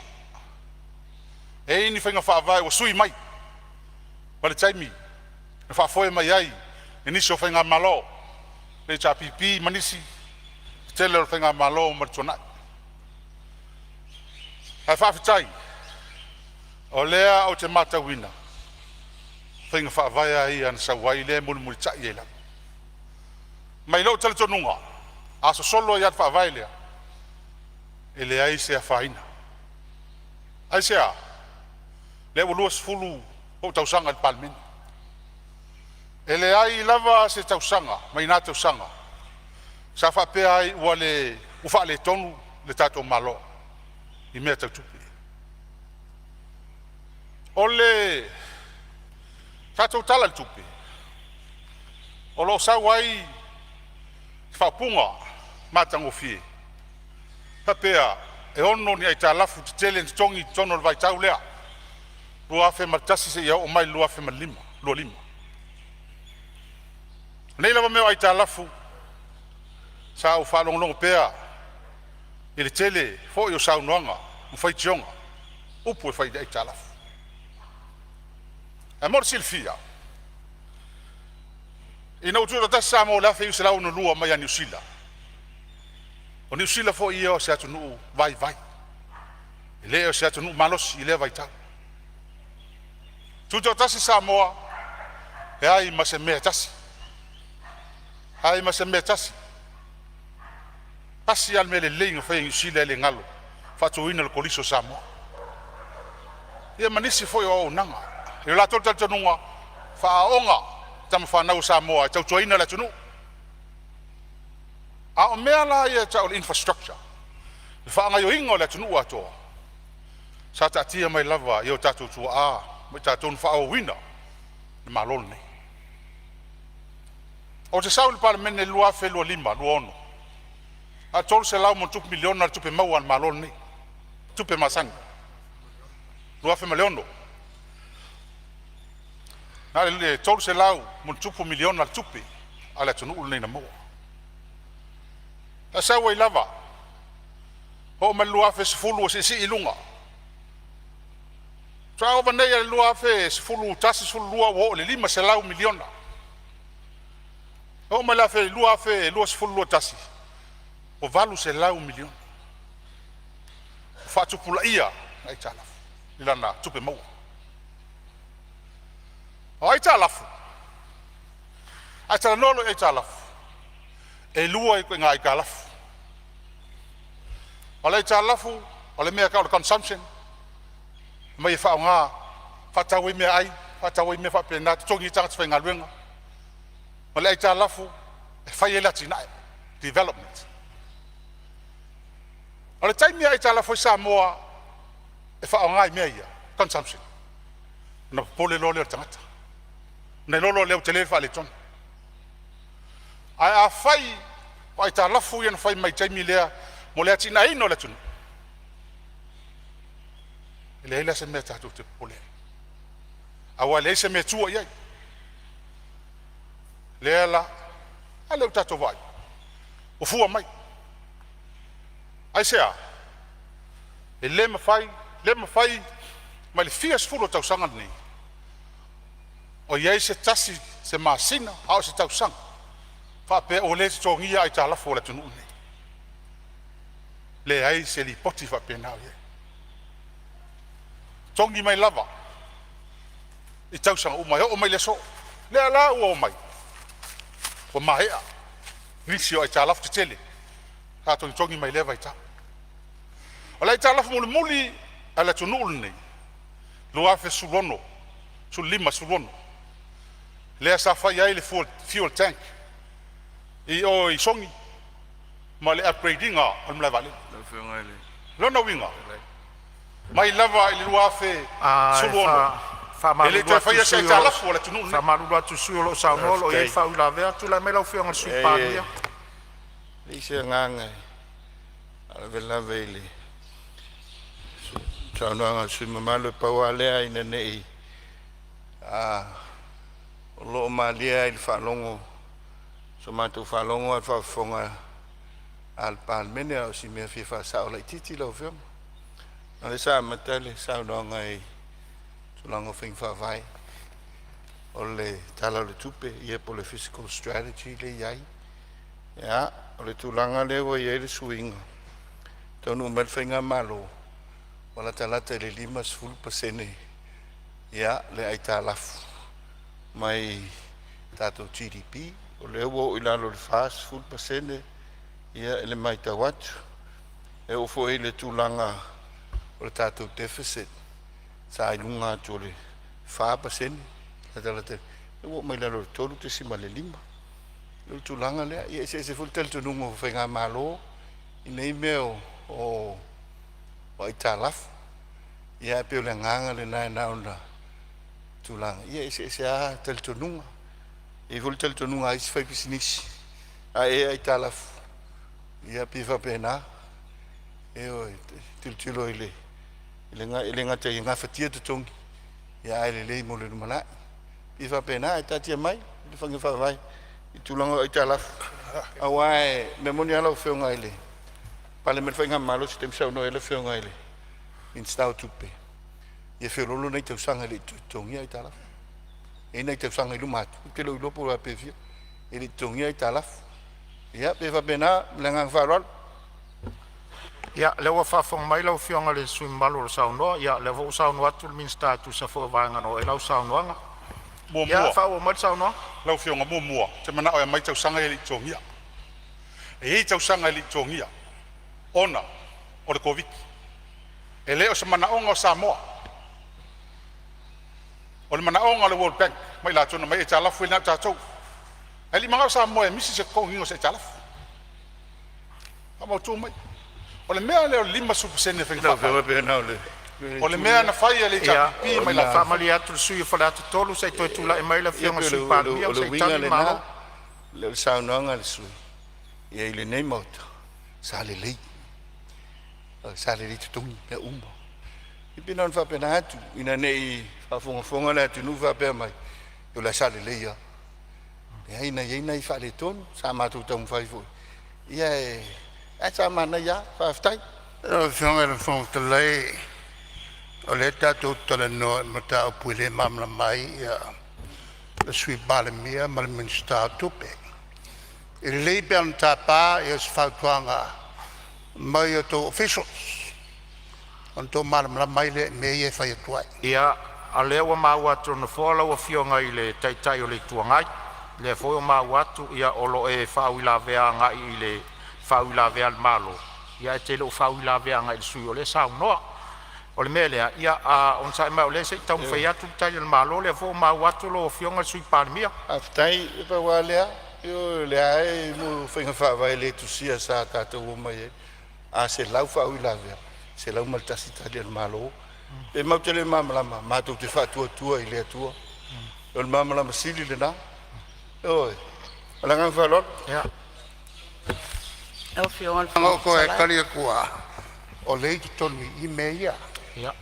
e i ai ni faiga faavae ua sui mai mai le taimi na faafoe mai ai e nisi o faigamalo, le HRPP ma nisi. tele o le faigamalo ma le tuanai. Ae faafetai o lea ou te matauina faiga faavae a ia na sau ai lea e mulimulitai ai lava. Ma i lou talitonuga, a sosolo ai lava le faavae lea, e leai se afaina. Aisea? Lea ua 20 ou tausaga i le Palemene. E leai lava se tausaga mai na tausaga sa faapea ai ua le ua faaletonu le tatou Malo i mea tau tupe. O le tatou Tala i le Tupe, o lo o sau ai faaupuga matagofie faapea e ono ni aitalafu tetele na totogi i totonu o le vaitau lea 2001 seia oo mai i le 2025. O nei lava mea o aitalafu sa ou faalogologo pea i le tele foi o saunoaga ma faitioga, upu e fai i le aitalafu. Ae mo le silafia, ina ua tutoatasi Samoa i le 1962 mai ia Niu Sila, o Niu Sila foi ia o se atunuu vaivai, e le o se atunuu malosi i lea vaitau. Tutoatasi Samoa, leai ma se mea e tasi, leai ma se mea e tasi. Tasi lava le mea lelei na fai e Niu Sila e le galo, faatuina le Kolisi o Samoa. Ia ma nisi foi o auaunaga. I lo latou talitonuga, faaaooga tama fanau a Samoa e tautuaina le atunuu. A o mea la ia e tau o le infrastructure, le faagaoioiga o le atunuu atoa, sa taatia mai lava i o tatou tuaa ma i tatou na faaauauina le Malo lenei. Ou te sau i le Palemene i le 2025/2026, na o le $300+ miliona le tupe maua a le Malo lenei, tupe masani 2006. Na o le $300+ miliona le tupe a le atunuu lenei na maua. Ae sau ai lava, oo mai le 2010 ua siisii i luga, faatoa oo mai nei i le 2011/2012 ua oo i le $500 miliona. Oo mai le 2020/2021 ua $800 miliona. Ua faatupulaia aitalafu i lana tupe maua. O aitalafu, a talanoa loa i aitalafu, e lua ituaiga aitalafu. O le aitalafu o le mea e tau o le consumption, aumai e faaaoga e faatau ai meaai, faatau ai mea faapena, totogi ai tagata faigaluega, ma le aitalafu e fai ai le atinae, development. O le taimi e aitalafu ai Samoa e faaaoga i mea ia consumption, ona popole loa lea o le tagata ona iloa loa lea ua tele le faaletonu. Ae afai o aitalafu ia na fai mai le taimi lea mo le atinaeina o le atunuu, e leai la se mea tatou te popole ai, aua e leai se mea e tua i ai. Lea la, a lea ua tatou vaai ua fua mai. Aisea? E le mafai, le mafai mai le fia sefulu o tausaga lenei o i ai se tasi se masina a o se tausaga faapea ua le totogia aitalafu a le atunuu lenei. Leai se lipoti faapena o i ai. Totogi mai lava i tausaga uma e oo mai le aso. Lea la ua omai ua maea nisi o aitalafu tetele sa togitogi mai lea vaitau. O le aitalafu mulimuli a le atunuu lenei 2016, 15, 16 lea sa fai ai le fuel tank i o i Sogi ma le upgrade ina o le malae vaalele. Lau Afioga i le Lona uiga, Fetalai. mai lava i le E 2016 e le i faamalulu toe atu i le faia se sui usufono o lo aitalafu a le atunuu o lenei. faamalulu atu i le sui usufono o lo o saunoa o lo o i ai Faafetai. faauilavea. Tulai mai lau Afioga i le Sui Leai, Palemia. e leai se agaga e faalavelave i le saunoaga a le sui usufono mamalu, e pau lava lea ina ne i o lo o malie lava i le faalogo so matou faalogo a o le faafofoga a le Palemene. A o si mea e fia faasao laitiiti lau Afioga, o lea sa amata le saunoaga i tulaga o faiga faavae o le Tala o le Tupe ia po o le Fiscal Strategy lea e i ai. Ia, O le tulaga lea ua i ai le suiga, taunuu mai le faigamalo ua latalata i le 50% ia le aitalafu mai tatou GDP. O lea ua oo i lalo i le 40% ia i le matau atu. E oo foi i le tulaga o le tatou deficit sa i luga atu o le 4% latalata, ua oo mai lalo i le 3.5. O le tulaga lea, ia e eseese foi le talitonuga o faigamalo i nei mea o aitalafu. Ia ae pei o le agaga lena e na ona tulaga, ia e eseese lava talitonuga. E i ai foi le talitonuga a isi faipisinisi, a e aitalafu, ia pei e faapena. Ioe, e tilotilo i le e le gata ia gafatia totogi, ia ae lelei mo le lumanai. E faapena, ae taatia mai le faiga faavae i tulaga o aitalafu, aua e mea moni lava lau Afioga i le pale mai le faigamalo, se taimi saunoa ai le Afioga i le Minisita o Tupe, ia feoloolo nai tausaga e le i toe totogia aitalafu. E i ai nai tausaga i luma atu, ou te le o iloa po o pe fia, e le i totogia aitalafu. Ia pei e faapena ma le agaga faaaloalo. Ia, o lea ua faafofoga mai lau Afioga i le sui usufono mamalu o lo o saunoa. Ia o lea foi ua saunoa atu le Minisita e tusa foi o vaega na oo i ai lau saunoaga. Ia Muamua, faaauau mai le saunoaga. lau Afioga, muamua, ou te manao e aumai tausaga ia e le i totogia. E i ai tausaga e le i totogia ona o le Koviti. E le o se manaoga o Samoa, o le manaoga o le World Bank ma i latou na aumai aitalafu e le na o tatou. Ae le i manao Samoa e misi se totogiina o se aitalafu. Faamautu mai. O le mea lea o le 50% o faiga Lau Afioga faavae, pe na o le o le mea na fai e le Ia, HRPP ma i e latou foi. faamalie atu i le sui usufono mo Faleata 3 se i toe tulai mai le Ia Afioga i le pei Sui o le Palemia o le se i uiga tali le lena, Malo. o le saunoaga a le sui usufono, ia i lenei Maota, sa lelei, sa lelei totogi mea uma. E pei na ona faapena atu ina ne i faafogafoga le atunuu faapea mai, o la e sa lelei lava. Leai na i ai nai faaletonu sa matou taumafai foi, ia ae sa manaia lava. Faafetai. Lau Afioga i le Fofoga Fetalai, o lea tatou te talanoa i le mataupu e le malamalama ai le Sui Palemia ma le Minisita o Tupe. E lelei pe ana tapa se fautuaga mai a outou officials ona outou malamalama ai lea i mea ia e fai atu ai. Ia, o lea ua maua atu e le Nofoa lau Afioga i le Taitai o le Itu Agai, o lea foi ua maua atu o lo o e faauilavea agai i le faauilavea a le Malo, ae te le o faauilavea agai i le sui usufono o lea e saunoa. O le mea lea, ia onosai mai o lea se i taumafai atu le tali a le Malo, o lea foi ua maua atu lau Afioga i le Sui Palemia. Faafetai. E pau lava lea, ioe, o lea lava e mo faiga faavae le tusia sa tatou omai ai, a 100 faauilavea, e 101 tali a le Malo. Pe matou te le malamalama, matou te faatuatua i le Atua. O le malamalama sili lena. Ioe. Ma le agaga faaaloalo. Lau Afioga i le Leaga Fofoga o toe Fetalai. tali atu lava, o lea e i totonu i i mea ia. Ia.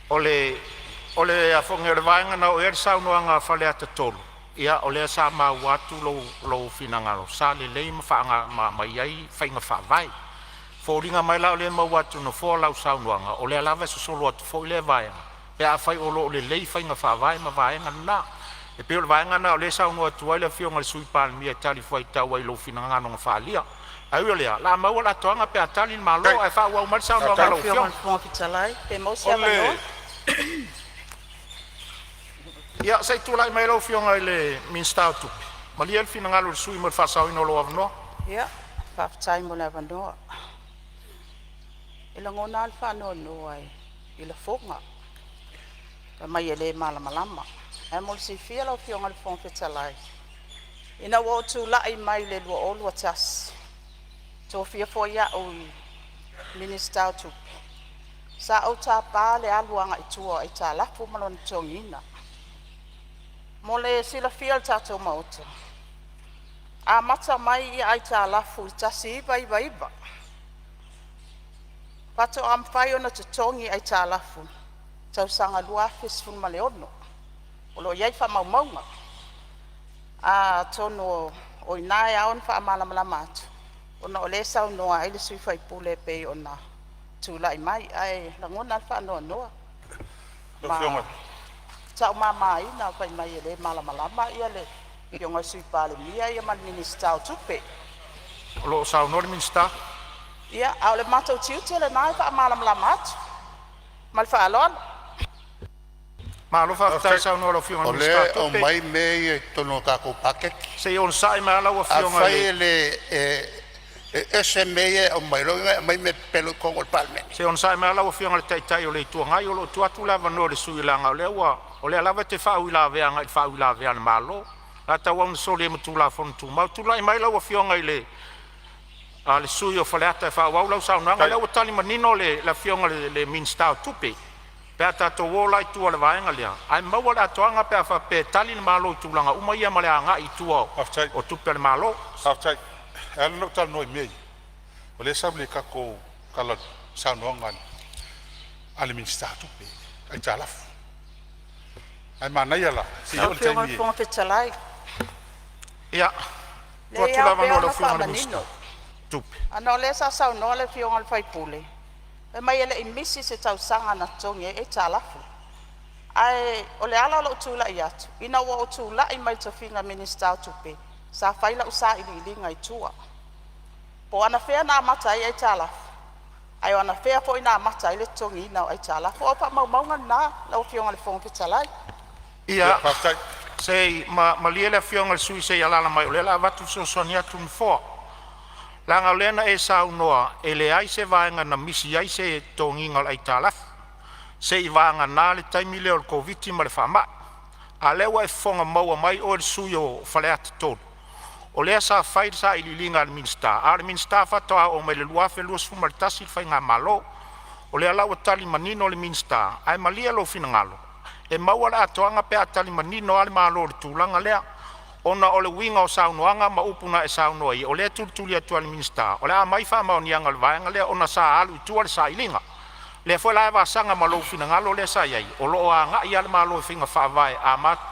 O le a foi o le vaega na oo i ai le saunoaga a Faleata 3, ia o lea sa maua atu lou finagalo sa lelei ma faaga ma i ai faiga faavae. E foliga mai la o lea e maua atu e le Nofoa lau saunoaga, o lea lava e sosolo atu foi lea vaega pe afai o lo o lelei faiga faavae ma vaega na. E pei o le vaega lena o lea e saunoa atu ai le Afioga i le Sui Palemia e talifuaitau ai i lou finagalo na faaalia. Ae ui o lea, o le a maua le atoaga pe a tali le Malo, ae faaauau mai le saunoaga a Lau lau Afioga i Afioga. le Fofoga Fetalai, pe maua se O avanoa? le Ia, se i tulai mai lau Afioga i le Minisita o Tupe. Malie le finagalo o le sui usufono mo le faasaoina o lou avanoa. Ia, faafetai mo le avanoa. E lagona lava le faanoanoa i lafoga fai mai e le malamalama. Ae mo le silafia lau Afioga i le Fofoga Fetalai, ina ua ou tulai mai i le 2021, tofia foi au i le Minisita o Tupe, sa ou tapa le alu agai tua o aitalafu ma lona totogiina. Mo le silafia e le tatou Maota, amata mai aitalafu i le 1999, faatoa mafai ona totogi aitalafu i le tausaga 2016. O lo o i ai faamaumauga. Atonu o i ina e ao ona faamalamalama atu ona o lea e saunoa ai le sui usufono e pei ona tulai mai. Ae lagona lava le faanoanoa lau ma Afioga taumamaina fai mai e le malamalama le Afioga i le Sui Palemia ia ma le Minisita o Tupe. O lo o saunoa le Minisita. Ia, a o le matou tiute lena e faamalamalama atu. Ma le faaaloalo. Malo faafetai saunoa i lau Afioga i O le Minisita lea o Tupe. E aumai mea ia i totonu o tatou paketi. Se i onosai mai lava lau Afioga Afai i le e le e ese mea ia e aumai, lona uiga e aumai mea pepelo i totonu o le Palemene. Se i onosai mai lava lau Afioga i le Taitai o le Itu Agai, o lo o tuu atu le avanoa i le sui usufono leaga o lea lava e te faauilavea agai i le faauilavea a le Malo. O le a tauau ina soli ai ma Tulafono Tumau. Tulai mai lau Afioga i le sui usufono mo Faleata e faaauau lau saunoaga. O lea ua tali manino le Afioga i le Minisita o Tupe pe a tatou o la i tua i le vaega lea, ae maua le atoaga pe a faapea e tali le Malo i tulaga uma ia ma le agai i tua o tupe a le Malo. Faafetai. E ala ona ou talanoa i mea ia, o lea e sau i le tatou tala saunoaga a le Minisita o Tupe, aitalafu. Ae manaia la, se i Lau oo i le Afioga i taimi le e Fofoga Fetalai, Ia, tuu leai e atu le ao pea avanoa i lau ona Afioga i le Minisita faamanino, o Tupe. ona o lea sa saunoa le Afioga i le sui usufono fai mai e le i misi se tausaga na totogi ai aitalafu. Ae o le ala o lou tulai atu, ina ua ou tulai mai i le tofiga Minisita o Tupe, sa fai lau sailiiliga i tua. Po o anafea na amata ai aitalafu, ae o anafea foi na amata ai le totogiina o aitalafu. O au faamaumauga na lau Afioga i le Fofoga Fetalai. Ia, se i malie le Afioga i le sui usufono se i alaala mai o lea o le a avatu le fesoasoani atu a le Nofoa. Leaga o lea na e saunoa e leai se vaega na misi ai se totogiina o le aitalafu, seiavagana le taimi lea o le Koviti ma le faamai. A o lea ua e fofoga mai oe le sui usufono o Faleata 3, o lea sa fai le sailiiliga a le Minisita, a o le Minisita faatoa oo mai le 2021 le faigamalo. O lea la ua tali manino le Minisita, ae malie lou finagalo e maua le atoaga pe a tali manino lava le Malo i le tulaga lea, ona o le uiga o saunoaga ma upu na e saunoa ai, o lea e tulituli atu lava e le Minisita o le a aumai faamaoniaga o le vaega lea ona sa alu i tua le sailiga. O lea foi la e vasaga ma lou finagalo lea sa i ai, o lo o agai lava le Malo i faiga faavae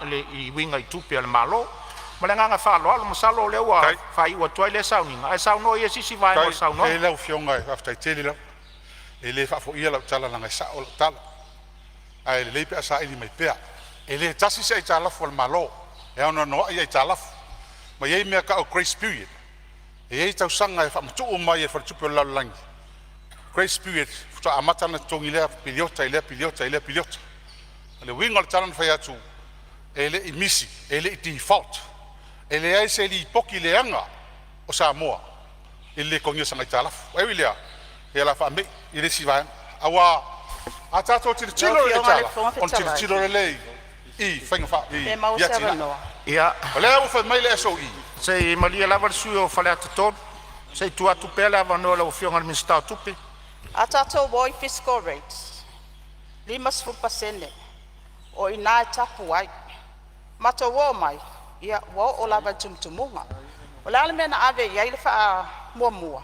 e uiga i tupe a le Malo. Ma le agaga faaaloalo masalo o lea ua faaiu atu ai lea sauniga, ae saunoa ia i se isi vaega o le saunoaga. Faafetai lau Afioga, faafetai tele lava. E le faafoia lau tala leaga e sao lau tala, ae lelei pe a saili mai pea. E le tasi se aitalafu a le Malo, e anoanoai aitalafu, ma e i ai mea e tau o grace period. E i ai tausaga e faamatuu mai e le Faletupe o le Lalolagi grace period faatoa amata ona totogi i lea piliota i lea piliota i lea piliota. O le uiga o le tala na fai atu, e le i misi, e le i default, e leai se lipoti leaga o Samoa i le lē totogia o sana aitalafu. Ae ui i lea, ia o le a faame'i i le isi vaega, aua a tatou Lau tilotilo i Afioga i le aitalafu, Fofoga ona Fetalai, tilotilo lea i faiga pe maua i se atinae. avanoa. Ia, O lea ua fai mai le SOE, se i malie lava le sui usufono o Faleata 3, se i tuu atu pea le avanoa i lau Afioga i le Minisita o Tupe. A tatou o i fiscal rates, 50% o i ina e tapu ai. Matou oo mai ia ua oo lava i le tumutumuga. O le a le mea na ave i ai le faamuamua?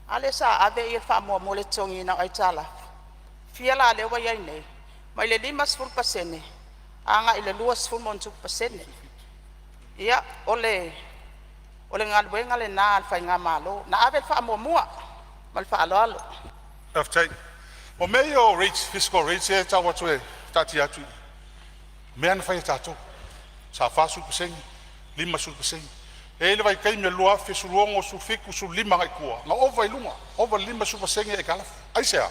A lea sa ave le faamuamua i le totogiina o aitalafu. Fia la lea ua i ai nei? Mai le 50% agai i le 20+%. Ia, o le galuega lena a le faigamalo, na ave le faamuamua. Ma le faaaloalo. Faafetai. O mea ia o rates, fiscal rates ia e tau atu e taatia atu i i, o mea lava na fai e tatou. Sa 40%, 50%. E i ai le vaitaimi o le 2016, 2017, 2015 agai i tua na ova i luga, ova i le 50% aitalafu. Aisea?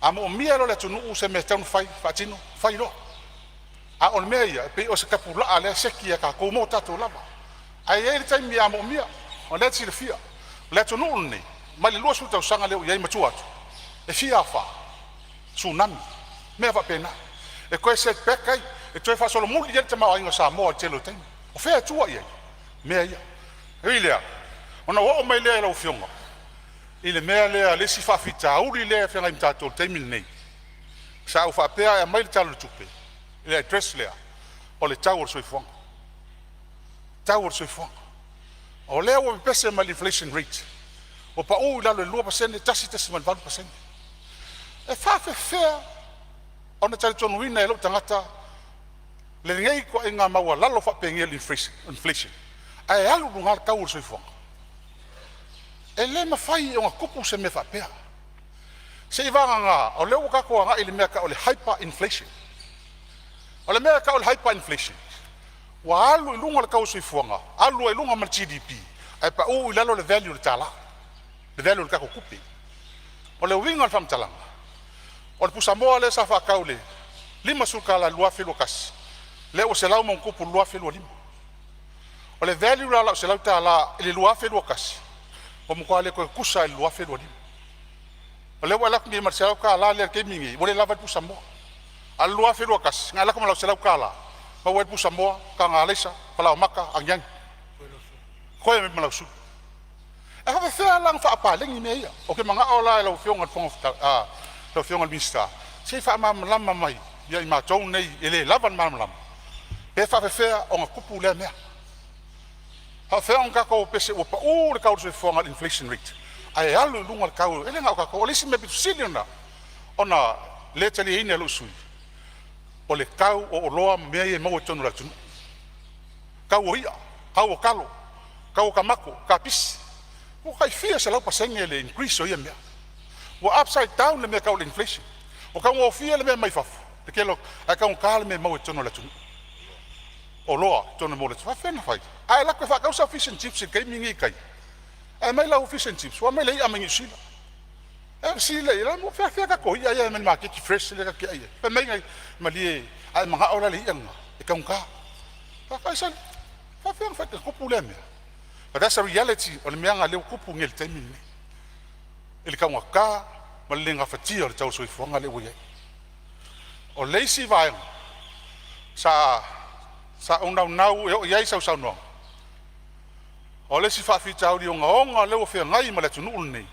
A moomia e loa e le atunuu se mea e tatau ona fai, faatino, fai loa. A o le mea ia, e pei o se tapulaa lea e seki e tatou mo tatou lava. Ae i ai le taimi a moomia, o lea e te silafia, o le atunuu lenei mai le 20 tausaga lea ua i ai ma tua atu, e fia afa, tsunami, mea faapena, e toe set back ai, e toe faasolomuli ai le tamaoaiga o Samoa i le tele o taimi. O fea e tua i ai? Mea ia. E ui i lea, ona ou oo mai lea i lau Afioga i le mea lea, le isi faafitauli lea e feagai ma tatou i le taimi lenei. Sa ou faapea e aumai le Tala o le Tupe i le address lea, o le tau o le soifuaga, tau o le soifuaga. O lea ua pepese mai le inflation rate ua pau i lalo i le 2%, 1.8%. E faafefea ona talitonuina e lou tagata lenei ituaiga maualalo faapenei o le inflation ae alu i luga le tau o le soifuaga? E le mafai ona tupu se mea faapea, seiavagana o lea ua tatou agai i le mea e tau o le hyper inflation. O le mea e tau o le hyper inflation, Ua alu i luga le tau o le soifuaga, alu ai i luga ma le GDP, ae pau i lalo le value o le tala, le value o le tatou tupe. O le uiga o le faamatalaga, o le pusamoa lea sa faatau i le $50 i le 2021, lea ua 100+ i le 2025. O le value la o lau $100 i le 2021, ua matua le toe tutusa lava i le 2025. O lea ua e alu atu nei ma le $100 lea i le taimi lenei ua le lava ai le pusamoa. A o le 2021 na e alu atu ma lau $100, maua ai le pusamoa, taga alaisa, falaoamata, aniani, totoe ai ma lau sulu. Ae faapefea la ona faapaleni mea ia? Ou te manao la lau Afioga i le lau Afioga i le Minisita, se i faamalamalama mai ia i matou nei e le lava le malamalama, pe faapefea ona tupu lea mea. E faapefea ona tatou pese ua pau le tau o le soifuaga i le inflation rate ae alu i luga le tau, e le na o tatou. O le isi mea aupito sili ona le taliaina e lou sui usufono, o le tau o oloa ma mea ia e maua i totonu o le atunuu, tau o i'a, tau o talo, tau o tamato, kapisi, ua tai fia selau pasene le increase o ia mea. Ua upside down le mea e tau o le inflation. Ua taugofie le mea mai fafo i le tele o, ae taugata le mea e maua i totonu o le atunuu, oloa i totonu e faapefea ona fai? A e alu atu e faatau sau fish and chips i le taimi lenei i tai, ae aumai lau fish and chips ua aumai le i'a mai Niu Sila. E fesili lea i ai, po o fea tatou i'a ia e aumai le maketi fresh lea tatou te ai ai? Fai mai, malie a e manao la i le i'a lena e taugata. Ai sole, e faapefea ona fai tupu lea mea? But that's a reality o le mea lena lea ua tupu nei i le taimi lenei i le taugata ma le le gafatia o le tau o le soifuaga lea ua i ai. O le isi vaega sa ou naunau e oo i ai sau saunoaga, o le isi faafitauli ogaoga lea ua feagai ma le atunuu lenei,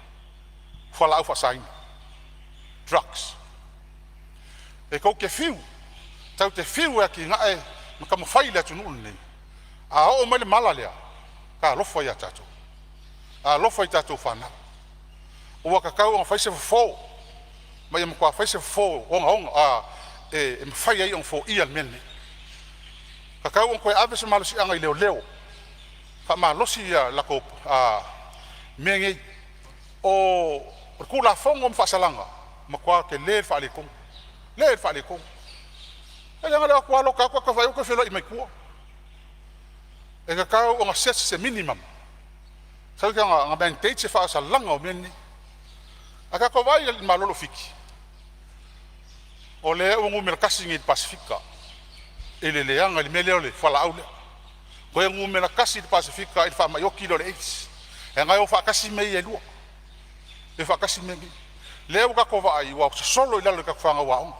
o fualaau faasaina, drugs. E tou te fiu, tatou te fiu e atinae ma taumafai le atunuu lenei, a oo mai le mala lea, talofa ia tatou, talofa i tatou fanau. Ua tatau ona fai se fofo ma ia matua fai se fofo ogaoga e mafai ai ona foia le mea lenei. E tatau ona toe ave se malosiaga i leoleo, faamalosi a latou mea nei. O le Tulafono ma faasalaga, ua matua tele le faaletonu, tele le faaletonu. E leaga le o atu lava loka atu ae toe vaai atu ua toe feloai mai tua. E tatau ona set se minimum, tatau ona mandate se faasalaga o mea nei. A tatou vaai i le Malo o Fiti, o lea ua numera tasi nei i le Pasefika i le leaga i le mea lea o le fualaau lea. Toe numera tasi i le Pasefika i le faamai oti lea o le AIDS. Leaga e o faatasi mea ia e lua, e o faatasi mea nei. Lea ua tatou vaai ua sosolo i lalo i tatou fanau aoga.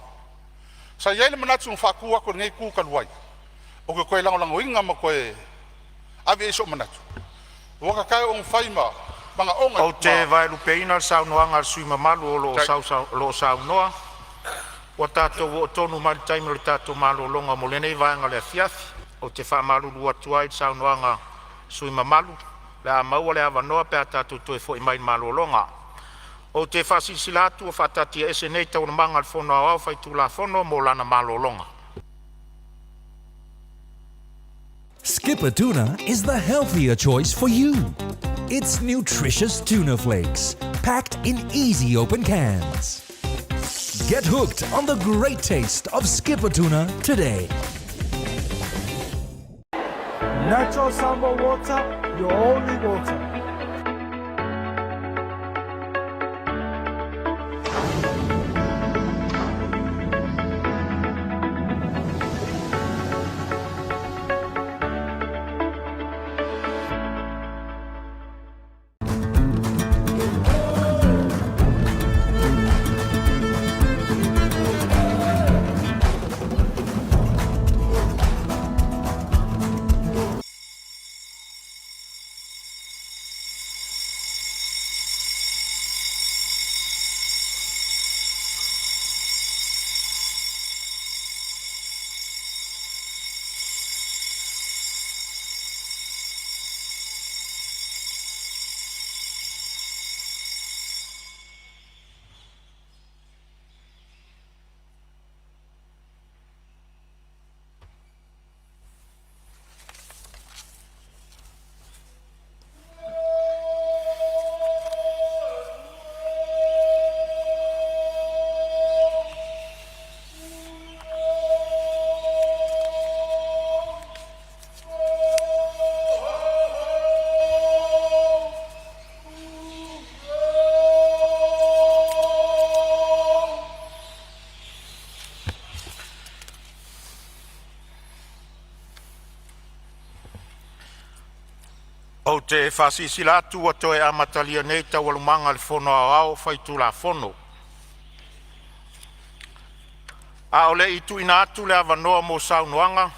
Sa i ai le manatu na faatu atu e lenei Itu talu ai, ou te toe lagolagoina ma toe ave i ai sou manatu, ua tatau ona fai ma manaoga. Ou te vaelupeina le saunoaga a le sui usufono mamalu o lo o saunoa, ua tatou oo tonu mai i le taimi o le tatou malologa mo lenei vaega o le afiafi. Ou te faamalulu atu ai i le saunoaga a le sui usufono mamalu, o le a maua le avanoa pe a tatou toe foi mai i le malologa. Ou te faasilasila atu ua faataatiaese nei Taualumaga a le Fono Aoao Faitulafono mo lana malologa. Skipper Tuna is the healthier choice for you. It's nutritious tuna flakes, packed in easy open cans. Get hooked on the great taste of Skipper Tuna today. Natural Samoa water, your only water. te faasilasila atu ua toe amatalia nei Taualumaga a le Fono Aoao Faitulafono. A o le i tuuina atu le avanoa mo saunoaga,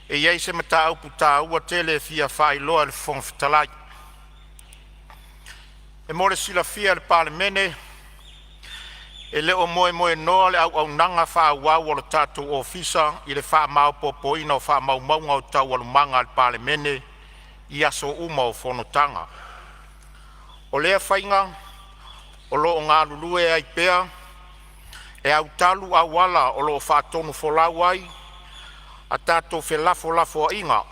e i ai se mataupu taua tele e fia faailoa e le Fofoga Fetalai. E mo le silafia e le Palemene, e le o moemoenoa le auaunaga faaauau a le tatou Ofisa i le faamaopoopoina o faamaumauga o Taualumaga a le Palemene i aso uma o Fonotaga. O lea faiga o lo o galulue ai pea e autalu auala o lo o faatonufolau ai a tatou felafolafoaiga,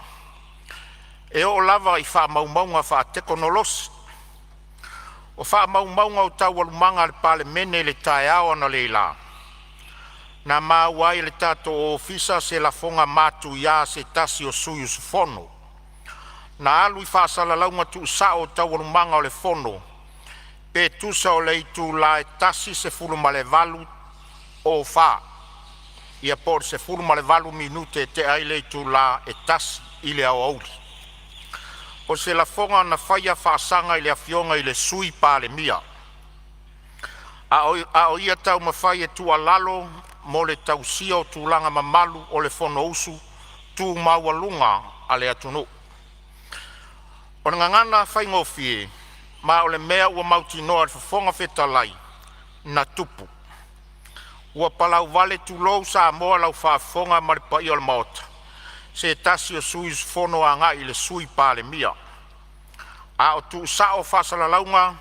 e oo lava i faamaumauga faatekonolosi. O faamaumauga o Taualumaga a le Palemene i le taeao analeila, na maua ai e le tatou Ofisa se lafoga matuia a se tasi o sui usufono na alu i faasalalauga tuusao o Taualumaga o le Fono pe tusa o le itula e 1:18:04, po o le 18 minute i le itula e 1:00 i le aoauli. O se lafoga na faia faasaga i le afioga i le Sui Palemia, a o ia taumafai e tuualalo mo le tausia o tulaga mamalu o le Fonousu tu maualuga a le atunuu. O le gagana faigofie, ma o le mea ua mautinoa e le Fofoga Fetalai na tupu, ua palauvale tulou Samoa lau faafofoga ma le paia o le Maota, se tasi o sui usufono agai i le Sui Palemia. A o tuusao faasalalauga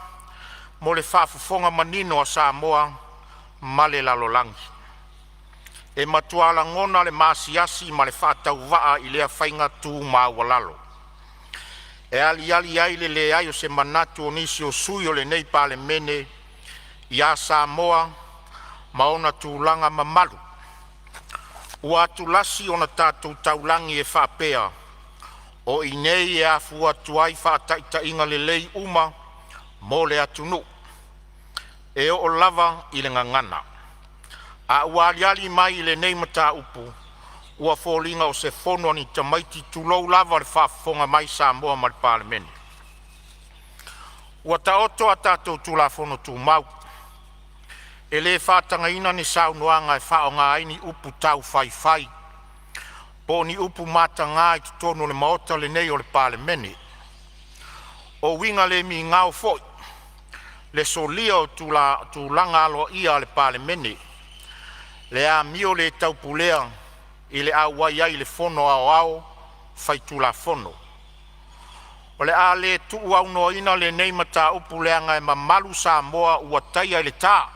mo le faafofoga manino a Samoa ma le lalolagi. E matua lagona le maasiasi ma le faatauvaa i lea faiga tu maualalo, e aliali ai le leai o se manatu o nisi o sui o lenei Palemene ia Samoa ma ona tulaga mamalu. Ua atulasi ona tatou taulagi e faapea, o i inei e afua atu ai faataitaiga lelei uma mo le atunuu, e oo lava i le gagana. A ua aliali mai i lenei mataupu, ua foliga o se fono a ni tamaiti, tulou lava le faafofoga mai Samoa ma le Palemene. Ua taoto a tatou Tulafono Tumau, e le faatagaina ni saunoaga e faaaoga ai ni upu taufaifai po o ni upu mataga i totonu o le Maota lenei o le Palemene. O uiga le migao foi le solia o tulaga aloaia o le Palemene, le amio le taupulea i le auai ai i le Fono Aoao Faitulafono. O le a le tuuaunoaina lenei mataupu leaga e mamalu Samoa ua taia i le ta.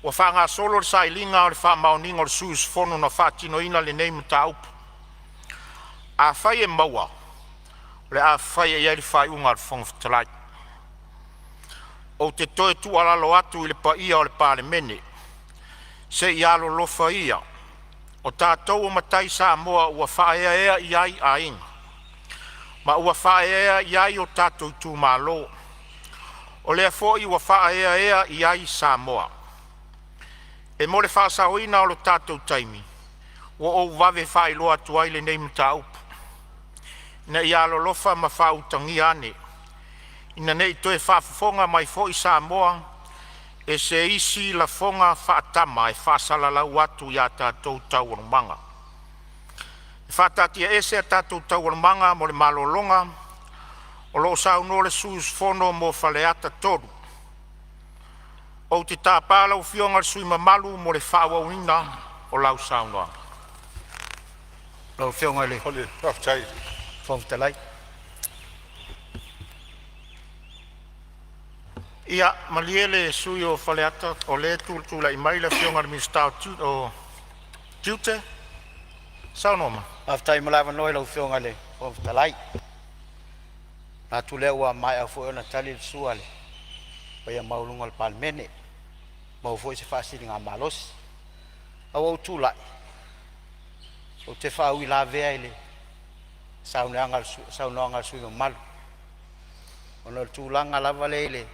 Ua faagasolo le sailiga o le faamaoniga o le sui usufono na faatinoina lenei mataupu. Afai e maua, o le a faia i ai le faaiuga a le Fofoga Fetalai. Ou te toe tuualalo atu i le paia o le Palemene, se i alolofa ia, o tatou o matai Samoa ua faaeaea i ai aiga ma ua faaeaea i ai o tatou itumalo. O lea foi ua faaeaea i ai Samoa. E mo le faasaoina o le tatou taimi, ua ou vave faailoa atu ai lenei mataupu, ina ia alolofa ma faautagia ane, ina nei toe faafofoga mai foi Samoa i se isi lafoga faatama e faasalalau atu i a tatou taualumaga. E faataatiaese a tatou taualumaga mo le malologa o lo o saunoa le sui usufono mo Faleata 3. Ou te tapa lau Afioga i le sui usufono mamalu mo le faaauauina o lau saunoaga. Lau Afioga i le Fofoga Fetalai. Ia malie le sui usufono mo Faleata, o lea e tulai mai le Afioga i le Minisita o Tiute. Saunoa mai. Faafetai mo le avanoa i lau Afioga i le Fofoga Fetalai. Manatu o lea ua maea foi ona tali le sua a le paia maualuga o le Palemene, maua foi se faasiligamalosi. Ae ua ou tulai ou te faauilavea i le saunoaga a le sui usufono mamalu ona o le tulaga lava lea i le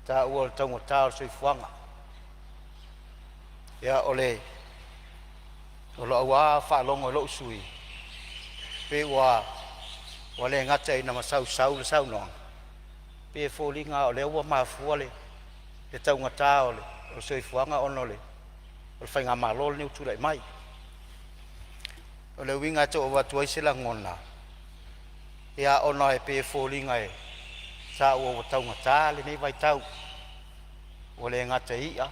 taua o le taugata o le soifuaga. Ia, o lau lava faalogo i lou sui usufono, pei ua Ua le gata ina masausau le saunoaga, pei e foliga o lea ua mafua le taugata o le soifuaga ona o le faigamalo lenei ua tulai mai. O le uiga e tau avatu ai se lagona, ia ona e pei e foliga e taua ua taugata lenei vaitau, ua le gata i i'a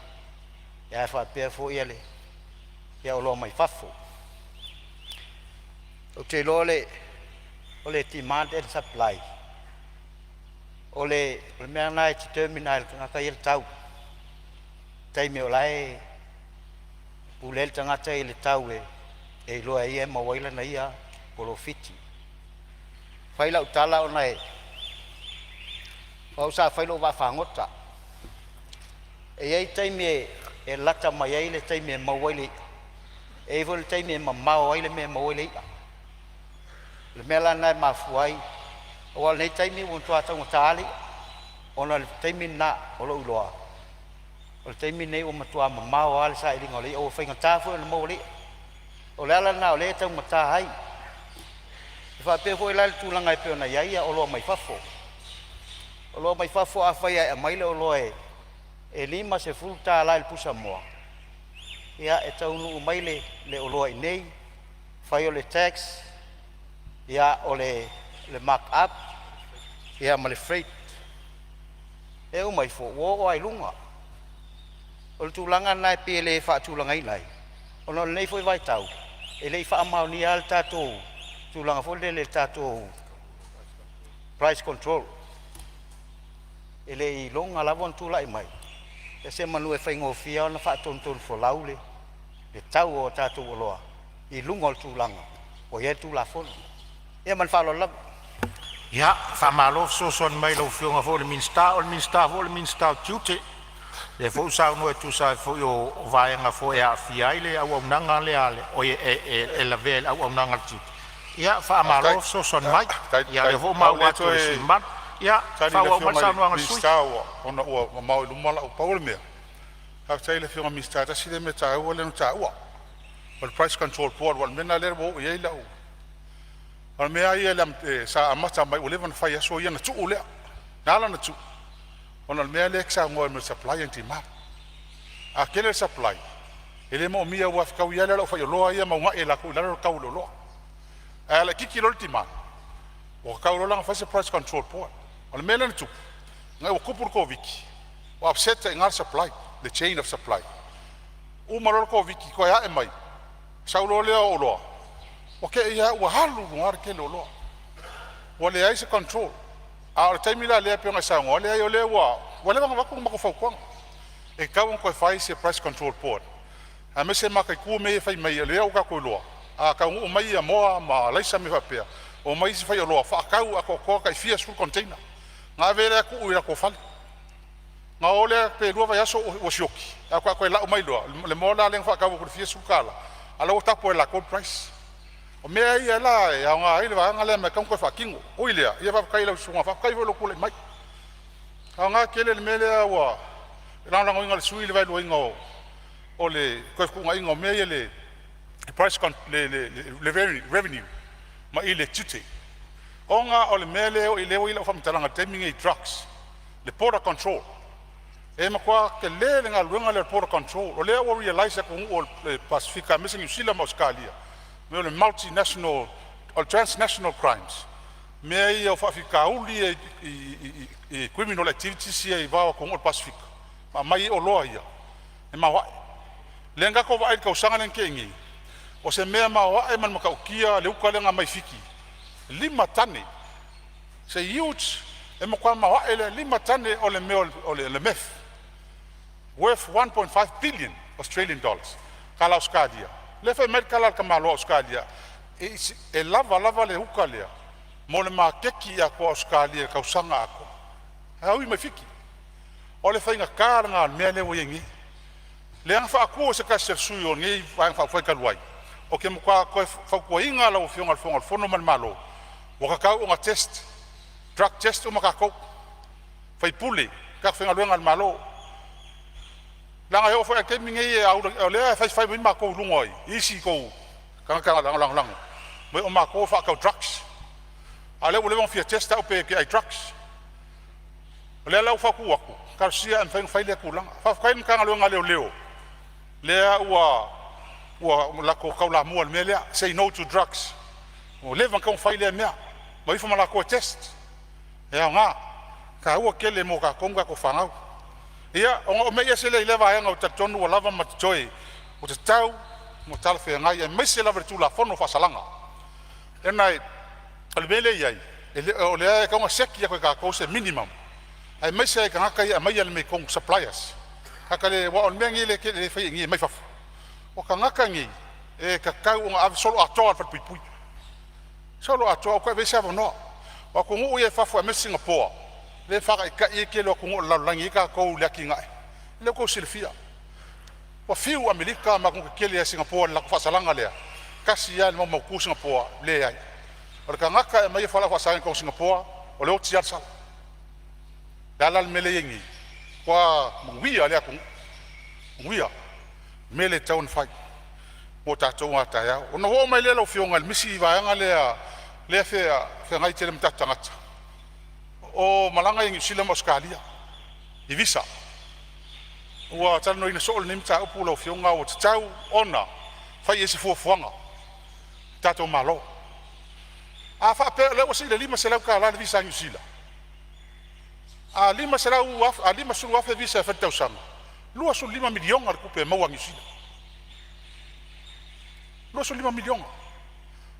ae faapea foi le oloa mai fafo. Ou te iloa o le demand and supply, o le mea lena e determine lava e le tagata ia le tau, taimi o la e pule ai le tagata i le tau e iloa e ia e maua ai lana ia polofiti. Fai lau tala ona e o au sa fai lou vaafagota. E i ai taimi e lata mai ai le taimi e maua ai le i'a, e i ai foi le taimi e mamao ai le mea e maua ai le i'a. O le mea la lena e mafua ai, aua o lenei taimi ua matua taugata lava le i'a, ona o le taimi lena o lou iloa, o le taimi lenei ua matua mamao lava le sailiga o le i'a, ua faigata foi ona maua le i'a. O le ala lena o lea e taugata ai. E faapea foi la le tulaga e pei ona i ai oloa mai fafo. Oloa mai fafo afai e aumai le oloa e $50 i le pusamoa, ia e taunuu mai le oloa i inei, fai o le tax, ia o le mark up, ia ma le freight, e uma ifo ua oo lava i luga. O le tulaga lena e pei e le faatulagaina ai, ona o lenei foi vaitau e le i faamaonia lava le tatou tulaga foi lele i le tatou price control. E le i iloga lava ona tulai mai, ia semeamanu e faigofie ona faatonutonufolau le tau o tatou oloa i luga o le tulaga ua i ai le Tulafono. Ia ma le faaaloalo lava. Ia, faamalo fesoasoani mai i lau Afioga foi i le Minisita. O le Minisita foi o le Minisita o Tiute, lea foi ua saunoa e tusa ai foi o vaega foi e aafia ai le auaunaga lea a le… oi e lavea i le auaunaga a le tiute. Ia faamalo fesoasoani mai. Ia o lea foi ua Faafetai. maua E atu e le toe sui usufono mamalu. Ia tali i le faaauau mai Afioga le i le saunoaga a le sui Minisita ona ua mamao i luma lau… Pau o le mea, faafetai i le Afioga i le Minisita, tasi lea mea taua lea na taua, o le Price Control Board aua o le mea lena lea ua oo i ai lau… O le mea lava ia sa amata mai ua leva ona fai i aso ia ona tuu lea. Na ala ona tuu, ona o le mea lea e te saunoa ai o le supply and demand. A tele le supply, e le moomia aua e fetaui lava le aufaioloa ia ma uunai e latou i lalo le tau o le oloa. Ae a laitiiti loa le demand, ua tatau loa la ona fai se price control board. O le mea lea na tupu ina ua tupu le Koviti, ua upset ai i ina le supply, le chain of supply. Uma loa le Koviti toe ae mai, sau loa lea o oloa, ua te i lava ua alu i luga le tele o oloa, ua leai se control. A o le taimi la lea pei ona e saunoa, leai o lea ua leva ona avatu le matou fautuaga, e tatau ona toe fai se price control board aemaise e mataitu mea ia e fai mai o lea ua tatou iloa a taunuu mai moa ma alaisa ma mea faapea, omai isi faioloa faatau atoatoa tai fia sefulu container ona ave lea tuu i latou fale. Ona o lea pe lua vaiaso ua sioki ae faatoa toe lau mai loa le moa la lea na faatau atu i le fia sefulu tala a o la ua tapo e latou le price. O mea ia la e aoga ai le vaega lea ma e tatau ona toe faatino. Ui i lea, ia faafetai i lau susuga, faafetai foi i lou tulai mai. E aoga tele le mea lea ua lagolagoina e le sui usufono le vaeluaina o le toe fetuunaiga o mea ia le price le revenue mai i le tiute, ona o le mea lea ua i ai lau faamatalaga i le taimi lenei i drugs, le border control. E matua tele le galuega lea o le border control. O lea ua realize e atunuu o le Pasefika aemaise Niu Sila ma Ausetalia mea o le multinational o le transnational crimes, mea ia o faafitauli ia i criminal activities ia i le va o atunuu o le Pasefika ma aumai ai oloa ia e maoae. Lea na tatou vaai i le tausaga lea na tea nei, o se mea maoae ma le matautia le uta lea na aumai Fiti, 5 tane, it's a huge, e matua maoae le 5 tane o le mea o le meth worth 1.5 billion Australian dollars, tala Ausetalia. Lea e fai mai le tala a le tamaloa Ausetalia, e lava lava le uta lea mo le maketi atoa o Ausetalia i le tausaga atoa, ae ui mai Fiti. O le faigata lena o le mea lea ua i ai nei, lea na faatu e se tasi o sui o lenei Vaega Faaupufai talu ai. Ou te matua toe fautuaina lau Afioga i le Fofoga o le Fono ma le Malo, ua tatau ona test, drug test uma tatou, sui usufono, tagata faigaluega a le Malo, leaga e oo foi lava i le taimi lenei o lea e faifai mai matou i luga i isi tou tagata lagolago, fai mai o matou e faatau drugs. A o lea ua leva ona fia test au pe te ai drugs. O lea la ua fautua atu, talosia ae mafai ona fai lea tulaga. Faafetai i le Matagaluega a Leoleo lea ua latou taulamua i le mea lea, say no to drugs. Ua leva ona tatau ona fai lea mea, ma o ifo ma latou e test. E aoga, e taua tele mo tatou ma tatou fanau. Ia, ona ou mei ese lea i lea vaega ou te talitonu ua lava ma totoe, ua tatau ma talafeagai aemaise lava i le Tulafono o Faasalaga. O le mea lea e i ai, o lea e tatau ona seki atu e tatou se minimum aemaise lava i tagata ia e aumaia mea i totonu, suppliers. Aua o le mea lenei lea e fai nei e aumai fafo, o tagata nei e tatau ona ave soloatoa i le falepuipui, soloatoa, aua toe avea se avanoa. O atunuu ia i fafo aemaise Sigapoa lea e faataitai ai le tele o atunuu o le lalolagi e i ai tatou i le atinae, o lea ua outou silafia ua fiu Amerika ma atunuu tetele a Sigapoa i le latou faasalaga lea, e tasi lava le maumautu Sigapoa, leai. O le tagata e aumaia fualaau faasaina i totonu o Sigapoa, o le oti lava le sala. O le a la le mea lea e i ai nei? Ua manuia lea atunuu, manuia. O le mea lea e tatau ona fai mo tatou a taeao. Ona ou oo mai lea lau Afioga i le isi vaega lea e feagai tele ma tatou tagata, o malaga ia i Niu Sila ma Ausetalia i visa. Ua talanoaina soo lenei mataupu lau Afioga, ua tatau ona fai i ai se fuafuaga a le tatou Malo. A faapea o lea ua sii i le $500 le visa a Niu Sila, a 50,000 visa e fai i le tausaga, e $25 miliona le tupe e maua a Niu Sila, 25 miliona.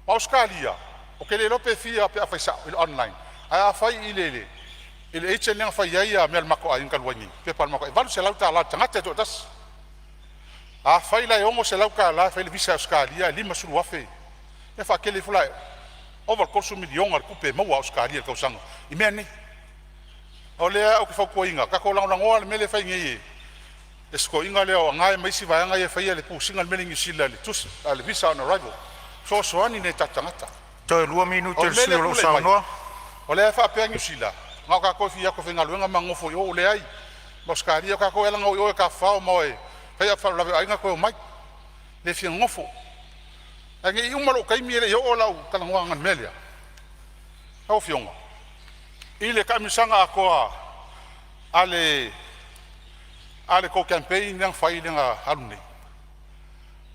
O Ausetalia, ou te le iloa pe fia pe afai sao i le online, ae afai i le agent lea na fai ai mea a le matou aiga talu ai nei, pepa a le matou aiga, e $800 i le tagata e toatasi. Afai la e $600 e fai ai le visa a Ausetalia ae 50,000, ia faatele ifo la e ova i le $30 miliona le tupe e maua a Ausetalia i le tausaga i mea nei. O lea ou te fautuaina, tatou lagolagoa le mea lea e fai nei e si toeaina lea o Agai ma isi vaega ia e faia le pusiga le mea lea i Niu Sila i le tusi a le visa on arrival, e fesoasoani i nai o tatou tagata. Toe lua minute O o le le mea sui lea usufono e o lo o tulai mai, saunoa. o lea e faapea Niu Sila na o tatou e fia o atu e faigaluega ma nonofo i o, leai. Ma Ausetalia, o tatou e ala ona o i o e tafafao ma o e fai faalavelave o aiga toe omai, le fia nonofo. Ae ne i uma lou taimi e le i oo lau talanoaga i le mea lea. Lau Afioga i le taamilosaga atoa a le tou campaign lea na fai lea na alu nei,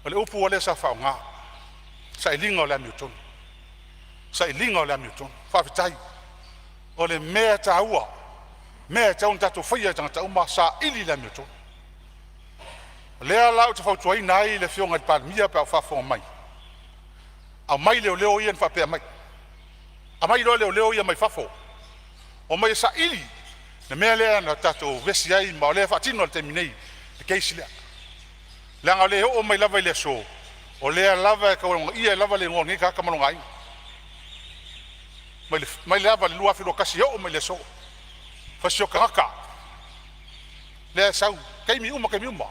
o le upu lava lea sa faaaoga, sailiga o le amiotonu, sailiga o le amiotonu. Faafetai. O le mea taua, mea e tatau ona tatou faia e tagata uma, saili le amiotonu. O lea la ou te fautuaina ai le Afioga i le Palemia pe a o faafofoga mai, aumai leoleo ia na faapea mai, aumai loa leoleo ia mai fafo, omai e saili le mea lea na tatou vevesi ai ma o lea e faatino i le taimi nei le case lea. Leaga o lea e oo mai lava i le aso, o lea lava e taualogaia ai le igoa o lenei tagata ma lona aiga, mai lava i le 2021 e oo mai i le aso. Fasiota tagata, lea e sau i taimi uma taimi uma,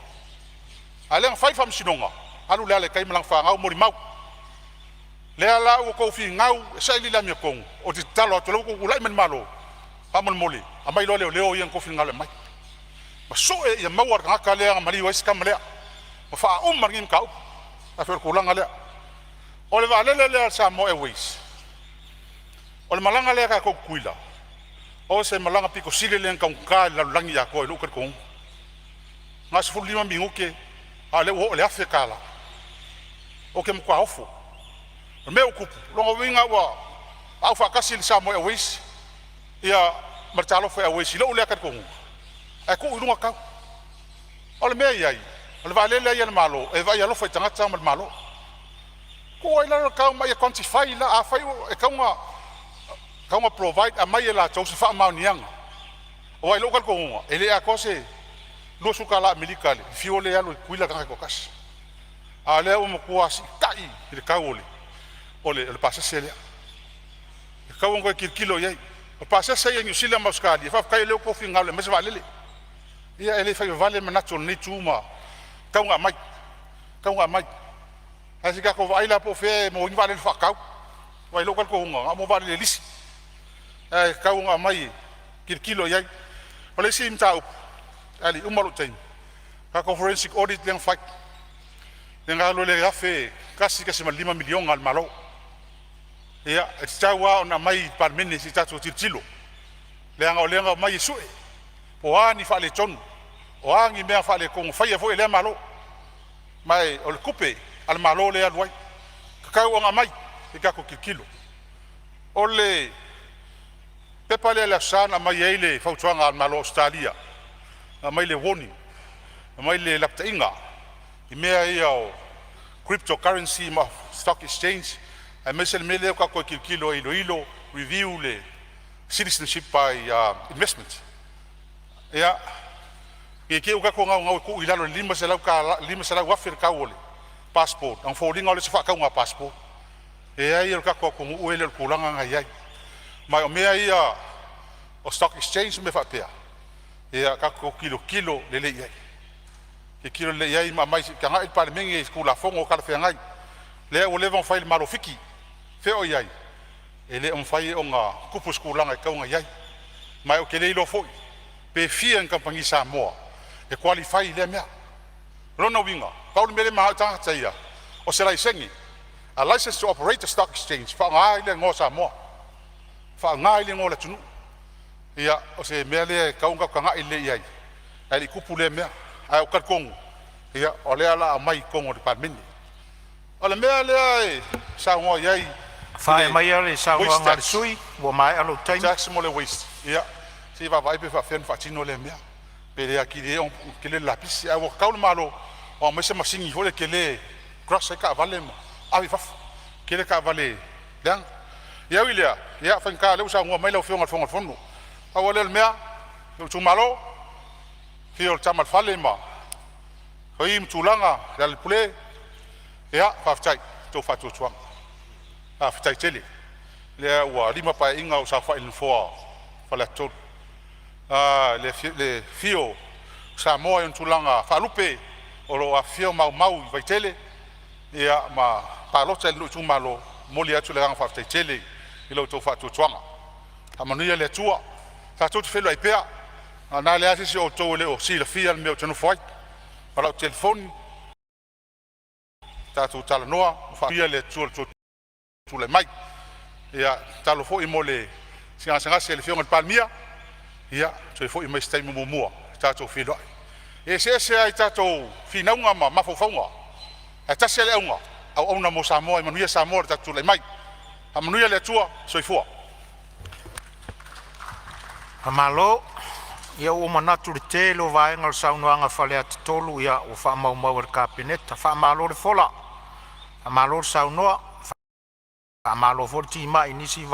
a o lea na fai le faamasinoga, alu Leala i tai ma lana fanau, molimau. Lea la ua outou finau e saili le amiotonu, ou te tatalo atu o lea ua outou tulai mai le Malo, faamolemole aumai loa leoleo ia na outou finagalo e aumai ma sue ia maua le tagata lea na maliu ai si tama lea ma faauma lenei mataupu. E pei o le tulaga lea. O le vaalele lea a le Samoa Airways, o le malaga lea a tatou i Tutuila, o se malaga pito sili lea ona taugata i le lalolagi atoa i lou talitonuga. Na o le 15 minute a o lea ua oo i le $1,000. Ou te matua ofo. O le mea ua tupu, lona uiga ua aufaatasi le Samoa Airways ia ma le Talofa Airways i lou lea talitonuga ae tuu i luga tau. O le mea e i ai, o le vaalele a ia a le Malo e vaai alofa i tagata ma le Malo. Tuu ai i lalo le tau ma ia quantify la. Afai e tatau ona provide, aumai e latou se faamaoniaga aua i lou talitonuga e le atoa se $20 Amerika i le fuel lea e alu ai i Tutuila le tagata e toatasi. A o lea ua matua siitai le tau o le pasese lea, e tatau ona toe tilotilo i ai. O pasese ia i Niu Sila ma Ausetalia, faafetai o lea ua outou finagalo e aumai se vaalele. Ia e le fai vavale manatu o lenei itu ma e tatau ona aumai, e tatau ona aumai. Ae se i tatou vaai la po o fea e maua ai ni vaalele faatau aua i lou talitonuga na o mea o vaalele lisi ae tatau ona aumai e tilotilo i ai. O le isi mataupu ae le i uma lou taimi, tatou forensic audit lea na fai, lea na alu ai le $1.5 miliona a le Malo. Ia, e tatau lava ona aumai i le Palemene se i tatou tilotilo, leaga o lea na omai e sue po o a ni faaletonu, o a ni mea faaletonu na faia foi e lea Malo. Ma o le tupe a le Malo lea e alu ai, e tatau ona aumai se i tatou tilotilo. O le pepa lea i le Aso Sa na aumai ai le fautuaga a le Malo o Ausetalia, na aumai le warning, aumai le lapataiga i mea ia o cryptocurrency ma stock exchange aemaise le mea lea ua tatou toe tilotilo e iloilo, review le citizenship by investment. Ia, ne i te i ua tatou naunau e tuu i lalo i le $500,000 $500,000 le tau o le passport ona foliga lea o se faatauga passport. Leai o le tatou atunuu e le o le tulaga lena e i ai. Ma o mea ia o stock exchange ma mea faapea, ia tatou tilotilo lelei i ai, tilotilo lelei i ai ma aumai se i tagai le Palemene i se Tulafono talafeagai. Lea ua leva ona fai e le Malo o Fiti. Fea o i ai? E le o mafai ona tupu se tulaga e tatau ona i ai. Ma ou te le iloa foi pe fia ni kamupani Samoa e qualify i lea mea. O lona uiga, pau le mea lea e mananao ai tagata ia, o se laisene, a license to operate a stock exchange e faaaoga ai le igoa o Samoa, faaaoga ai le igoa o le atunuu. Ia, o se mea lea e tatau ona tatou tagai lelei i ai ae le i tupu lea mea. Ae ou te talitonu ia o lea o le a aumai i totonu o le Palemene. O le mea lea e saunoa i ai i Faaiu le maia le waste saunoaga a le tax, sui usufono ua maea lou taimi. tax mo le waste, ia se i vaavaai pe faapefea ona faatino lea mea, pe le atili ai ona tele le lapisi. Ae ua tatau le Malo e aumai se masini foi lea tele e crush ai taavale ma ave i fafo, tele taavale leaga. Ia ui i lea, ia e faigata o lea ua saunoa mai lau Afioga i le Fofoga o le Fono. Pau lava lea o le mea, lou itumalo, afio o le Tama a le Fale ma Faii ma Tulaga, Lealailepule, ia faafetai i lo outou faatuatuaga. Faafetai tele. Lea ua 5 Paeaiga o ou saofai i le nofoa o Faleata 3. Le afio o Samoa i ona tulaga faalupe o lo o afifio ma aumau i Vaitele ia ma palota i lou itumalo, e momoli atu le agaga faafetai tele i lo outou faatuatuaga. Faamanuia le Atua. Tatou te feiloai pea, a o le a se isi o outou e le o silafia le mea ou te nofo ai. Ma lau telefoni tatou talanoa ma faamanuia le Atua i lo outou tulai mai. Ia tatalo foi mo le gasegase i le Afioga i le Palemia, ia toe foi mai i se taimi o muamua tatou feiloai. E eseese a tatou finauga ma mafaufauga, ae tasi lava le auga, auauna mo Samoa, ia manuia Samoa i lo tatou tulai mai. Faamanuia le Atua. Soifua. Faamalo. Ia ua ou manatu i le tele o vaega o le saunoaga a Faleata 3, ia ua faamaumau e le Kapeneta. Faamalo le fola, faamalo le saunoa, faamalo foi le timai i nisi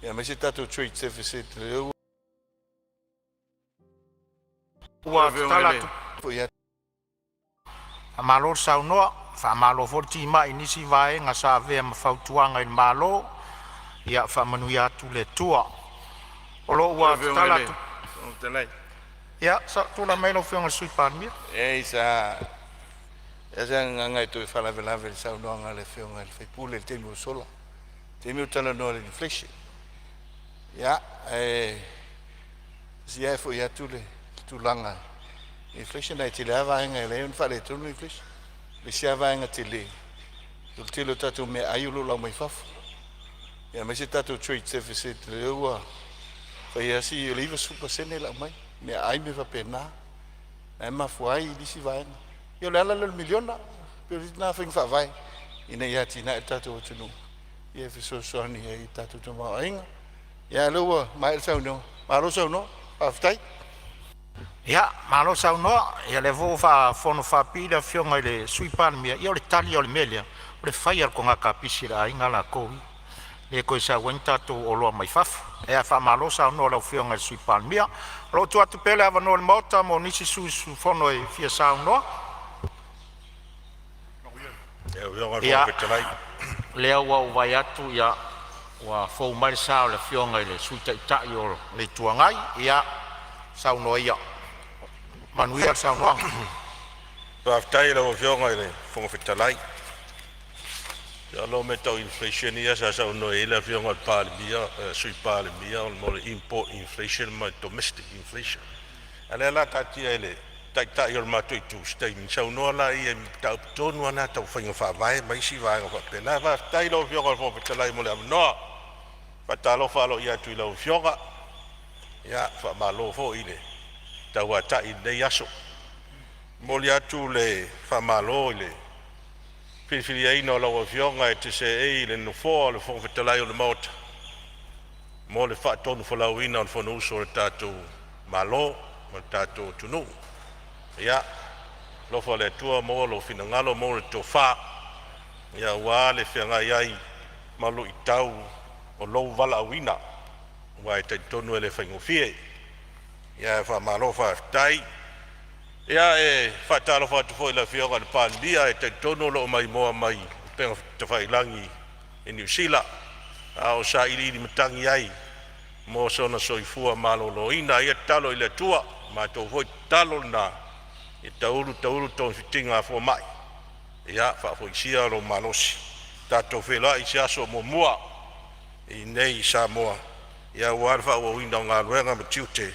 aemaise tatou trade deficit lea ua ua tatala atu. Faamalo le saunoa, faamalo foi le timai i nisi vaega sa avea ma fautuaga i le Malo. Ia faamanuia atu le Atua. O lo o Lau ua Afioga i tatala le atu. Fofoga Fetalai. Ia, tulai mai lau Afioga i le Sui Palemia. Leai sa i ai se agaga e toe faalavelave i le saunoaga a le Afioga i le sui usufono i le taimi ua sola, taimi o talanoa i le inflation. Ia, ae se i foi atu le tulaga i le inflation, ae tele lava vaega e ala ai ona faaletonu le inflation. O le isi lava vaega tele, o le tele o tatou meaai o lo o lau mai fafo, aemaise tatou trade deficit lea ua fai lava si… o le 90% e lau mai meaai ma mea faapena, na e mafua ai nisi vaega. Ia o le ala lea o le miliona, pei o le isi lena faiga faavae ina ia atinae le tatou atunuu e fesoasoani ai i le tatou tamaoaiga. Ia a o lea ua maea le saunoaga, malo saunoa, faafetai. Ia, malo saunoa. Ia o lea foi ua faafonofaapipii le Afioga i le Sui Palemia. Ia o le tali lava o le mea lea, o le fai lava e le toga kapisi a le aiga latou ia, e le toe sau ai ni tatou oloa mai fafo. Ae faamalo saunoa i lau Afioga i le Sui Palemia. O lo o tuu atu pea le avanoa i le Maota mo nisi sui usufono e fia saunoa. Afioga i le Ia, Fofoga Fetalai. o lea ua ou vaai atu ua fou mai le sa o le Afioga i le Sui Taitai o le Itu Agai. Ia, saunoa ia. Manuia le saunoaga. Faafetai i lau Afioga i le Fofoga Fetalai. Masalo o mea tau inflation ia sa saunoa i ai le Afioga i le Palemia, le Sui Palemia mo le import inflation ma le domestic inflation. A o lea o le a taatia i le Taitai o le matou Itu se taimi ona saunoa lea i mataupu tonu lava na tau faiga faavae ma isi vaega faapena. Faafetai i lau Afioga i le Fofoga Fetalai mo le avanoa. E faatalofa aloaia atu i lau Afioga, faamalo foi le tauatai i lenei aso. E momoli atu le faamalo i le filifiliaina o lau Afioga e te seei i le nofoa o le Fofoga Fetalai o le Maota mo le faatonufolauina o le Fonousu a le tatou Malo ma le tatou atunuu. Ia alofa le Atua maua lou finagalo maua le tofa aua le feagai ai ma luitau o lou valaauina, aua e talitonu e le faigofie. Ae faamalo faafetai. Ia, e faatalofa atu foi i le Afioga i le Palemia, e talitonu o lo o maimoa mai i upega tafailagi i Niu Sila, a o sailiili matagi ai mo sona soifua maloloina. Ia tatalo i le Atua, o le matou foi tatalo lena, ia taulu taulu togafitiga a fomai, ia faafoisia lou malosi. Tatou feiloai i se aso o muamua i inei i Samoa aua le faaauauina o galuega ma tiute e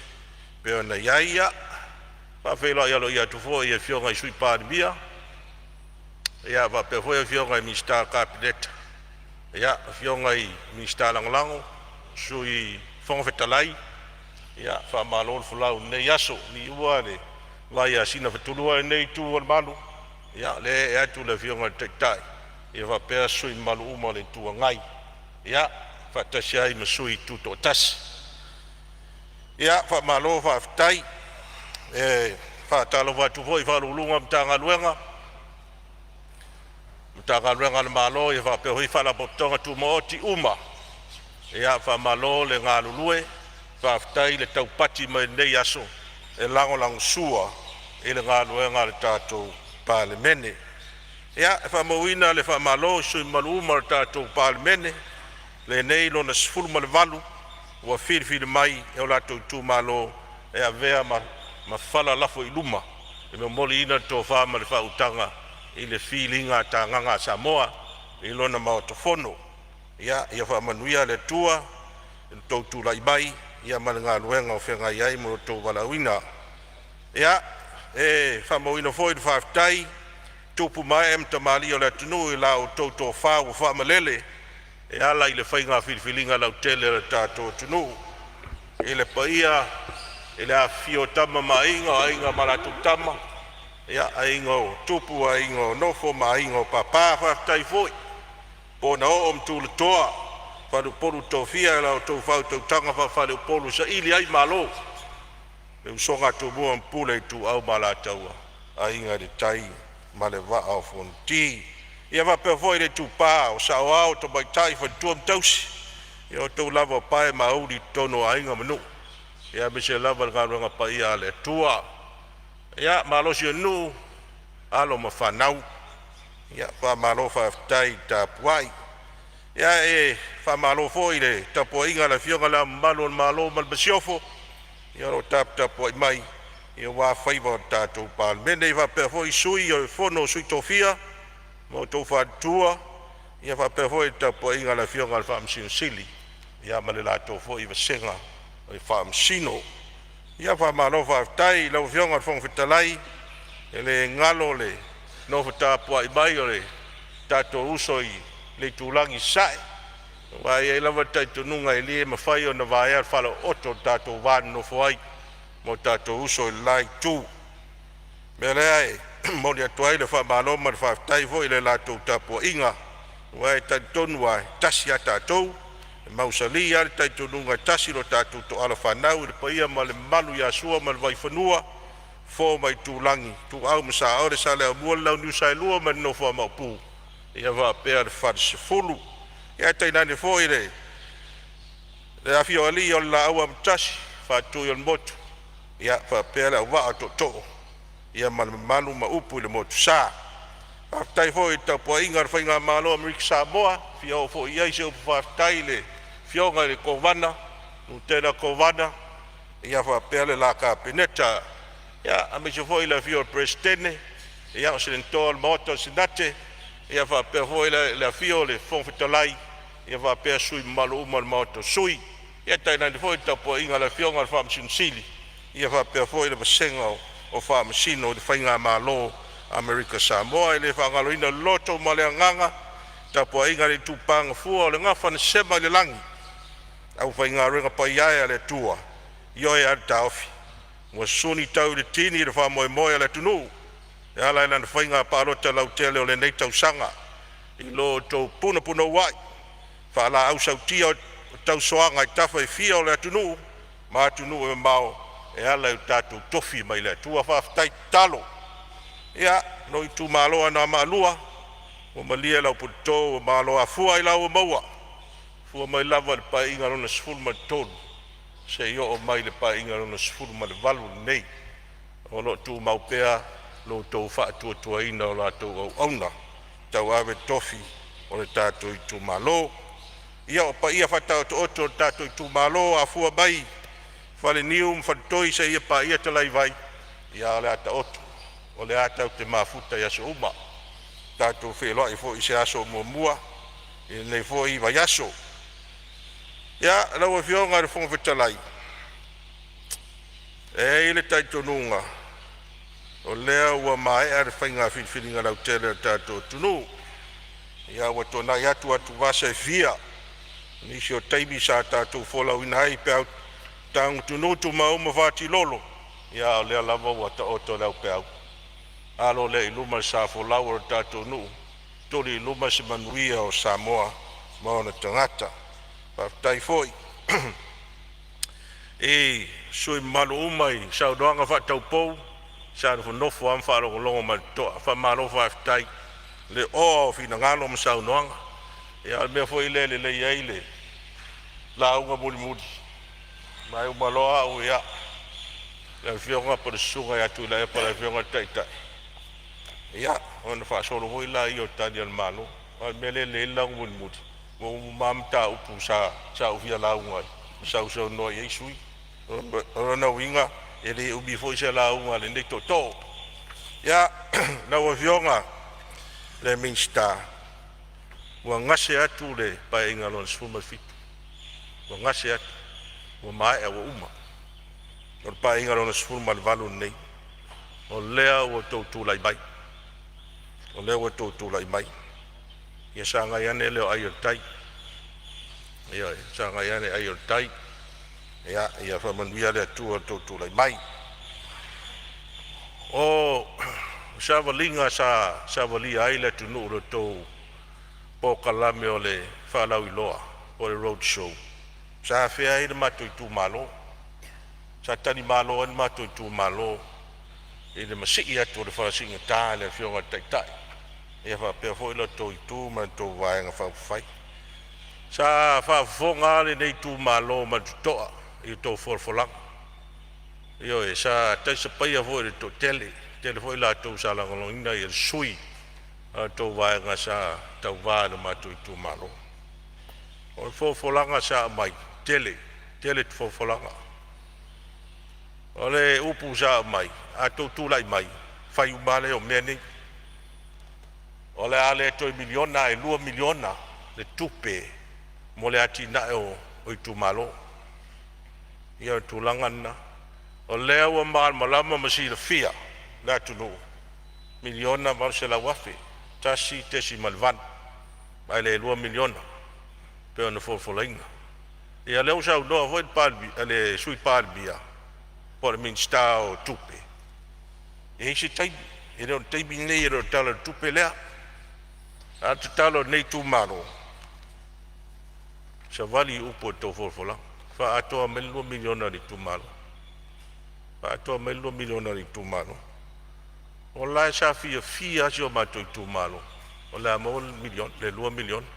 pei ona i ai. Ia, e faafeiloai aloaia atu foi i Afioga i Sui Palemia, faapea foi Afioga i Minisita o le Kapeneta, afioga i Minisita Lagolago, Sui Fofoga Fetalai. Faamalo le folau i lenei aso. Liua le vai a Sina fuatulua i lenei itu o le malu, ia o lea e ee atu le Afioga i le Taitai faapea sui usufono mamalu uma o le Itu Agai, faatasi ai ma sui tutoatasi. Ia, faamalo faafetai. E faatalofa atu foi i Ofisa Sili o Pulega o Matagaluega a le Malo faapea foi Faalapotopotoga Tumaoti uma. Ia faamalo le galulue, faafetai le taupati mai i lenei aso e lagolagosua i le galuega a le tatou Palemene. Ia, e faamauina le faamalo i sui usufono mamalu uma o le tatou Palemene, lenei lona 18 ua filifili mai e o latou itumalo e avea ma fala lafo i luma le momoliina o le tofa ma le faautaga i le filiga tagaga a Samoa i lona Maota Fono. Ia faamanuia le Atua i lo outou tulai mai ma le galuega o feagai ai ma lo outou valaauina. Ia, e faamauina foi le faafetai i tupu ma ee ma tamalii o le atunuu i la outou tofa ua faamalele e ala i le faiga filifiliga lautele a le tatou atunuu. I le paia i le afifio o Tama ma Aiga, o Aiga ma latou Tama, Aiga o Tupu, Aiga o Nofo ma Aiga o Papa. Faafetai foi po na oo ma tulatoa, faleupolu tofia i la outou faautautaga faa-faleupolu e saili ai malo le usoga a Tumua ma Pule, Ituau ma Alataua, Aiga i le Tai ma le Vaa o Fonoti. Ia faapea foi le itupa o saoao, o tamaitai, faletua ma tausi, ia o outou lava o pae ma auli i totonu o aiga ma nuu, aemaise lava le galuega paia a le Atua. Ia, malosi o le nuu, alo ma fanau, ia faamalo faafetai tapuai. Ia e faamalo foi i le tapuaiga a le Afioga i Le Ao Mamalu o le Malo ma le Masiofo, o lo o taputapuai mai aua faiva o le tatou Palemene. E faapea foi Sui o le Fono a Sui Tofia ma outou faletua, faapea foi le tapuaiga a le Afioga i le Faamasino Sili ma le latou foi vasega o Faamasino. Ia faamalo faafetai i lau Afioga i le Fofoga Fetalai, e le galo le nofo tapuai mai o le tatou uso i le itulagi i Sasae, aua e i ai lava le talitonuga e le mafai ona vaea le falaooto i le tatou va nonofo ai ma o tatou uso i le la itu. O le mea lea e momoli atu ai le faamalo ma le faafetai foi i le latou tapuaiga, aua e talitonu lava, e tasi a tatou, e mausali lava le talitonuga e tasi lo tatou toala fanau i le paia ma le mamalu ia Sua ma le Vaifanua, Fofo ma Aitulagi, Ituau ma Saole, Saleaaumua ma le Launiu Saelua ma le nofo a Maopu, faapea le Falesefulu. Ae tainane foi le afio o alii o le Laau Amotasi, Faatui o le Motu faapea le auvaa o tootoo ma le mamalu ma upu i le Motusa. Faafetai foi i le tapuaiga a le faigamalo a Amerika Samoa, e fia oo foi i ai se upu faafetai i le afioga i le Kovana Lutena Kovana faapea le la Kapeneta, aemaise foi le afio o le Peresetene Ia o Senatoa o le Maota o le Senate, ia faapea foi le afio o le Fofoga Fetalai, ia faapea sui mamalu uma o le Maota o Sui. Ia tainane foi le tapuaiga a le Afioga i le Faamasino Sili, ia faapea foi le vasega o Faamasino o le Faigamalo a Amerika Samoa. E le faagaloina le loto ma le agaga tapuaiga a le itupa gafua o le gafa na sema i le lagi, aufaigaluega paia e a le Atua, ioe lava le taofi ua suni tau i le tini le faamoemoe o le atunuu e ala i lana faiga palota lautele o lenei tausaga i lo outou punapunauai faalaau sautia o tausoaga i tafa e fia o le atunuu ma atunuu e mamao e ala i o tatou tofi mai le Atua. Faafetai tatalo. Ia, lou itumalo Anoamaa 2, ua malie lau puleto ua malo afua ailao ua maua, fua mai lava i le Paeaiga Lona XIII seia oo mai i le Paeaiga Lona XVIII lenei, o lo o tumau pea lo outou faatuatuaina o la outou auauna tauave tofi o le tatou itumalo. Ia, o paia faataotooto o le tatou itumalo, afua mai Faleniu ma Faletoi seia paia Talaivai, ia o le a taoto, o lea tatou te mafuta i aso uma. Tatou feiloai foi i se aso o muamua i lenei foi vaiaso. Ia, lau Afioga i le Fofoga Fetalai, e i ai le talitonuga o lea ua maea le faiga filifiliga lautele a le tatou atunuu. Ia ua tuanai atu atuvasa e fia, nisi o taimi sa tatou folauina ai peau tagutunutu ma uma fatilolo, ia a o lea lava ua taoto le aupeau. Alo lea i luma le sa folau o le tatou nuu, tuli i luma se manuia o Samoa ma ona tagata. Faafetai foi i sui usufono mamalu uma i saunoaga faa-taupou sa nofonofo lava ma faalogologo ma le totoa. Faamalo faafetai le oa o finagalo ma saunoaga. Ia o le mea foi lea e lelei ai le lauga mulimuli, ma e uma loa au, ia, le afioga po o le susuga ia Tuilaepa le afioga i le Taitai, ia ona faasolo foi lea o tali a le Malo. A o le mea lea e lelei ai le lauga mulimuli, ua uma lava mataupu sa ou fia lauga ai ma sausaunoa i ai sui usufono. O lona uiga e le umi foi se lauga a lenei tootoo. Ia, lau Afioga i le Minisita, ua gase atu le Paeaiga Lona XVII, ua gase atu, ua maea ua uma. O le Paeaiga Lona XVIII lenei, o lea ua outou tulai mai, o lea ua outou tulai mai. Ia sagai ane lea o ai o le tai, ioe, sagai ane ai o le tai. Ia, ia faamanuia le Atua i lo outou tulai mai. O savaliga sa savalia ai le atunuu i le tou polokalame o le faalauiloa po o le Road Show, sa afea ai le matou itumalo. Sa talimalo ai le matou itumalo i le masii atu o le fala siigata i le Afioga i le Taitai ia faapea foi la outou itu ma la outou Vaega Faaupufai. Sa faafofoga lava lenei itumalo ma le totoa i a outou folafolaga. Ioe, sa talisapaia foi e le toatele, toatele foi i latou sa lagolagoina le sui o la outou vaega sa tauva i lo matou itumalo. O folafolaga sa aumai, tele, tele folafolaga. O le upu sa aumai, a outou tulai mai, fai uma lava lea o mea nei. O le a le toe $1 miliona ae $2 miliona le tupe mo le atinae o itumalo. Ia o le tulaga lena. O lea ua malamalama ma silafia le atunuu, $1,800,000, 1.8 ae le $2 miliona pei ona folafolaina. Ia o lea ua saunoa foi le Palemia, le Sui Palemia po o le Minisita o Tupe, e i ai se taimi, e le o le taimi lenei e le o le Tala o le Tupe lea. A o le tatalo a lenei itumalo, savali i upu o le tou folafolaga, faaatoa mai le $2 miliona a le itumalo, faaatoa mai le $2 miliona a le itumalo. O la e sa fiafia lava si o matou itumalo o le a maua le $1 miliona, le $2 miliona.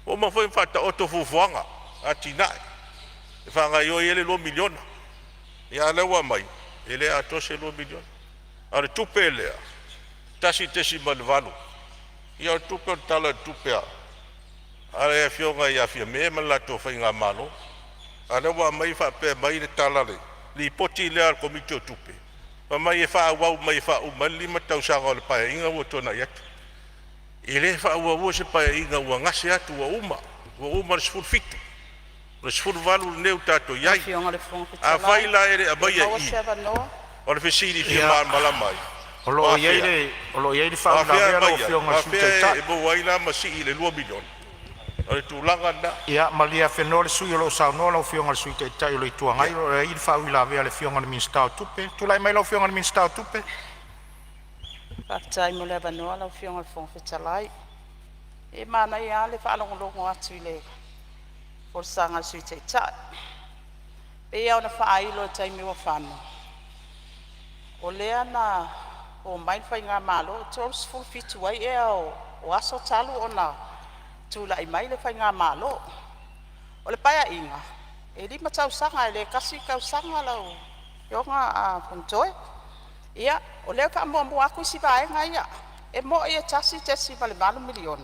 Ua uma foi ona faataoto fuafuaga, atinae e faagaoioi ai le $2 miliona. Ia a o lea ua aumai e le atoa se $2 miliona. A o le tupe lea 1.8, ia o le tupe o le Tala o le Tupe a le Afioga ia Fiame ma le latou faigamalo. A o lea ua aumai faapea mai le tala i le lipoti lea a le Komiti o Tupe, Fai mai e faaauau mai e faauma ai le 5 tausaga o le Paeaiga ua tuanai atu. E le faaauaua se Paeaiga ua gase atu ua uma, ua uma le 17, o le 18 lenei ua tatou i Lau ai. Afioga i le Fofoga Afai Fetalai, la e le pe aumaia maua i i, se avanoa. o le fesili e fia Ia, malamalama ai, o o lo o i ai afea, le, o lo o i ai le o afea e faauilavea lau aumai ai? Afioga O i le Sui afea Taitai. e maua ai la ma sii i le $2 miliona? O le tulaga lena. Ia malie afenoa le sui usufono o lo o saunoa lau Afioga i le Sui Taitai o le Itu Agai, o lo o i ai le faauilavea a le Afioga i le Minisita o Tupe. Tulai mai lau Afioga i le Minisita o Tupe. Faafetai mo le avanoa lau Afioga i le Fofoga Fetalai. E manaia lava le faalogologo atu i le folasaga a le Sui Taitai. E pei lava ona faailo i le taimi ua fano, o lea na omai le faigamalo e 37 ai ea o aso talu ona tulai mai le faigamalo. O le Paeaiga, e 5 tausaga, e le tasi le tausaga lau Afioga Fonotoe. Ia, o lea e faamuamua atu isi vaega ia. E moni e $1.8 miliona,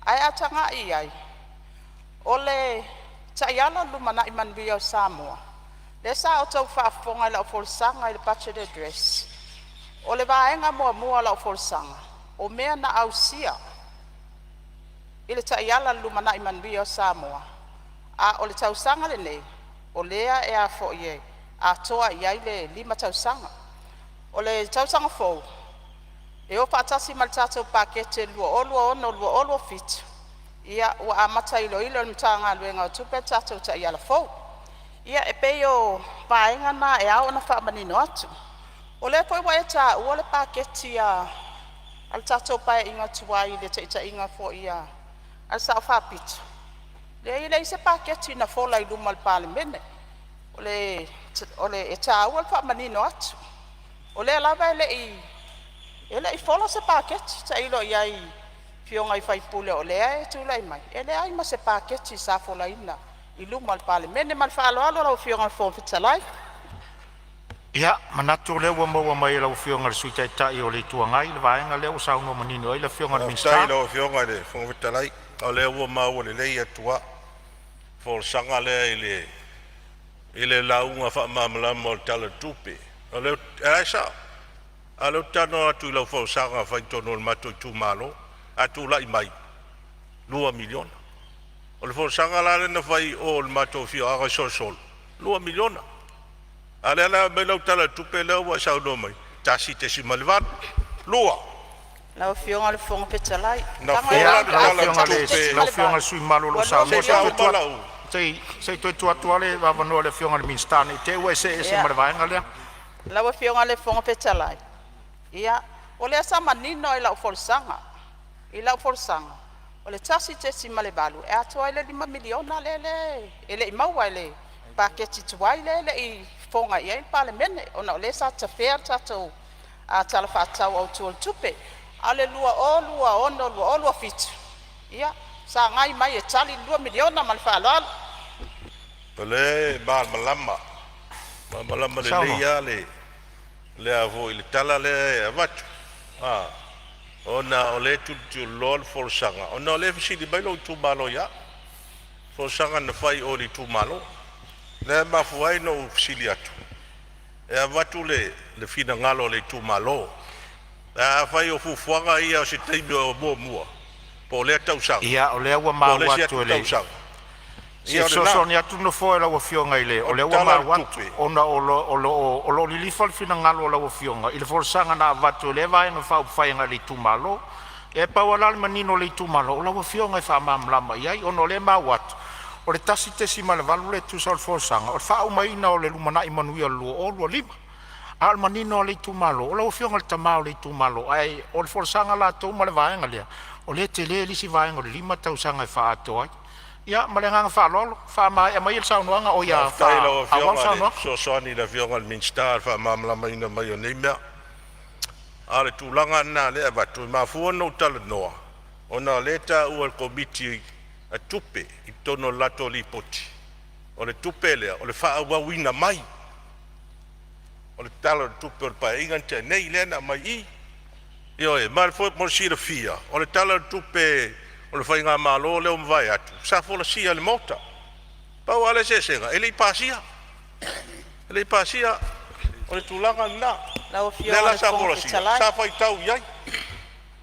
ae a tagai i ai, o le taiala o le lumanai manuia o Samoa, lea sa outou faafofoga i lau folasaga i le budget address, o le vaega muamua o lau folasaga, o mea na ausia i le taiala i le lumanai manuia o Samoa, a o le tausaga lenei o lea e atoa i ai le 5 tausaga. O le tausaga fou e o faatasi ma le tatou paketi 2026/2027, ia ua amata iloilo e le Matagaluega o Tupe le tatou taiala fou. Ia e pei o vaega na e ao ona faamanino atu. O lea foi ua e taua le paketi a le tatou Paeaiga tuai i le taitaiga foi a le Sao Faapito, leai e leai se paketi na fola i luma o le Palemene. E taua le faamanino atu. O lea lava e le i fola se paketi. Tailo i ai i afioga i sui usufono o lea e tulai mai, e leai ma se paketi sa folaina i luma o le Palemene. Ma le faaaloalo lau Afioga i le Fofoga Fetalai. Ia, manatu o lea ua maua mai e lau Afioga i le Sui Taitai o le Itu Agai le vaega lea ua saunoa manino ai le Afioga i le Faafetai i Minisita. lau Afioga i le Fofoga Fetalai, o lea ua maua lelei atu lava folasaga lea i le lauga faamalamalama o le Tala o le Tupe. O lea e sao, a o lea ou te talanoa atu i lau folasaga na fai i totonu o le matou itumalo. A tulai mai, $2 miliona. O le folasaga la lea na fai i o i le matou afioaga i Solosolo, $2 miliona. A o lea la e aumai lau Tala o le Tupe lea ua e saunoa mai, 1.8, 2. Lau Afioga i le Fofoga Fetalai, Na leaga e fola Ia, le lau Tala o Afioga le i le Tupe lau Afioga i le 1.8 sui usufono mamalu o lo o ua saunoa, se i $2 se i toe miliona. faauma tuu atu, lau se i toe tuu atu lava le avanoa i le Afioga i le Minisita ne i te i ua e see ese Ia, ma le vaega lea. lau Afioga i le Fofoga Fetalai, ia, o lea sa manino i lau folasaga, o le 1.8 e atoa ai le $5 miliona lea e le i maua i le paketi tuai lea e le i fofoga i ai le Palemene ona o lea sa tafea le tatou Tala Faatatau Autu o le Tupe. A o le 2026/2027, ia, sagai mai e tali le $2 miliona ma le faaaloalo. O lea e malamalama, malamalama lelei Saunoa. lava le le tala lea e avatu, ona o lea e tulituliloa le folasaga ona o lea e fesili mai lou itumalo ia au, folasaga na fai i o i le itumalo. Lea e mafua ai ona ou fesili atu e avatu le finagalo o le itumalo. Ae afai o fuafuaga ia o se taimi o muamua po o lea tausaga Ia, o lea ua po o le maua isi atu atu e le tausaga, se ia o lena. fesoasoani atu le Nofoa i lau Afioga i le o O le lea ua Tala o le maua atu Tupe. ona o lo o lilifa le finagalo o lau Afioga i le folasaga na avatu e lea Vaega Faaupufai agai le itumalo. E pau lava la le manino o le itumalo, o lau Afioga e faamalamalama i ai, ona o lea e maua atu o le 1.8 lea e tusa o le folasaga, o le faaumaina o le lumanai manuia o le 2025. A o le manino o le itumalo, o lau Afioga i le tama o le itumalo, ae o le folasaga latou ma le vaega lea, o lea e tele le isi vaega o le 5 tausaga e faaatoa ai. Ia ma le agaga faaaloalo, faamaea maia le saunoaga, Faafetai i lau faaauau le Afioga i le saunoaga. fesoasoani i le Afioga i le Minisita i le faamalamalamaina mai o nei mea. A o le tulaga lena o lea e avatu, e mafua ona ou talanoa ona o lea e taua e le Komiti a Tupe i totonu o le latou lipoti, o le tupe lea o le faaauauina mai o le Tala o le Tupe o le Paeaiga na tea nei lea na aumai i i. Ioe, mo le silafia, o le Tala o le Tupe o le faigamalo lea ua mavae atu sa folasia i le Maota. Pau lava le eseesega, e le i pasia. E le i pasia. O le tulaga lena. Lau Lea Afioga la i le sa Fofoga folasia, Fetalai. sa faitau i ai.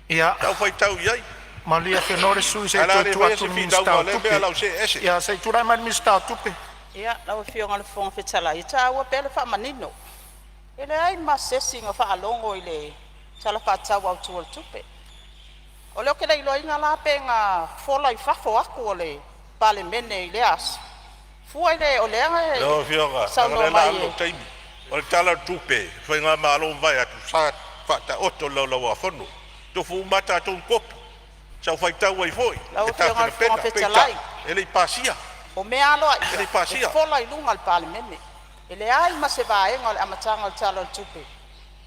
Ia. Sa ou faitau i ai. Malie Afenoa le sui usufono se Ae i o le a toe le tuu faia atu se i le finauga Minisita o o lea mea o Tupe. le a ou see ese. Ia se i tulai mai le Minisita o Tupe. Ia, lau Afioga i le Fofoga Fetalai, e taua pea le faamanino. E leai ma se isi na faalogo i le Tala Faatatau Autu o le Tupe. O lea ou te le iloaina la pe na fola i fafo atu o le Palemene i lea aso, fua i le o lea Lau na Afioga, leaga o saunoa lea o le a mai alu e lou taimi. O le Tala o le Tupe a le Faigamalo ua mavae atu sa faataoto i le Laulau-a-Fono, tofu uma lava tatou ma kopi. Sa ou faitau ai foi Lau i le Afioga i le Fofoga tapenapena, Fetalai, peitai e le i pasia, o mea e le aloaia i e pasia. fola i luga o le Palemene. E leai ma se vaega o le amataga o le Tala o le Tupe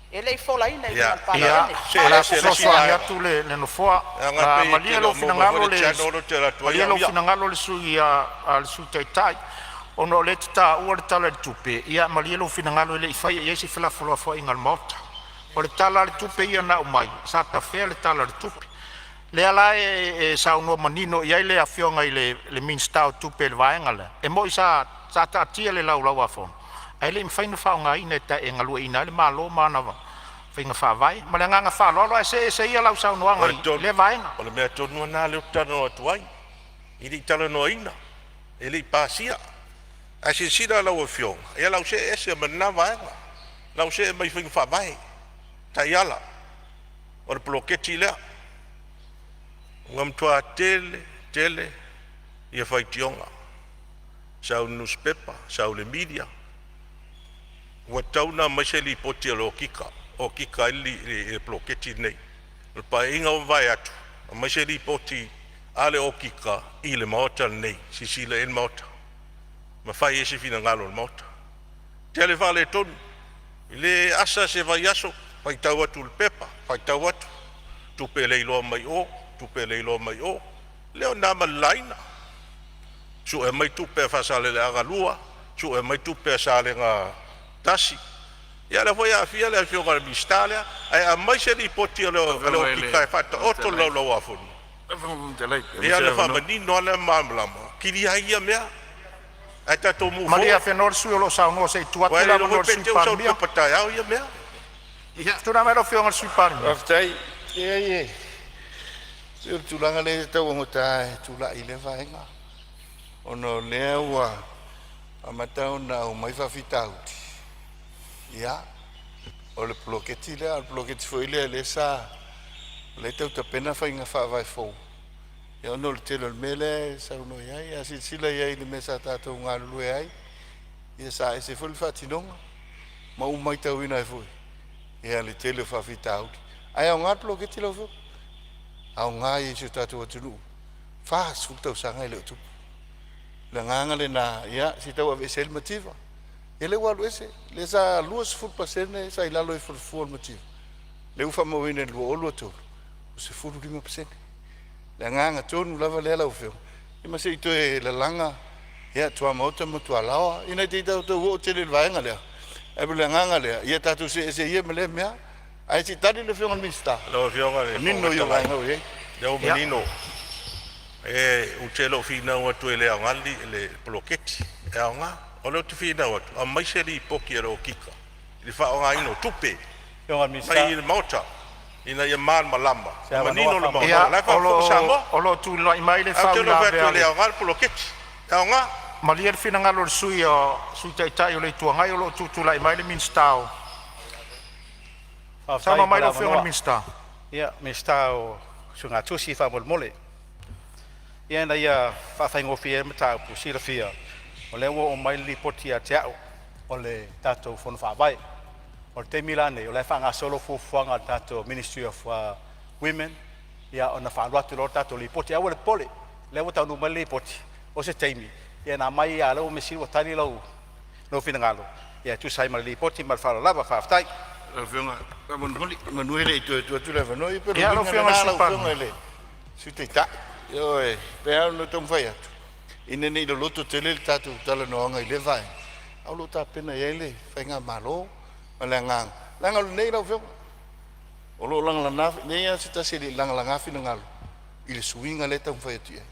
e le i folaina i luga Ia, o le Ia, Palemene. see o Ma le a le ese i le isi fesoasoani vaega, atu le Nofoa. leaga e pei e te Malie le lou o maua mai finagalo foi le le channel lea ou te alu atu ai malie au lou ia. finagalo le Sui Taitai ona o lea e te taua le Tala i le Tupe. Ia malie lou finagalo e le i faia i ai se felafolafoaiga a le Maota. O le Tala lava o le Tupe ia na aumai, sa tafea le Tala o le Tupe. Lea la e saunoa manino i ai le Afioga i le Minisita o Tupe i le vaega lea, e moi sa taatia i le Laulau-a-Fono ae le i mafai ona faaaogaina e galueaiina ai le Malo ma ana faiga faavae. Ma le agaga faaaloalo, ae see ese ia lau O saunoaga le i tonu, lea vaega. o le mea tonu lava lena lea ou te talanoa atu ai, e le i talanoaina, e le i pasia. Ae silasila lau Afioga, ia o le a ou see ese ma lena vaega, o le a ou see mai i faiga faavae, taiala o le poloketi lea. Ua matua tele tele ia faitioga, sau i le nusipepa, sau i le media, ua tatau ona aumai se lipoti a le Okika e okika ai le poloketi lenei. O le Paeaiga ua mavae atu, aumai se lipoti a le Okika i le Maota lenei e silasila i ai le Maota ma fai ai se finagalo o le Maota. Tele faaletonu, e le asa se vaiaso, faitau atu i le pepa, faitau atu, tupe le iloa mai o, tupe le iloa mai o. Lea o na ma le laina, sue mai tupe a Faasaleleaga 2, sue mai tupe a Salega 1. Ia lea foi e aafia le afioga i le Minisita lea, ae aumai se lipoti a le Afioga i le Okika e faataoto i le Fofoga Laulau-a-Fono Fetalai, pe maua ia se ona avanoa. faamanino lava lea ma malamalama, kilia ai ia mea. Ae tatou move Malie forward. Afenoa le sui usufono o lo o saunoa se i tuu Aua atu e le le iloa avanoa foi i le pe Sui te i ua sau i le Palemia. pepa taeao ia mea. Tulai mai lau Afioga i le Sui Palemia. Faafetai. Leai, se o le tulaga lea e tau augata e tulai i lea vaega, ona o lea ua amata ona aumai faafitauli. Ia, o le poloketi lea, o le poloketi foi lea lea sa o lea e tau tapena faiga faavae fou. Ia ona o le tele o le mea lea e saunoa i ai, a silasila i ai i le mea sa tatou galulue ai, ia sa ese foi le faatinoga ma ou matauina ai foi ia le tele o faafitauli. Ae aoga le poloketi lau Afioga, aoga i si o tatou atunuu, 40 tausaga e le o tupu. O le agaga lena, ia se i tau aveese ai le mativa. Ia lea ua alu ese, lea sa 20% sa i lalo ifo o le fua o le mativa, lea ua faamauina i le 2023, ua 15%. Le agaga tonu lava lea lau Afioga, ia ma se i toe lalaga ia tuamaota ma tualaoa, ina ne i tatou oo tele i le vaega lea, ae o le agaga lea, ia tatou see ese ia ma lea mea. Ae se i tali le Afioga i le Minisita, Lau Afioga i le manino Fofoga ia o Fetalai, vaega o i ai. lea ua manino, ou te le o finau atu e le aoga le poloketi, e aoga. O lea ou te finau atu, aumai se lipoti a le Okika i le faaaogaina o tupe Afioga i le mai Minisita, i le Maota ina ia malamalama, se avanoa manino le Maota. Ia, O la e o lo faafofoga o Samoa. o lo o tulai mai le Ae ou te le o fai atu faauilavea e a le le aoga le poloketi, e aoga. Malie le finagalo o le Sui Taitai o le Itu Agai o lo o tutulai mai le Minisita o… Faafetai Saunoa mo mai le lau Afioga i le avanoa. Minisita. Ia, Minisita o Suegatusi faamolemole. Ia ina ia faafaigofie ai le mataupu, silafia o lea ua oo mai le lipoti ia te au o le tatou Fono Faavae. O le taimi la nei, o la e faagasolo fuafuaga a le tatou Ministry of Women, ia ona faaalu atu loa le tatou lipoti. Aua le popole, lea ua taunuu mai le lipoti, o se taimi ia na aumai a o lea ua measili ua tali lou finagalo ia e tusa ai ma le lipoti ma le faaaloalo lava. Faafetai. Lau Afioga, faamolemole, semeamanu e le i toe tuu atu le avanoa, ia pei o le Ia, lau uiga Afioga i le lena Sui lau Afioga Palemia. i le Sui Taitai. Ioe, e pei lava ona taumafai atu, ina ne i loloto tele le tatou talanoaga i lea vaega, a o lo o tapena i ai le faigamalo ma le agaga, leaga o lenei lau Afioga, o lo o lagalaga, leai lava se tasi e le i lagalaga finagalo i le suiga lea e taumafai atu i ai.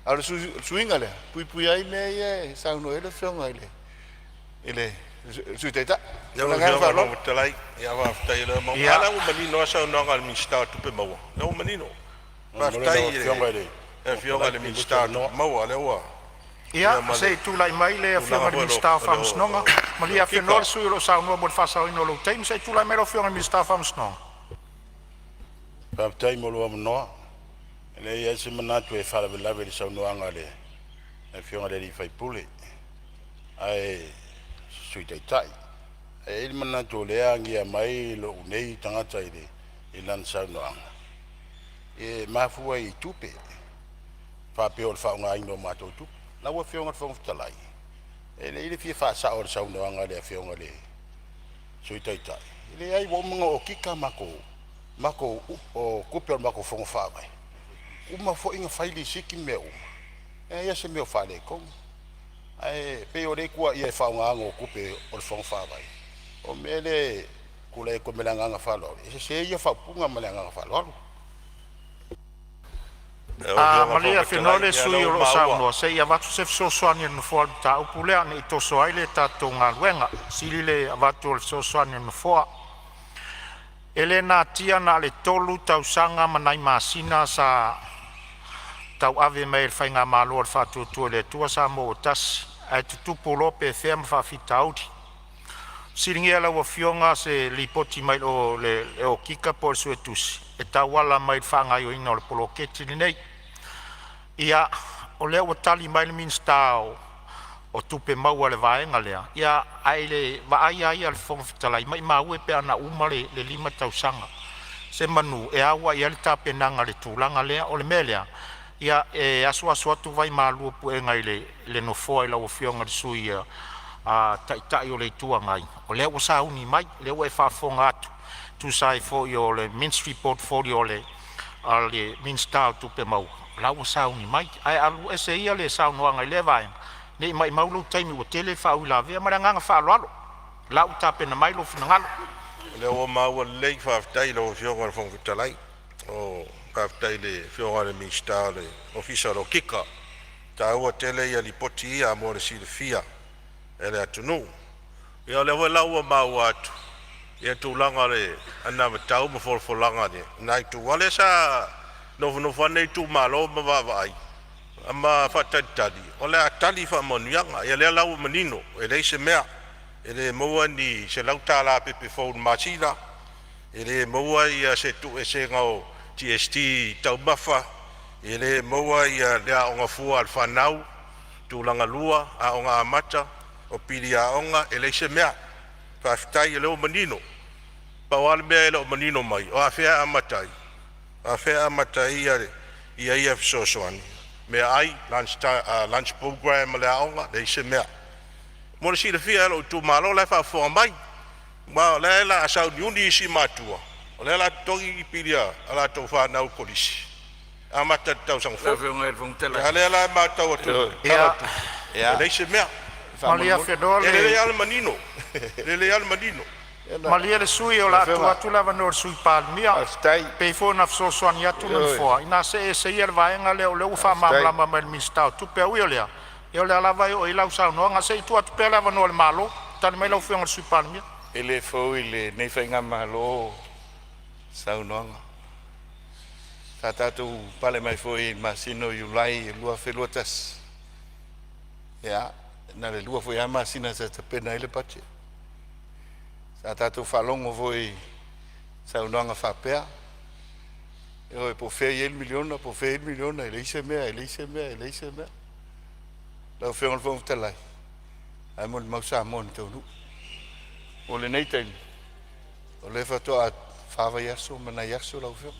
A o le suiga lea, e puipuia ai mea ia e saunoa i ai le Afioga i le Sui Taitai. Lau Afioga i le Fofoga Fetalai, ia faafetai o lea ua maua. A lea ua manino lava saunoaga a le Minisita o Tupe Maua, lea ua manino. Faafetai i le Afioga i le Minisita o Tupe Maua lea ua… Ia, ma se le i tulai mai le tulaga Afioga i le foi Minisita o o le Faamasinoga. Malie Okika. afenoa le sui usufono o lo o saunoa mo le faasaoina o lou taimi. Se i tulai mai lau Afioga i le Minisita o Faamasinoga. Faafetai mo lou avanoa. E leai lava se manatu e faalavelave i le saunoaga a le Afioga i le sui usufono, ae Sui Taitai. Ae i ai le manatu o lea e agia mai lou nei tagata i lana saunoaga, e mafua i tupe, faapea o le faaaogaina o matou tupe. Lau Afioga i le Fofoga Fetalai, e lelei le fia faasao o le saunoaga a le Afioga i le Sui Taitai. E leai, ua uma ona okika matou o tupe o le matou fono faavae, uma foi ona fai lisiti ma mea uma, e leai lava se mea o faaletonu. Ae pei o lea e tuuaia i le faaaogaina o tupe o le fono faavae. O le mea lea e tulai atu ai ma le agaga faaaloalo, e sese ia faaupuga ma le agaga faaaloalo. Lau Afioga i le Malie Fofoga afenoa Fetalai, le ia o lea sui usufono o ua lo o maua. saunoa se i avatu se fesoasoani a le Nofoa i le mataupu lea, ne i toso ai le tatou galuega. E sili le avatu o le fesoasoani a le Nofoa. E le natia na o le 3 tausaga ma nai masina sa tauave mai ai e le Faigamalo a le Faatuatua i le Atua Samoa ua Tasi, ae tutupu loa pefea ma faafitauli. Fesiligia e lau Afioga se lipoti mai le Okika po o le Suetusi e tauala mai i le faagaoioiga o le poloketi lenei. Ia, o lea ua tali mai le Minisita o Tupe Maua i le vaega lea, ae i le vaai lava ia a le Fofoga Fetalai, maimau e pe ana uma le 5 tausaga, semanu e au lava i ai le tapenaga i le tulaga lea. O le mea lea, ia, e asuasu atu vaimalu o puega i le Nofoa i lau Afioga i le Sui Taitai o le Itu Agai, o lea ua sauni mai, o lea ua e faafofoga atu e tusa ai foi o le Ministry Portfolio a le Minisita o Tupe Maua, o la ua sauni mai. Ae alu ese ia le saunoaga i lea vaega, ne i maumau lou taimi ua tele faauilavea. Ma le agaga faaaloalo, o la ua tapena mai lou finagalo. O lea ua maua lelei, faafetai i lau Afioga i le Fofoga Fetalai. Faafetai i le Afioga i le Minisita o le Ofisa o le Okika. E taua tele ia lipoti ia mo le silafia e le atunuu. Ia o lea foi la ua maua atu ia tulaga o le anavatau ma folafolaga a lena itu, aua o lea sa nofonofo lava lenei itumalo ma vaavaai ma faatalitali o le a tali faamanuiaga. Ia lea la ua manino e leai se mea, e le maua ni $100 pepe fou i le masina, e le maua se tuueseesega o GST i taumafa, e le maua le aoga fua a le fanau tulaga lua, aoga amata, o pili aoga, e leai se mea. Faafetai o lea ua manino. Pau lava le mea e le o manino mai, o afea e amata ai? O afea e amata ai ia fesoasoani, meaai lunch lunch program a le aoga, leai se mea. Mo le silafia e lou itumalo la e faafofoga mai, ma o lea o le a sauniuni isi matua o lea o le a totogi ni pili a latou fanau i le kolisi e amata i le tausaga Lau fou. Afioga i le Fofoga Fetalai. A lea la e matau atu i le tala o le tupe, e leai se mea. Malie afenoa E lelei le lava le manino, e lelei lava le manino. Malie le sui usufono o le a tuu atu le avanoa i le Sui Palemia. Pei foi ona fesoasoani atu le Nofoa, ina see ese ia i le vaega lea o lea ua faamalamalama mai e le Minisita o Tupe. Ae ui o lea, ia o lea lava e oo i ai lau saunoaga. Se i tuu atu pea le avanoa i le Malo. Tali mai lau Afioga i le Sui Palemia. E le fou i lenei faigamalo saunoaga. Sa tatou pale mai foi i le masina o Iulai 2021. Ia, na o le 2 foi lava masina sa tapena ai le budget. Sa tatou faalogo foi i saunoaga faapea, ioe, po o fea e i ai le miliona, po o fea e i ai le miliona, e leai se mea, e leai se mea, e leai se mea. Lau Afioga i le Fofoga Fetalai, ae molimau Samoa i le taunuu. O lenei taimi, o lea faatoa 4 vaiaso ma nai aso lau Afioga.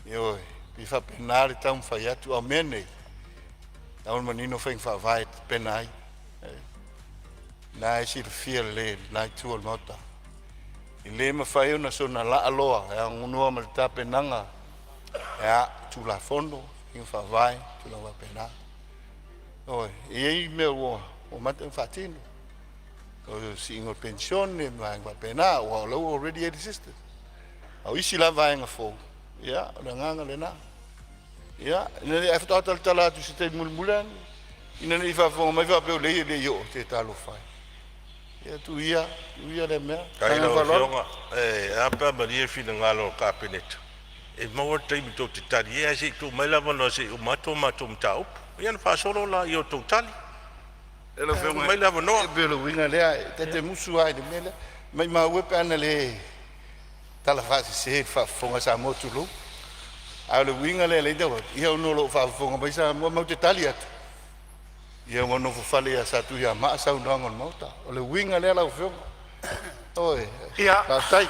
Ioe, pei faapena le taumafai atu, a o mea nei, tau manino faiga faavae e tapena ai. Na e silafia lelei e lena itu o le Maota. E le mafai ona soona laaloa e aunoa ma le tapenaga ia Tulafono, faiga faavae, tulaga faapena. Ioe, e i ai mea ua mata ona faatino. O le siiga o le penisione ma vaega faapena, aua o la ua already i ai le system. A o isi la vaega fou, ia, o le agaga lena. Ia, ina ne i ae faatoa talatala atu i se taimi mulimuli ane, ina ne i faafofoga mai faapea o lea e le i oo te talofa e. Ia tuu ia, tuu ia lea mea. Faafetai i lau Afioga. E a pe a malie le finagalo o le Kapeneta, e maua le taimi tou te tali ai, ae se i tuu mai le avanoa se i uma atu a matou mataupu, ia ona faasolo lea o a outou tali. Lau Tuu Afioga mai le avanoa. E pei o le uiga lea, ta te musu lava i le mea lea. Maimau e pe ana le talafaasese i le faafofoga a Samoa, tulou. A o le uiga lea e ala ai ona tau atu, ia ona o lo o faafofoga mai Samoa. Matou te tali atu, ia ua nofofale ia Satuiamaa saunoaga o le Maota. O le uiga lea lau Afioga. Ioe. Ia, Faafetai.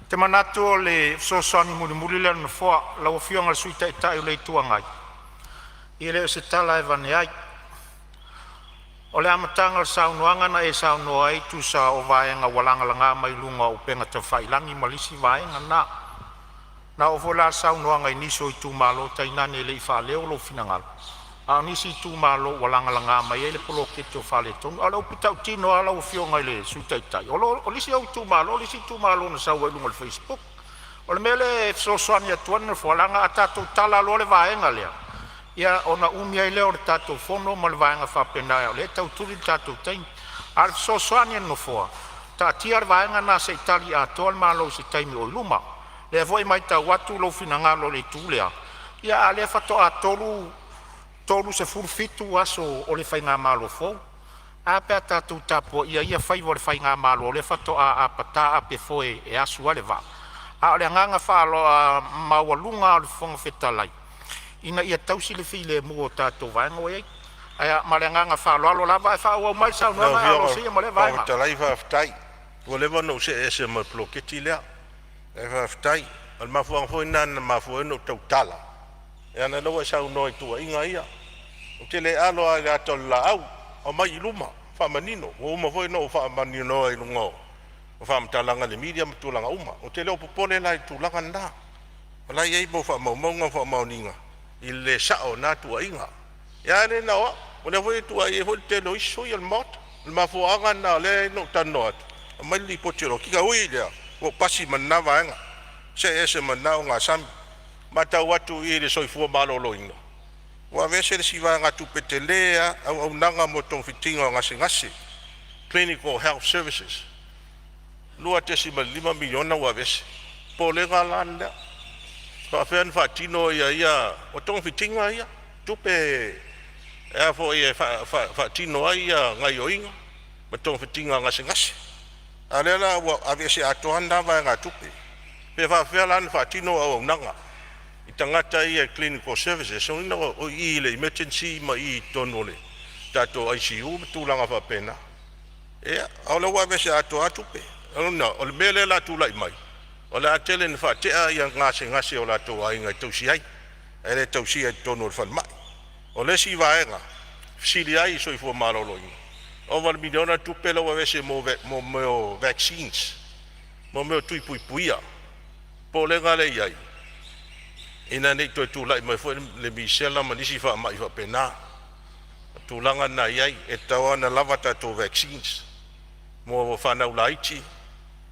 ou te manatu o le fesoasoani mulimuli lea a le Nofoa. Lau Afioga i le Sui Taitai o le Itu Agai, ia e le o se tala e aveane ai. O le amataga o le saunoaga na e saunoa ai e tusa o vaega ua lagalaga mai luga o upegatafailagi ma le isi vaega na. Na oo foi la le saunoaga i nisi o itumalo, tainane e le i faaleo lou finagalo, a o nisi itumalo ua lagalaga mai ai le poloketi o faaletonu. A o le upu tautino lava lau Afioga i le Sui Taitai, o le isi ou itumalo o le isi itumalo na sau ai i luga o le facebook. O le mea lea e fesoasoani atu ai le Nofoa, leaga a tatou tala loa le vaega lea, ia ona umi ai lea o le tatou fono ma le vaega faapena o lea e tau tuli le tatou taimi. A o le fesoasoani a le Nofoa, taatia le vaega lena se i tali atoa le Malo i se taimi o i luma. O lea foi e matau atu lou finagalo i le itu lea, a o lea faatoa 37 aso o le faigamalo fou. Ae a pe a tatou tapuaia ia faiva o le faigamalo o lea faatoa apata apefoe e asu ai le vaa. A o le agaga maualuga lava o le Fofoga Fetalai, ina ia tausi le filemu o tatou vaega ua i ai. Ia ma le agaga faaaloalo lava, ae faaauau mai le Lau saunoaga Afioga i Alosia le ma lea Fofoga vaega. Fetalai faafetai. Ua leva ona ou see ese ma le poloketi lea, ae faafetai. O le mafuaaga foi lena na mafua ai ona ou tautala, leaga o lea ua e saunoa i tuuaiga ia. Ou te le alo lava i le ata o le laau, aumai i luma faamanino. Ua uma foi ona ou faamaninoa i luga o faamatalaga i le media ma tulaga uma. Ou te le o popole la i le tulaga lena, o la e i ai mo faamaumauga ma faamaoniga i le le sao o na tuuaiga. Ia ae le na o au, o lea foi e tuuaia ai foi le tele o isi sui o le Maota. O le mafuaaga lena o lea na ou talanoa atu, aumai le lipoti a le okika. E ui i lea, ua ou pasi ma lena vaega, see ese ma lena ogasami. E matau atu i le soifua maloloina, ua aveese le isi vaegatupe tele lava, auaunaga mo togafitiga o gasegase (Clinical Health Services), $2.5miliona ua aveese. O le popolega la lea, e faapefea ona faatino ia… O togafitiga ia, tupe e a foi e faatino ai gaoioiga ma togafitiga o gasegase, a o lea la ua aveese atoa lava lena vaegatupe. Pe faapefea la ona faatino auaunaga i tagata ia e clinical services? Lona uiga o i i le emergency ma i totonu o le tatou ICU ma tulaga faapena. Ia, a o lea ua aveese atoa lava tupe. O lona uiga, o le mea lea o le a tulai mai, o le a tele ina faatea gasegase o latou aiga e tausi ai, ae le tausia i totonu o le falemai. O le isi vaega e fesili ai i le soifua maloloina, ova i le miliona le tupe lea ua aveese mo mea o vaccines, mo mea o tui puipuia. O le popolega lea e i ai, ina ne i toe tulai mai foi le misela ma nisi faamai faapena. O le tulaga lena e i ai, e tatau lava ona lava tatou vaccines mo fanau laiti,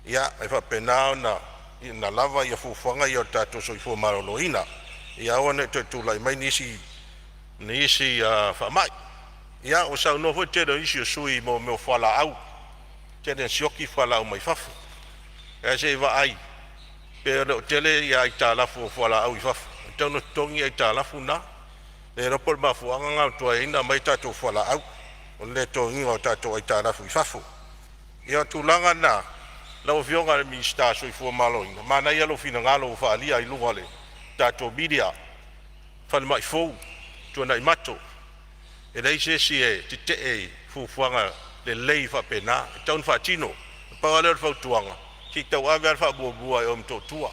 e faapena ona lava fuafuaga ia a le tatou soifua maloloina, ia aua ne i toe tulai mai nisi faamai. Ia ua saunoa foi le tele o nisi o sui usufono i mea o fualaau, ua tele ina sioki fualaau mai fafo. Ae se i vaai pe le o tele aitalafu o fualaau i fafo, e tatau ona totogi aitalafu na. Le iloa po o le mafuaaga lena ua tuai ai ona aumai tatou fualaau, o le le totogiina o tatou aitalafu i fafo. Ia o tulaga na lau Afioga i le Minisita o le Soifua Maloloina, manaia lou finagalo ua faaalia i luga o le tatou media, falemai fou i Tuanaimato. E leai se isi e tete'e i fuafuaga lelei faapena, e tatau ona faatino. Na pau lava lea o le fautuaga, se i tauave lava le faamuamua i o i Motootua,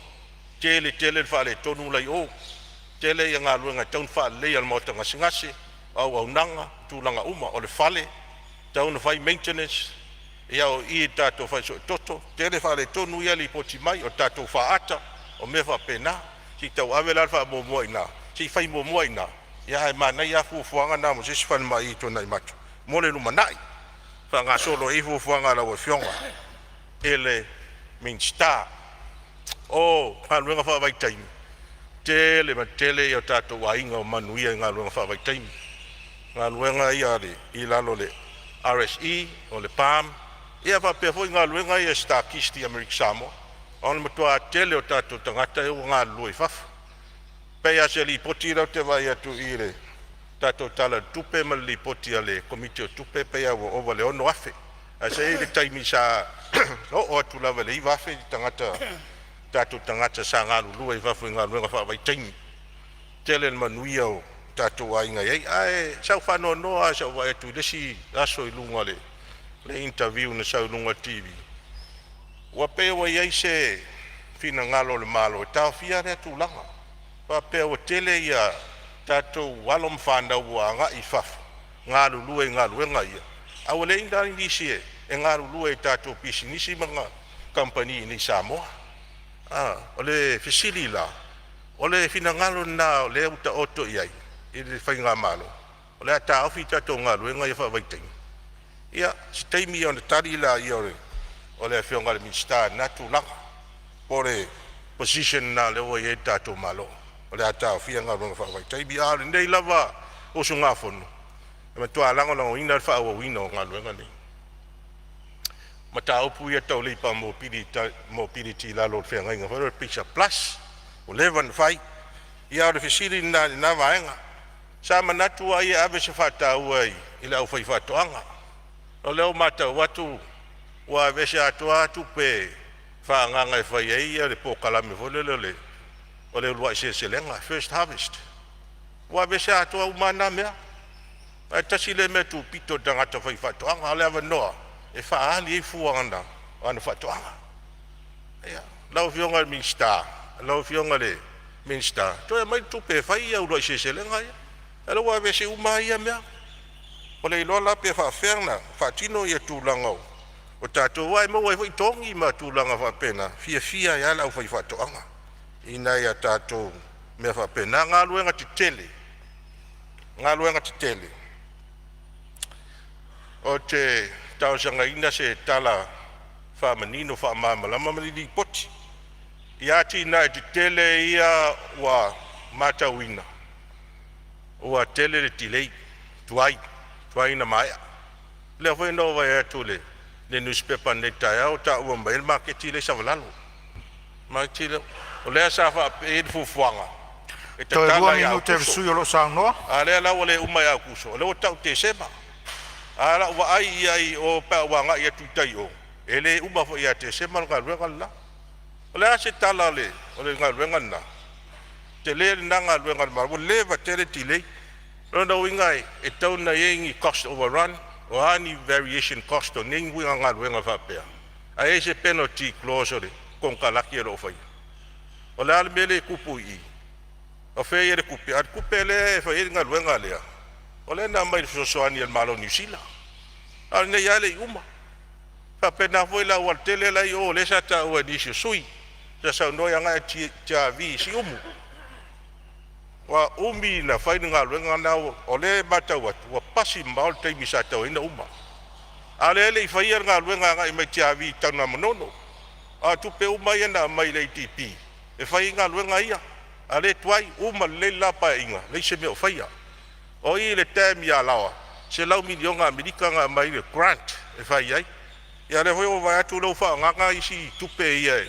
tele tele le faaletonu la i o, tele galuega e tatau ona faaleleia o le maota gasegase, o auaunaga ma tulaga uma. O le fale e tatau ona fai maintenance, o i i le tatou fale suetoto, tele faaletonu ia e lipoti mai. O le tatou faata, o mea faapena. Se i tauave la le faamuamua i ina, se i fai muamua i ina, ae manaia lava fuafuaga na mo se isi falemai i Tuanaimato mo le lumanai, faagasolo ai fuafuaga a lau Afioga i le Minisita. O galuega faavaitaimi, tele ma tele o tatou aiga ua manuia i galuega faavaitaimi, galuega ia i lalo o le RSE, o le PAM Ia faapea foi galuega ia StarKist i Amerika Samoa, ona o le matuā tele o tatou tagata ia ua galulue i fafo. E pei lava o se Lipoti lea ou te vaai atu i le tatou Tala o le Tupe ma le Lipoti a le Komiti o Tupe, e pei lava ua ova i le 6,000, ae sa i ai le taimi sa oo atu lava i le 9,000 tagata, tatou tagata sa galulue i fafo i galuega faavaitaimi. Tele le manuia o tatou aiga e i ai. Ae sa ou faanoanoa lava i lou vaai atu i le isi aso i luga o le interview na sau i luga o le TV, ua pei ua i ai se finagalo o le Malo e taofia lea tulaga, faapea ua tele ia tatou alo ma fanau ua agai i fafo galulue i galuega ia, a ua leai la nisi e galulue i tatou pisinisi ma kamupani i inei i Samoa. O le fesili la, o le finagalo lena o lea ua taoto i ai i le faigamalo, o le a taofi tatou galuega ia faavaitaimi? Ia, se taimi ona tali lea o le Afioga i le Minisita i lena tulaga, po o le position lena o lea ua i ai le tatou Malo, o le a taofia galuega faavaitaimi. A o lenei lava usugafono, e matua lagolagoina le faaauauina o galuega nei. O mataupu ia tau labour mobility i lalo o le feagaiga foi lea o le PACER Plus ua leva ona fai. Ia a o le fesili lena i lena vaega. Sa manatu ai e ave se faataua i le aufaifaatoaga. O lea ua matau atu ua aveese atoa lava tupe faaagaaga e fai ai le polokalame foi lele o le uluai seleselega, first harvest, ua aveese atoa uma lava na mea. Ae tasi lea mea tupito i le tagata faifaatoaga, o le avanoa e faaali ai fua o ana faatoaga. Ia, lau Afioga i le Minisita, lau Afioga i le Minisita, toe aumai le tupe e fai uluai seleselega ia, a o lea ua aveese uma lava ia mea. Ua le iloa la pe faafefea ona faatino tulaga o tatou aua e maua ai foi togi ma tulaga faapena, e fiafia ai lava le aufaifaatoaga i nai a tatou mea faapena. Galuega Tetele, Galuega Tetele, ou te talosagaina se tala faamanino faamalamalama ma ni lipoti i atinae tetele ia ua matauina ua tele le delay, tuai, tuai ona maea. O lea foi na ou vaai atu i le nusipepa ananei i le taeao ua taua mai ai le maketi lea i Savalalo. Maketi lea, o lea sa faapea e i ai le fuafuaga e Toe lua tatala ia minute o le Aokuso, sui usufono o lo o saunoa. a o lea la ua le uma ia Aokuso, o lea ua tau Tesema. A o lau vaai i ai i o pe a ou agai atu i tai i o, e le uma foi ia Tesema le galuega le la. O le a se tala o le galuega lena? Tele lena galuega a le Malo, ua leva tele delay. O lona uiga e tatau ona i ai ni cost overrun, o a ni variation cost o nei uiga galuega faapea, ae i ai se penalty clause o le konekarate o lo o faia. O le a le mea lea e tupu i i? O fea e i ai le tupe? A o le tupe lea e fai ai le galuega lea, o lea na aumai i le fesoasoani a le Malo o Niu Sila, a o lenei lava e le i uma. E faapena foi le aualatele la e i o lea sa taua e nisi o sui usufono sa saunoa e agai atu i Tiavi i Siumu. Ua umi ona fai le galuega lena, o lea e matau atu ua pasi mamao le taimi sa tatau ai ona uma, a o lea e le i faia le galuega agai mai Tiavi i Tanugamanono. A o tupe uma ia na aumai i le ADB e fai ai galuega ia, a o lea e tuai, uma lelei le la Paeaiga leai se mea o faia. O i i le dam i Alaoa, $100 miliona Amerika na aumai le grant e fai ai. Ia o lea foi ua ou vaai atu o lea ua faaagaaga isi tupe ia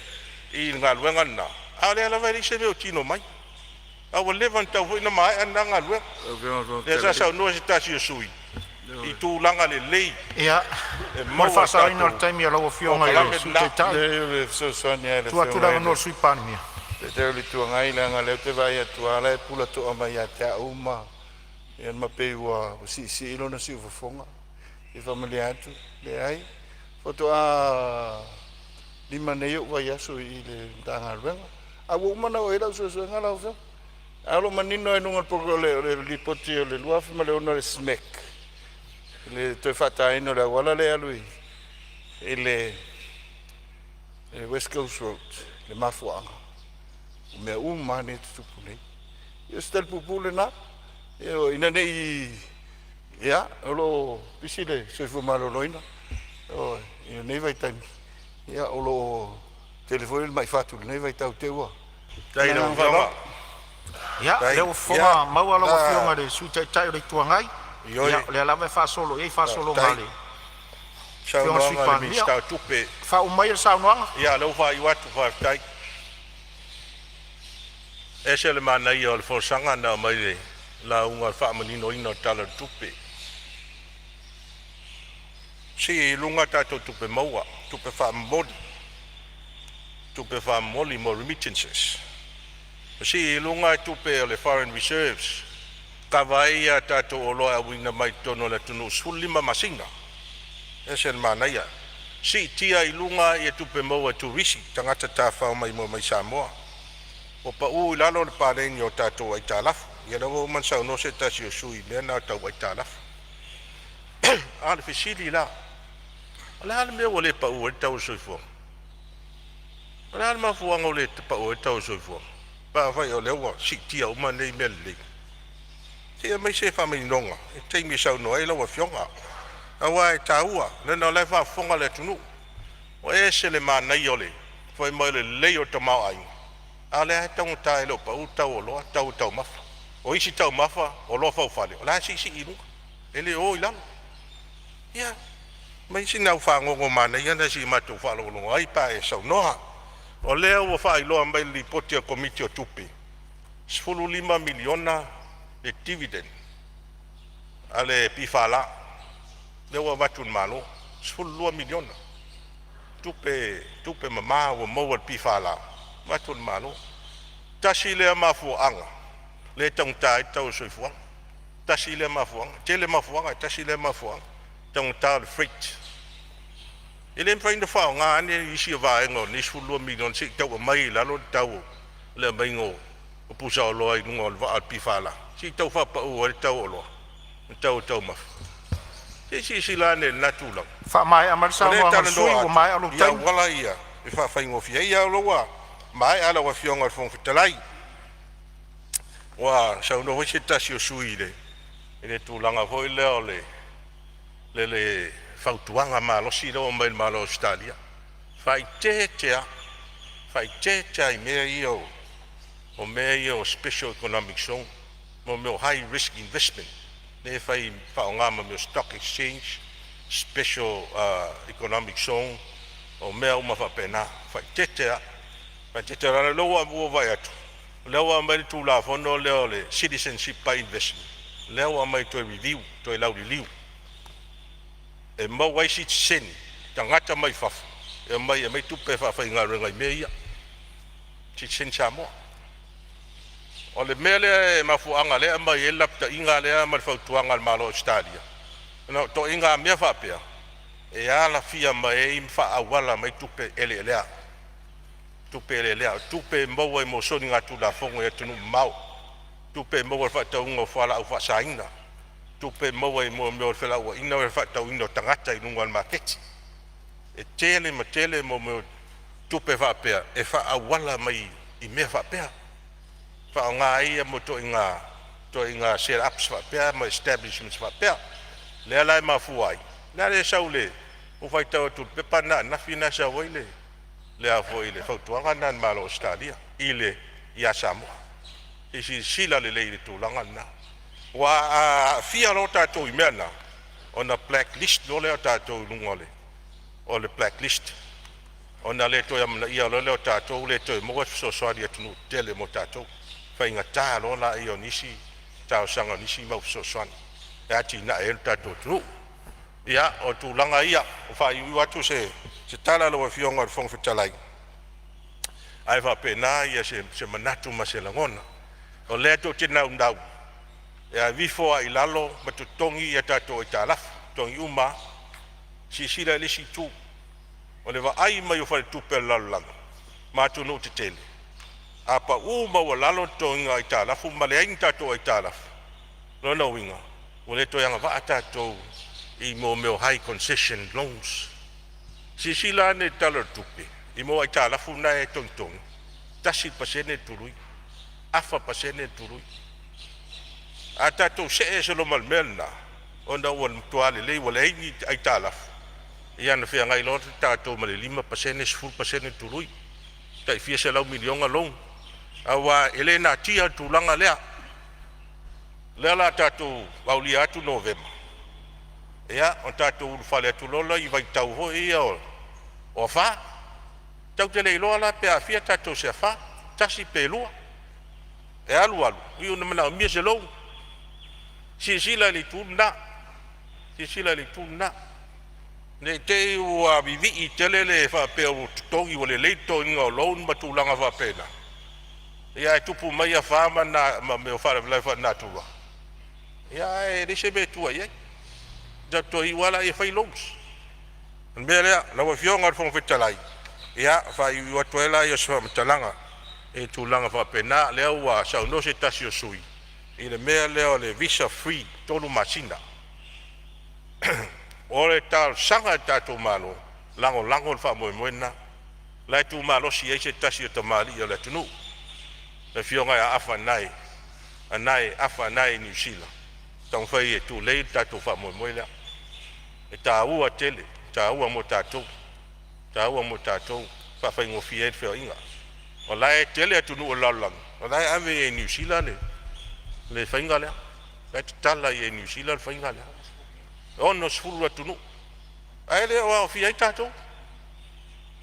i le galuega lena, a o lea lava e leai se mea o tino mai, a ua leva ona tatau foi ona maea lena galuega. Lea sa saunoa se tasi o sui usufono i tulaga lelei Ia, e mo le maua e faasaoina o le tatou taimi o lau Afioga i le polokalame Sui lena. Taitai, Leai, o le fesoasoani lava i le tuu atu le Afioga i avanoa i le le Sui Palemia. Taitai o le Itu Agai, leaga o lea ou te vaai atu lava o la e pulatoa mai ia te au ma ia ma pei ua siisii lona siufofoga. E faamalie atu, leai, faatoa 5 nei ou vaiaso i le Matagaluega, a ua uma ona oo i ai lau suesuega lau Afioga. Ae o lo o manino lava i luga o le lipoti o le 2006 o le SMEC, le toe faataina o le auala lea e alu i le West Coast Road, le mafuaaga o mea uma lava nei e tutupu nei. Ia o se tali puupuu lena, ioe, ina ne i… Ia, o lo o pisi le soifua maloloina ioe, i lenei vaitaimi, ia o lo o tele foi le mai fatu i lenei vaitau te i ua… Ma le agaga faaaloalo. Ia, o lea ua fofoga maua lau Afioga i le Sui Taitai o le Itu Agai. Ioe. Ia, o lea lava e faasolo i ai faasologa a Faafetai. le Saunoaga a le Minisita o Tupe. Faauma maia le saunoaga. Ia, lea ua faaiu atu, faafetai. E ese le manaia o le folasaga na aumai i le lauga o le faamaninoina o le Tala o le Tupe. Sii i luga tatou tupe maua, tupe faamomoli, tupe faamomoli mo remittances. Sii i luga tupe o le foreign reserves, kava ai a tatou oloa e auina mai totonu o le atunuu 15 masina. E ese le manaia. Siitia i luga ia tupe maua e turisi, tagata tafafao maimoa mai Samoa. Ua pau i lalo le paleni o tatou aitalafu. Ia lea ua uma ona saunoa se tasi o sui usufono i mea na tau aitalafu. A o le fesili la, o le a le mea ua le pau ai le tau o le soifuaga? O le a le mafuaaga ua le pau ai le tau o le soifuaga? Pe afai o lea ua siitia uma nei mea lelei, se i aumai se faamaninoga i le taimi e saunoa ai lau Afioga, aua e taua leaga o la e faafofoga le atunuu. Ua ese le manaia o le fai mai o le lelei o le tamaoaiga, a o lea lava e taugata e le o pau le tau o oloa, tau o taumafa. O isi taumafa, oloa faufale o la e siisii i luga, e le o o i lalo. Ia aumai sina au fagogo manaia lea se i matou faalogologo ai pe a e saunoa. O lea ua faailoa mai e le Lipoti a le Komiti o Tupe, $15 miliona le dividend a le PFL lea ua avatu i le Malo, 12 miliona tupe mama ua maua e le PFL avatu i le Malo. Tasi lea mafuaaga lea e taugata ai le tau o le soifuaga, tasi lea mafuaaga. E tele mafuaaga ae tasi lea mafuaaga, taugata o le freight. E le mafai ona faaaoga ane nisi o vaega o lenei $12 miliona se i tau aumai ai i lalo le tau o le aumaiga o pusaoloa i luga o le vaa a le PFL se i tau faapau ai le tau o oloa ma tau o taumafa. Se i silasila ane i lena tulaga. Faamaea mai le O lea e saunoaga a le sui talanoa usufono ua atu maea lou i taimi. auala ia e faafaigofie ai, a o lea ua maea lau Afioga i le Fofoga Fetalai. Ua saunoa foi se tasi o sui usufono i le tulaga foi lea o le fautuaga malosi lea ua aumai e le Malo o Ausetalia, faaeteete lava, faaeteete lava i mea ia o mea ia o special economic zone, mo mea o high risk investment lea e fai e faaaoga ma mea o stock exchange, special economic zone, o mea uma faapena. Faaeteete lava, faaeteete lava. O lea ua vaai atu o lea ua aumai le Tulafono lea o le Citizenship by Investment, lea ua aumai e toe review, toe lauliliu, e maua ai sitiseni, tagata mai fafo e omai e aumai tupe e faafaigaluega i mea ia, sitiseni Samoa. O le mea lea e mafuaaga lea e aumai ai le lapataiga lea ma le fautuaga a le Malo o Ausetalia, ona o ituaiga mea faapea e alafia mai ai ma faaauala mai tupe eleelea, tupe eleelea, o tupe e maua mo soligatulafono i atunuu mamao, tupe e maua i le faatauina o fualaau faasaina, tupe e maua i mea o felauaiga ma le faatauina o tagata i luga o le maketi. E tele ma tele mo mea o tupe faapea e faaauala mai i mea faapea, faaaoga ai ia ituaiga set ups faapea ma establishments faapea. Lea la e mafua ai la le sau i le ua faitau atu i le pepa lena ananafi na e sau ai le a foi le fautuaga lena a le Malo o Ausetalia i le ia Samoa. Se i silasila lelei i le tulaga lena, aua a aafia loa tatou i mea na, ona blacklist loa lea o tatou i luga o le blacklist, ona le toe amanaia loa lea o tatou, le toe maua se fesoasoani a atunuu tetele mo tatou. Faigata loa laia o nisi talosaga o nisi mau fesoasoani e atinae ai lo tatou atunuu. Ia, o tulaga ia ua faaiuiu atu se tala lau Afioga i le Fofoga Fetalai, ae faapena se manatu ma se lagona. O lea tou te naunau e aveifo lava i lalo ma totogi a tatou aitalafu, totogi uma lava. Silasila i le isi itu, o le vaai mai o faletupe o le lalolagi ma atunuu tetele, a pau maualalo le totogiina o aitalafu ma leai ni tatou aitalafu, o lona uiga ua le toe agavaa tatou i mo mea o high concession loans. Silasila ane i le Tala o le Tupe i mea o aitalafu na e togitogi, 1% le tului, 0.5% le tului. A tatou see ese loa ma le mea lena, ona ua matua lelei ua leai ni aitalafu, ia ona feagai loa tatou ma le 5%, 10% le tului, tai fia selau miliona loan, aua e le natia le tulaga lea. O lea o le a tatou aulia atu Novema. Ia, ona tatou ulufale atu loa lea i vaitau foi ia o afa. Tatou te le iloa la pe aafia tatou i se afa, tasi pe lua. E alu alu, iu ina manaomia se loan. Silasila i le itu lena, silasila i le itu lena, ne i te i ua vivii tele le faapea ua totogi ua lelei le totogiina o loan ma tulaga faapena, ia ae tupu mai afa ma mea o faalavelave faalenatura, ia ae leai se mea e tua i ai. Ona tatou toe iu lava lea e fai loans. O le mea lea, lau Afioga i le Fofoga Fetalai, ia e faaiuiu atu ai lea o se faamatalaga i tulaga faapena, o lea ua saunoa se tasi o sui usufono i le mea lea o le visa free 3 masina. O le talosaga i le tatou Malo, lagolago le faamoemoe lena, o la e tumalosi ai se tasi o tamalii o le atunuu, le afioga ia Afa Anae Afa Anae i Niu Sila, e taumafai e tulei le tatou faamoemoe lea. E taua tele, e taua mo tatou, e taua mo tatou, e faafaigofie ai le feoaiga. O la e tele atunuu o le lalolagi o la e ave i ai e Niu Sila le faiga lea, o la e tatala i ai e Niu Sila le faiga lea, e 60 atunuu, ae le o aofia ai tatou.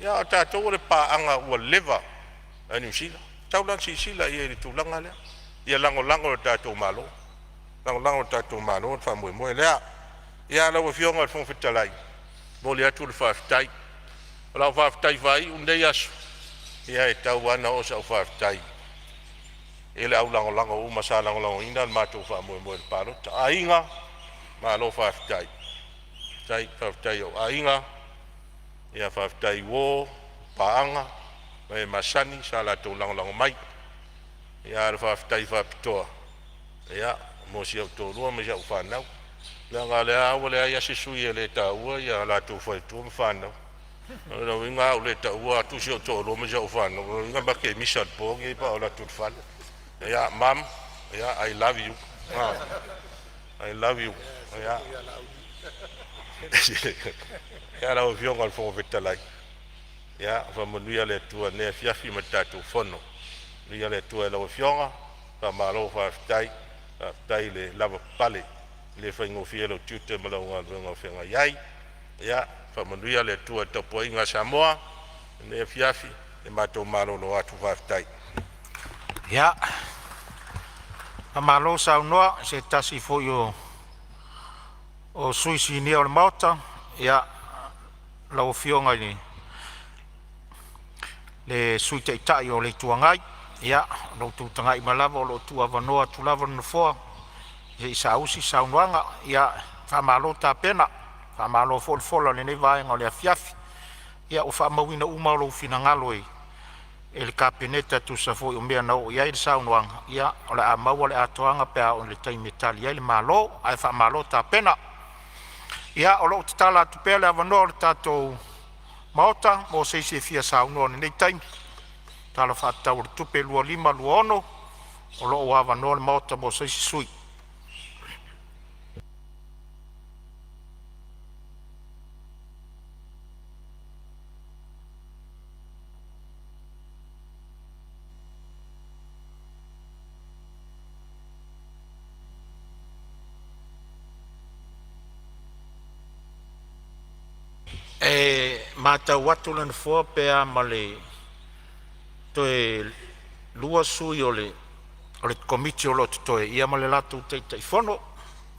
Ia a o tatou o le paaga ua leva a Niu Sila. E tatau la ona silasila i ai i le tulaga lea, ia lagolago e le tatou Malo, lagolago e le tatou Malo le faamoemoe lea. Ia lau Afioga i le Fofoga Fetalai, e momoli atu le faafetai. O lau faafetai faaiu i lenei aso, ia e tatau lava ona oo sau faafetai i le au lagolago uma sa lagolagoina le matou faamoemoe i le palota. Aiga, malo faafetai. Faafetai, faafetai i ou aiga, ia faafetai i uo, paaga ma e masani sa latou lagolago mai. Ia a o le faafetai faapitoa mo si ou toalua ma si au fanau, leaga o lea lava ua leai se sui e le taua o latou faletua ma fanau. O lona uiga a ou le taua atu si ou toalua ma si au fanau, o lona uiga ma te misa i le po lenei pe a ou alu atu i le fale. Ia mom, I love you, I love you. Ia lau Afioga i le Fofoga Fetalai, ia faamanuia le Atua i lenei afiafi ma le tatou fono. Faamanuia le Atua i lau Afioga, faamalo faafetai, faafetai le lavapapale. E le faigofie lou tiute ma lau galuega o feagai ai. Ia faamanuia le Atua i le tapuaiga a Samoa i lenei afiafi. Matou malolo atu faafetai. Ia, faamalo saunoa i se tasi foi o sui sinia o le Maota, lau Afioga i le Sui Taitai o le Itu Agai. Ia, o lo outou tagai mai lava o lo o tuuavanoa atu lava le Nofoa se i saausi saunoaga. Ia faamalo tapena, faamalo foi le fola i lenei vaega o le afiafi. Ia ua faamauina uma lou finagalo e le Kapeneta e tusa foi o mea na oo i ai le saunoaga. Ia o le a maua le atoaga pe a oo i le taimi e tali ai le Malo, ae faamalo tapena. Ia, o lo o tatala atu pea le avanoa o le tatou Maota mo se isi e fia saunoa i lenei taimi i le Tala Faatatau o le Tupe 2025/2026. O lo o avanoa le Maota mo se isi sui usufono. E matau atu le Nofoa pe a ma le toe 2 sui o le Komiti o lo o totoe ia ma le latou Taitaifono.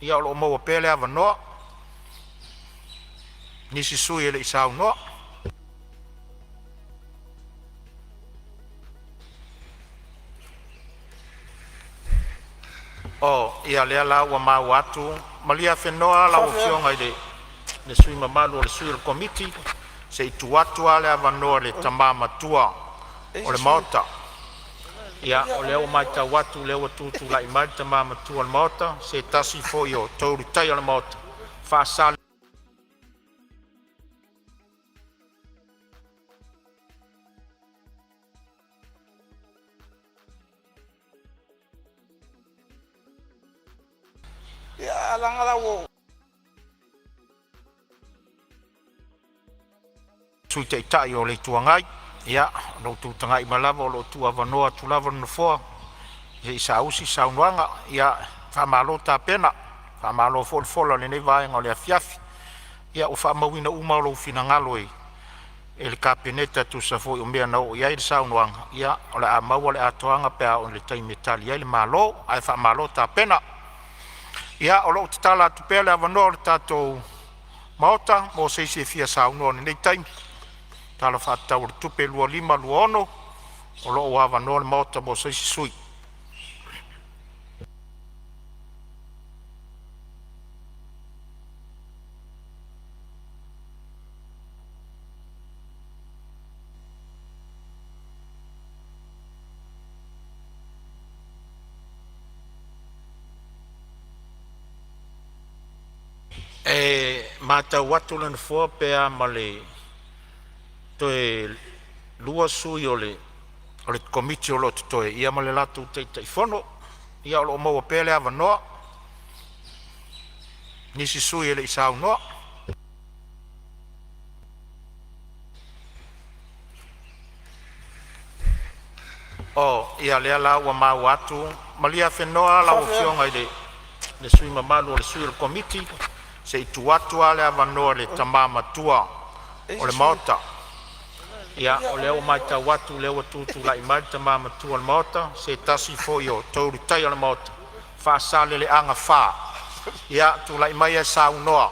Ia o lo o maua pea le avanoa mo nisi sui e le i saunoa. O lea la ua maua atu, malie afenoa lau Afioga i le sui mamalu o le sui o le Komiti se i tuu atu le avanoa i le tama matua o le Maota. Ia, o lea ua matau atu o lea ua tutulai mai le tama matua o le Maota, o se tasi foi o toelutaia o le Maota, Faasalelega Sui Taitai o le Itu Agai. Ia, o lo outou tagai mai lava o lo o tuuavanoa atu lava le Nofoa se i saausi saunoaga. Ia faamalo tapena, Faamalo foi le fola i lenei vaega o le afiafi. Ia ua faamauina uma lou finagalo e le Kapeneta e tusa foi o mea na oo i ai le saunoaga. Ia o le a maua le atoaga pe a oo i le taimi e tali ai le Malo, ae faamalo tapena. Ia, o lo o tatala atu pea le avanoa o le tatou Maota mo se isi e fia saunoa i lenei taimi i le Tala Faatatau o le Tupe 2025/2026. O lo o avanoa le Maota mo se isi sui usufono. E matau atu le Nofoa pe a ma le toe 2 sui o le Komiti o lo o totoe ia ma le latou Taitaifono. Ia o lo o maua pea le avanoa mo nisi sui e le i saunoa. O lea la ua maua atu, malie afenoa lau Afioga i le sui mamalu o le sui o le Komiti se i tuu atu le avanoa i le tama matua o le Maota. O lea ua matau atu o lea ua tutulai mai le tama matua o le Maota, o se tasi foi o toelutaia o le Maota, Faasaleleaga 4. Ia tulai maia e saunoa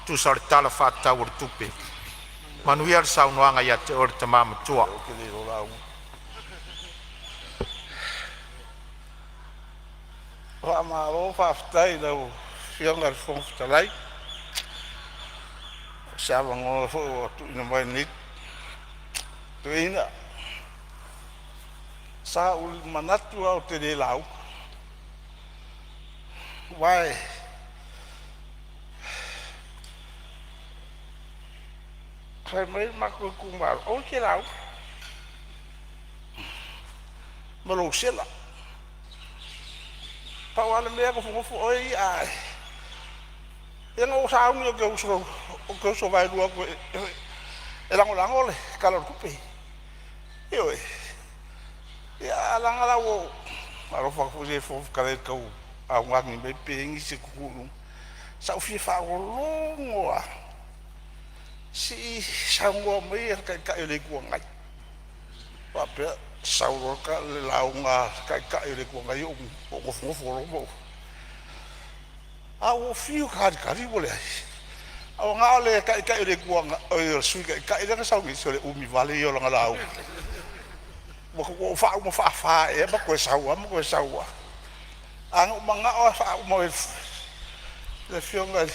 e tusa o le Tala Faatatau o le Tupe. Manuia le saunoaga le tama matua. Faamalo faafetai i lau Afioga i le Fofoga Fetalai mo se avanoa foi ua tuuina mai i lenei toeaina. Sa ou manatu lava ou te le lauga, aua fai mai le matou itumalo, aua e te lauga ma lou sela. Pau lava le mea e nofonofo oe ia ae… Ia na ou sauni ou te uso vaelua atu e lagolago le Tala o le Tupe, ioe. Ia ae leaga la ua ou alofa atu foi i le Fofoga Fetalai i le tau augani mai pe i ai nisi e tutu i luga. Sa ou fia faalogologo lava se i saunoa mai le Taitai o le Itu Agai, faapea, sau loa le lauga a le Taitai o le Itu Agai ou nofonofo loa ma ou… Ae ua ou fiu e talitali ua leai. Ae ua na o le Taitai o le Itu Agai, oi le Sui Taitai lea na sau nei, se o le umi vale ia o lana lauga. Ua ou faauma faafa ea ma toe sau lava ma toe sau lava. Ae na ou manao lava e faauma e le Afioga i le…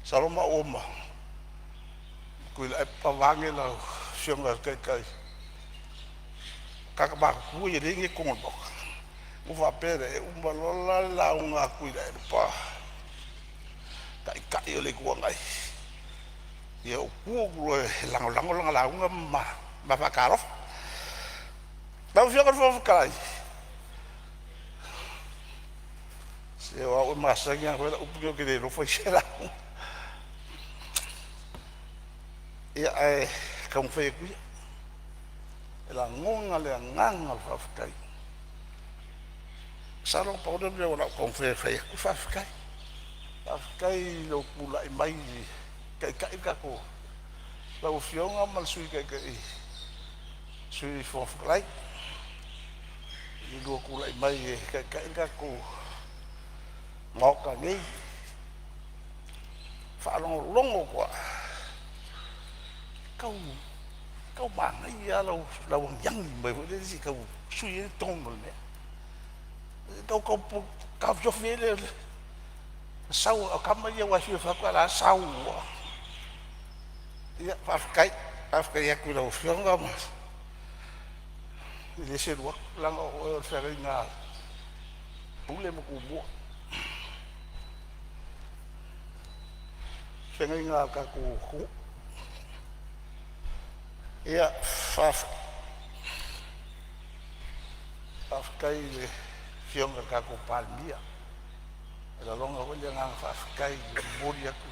Masalo maua ma Tuilaepa vaeane lau Afioga i le Taitai, tagata matutua ia e leai ni i totonu o le Maota. Ona ou faapea lea, e uma loa la le lauga a Tuilaepa le Taitai o le Itu Agai, ia ou tu atu loa e lagolago lana lauga ma ma faatalofa. Lau Afioga i le Fofoga Fetalai, se o au e masani lava ona fai lau upu lenei ou te le iloa fai se lauga. Ia ae taumafai atu ia. E lagona le agaga o le faafetai. Masalo na pau lea o le mea o le a ou taumafai e fai atu, faafetai. Faafetai i lou tulai mai e taitai le tatou, lau Afioga ma le Sui Taitai, le Sui Fofoga Fetalai, i le lua tulai mai e taitai le tatou Maota nei. E faalogologo atu lava, e tau manaia lava lau agiagi mai foi lele se i tau sui ai le tone o le mea. E tau taofiofi ai le sau a tama ia aua e fiu e fai atu, a o la e sau lava. Ia faafetai. Faafetai atu i lau Afioga e le selu atu leaga o oe o le feagaiga a Pule ma Tumua, feagaiga a le tatou atunuu. Ia, faafetai i le Afioga i le tatou Palemia. E lagona foi le agaga faafetai e momoli atu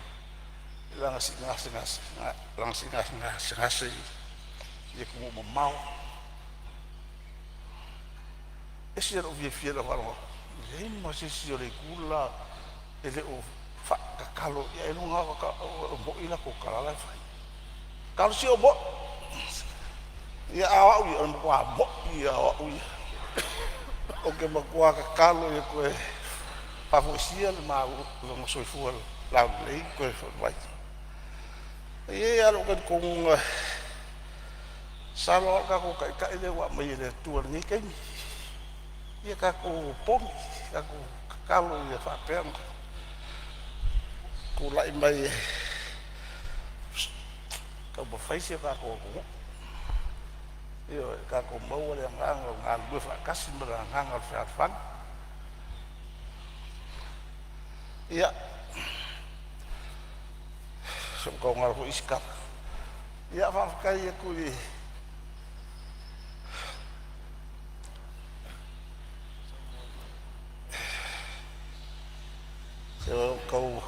i lana siiga gasegase i atunuu mamao. E ese lou fiafia i lau faalogo Leai ma se isi o le itu le la e le o faatatalo i ai ailoga o mo'i latou tala la e fai. Talosia o mo'i. Ia a o au ia, o le matua mo'i lava o au ia. Ou te matua tatalo ia toe faafoisia le ma lona soifua laulelei ma toe foi mai. E i ai lava lou talitonuga, masalo lava o le tatou Taitai lea ua aumai e le Atua i lenei taimi. Ia tatou opogi, tatou tatalo ia faapea ona tulai mai e taumafai si o tatou atunuu. Ioe, tatou maua le agaga o le galulue faatasi ma le agaga o le fealofani. Ia, se ua tau galo foi isi tala. Ia faafetai atu i se ua tau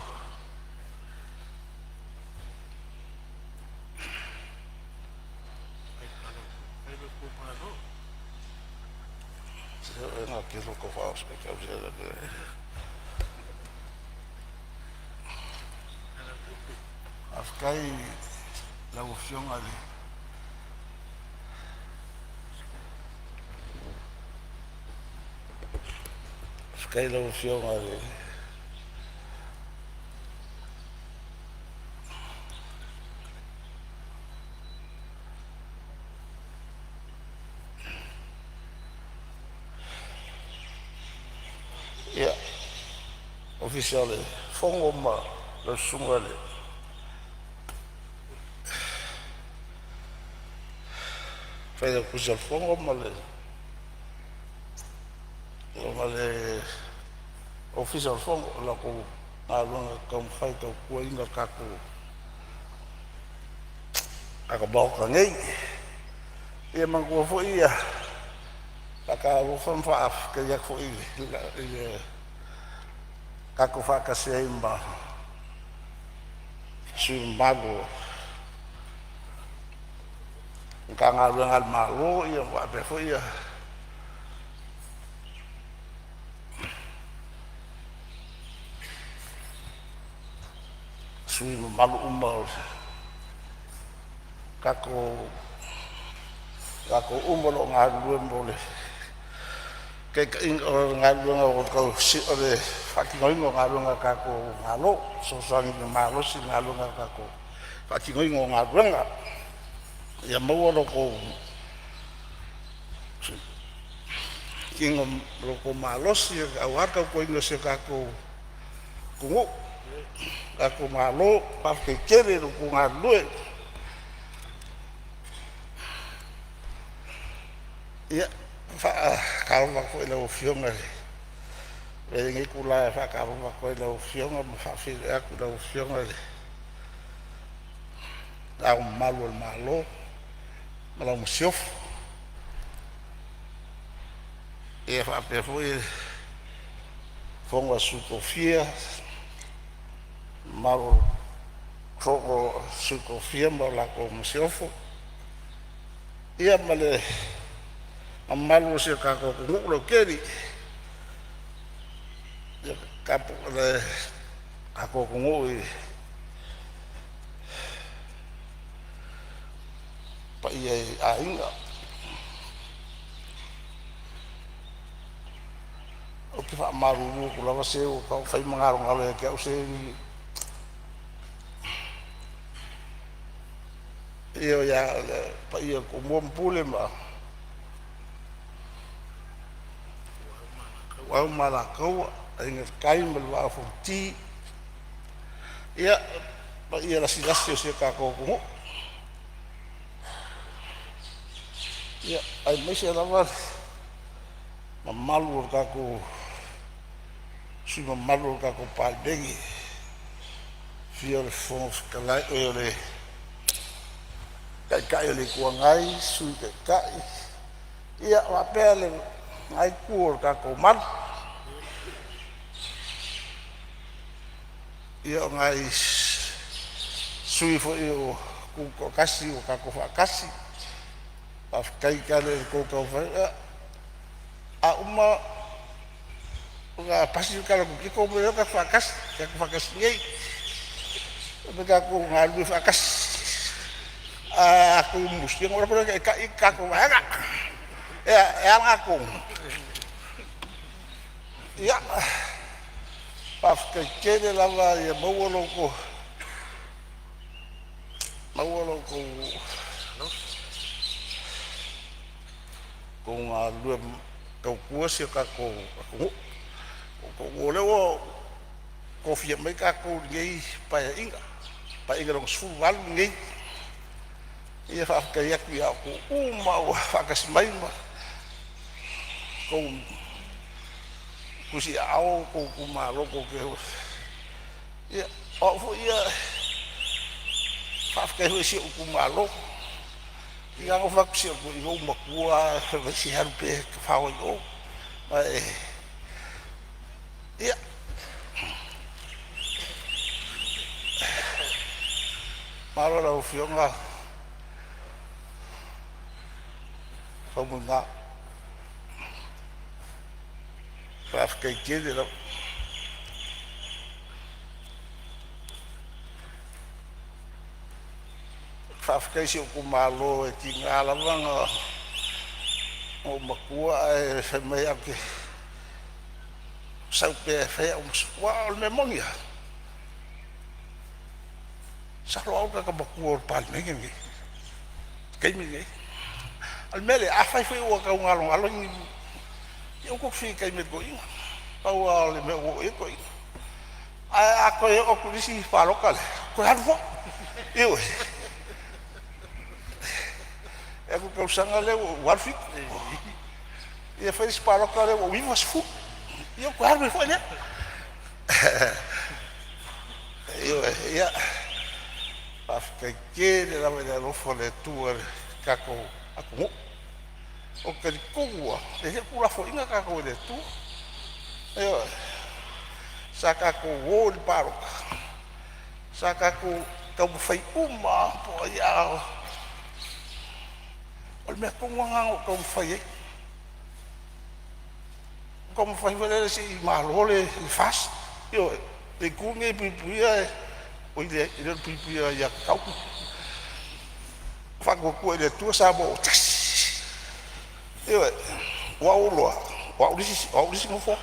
Faafetai i lau Afioga i le Faafetai i lau Afioga i le Ofisa o le Fono ma lau Susuga i le Failautusi o le Fono ma le Ofisa o le Fono i la outou galuega taumafai e tautuaina le tatou Maota nei. Ia manatua foi e faatalofa ma faafetai atu foi i le tatou faatasi ai ma sui usufono mamalu o Matagaluega a le Malo faapea foi sui usufono mamalu uma o tatou latou uma o lo o galulue mo le taitaiga o le galuega o le faatinoina o galuega a le tatou Malo, e fesoasoani i le malosi i le galuega a le tatou faatinoina o galuega. Ia maua lo outou tino ma lo outou malosi aua le tautuaina o si o tatou atunuu, le tatou Malo. Faafetai tele i lo outou galulue. Ia, e faatalofa atu foi i lau Afioga i le… Avea lenei itula e faatalofa atu ai i lau Afioga ma faafeiloai atu i lau Afioga i Le Ao Mamalu o le Malo ma lau Masiofo, ia faapea foi le Fono a Sui Tofia, le mamalu o le Fono a Sui Tofia ma le Masiofo, ia ma le mamalu o si o tatou atunuu lautele. Le tatou atunuu i paia i aiga. Ou te faamalulu atu lava, se ua taumafai ma galogalo ia te au, se le paia o le Tumua ma Pule ma Ituau ma Alataua, Aiga i le Tai ma le Vaa o Fonoti. Ia, paia lasilasi o si o tatou atunuu, aemaise lava le mamalu o le tatou sui usufono mamalu o le tatou Palemene, afio le Fofoga Fetalai, oe o le Taitai o le Itu Agai, Sui Taitai, ia faapea lena itu o le tatou malu. Ia, o nai sui usufono foi ua tutoatasi ua tatou faatasi, faafetai tele i le tou taumafaiga. A uma Ona pasi le tala pito ma le faatasi, tatou faatasi nei. O le tatou galulue faatasi. A tatou musia ona oo lea taitai le tatou vaega. E a la latou? Ia, faafetai tele lava ia maua lo outou galulue tautua si o tatou atunuu. O lea ua tofia mai tatou i lenei Paeaiga, Paeaiga Lona XVIII lenei. Ia faafetai atu ia outou uma ua faatasi mai ma outou tusiaao o outou itumalo tou te… Ia, o au foi ia e faafetai foi i si ou itumalo. E pei lava ona ou fai atu i si ou toeaina, ua ou matua lava fai mai se alu pea e tafao ai i o. Ae, ia, malo i lau Afioga Faumuina, faafetai tele lava. Faafetai i si ou itumalo e tiga lava ona ou matua ae fai mai au te sau pea e fai au ma sui. Aua o le mea moni lava, masalo o au le tagata matua o le Palemene lenei i le taimi lenei. A o le mea lea, afai foi ua tau galogalo ni… ia aua tou te fesilitai mai i le toeaina, pau lava o le mea ua oo i ai le toeaina. Ae a toe oo atu i le isi palota lea, toe alu foi. Ioe. E alu atu i le tausaga lea ua 87, ia fai le isi palota lea ua ou 90, ia ou toe alu ai foi lea. Ioe. Ia, faafetai tele lava i le alofa o le Atua i le tatou atunuu. Ou te talitonu lava, e le o tuulafoaiina tatou e le Atua. Ioe. Sa tatou o i le palota, sa tatou taumafai uma lava po o ai a… O le mea tonu lava lena na ou taumafai ai. Na ou taumafai foi lele se i malo le FAST, ioe, le itu lenei e puipuia oi leai e le o le puipuia o aiatatau. Faatuatua i le Atua Samoa ua Tasi. Ioe. Aua ua ou iloa o au le isi nofoa,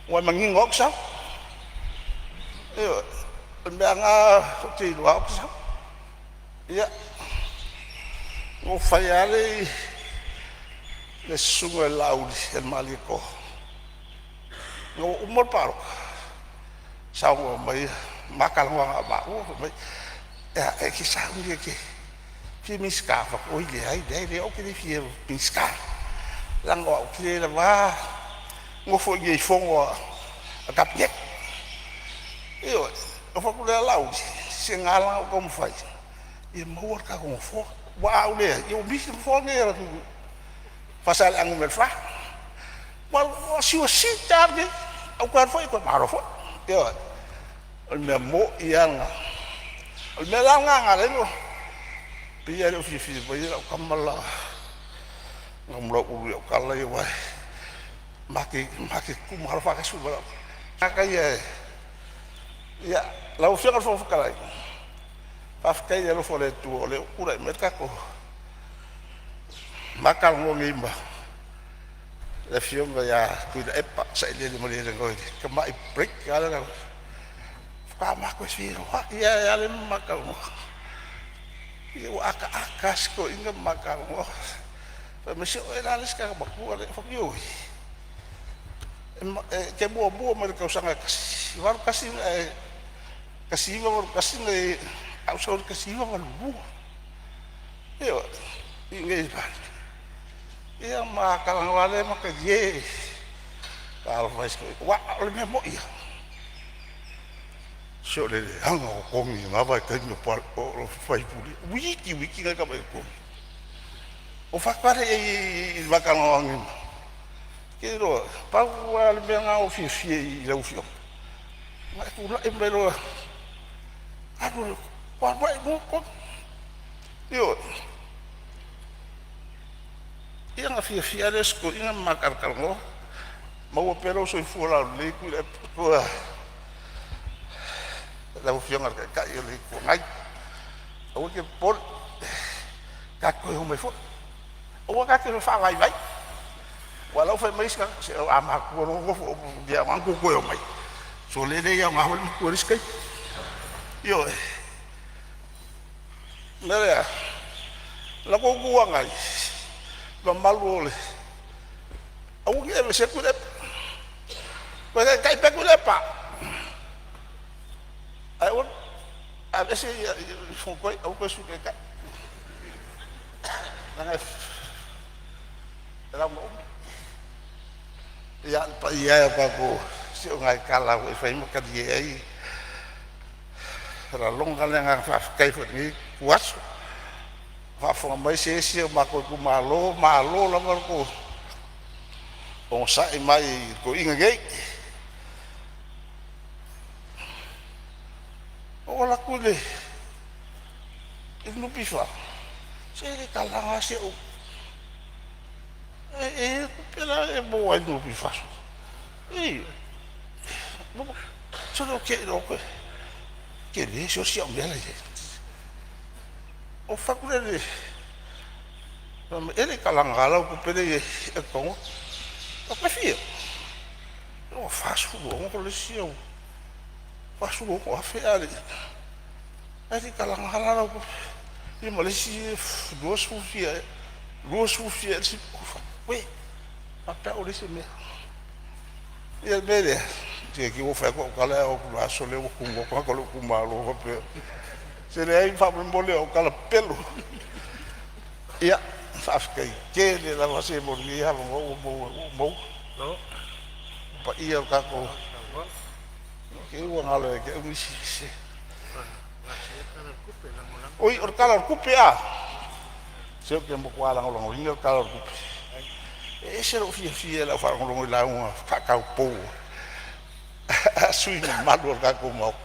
ua manino lava ou te sau. Ioe. O le mea lava lena ou te iloa lava ou te sau. Ia, na ou fai lava le susuga i le Laauli ia le Malietoa, ina ua uma le palota, saunoa mai ma talanoa na o maua, fai mai, “E a, e te sauni e te fia Minisita?” Ou fai atu, “Oi leai, leai, leai o au ou te le fia Minisita, leaga o au ou te le lava nofo i inei i fono a le Kapeneta.” Ioe. Ou fai atu lea, “Laauli, se gagana lea na ou taumafai ia maua le tatou nofoa, aua a ou leai, ia ua misi le nofoa lenei a Faasaleleaga 4. Ua siua sita lava lenei, a ou toe alu foi e toe malo foi.” Ioe. O le mea moni lava lena. O le mea la lena na ala ai ona pei lava e le o fiafia mai lau tama le la Namulau'ulu i au tala ia aua ma te tutumalo faatasi uma ma tagata ia. Ia, lau Afioga i le Fofoga Fetalai, faafetai i le alofa o le Atua o lea ua tulai mai le tatou ma talanoa nei ma le Afioga ia Tuilaepa Sailele Malielegaoi i le tamai break lava lea na faatoa ma toe feiloai lava e ale ma ma talanoa. Ia ua ataata lava si toeaina ma ma talanoa, fai mai, “Se o oe la le isi tagata matua lea.” Ou fai atu, “Ioe, e te muamua mai le tausaga e 1981 na e ae ou sau i le 1982.” Ioe, i inei i le Palemene. Ia ona ma talanoa loa lea ma talie. Talofa e i si toeaina. Aua o le mea moni lava, se o le leaga o totogi i lena vaitaimi o sui usufono, toeitiiti lava tamai totogi. Ou fai atu lava lea i ai i le ma talanoaga nei, ou te iloa pau lava le mea lena na ou fiafia ai i lau Afioga, na e tulai mai loa alu alu lava i luga totogi. Ioe. Ia ona fiafia lava lea o si toeaina ma ma talatalanoa. Maua pea lou soifua laulelei Tuilaepa, lau Afioga i le Taitai o le Itu Agai. Aua e te popole, tatou te toe omai foi. Aua ta te faavaivai, aua o la e ua fai mai isi tagata, se a matutua loa nofo e aoga ona outou toe omai. Sole, e le aoga foi le matua i le isi taimi. Ioe. O le mea lea, o la outou Itu Agai, mamalu o le aua ne i aveesea Tuilaepa. Toe taitai pea Tuilaepa, ae aua aveese le Fofoga Fetalai, aua le toe Sui Taitai, leaga e lauga umi. Ia, le paia e o le tatou, se o nai tala lava e fai ma talie ai e lagona le agaga faafetai foi i lenei ituaso. A o faafofoga mai se isi o matou itumalo, malo lava le onosai mai i toeaiina nei. Ou alu atu i le NPF, se e le kalaga lava si au, e i ai le tupe la e maua ai i le NPF. Ioe. Sole ou te iloa ou te tele sole si au mea la e i ai. Ou fai atu lea i le, fai mai, e le i kalaga lava lau tupe lea e i ai i totonu. Ou fai atu, e fia? Ua $46 le isi au $46,000 ae le i kalaga lava la lau tupe. Ia ma le isi 20 fia ea, 20 fia ea le isi. Ou fai atu, auē, faapea au e leai se mea. Ia o le mea lea, se i te i ua fai atu au tala ae oo atu i le aso lea ua tunoa tagata o lou itumalo faapea, se leai, faamolemole o au tala pepelo. Ia, faafetai tele lava se mo lenei avanoa ua maua. Le paia o le tatou, i ua galo ia te au nisi. Oi, o le Tala o le Tupe a! Se ou te matua lagolagoina le Tala o le Tupe. E ese lou fiafia i lau faalogologo i lauga faataupou a sui usufono mamalu o le tatou Maota.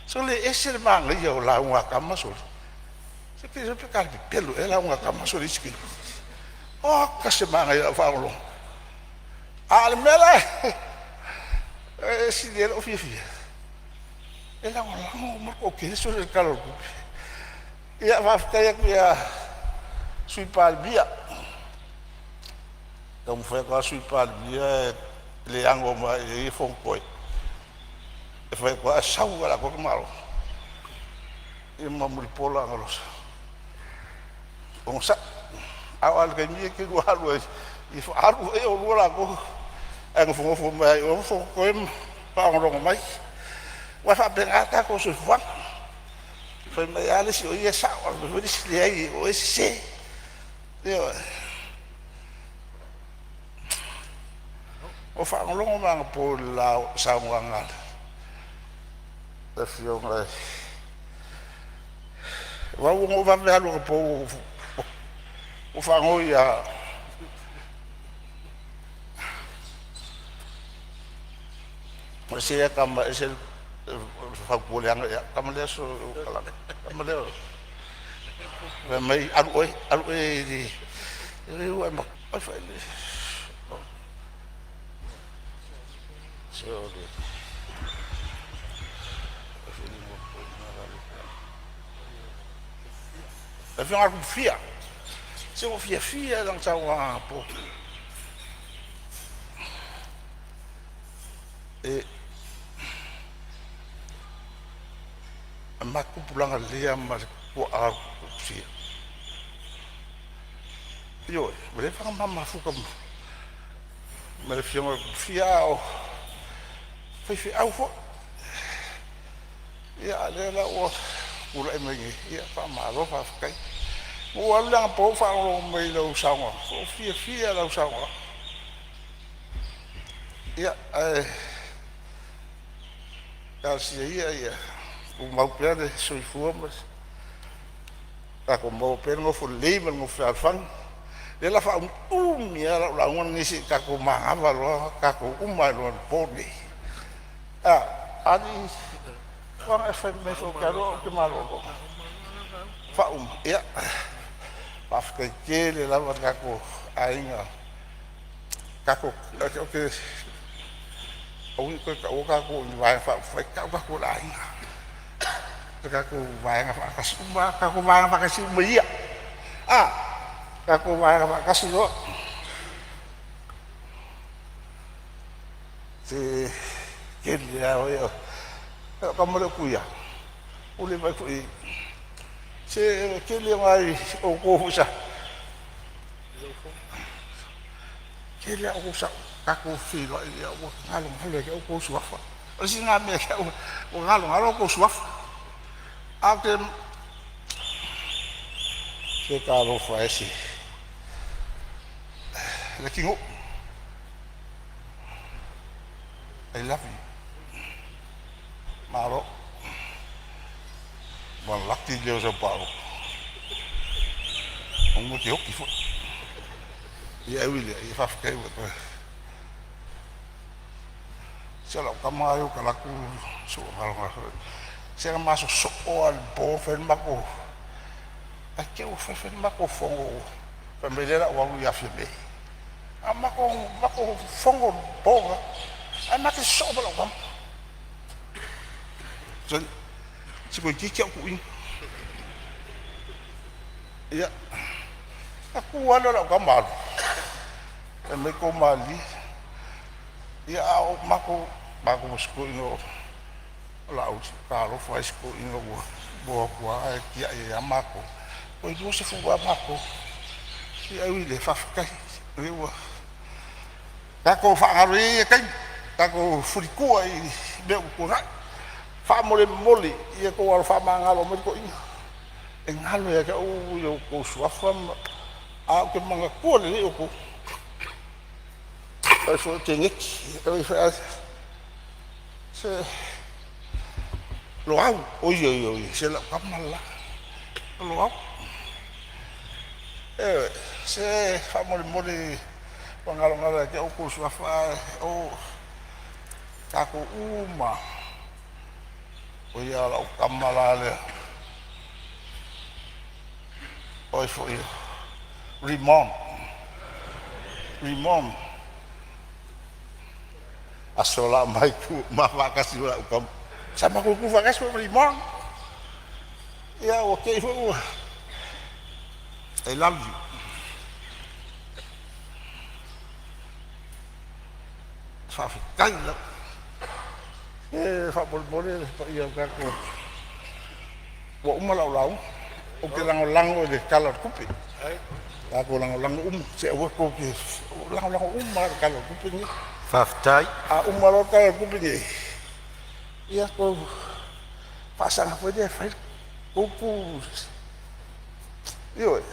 Sole, e ese le manaia o lauga a tama sole. Se pe talepepelo ea lauga a tama sole i isi taimi. Oka se manaia i lau faalogologo. A o le mea la e sili ai lou fiafia, e lagolago uma le toatele sole i le Tala o le Tupe. Ia faafetai atu i le Sui Palemia, taumafai atu lava le Sui Palemia e le ano mai e ia Fonotoe, e fai atu lava ae sau lava i le atoa le tamaloa. Ia ma Mulipola anarosa, onosai. A oo lava i le taimi ia e te lua alu ai, ia alu ai oulua latou ae nofonofo mai lava i o Fonotoe ma faalogologo mai. Aua e faapena le tatou soifuaga, fai mai lava le isi o ia e sao ae fai mai le isi, leai o oe e sese. Ioe. Ua faalogologo mai anapo i le saunoaga a le Afioga aua ua ou vave alu anapo ua faanoi ia ese ia tama ese le fautua leaga ia au tama lea tama lea fai mai alu oe alu oe i le ua e se o le Afioga ia Tufia, se ua fiafia i lana saunoaga anapo. E matou tupulaga lelei lava ma le tuaa o Tufia. Ioe, ua leva ona ma mafuta ma le afioga ia Tufia a o faifeau foi. Ia a o lea la ua tulai mai nei, ia faamalo faafetai. Ua ou alu la anapo ou faalogologo mai i lau saunoaga, ua ou fiafia i lau saunoaga. Ia, ae talosia ia ia tumau pea le soifua ma tatou maua pea le nofo lelei ma le nofo fealofani. O lea o le a faaumiumi lava lau lauga lenei se i tatou manava loa tatou uma ai loa i le po lenei. A, alii, e fai mai foi ou te alu au ou te malolo. Faauma. Ia, faafetai tele lava le tatou aiga. Tatou, ou te Aua ne i toe taua tatou o ni Vaega Faaupufai, tau tatou o le aiga, o tatou vaega faatasi uma lava, tatou vaega faatasi uma ia, a tatou vaega faatasi loa. Se tele lava ia o lau tama lea o Tuia, ua le vaai atu i ai. Se o le tele o nai outou foi sa tele lava outou sa tatou feiloai, ia ua galogalo ia te au outou suafa. O le isi lena mea ia te au ua galogalo outou suafa. Ae ou te se talofa e se Leatinuu. I love you. Malo. Ua laki lea o sau palota. Aua e te oti foi. Ia e ui i lea, ia faafetai ua e toe. Se o lau tama lava ia ou te alu atu soogalogo. Se na ma sosoo lava i le po fai le matou ae te i ua fai fai le matou fono fai mai lea o le a ou alu ia Fiame. A matou fono i le po lena, ae ma te sosoo ma lau tama. Se toeitiiti lava ou tuuina. Ia, ona tu lava lea o lau tama alu, fai mai tou malilie. Ia a o matou ma si toeaina o Laauli, talofa e i si toeaina ua o atu lava ae tiai ai lava matou. Toe 20 lava matou. Ia ae ui i lea, faafetai o lea ua tatou faagalo ia ia taimi, tatou fulitua i mea ua tuanai. Faamolemole ia outou alo faamagalo mai le toeaina. E galo ia te au outou suafa ma ae ou te manatua lelei outou. O oe foi o Teneti, se Loau, oi oi oi, se lau tama le la, o Loau. Ioe, se faamolemole ua galogalo ia te au outou suafa, ae o tatou uma lava. O ia lau tama la lea, o ai foi o Rimon, Rimon, aso la mai tu ma faatasi ma lau tama. Sa matou tutu faatasi foi ma Rimon. Ia ua te i foi ua I love you. Faafetai lava. E faamolemole le paia o le tatou ua uma lau lauga. Ou te lagolago i le Tala o le Tupe. Tatou lagolago uma. Se aua tou te lagolago uma lava i le Tala o le Tupe lenei. Faafetai. A uma loa le Tala o le Tupe lenei, ia tou faasaga foi lea e fai le tou Ioe.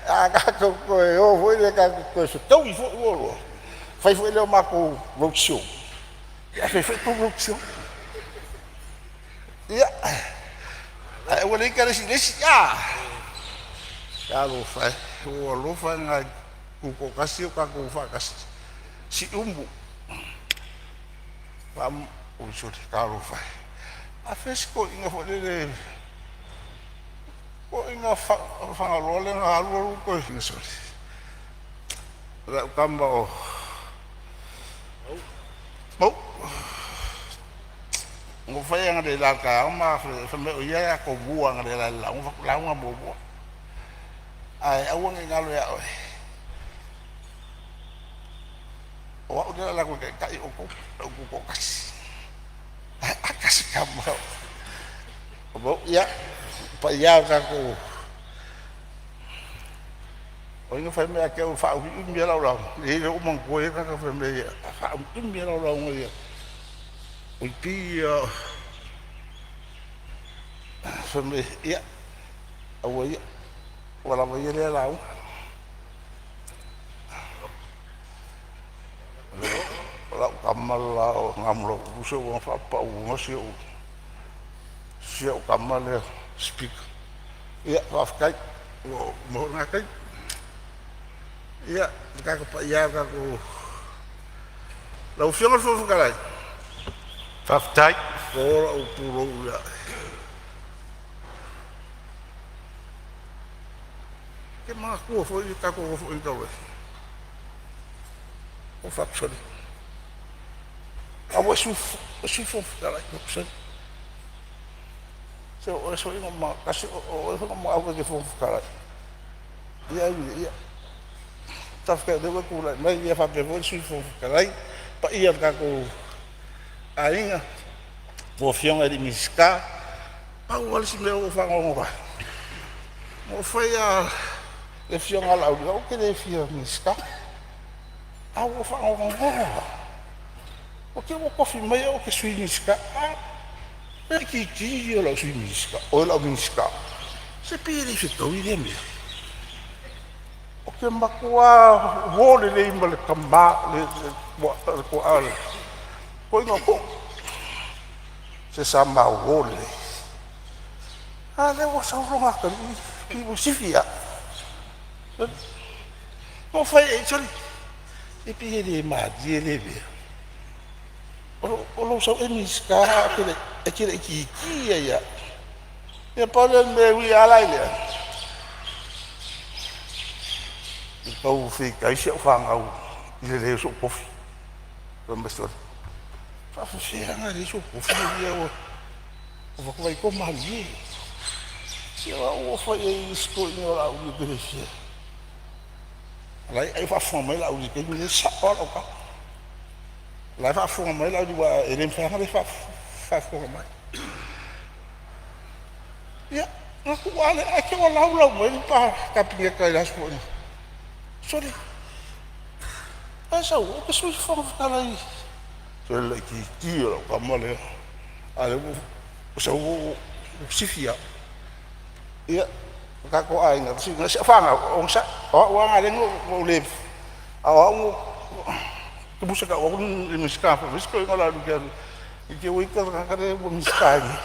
A tatou toe o foi lea tatou te toe fetaui foi oulua, fai foi lea o matou road show, ae fai foi tou road show. Ia, ae aua le ita le isi i le isi. A! Talofa e, ua ou alofa i nai tutoatasi ia ua tatou faatasi. Siumu, oi sole, talofa e. A fea si toeaina foi lele, toeaina Fagaloa lea na alu alu toe. Sole, lau tama o Mauu. Na ou fai analeila i le taeao ma fai mai o ia e atomua analeila i le lauga, fai atu lauga muamua. Ae aua ne i galo ia oe, o au lea o le a alu atu e taitai outou, le au tutoatasi. Ae ata si tama o Mauu. Ia, le paia e o le tatou o ai na fai mai ia te au e faaumiumi lava lau lauga? E i ai lou manatua e i ai le tagata na fai mai e faaumiumi lava lau lauga ia. Oi pei ia fai mai ia aua ia ua lava ia lea lauga. O lau tama le la o Gamulauulu se ua faapau si au tama lea Speaker. Ia faafetai ua uma foi lena taimi. Ia, le tatou paia e o tatou lau Afioga i le Fofoga Fetalai, Faafetai. o lou pulou ia oe. E te manatua foi le tatou nofoaiga talu ai. O faapisoni. A ua e Sui Fofoga Fetalai, se o oe foi na ma tasi o oe foi na ma au e Fofoga Fetalai. Ia, ia, faafetai o lea ua e tulai mai, ia faapea foi le Sui Fofoga Fetalai, paia o le tatou aiga, tua afioga i Minisita. Pau lava le isi mea ua ou faanoanoa ai, na ou fai lava i le afioga ia Laauli, o au ou te le fia Minisita, ae ua ou faanoanoa lava, ua te i ua tofi mai au ou te sui Minisita. A o le laitiiti ia o lau sui Minisita, oi lau Minisita. Se pei e le fetaui lea mea. Ou te matua uo lelei ma le tama le tuaa le toeaina o Tuuu, se sa ma uo lelei. A lea ua sau lona atalii pei ua sifi lava. Na ou fai i ai, sole, se pei e le malie lea mea, o lou sau e Minisita ae e te laitiiti lava ia au. Ia pau lea o le mea, e ui lava la i lea, ua tau feitai si au fanau i le leai o so'u tofi. Fai mai, sole, e faapefea ona leai sou tofi a o ua vaai atu ua malilie. Se o au ua ou fai i ai i si toeaina o Laauli ou te le fia. Ai o faafofoga mai Laauli i le taimi lenei, e sao lava lau tala. O la e faafofoga mai Laauli aua e le mafai lava ona le faafofoga mai. Ia, ona tuu lava lea, ae te i ua laulau mai le Kapeneta i le aso foi lenei. Sole, ae sau, ou te sui Fofoga Fetalai. Se o le laitiiti ia o lau tama lea, a o lea ua sau ua sifi ia au. Ia, o tatou aiga, si au fanau, onosai, o au lava na ala ai ona ou le… A o au ou te musu e tau atu le Minisita fai mai si toeaina o Laauli i te i ua ita le tagata lea ua Minisita ai nei.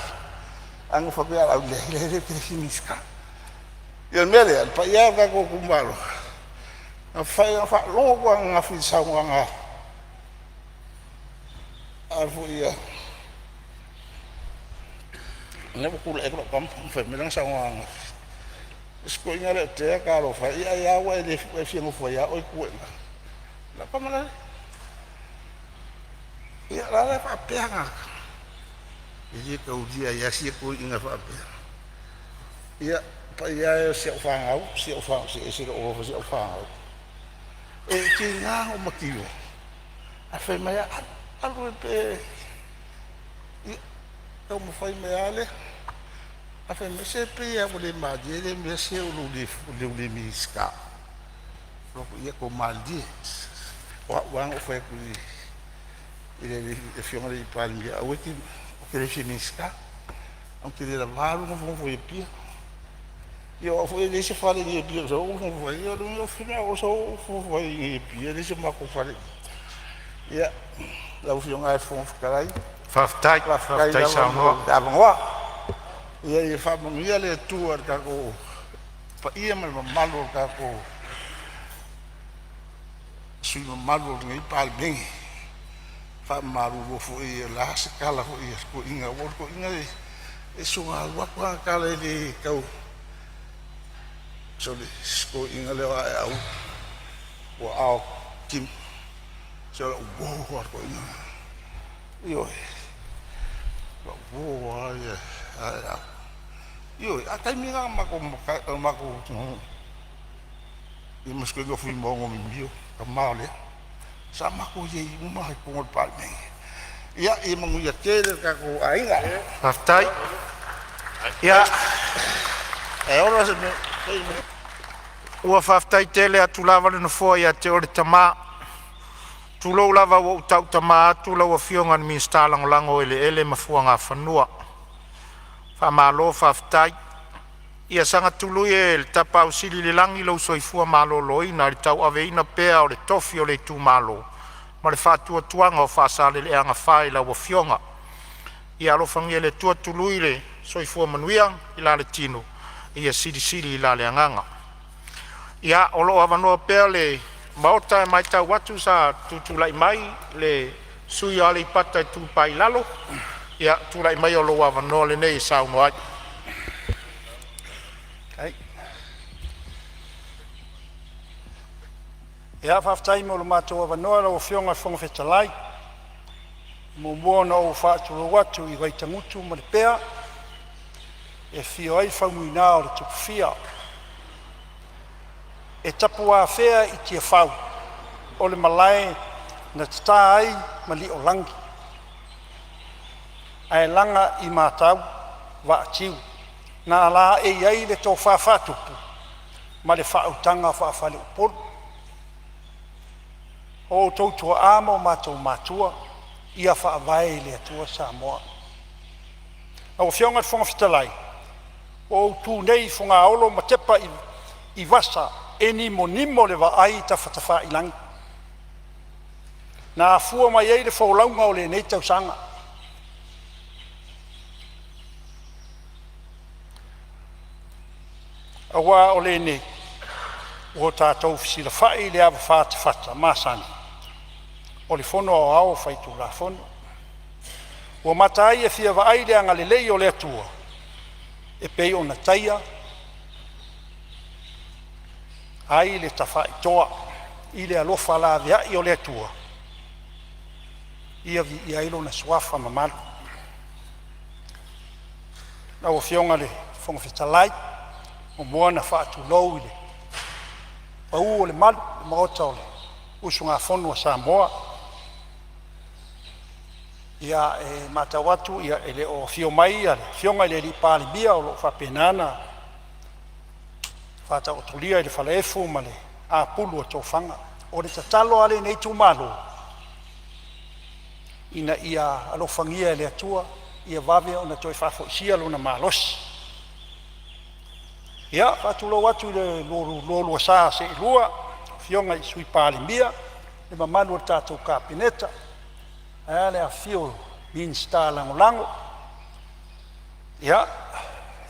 Ae na ou fai atu ia Laauli, leai leai ou te le fia Minisita. Ia o le mea lea, le paia e o le tatou itumalo, na faalogo atu lava ananafi i le saunoaga a lea ua tulai atu lau tama fai mai lana saunoaga ananafi, le isi toeaina lea o Tea, talofa e, ia ai lava ua e fia nofo ai lava oe e tu ai i ina. Lau tama la lea. Ia o la e faapea tagata, e le taulia ai lava sia toeaina faapea. Ia, le paia e o si au fanau, si au fanau, se ese lou alofa i si au fanau. E tiga ona ou mativa, ae fai mai lava, alu alu e ia taumafai mai lava lea. Ae fai mai, se pei lava ua le malie lea mea se o lou le Minisita. Ou fai atu, ia tou malilie, o au lava na ou fai atu i le Afioga i le Palemia, aua e te, ou te le fia Minisita, ae ou te le lava lou nofonofo i Apia. Ia o au foi e leai se fale i inei i Apia e sau ai ou nofonofo ai. Ia o le uiga o lou sau ou nofonofo ai i Apia, e leai so matou fale i i. Ia, lau Afioga i le Fofoga Fetalai, Faafetai, faafetai faafetai lava mo saunoa. le avanoa. Ia faamanuia le Atua i le tatou paia ma le mamalu o le tatou sui usufono mamalu o lenei Palemene. E faamalulu foi, o le a se tala foi a si toeaina, aua o le toeaina e soona alu atu lava ana tala e le tau… Sole, si toeaina lea o Aeau, tuaa o Timu, se o lau uo lava le toeaina lena. Ioe, o lau uo lava ia Aeau. Ioe, a o le taimi lena na matou ia ma si toeaina o Fuimaono Mimio, tama o Lea, sa matou i ai uma lava i totonu o le Palemene. Ia, ia manuia tele le tatou aiga. Faafetai. Ia E olo se mea. ua faafetai tele atu lava le Nofoa ia te oe le tama. Tulou lava ua ou tautama atu lau Afioga i le Minisita Lagolago o Eleele ma Fuagafanua. Faamalo faafetai. Ia saga tului e le Tapaau Sili i le lagi lou soifua maloloina i le tauaveina pea o le tofi o le itumalo ma le faatuatuaga o Faasaleleaga 4 i lau Afioga. Ia alofagia e le Atua tului le soifua manuia i la le tino, ia silisili i la le agaga. Ia, o lo o avanoa pea le maota e matau atu sa tutulai mai le sui usufono o Aleipata Itupa i Lalo. Ia, tulai maia o lou avanoa lenei e saunoa ai. Ia, faafetai mo lo matou avanoa lau Afioga i le Fofoga Fetalai. Muamua ona ou faatulou atu i Vaitagutu ma Lepea e afio ai Faumuina o le Tupufia. E tapuafea i Tiafau o le malae na tata ai Malioolagi ae laga i Matauvaatiu na alaee ai le tofa faatupu ma le faautaga faafaleupolu. O outou tuaa ma o matou matua, ia faavae i le Atua Samoa. Lau Afioga i le Fofoga Fetalai, ua ou tu nei i Fogaolo ma tepa i vasa e nimonimo le vaai i tafatafaailagi na afua mai ai le folauga o lenei tausaga. Aua o lenei ua tatou fesilafai i le avafa fata masani o le Fono Aoao Faitulafono. Ua mata ai e fia vaai le agalelei o le Atua e pei ona taia ai le tafaitoa i le alofa laveai o le Atua, ia viia ai lona suafa mamalu. Lau Afioga i le Fofoga Fetalai, e muamua ona faatulou i le pau o le malu i le Maota o le usugafono a Samoa. Ia, e matau atu e le o afio mai le Afioga i le Palemia o lo o faapena ona faataotolia i le falaefu ma le apulu o tofaga. O le tatalo a lenei itumalo, ina ia alofagia e le Atua ia vave ona toe faafoisia lona malosi. Ia, e faatulou atu i le lualua sa seelua, afioga i Sui Palemia, le mamalu o le tatou Kapeneta, ae a le afifio o Minisita Lagolago. Ia,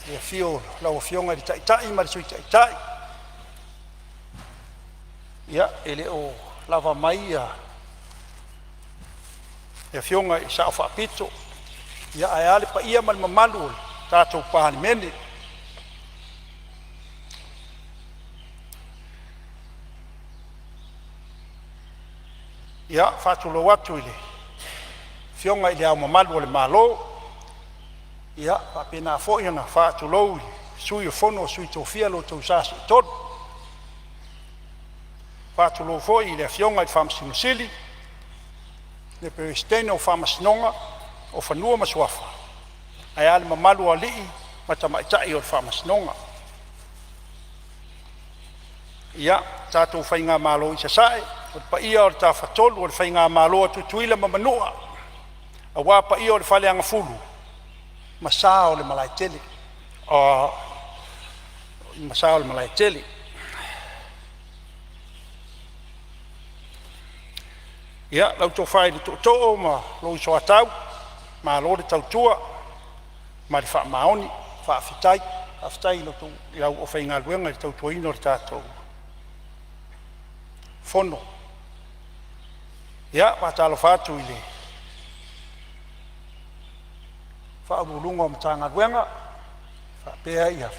le afio o lau Afioga i le Taitai ma le Sui Taitai. Ia, e le o lava mai le Afioga i le Sao Faapito, ae a le paia ma le mamalu o le tatou Palemene. Ia, e faatulou atu i le Afioga i Le Ao Mamalu o le Malo, ia faapena foi ona faatulou i le Sui o le Fono a Sui Tofia lo outou sa seetolu. E faatulou foi i le Afioga i le Faamasino Sili, le Peresetene o Faamasinoga o Fanua ma Suafa ae a le mamalu o alii ma tamaitai o le Faamasinoga. Ia, le tatou faigamalo i Sasae, o le paia o le Tafatolu o le Faigamalo a Tutuila ma Manua, aua paia o le Faleagafulu ma sa o le Malaetele, ma sa o le Malaetele. Ia, lau Tofa i le Tootoo ma lou Soatau, malo le tautua ma le faamaoni. Faafetai. Faafetai i lau aufaigaluega i le tautuaina o le tatou Fono. Ia, e faatalofa atu i Ofisa Sili o Pulega o Matagaluega faapea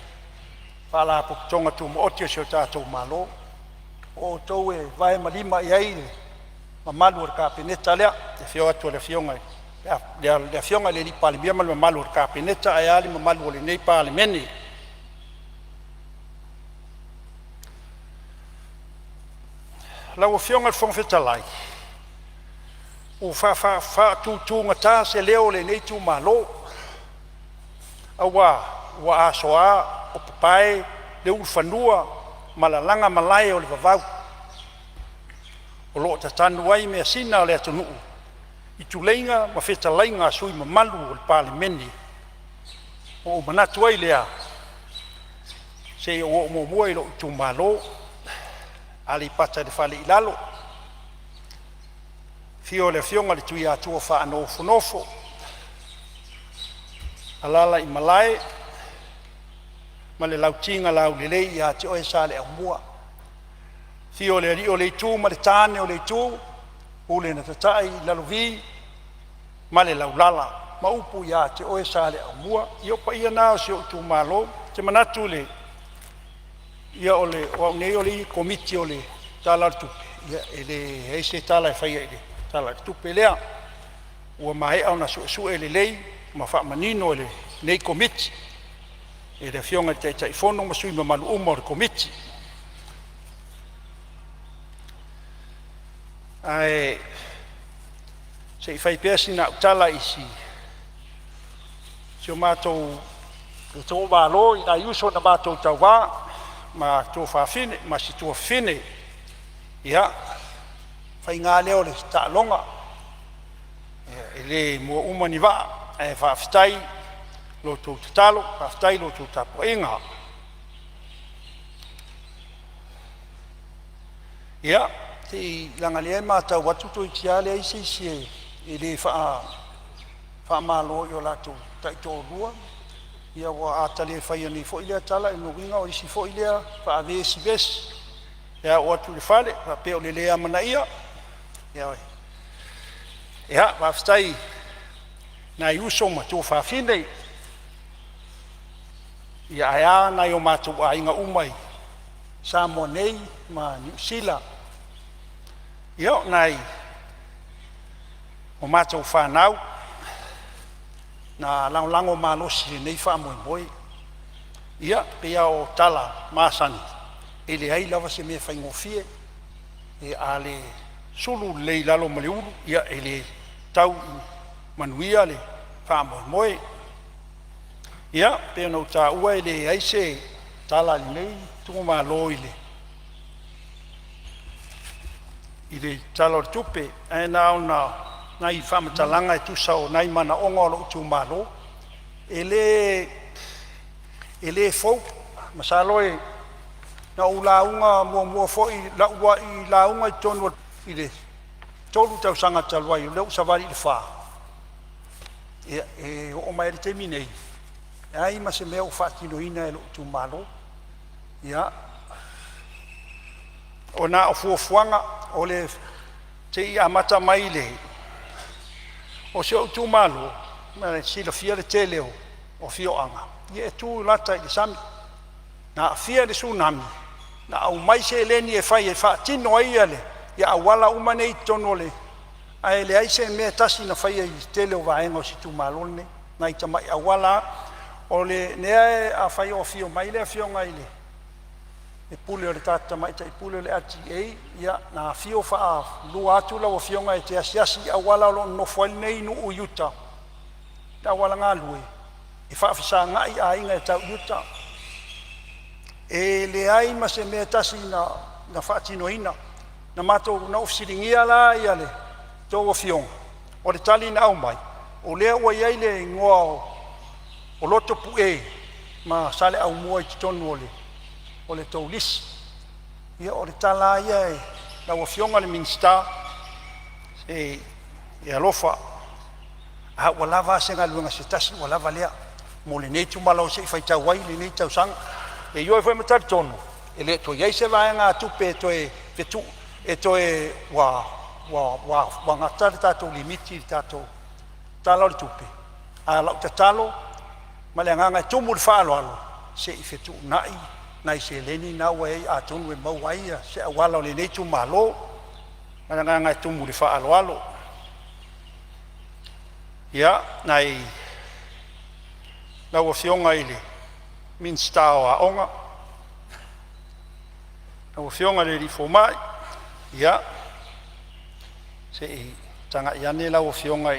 Faalapotopotoga Tumaoti a si o tatou Malo, o outou e vae ma lima i ai le mamalu o le Kapeneta lea, i le afio atu o le Afioga i le Palemia ma le mamalu o le Kapeneta ae a le mamalu o lenei Palemene. Lau Afioga i le Fofoga Fetalai, ua faatutugata se leo o lenei itumalo aua ua asoa o papae le ulufanua ma lalaga malae o le vavau o lo o tatanu ai measina a le atunuu i tuleiga ma fetalaiga a sui usufono mamalu o le Palemene. Ona ou manatu ai lea, se i ou oo muamua i lou itumalo, Aleipata i le Fale i Lalo, afio le Afioga i le Tuiatua Faanofonofo, alaala i malae ma le Lauti na Laulelei ia te oe Saleaaumua. Afio le alii o le itu ma le tane o le itu, pule na tatai i Lalovi ma le Laulala ma upu ia te oe Saleaaumua. Ia o paia na o si ou itumalo. Ou te manatu i le ia o au nei o le Komiti o le Tala o le Tupe, e leai se tala e faia i le Tala o le Tupe lea. Ua maea ona suesue lelei ma faamanino e lenei Komiti e le Afioga i le Taitaifono ma sui mamalu uma o le Komiti. Ae se i fai pea sina au tala i si o matou itumalo i nai uso na matou tauva ma tuafafine ma si tuafafine. Ia, faiga lea o le taaloga, e le mua uma ni vaa, ae faafetai lo outou tatalo, faafetai lo outou tapuaiga. Ia, se i leaga o lea e matau atu toeitiiti lava leai se isi e le faamalo i o latou taitoalua. Ia a ta le faia nei foi lea tala, o lona uiga o isi foi lea faavesivesi pe a oo atu i le fale faapea o le le amanaia. Ia, faafetai i nai uso ma tuafafine, ia ae a nai o matou aiga uma i Samoa nei ma Niu Sila. Ia, o nai o matou fanau na lagolago malosi i lenei faamoemoe. Ia, pei lava o tala masani, e leai lava se mea e faigofie. A le sulu lelei i lalo ma le ulu, ia e le tau i manuia le faamoemoe. Ia, pei ona ou taua e leai se tala a lenei itumalo i le Tala o le Tupe, ae na ona nai faamatalaga e tusa o nai manaoga o lou itumalo. E le fou, masalo na ou lauga muamua foi i lau uluai lauga i totonu i le 3 tausaga talu ai, o lea ua ou savali i le 4, ia e oo mai lava i le taimi nei, e leai ma se mea o faatinoina e lou itumalo. Ia, na o fuafuaga o le se i amata mai i le o si ou itumalo, mo le silafia le tele o afioaga e tu lata i le sami. Na aafia i le Tsunami, na aumai seleni e fai e faatino ai auala uma nei i totonu o le... ae leai se mea e tasi na faia i le tele o vaega o si itumalo lenei, nai tamai auala lava. O lea afai o afio mai le afioga i le Pule o le Tamaitai Pule o le LTA, ia na afio faalua atu lau afioga e te asiasi i auala o lo o nonofo ai lenei nuu i uta i le auala galue e faafesagai aiga e tau i uta. E leai ma se mea e tasi na faatinoina. Na matou na ou fesiligia la le tou afioga, o le tali na aumai, o lea ua i ai le igoa o Lotopue ma Saleaaumua i totonu o le tou lisi. Ia o le tala lava ia i lau Afioga i le Minisita, se i e alofa, a ua lava a se galuega se tasi ua lava lea mo lenei itumalo se i faitau ai lenei tausaga. E ioe foi ma talitonu e le o toe i ai se vaegatupe e toe fetuu e toe ua ua ua ua gata le tatou limiti i le tatou Tala o le Tupe, a o lau tatalo ma le agaga e tumu i le faaaloalo, se i fetuunai nai seleni na ua i ai atonu e maua ai se auala o lenei itumalo. Ma le agaga e tumu i le faaaloalo. Ia, nai lau Afioga i le Minisita o Aoga, lau Afioga i le alii Fomai, ia, se i tagai ane lau Afioga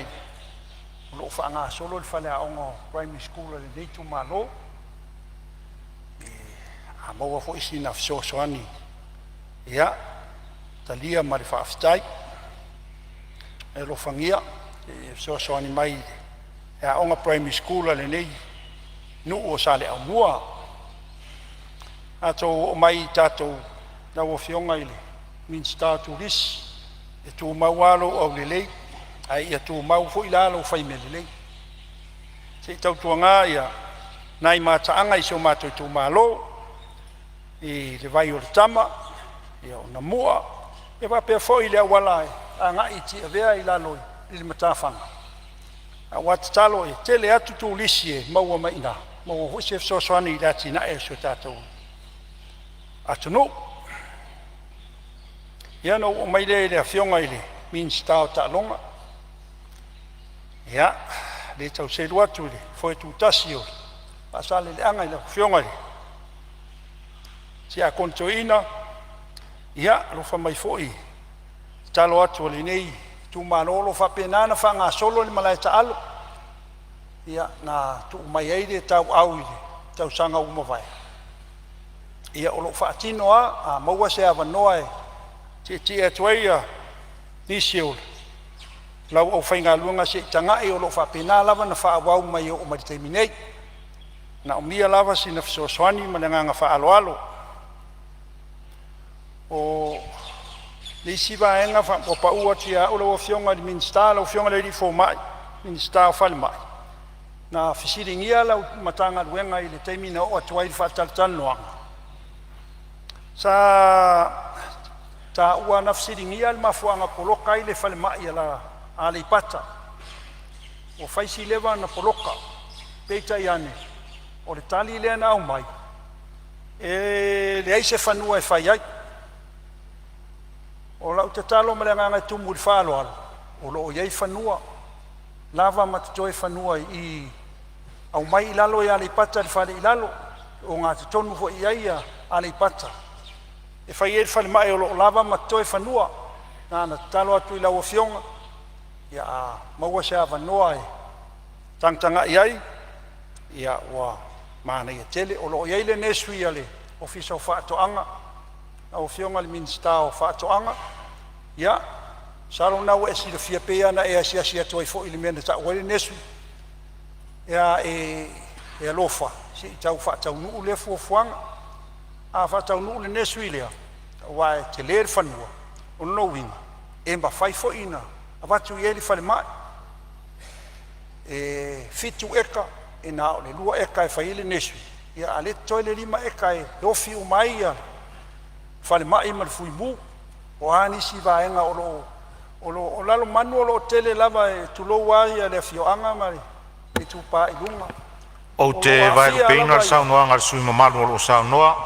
o lo o faagasolo le faleaoga primary school a lenei itumalo. A maua foi sina fesoasoani, ia, talia ma le faafetai. E alofagia e fesoasoani mai i le aoga primary school a lenei nuu o Saleaaumua. Tatou oo mai i tatou lau Afioga i le Minisita o Turisi, e tumau lava lou aulelei, ae ia tumau foi la lou fai mea lelei. Se i tautuana nai mataaga i si o matou itumalo i le vai o le Tama, o Namua, e faapea foi le auala e agai i Tiavea i lalo i le matafaga. Aua tatalo e tele atu turisi e maua mai i ina, maua foi se fesoasoani i le atinae o si o tatou atunuu. Ia ona ou oo mai lea i le Afioga i le Minisita o Taaloga. Ia, le tau selu atu i le foe tutasi o le Faasaleleaga i lau Afioga i le Siakono Toeaina, ia alofa mai foi, tatalo atu a lenei itumalo o lo o faapena ona faagasolo le malae taalo, ia na tuu mai ai le tauau i le tausaga ua mavae, ia o lo o faatino lava. A maua se avanoa e tietie atu ai nisi o lau aufaigaluega se i tagai, o lo o faapena lava ona faaauau mai e oo mai i le taimi nei. E manaomia lava sina fesoasoani ma le agaga faaaloalo. O le isi vaega ua pau atu ia au lau Afioga i le Minisita, lau Afioga i le Fomai, Minisita o Falemai, na fesiligia lau Matagaluega i le taimi na oo atu ai i le faatalatalanoaga, sa taua na fesiligia le mafuaaga poloka ai le falemai a Aleipata. Ua fai si leva ona poloka, peitai ane o le tali lea na aumai, e leai se fanua e fai ai. O lau tatalo ma le agaga e tumu i le faaaloalo, o lo o i ai fanua lava ma totoe fanua i aumai i lalo i Aleipata i le fale i lalo, e ogatotonu foi i ai Aleipata e fai ai le falemai, o lo o lava ma totoe fanua. Na ona tatalo atu i lau Afioga, ia a maua se avanoa e tagatagai ai, ia ua manaia tele. O lo o i ai le nursery a le Ofisa o Faatoaga, lau Afioga i le Minisita o Faatoaga, ia masalo o lena ua e silafia, pei lava ona e asiasi atu ai foi i le mea na tau ai le nursery. Ia e alofa se i tau faataunuu lea fuafuaga. A faataunuu le nursery lea, aua e tele le fanua, o lona uiga e mafai foi ona avatu i ai le falemai. E 7 eka, e na o le 2 eka e fai ai le nursery, a o lea e totoe le 5 eka e ofi uma ai falemai ma le fuimu. O a nisi vaega o lo o Lalomanu o lo o tele lava, e tulou lava le afioaga ma le Itupa i Luga. Ou O lo te o aafia vaelupeina lava le saunoaga a le sui usufono mamalu o lo o saunoa,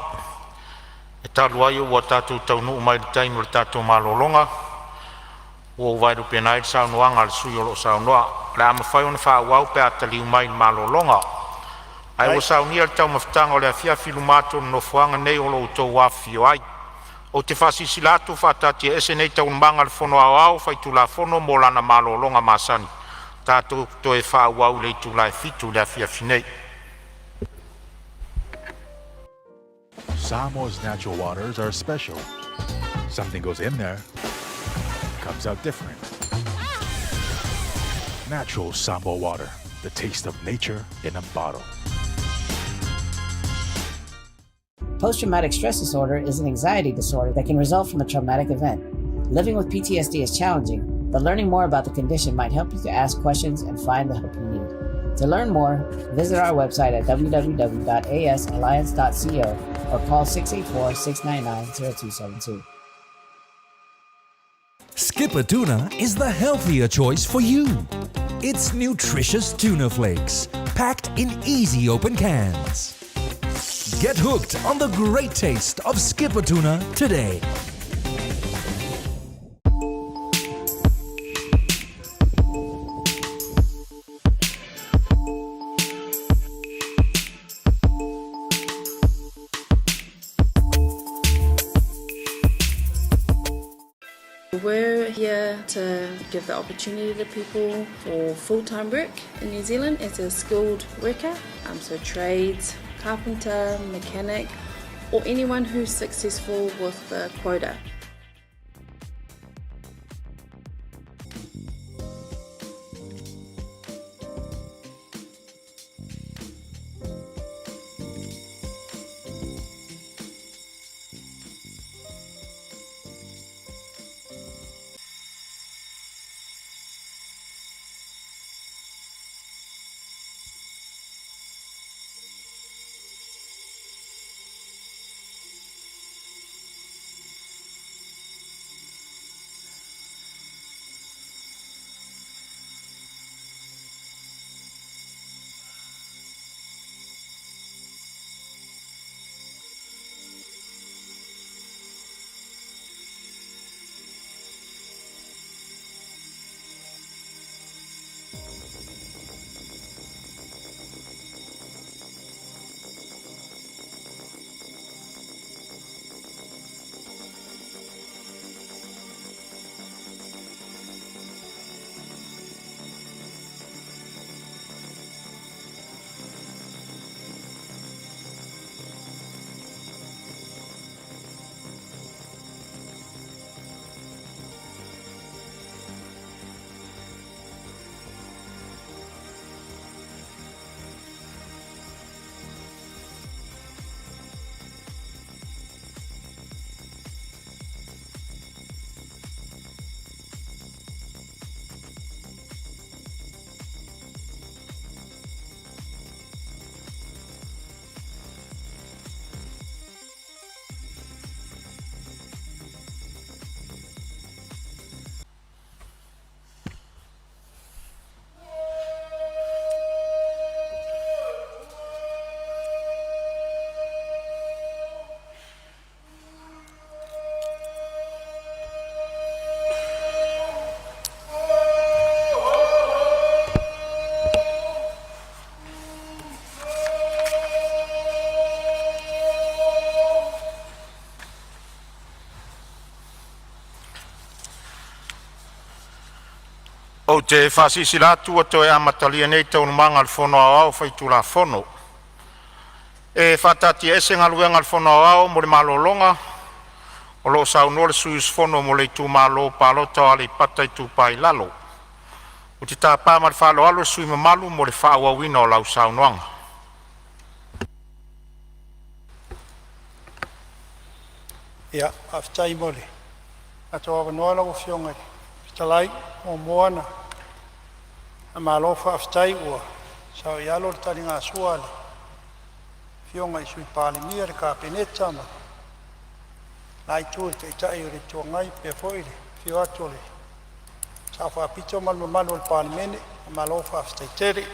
e talu ai ua tatou taunuu mai i le taimi o le tatou malologa, ua ou vaelupeina ai le saunoaga a le sui usufono o lo o saunoa. O le a mafai ona faaauau pe a taliu mai le malologa. Ae ua saunia le taumafataga o le afiafi i luma atu o le Nofoaga nei o lo o outou afifio ai. Ou te faasilasila atu ua faataatiaese nei Taualumaga a le Fono Aoao Faitulafono mo lana malologa masani. Tatou toe faaauau i le itula e 7:00 i le afiafi nei. Samoa's natural waters are special. Something goes in there, comes out different. Natural Samoa water, the taste of nature in a bottle. Post traumatic stress disorder is an anxiety disorder that can result from a traumatic event. Living with PTSD is challenging, but learning more about the condition might help you to ask questions and find the help you need. To learn more, visit our website at www.asalliance.co or call 684 699 0272. Skipper Tuna is the healthier choice for you. It's nutritious tuna flakes, packed in easy open cans. Get hooked on the great taste of Skipper Tuna today. We're here to give the opportunity to people for full-time work in New Zealand as a skilled worker, so trades, carpenter, mechanic, or anyone who's successful with the quota. Ou te faasilasila atu ua toe amatalia nei Taualumaga a le Fono Aoao Faitulafono. E faataatiaese Galuega a le Fono Aoao mo le malologa o lo o saunoa le sui usufono mo le itumalo palota o Aleipata Itupa i Lalo. Ou te tapa ma le faaaloalo le sui usufono mamalu mo le faaauauina o lau saunoaga. Ia, faafetai mo le avanoa lau Afioga i le Fofoga Fetalai. Muamua ona faamalo faafetai ua saoialo le taligasua a le Afioga i le Sui Palemia, le Kapeneta ma le la itu i le Taitai o le Itu Agai, faapea foi le afio atu o le Sao Faapito ma le mamalu o le Palemene. Malo faafetai tele.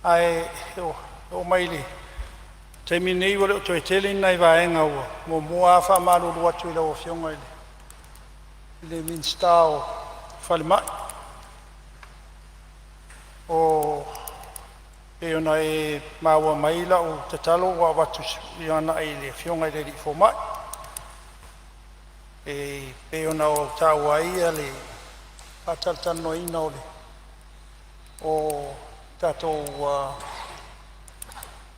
Ae oo mai i le taimi lenei ua le o toe tele ni nai vaega ua muamua lava faamalulu atu i lau Afioga i le Minisita o Falemai, pei ona e maua mai lau tatalo ua avatu agai i le afioga i le alii fomai. E pei ona ou taua ai le faatalatalanoaina o tatou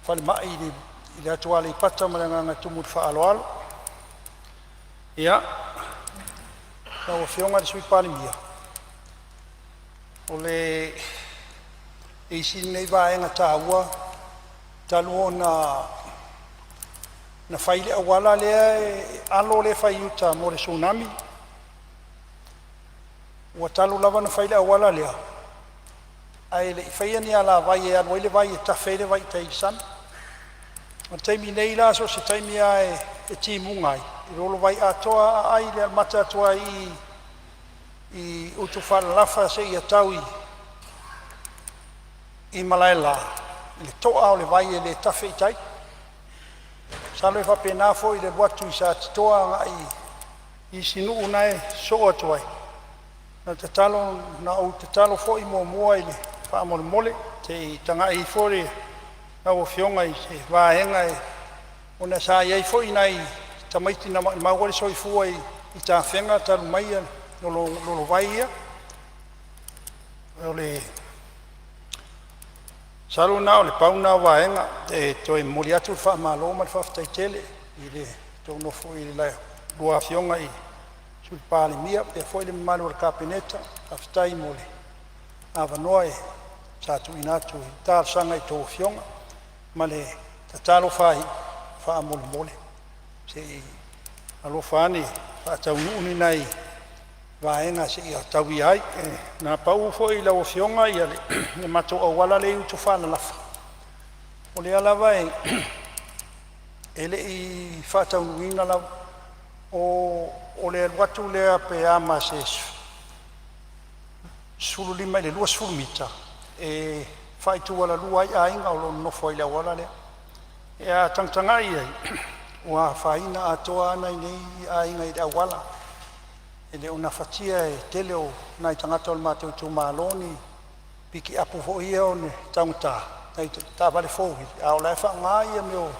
falemai i le atu Aleipata ma le agaga e tumu i le faaaloalo. Ia, lau Afioga i le Sui Palemia, o le isi lenei vaega taua talu ona fai le auala lea e alo lea e fai i uta mo le Tsunami. Ua talu lava ona fai le auala lea ae le i faia ni alavai e alu ai le vai e tafe ai le vai i tai i le sami. O le taimi nei la, so o se taimi lava e timuga ai, e lolo vai atoa lava aai i le amata atu lava i Utufaalalafa seia tau i Malaela, i le to'a o le vai e le tafe i tai. Masalo e faapena foi i le alu atu i Satitoa agai i isi nuu na e sosoo atu ai. O le tatalo na ou tatalo foi muamua faamolemole se i tagai ifo lau afioga i se vaega ona sa i ai foi nai tamaiti na maumau ai le soifua i tafega talu mai lolo vai ia. Masalo na o le pau lena o vaega e toe momoli atu le faamalo ma le faafetai tele i le tou nofo i le lua Afioga i Sui Palemia faapea foi le mamalu o le Kapeneta. Faafetai mo le avanoa sa tuuina atu e talosaga i a outou afioga. Ma le tatalo faaiu, faamolemole se i alofa ane faataunuu ni nai vaega se i tauia ai. Na pau foi lau Afioga le matou auala lea e i Utufaalalafa, o lea lava e le i faataunuuina lava. O le alu atu lea pe a ma se 15 i le 20 mita e faaitualalua ai aiga o lo o nonofo ai i le auala lea. A tagatagai i ai ua afaina atoa lava nai nei aiga i le auala. E le o gafatia e le tele o nai tagata o le matou itumalo ni pikiapu foi ia taugata nai taavale four wheel a o la e faaaoga ia mea o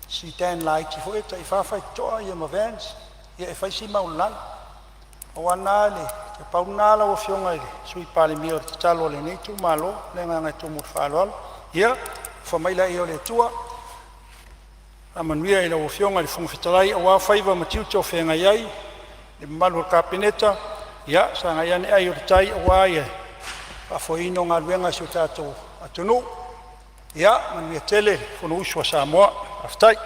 sedan laiti foi ia tai fa faitotoa ma vans. Ia e fai si maualalo. Pau lena lau Afioga i le Sui Palemia o le tatalo a lenei itumalo. Ma le agaga e tumu i le faaaloalo. Ia alofa mai laia o le Atua faamanuia i lau Afioga i le Fofoga Fetalai aua faiva ma tiute o feagai ai, le mamalu o le Kapeneta, ia sagai ane ai o le tai aua le faafoeina o galuega a si o tatou atunuu. Ia manuia tele le fonousu a Samoa. Faafetai.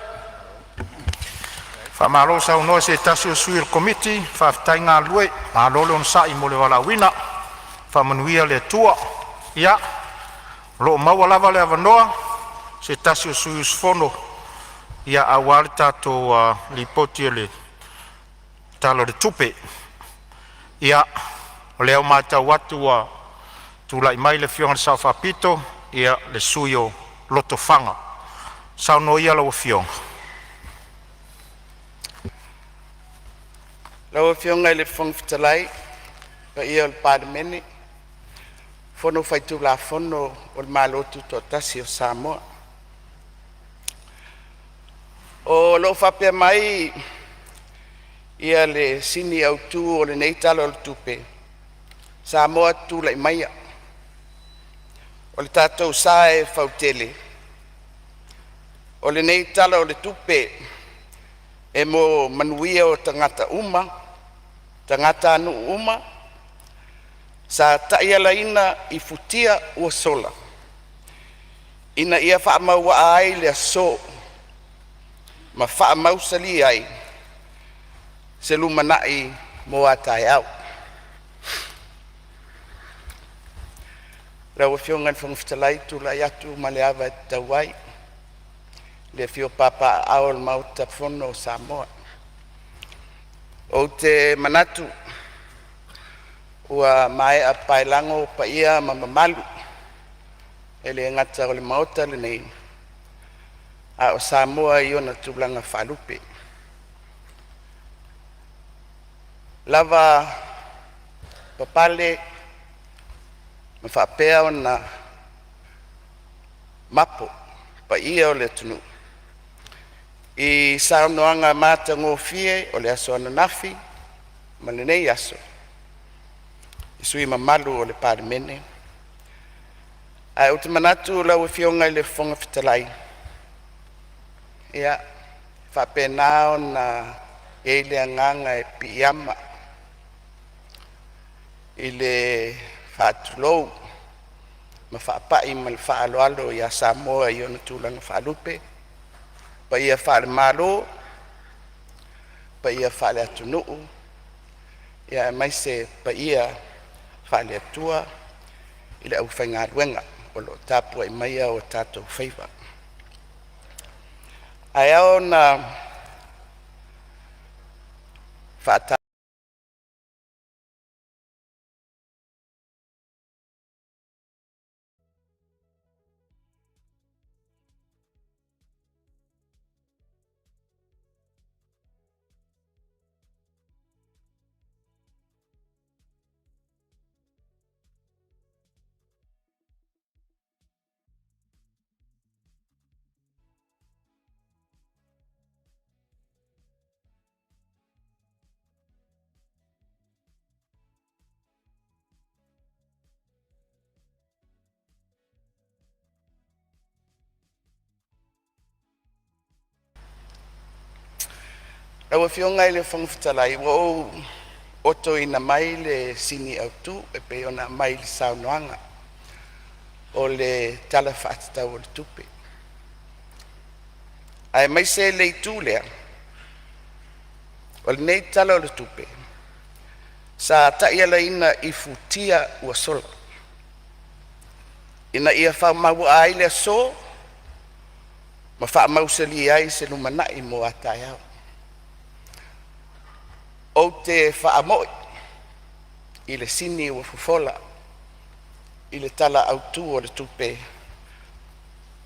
Faamalo saunoa i se tasi o sui o le Komiti, faafetai galulue, malo le onosai mo le valaauina. Faamanuia le Atua. Ia, o lo o maua lava le avanoa o se tasi o sui usufono aua le tatou Lipoti o le Tala o le Tupe. Ia, o lea ua matau atu ua tulai mai le Afioga i le Sao Faapito, le sui usufono o Lotofaga. Saunoa ia lau afioga. Lau Afioga i le Fofoga Fetalai ma le paia o le Palemene, Fono Faitulafono o le Malo Tutoatasi o Samoa. O lo o faapea mai le sini autu o lenei Tala o le Tupe, Samoa, tulai maia, o le tatou sa e fautele. O lenei Tala o le Tupe e mo manuia o tagata uma, tagatanuu uma. Sa taialaina i futia ua sola ina ia faamauaa ai le aso ma faamausali ai se lumanai mo a taeao. Lau Afioga i le Fofoga Fetalai, ou te tulai atu ma le ava e tatau ai i le afio papaaao o le Maota Fono o Samoa. Ou te manatu ua maea paelago paia ma mamalu e le gata o le Maota lenei, a o Samoa i ona tulaga faalupe. Lava papale ma faapea ona mapo paia o le atunuu i saunoaga matagofie o le aso ananafi ma lenei aso i sui usufono mamalu o le Palemene. Ae ou te manatu lau Afioga i le Fofoga Fetalai, ia, e faapena ona i ai le agaga e piiama i le faatulou ma faapai ma le faaaloalo ia Samoa i ona tulaga faalupe, paia faale-Malo, paia faale-atunuu aemaise paia faale-Atua i le aufaigaluega o lo o tapuai maia o tatou faiva. Ae ao ona Lau Afioga i le Fofoga Fetalai, ua ou otoina mai le sini autu e pei ona aumai i le saunoaga o le Tala Faatatau o le Tupe, aemaise le itu lea o lenei Tala o le Tupe sa taialaina i futia ua sola ina ia faamauaa ai le aso ma faamausali ai se lumanai mo a taeao. Ou te faamoi i le sini ua fofola i le Tala Autu o le Tupe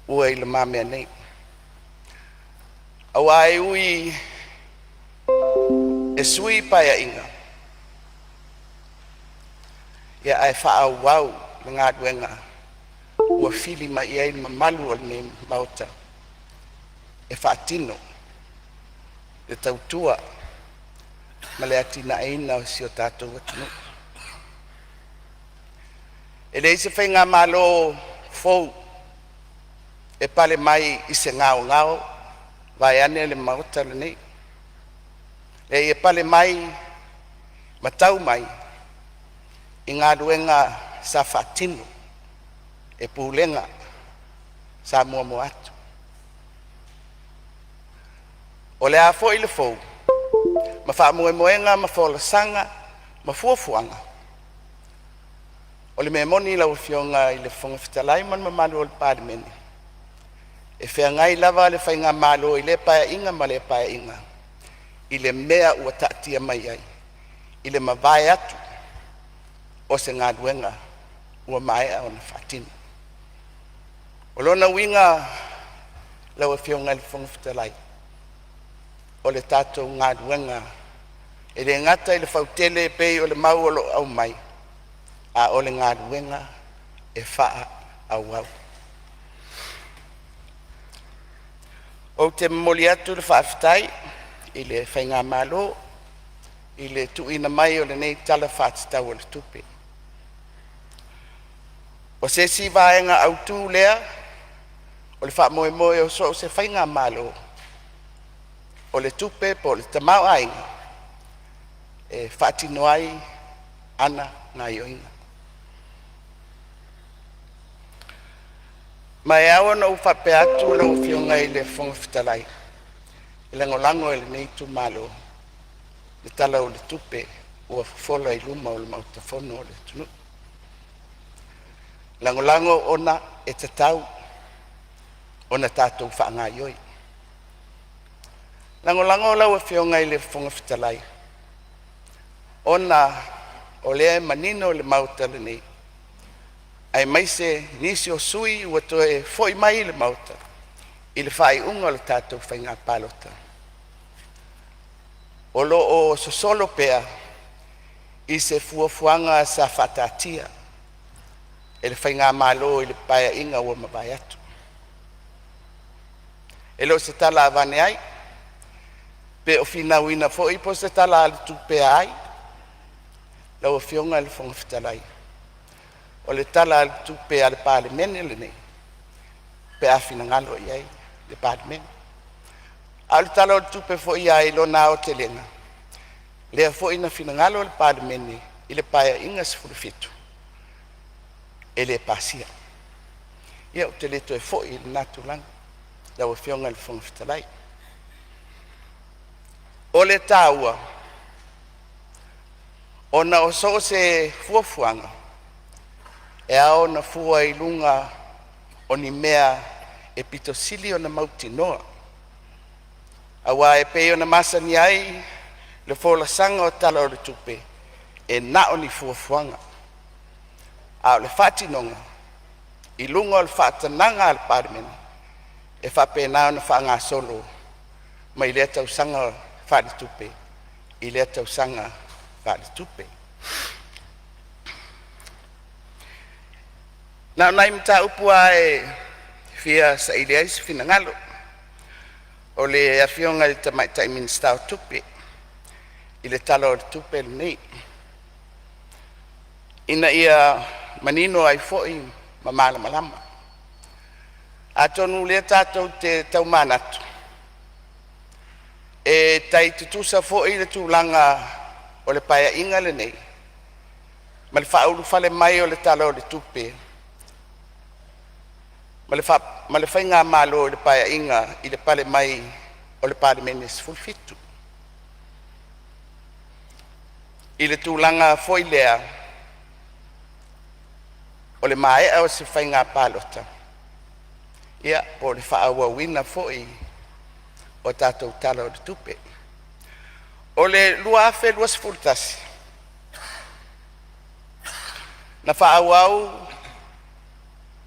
ua i lumamea nei, aua e ui e sui Paeaiga, ia ae faaauau le galuega ua fili mai i ai le mamalu o lenei Maota e faatino le tautua ma le atinaeina o si o tatou atunuu. E leai se faigamalo fou e pale mai i se gaogao vaeane le Maota lenei. E leai e pale mai ma tau mai i galuega sa faatino e Pulega sa muamua atu. O le a foi le fou ma faamoemoega ma folasaga ma fuafuaga, o le mea moni lau Afioga i le Fofoga Fetalai ma le mamalu o le Palemene, e feagai lava le faigamalo i lea Paeaiga ma lea Paeaiga i le mea ua taatia mai ai i le mavae atu o se galuega ua maea ona faatino. O lona uiga lau Afioga i le Fofoga Fetalai, o le tatou galuega e le gata i le fautele e pei o le mau o lo o aumai, a o le galuega e faaauau. Ou te momoli atu le faafetai i le faigamalo i le tuuina mai o lenei Tala Faatatau o le Tupe. O se isi vaega autu lea o le faamoemoe o so o se faigamalo o le tupe po o le tamaoaiga e faatino ai ana gaoioiga. Ma e ao ona ou faapea atu lau Afioga i le Fofoga Fetalai, e lagolago e lenei itumalo le Tala o le Tupe ua fofola i luma o le Maota Fono o le atunuu. E lagolago ona e tatau ona tatou faagaioi. Lagolago lau Afioga i le Fofoga Fetalai ona o lea e manino le Maota lenei aemaise nisi o sui usufono ua toe foi mai i le Maota i le faaiuga o le tatou faiga palota, o lo o sosolo pea i se fuafuaga sa faataatia e le faigamalo i le Paeaiga ua mavae atu. E le o se tala avane ai pe o finauina foi po o se tala a le tupe a ai. Lau Afioga i le Fofoga Fetalai, o le Tala o le Tupe a le Palemene lenei pe a finagalo i ai le Palemene. A o le Tala o le Tupe foi lava i lona aotelega, lea foi na finagalo le Palemene i le Paeaiga 17 e le pasia. Ia ou te le toe foi i lena tulaga lau Afioga i le Fofoga Fetalai. O le taua, ona o so o se fuafuaga e ao ona fua i luga o ni mea e pito sili ona mautinoa, aua e pei ona masani ai le folasaga o Tala o le Tupe, e na o ni fuafuaga, a o le faatinoga i luga o le faatanaga a le Palemene e faapena ona faagasolo mai lea tausaga faaletupe i lea tausaga faaletupe. Na o nai mataupu lava e fia saili ai se finagalo o le Afioga i le Tamaitai Minisita o Tupe i le Tala o le Tupe lenei, ina ia manino ai foi ma malamalama. Atonu o lea tatou te tau manatu, e tai tutusa foi le tulaga o le Paeaiga lenei ma le faaulufale mai o le Tala o le Tupe ma le faigamalo i le Paeaiga i le pale mai o le Palemene 17. I le tulaga foi lea o le maea o se faiga palota, ia po o le faaauauina foi o tatou Tala o le Tupe. O le 2021, na faaauau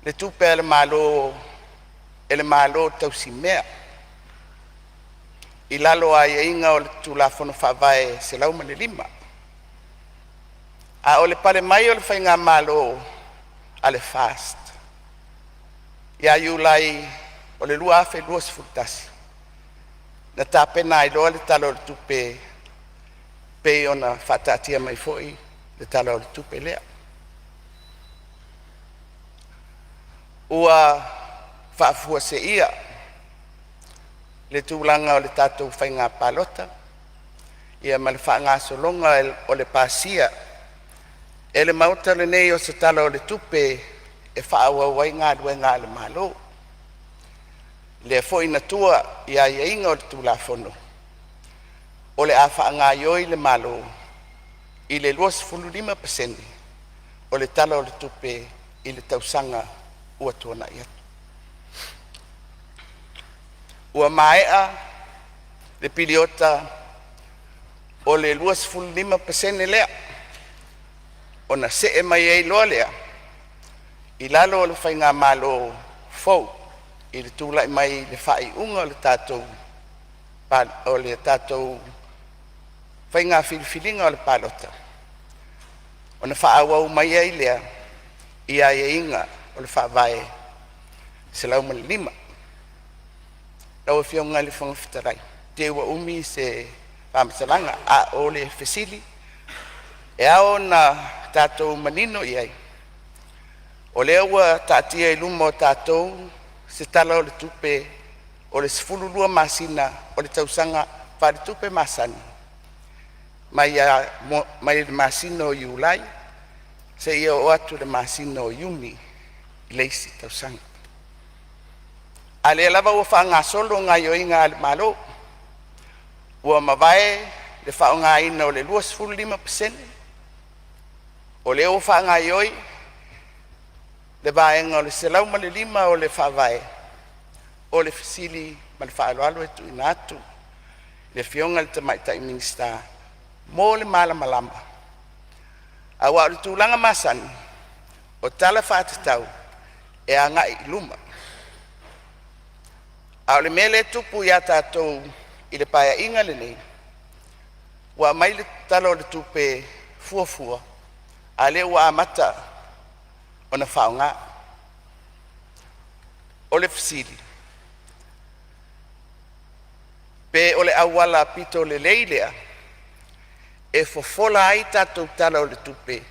le tupe a le Malo e le Malo tausimea i lalo o aiaiga o le Tulafono Faavae 105. A o le pale mai o le faigamalo a le FAST ia Iulai o le 2021, na tapena ai loa le Tala o le Tupe e pei ona faataatia mai foi le Tala o le Tupe lea. Ua faafuaseia le tulaga o le tatou faiga palota ia ma le faagasologa o le pasia e le Maota lenei o se Tala o le Tupe e faaauau ai galuega a le Malo. Lea foi na tua i aiaiga o le Tulafono o le a faagaioi le Malo i le 25% o le Tala o le Tupe i le tausaga ua tuanai atu. Ua maea le piliota o le 25% lea ona see mai ai loa lea i lalo o le faigamalo fou i le tulai mai i le faaiuga o le tatou faiga filifiliga o le palota, ona faaauau mai ai lea i aiaiga o le Faavae 105. Lau Afioga i le Fofoga Fetalai, te i ua umi se faamatalaga, a o le fesili e ao ona tatou manino i ai, O lea ua taatia i luma o tatou se Tala o le Tupe o le 12 masina o le tausaga faaletupe masani mai le masina o Iulai seia oo atu i le masina o Iuni i le isi tausaga. A lea lava ua faagasolo gaoioiga a le Malo, ua mavae le faaaogaina o le 25% o lea ua faagaioi le vaega o le 105 o le Faavae. O le fesili ma le faaaloalo e tuuina atu i le Afioga i le Tamaitai Minisita mo le malamalama, aua o le tulaga masani o tala faatatau e agai i luma. A o le mea lea e tupu ia tatou i le Paeaiga lenei, ua aumai le Tala o le Tupe Fuafua a o lea ua amata ona faaaoga. O le fesili, pe o le auala aupito lelei lea e fofola ai tatou Tala o le Tupe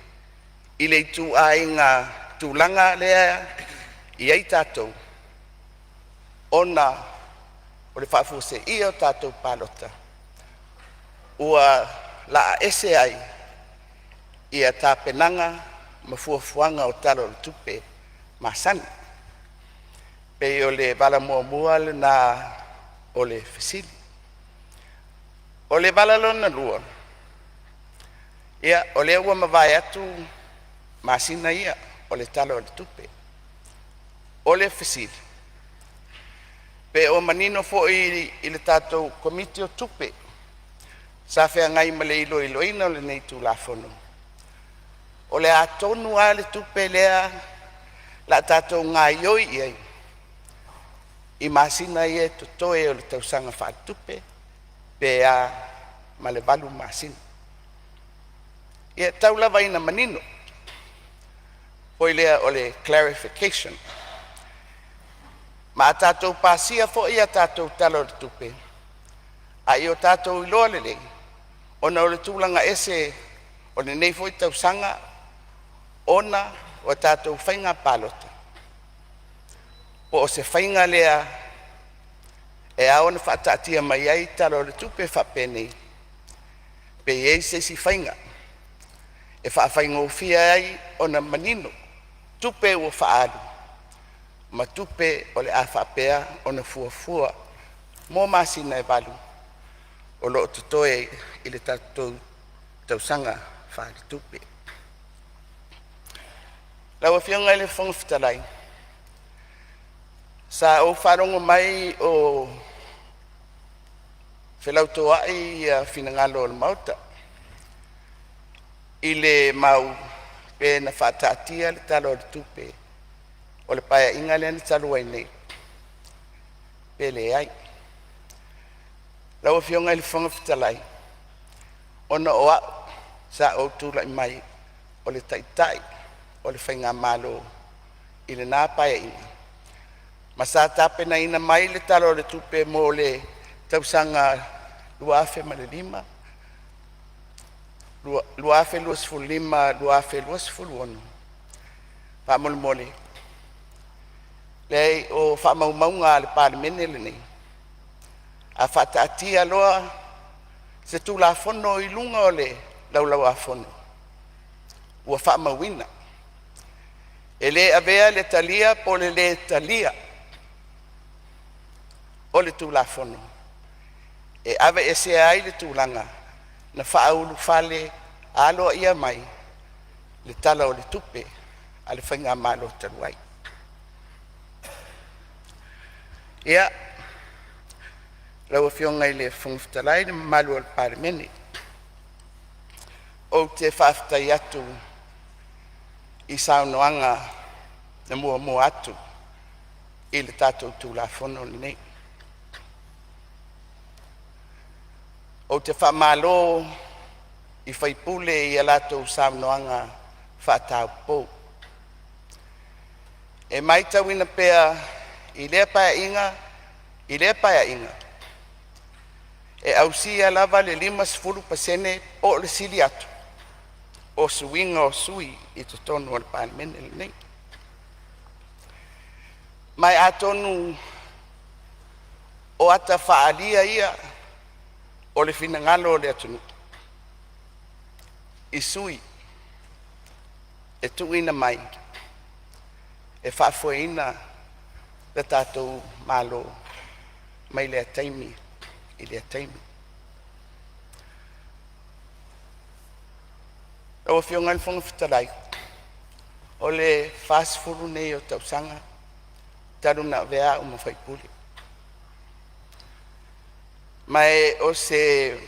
i le ituaiga tulaga lea e i ai tatou, ona o le faafuaseia o tatou palota ua laa ese ai ia tapenaga ma fuafuaga o Tala o le Tupe masani. E pei o le vala muamua lena o le fesili. O le vala lona lua, ia o lea ua mavae atu masina ia o le Tala o le Tupe. O le fesili, pe o manino foi i le tatou Komiti o Tupe sa feagai ma le iloiloina o lenei Tulafono, o le a tonu lava le tupe lea o le a tatou gaioi i ai i masina ia e totoe o le tausaga faaletupe, pe a ma le 8 masina. Ia tau lava ina manino foi lea o le clarification. Ma a tatou pasia foi a tatou Tala o le Tupe, a ia o tatou iloa lelei ona o le tulaga ese o lenei foi tausaga ona o a tatou faiga palota, po o se faiga lea e ao ona faataatia mai ai Tala o le Tupe faapenei, pe i ai se isi faiga e faafaigofie ai ona manino tupe ua faaalu ma tupe o le a faapea ona fuafua mo masina e 8 o lo o totoe i le tatou tausaga faaletupe. Lau Afioga i le Fofoga Fetalai, sa ou faalogo mai o felautoai finagalo o le Maota i le mau pe na faataatia le Tala o le Tupe o le Paeaiga lea na talu ai nei pe leai. Lau Afioga i le Fofoga Fetalai, ona o au sa ou tulai mai o le Taitai o le Faigamalo i lena Paeaiga ma sa tapenaina mai le Tala o le Tupe mo le tausaga 2025/2026, faamolemole, leai o faamaumauga a le Palemene lenei, a faataatia loa se Tulafono i luga o le Laulau a Fono, ua faamauina. E le avea le talia po o le lē talia o le Tulafono e aveesea ai le tulaga na faaulufale aloaia mai le Tala o le Tupe a le faigamalo talu ai. Ia, lau Afioga i le Fofoga Fetalai ma le mamalu o le Palemene, ou te faafetai atu i saunoaga na muamua atu i le tatou Tulafono lenei. Ou te faamalo i sui usufono i a latou saunoaga faataupou. E matauina pea i lea Paeaiga i lea Paeaiga, e ausia lava le 50% po o le sili atu o suiga o sui usufono i totonu o le Palemene lenei. Ma e atonu o ata faaalia ia o le finagalo o le atunuu i sui e tuuina mai e faafoeina le tatou Malo mai lea taimi i lea taimi. Lau Afioga i le Fofoga Fetalai, o le 40 lenei o tausaga talu ona avea au ma sui usufono, ma o se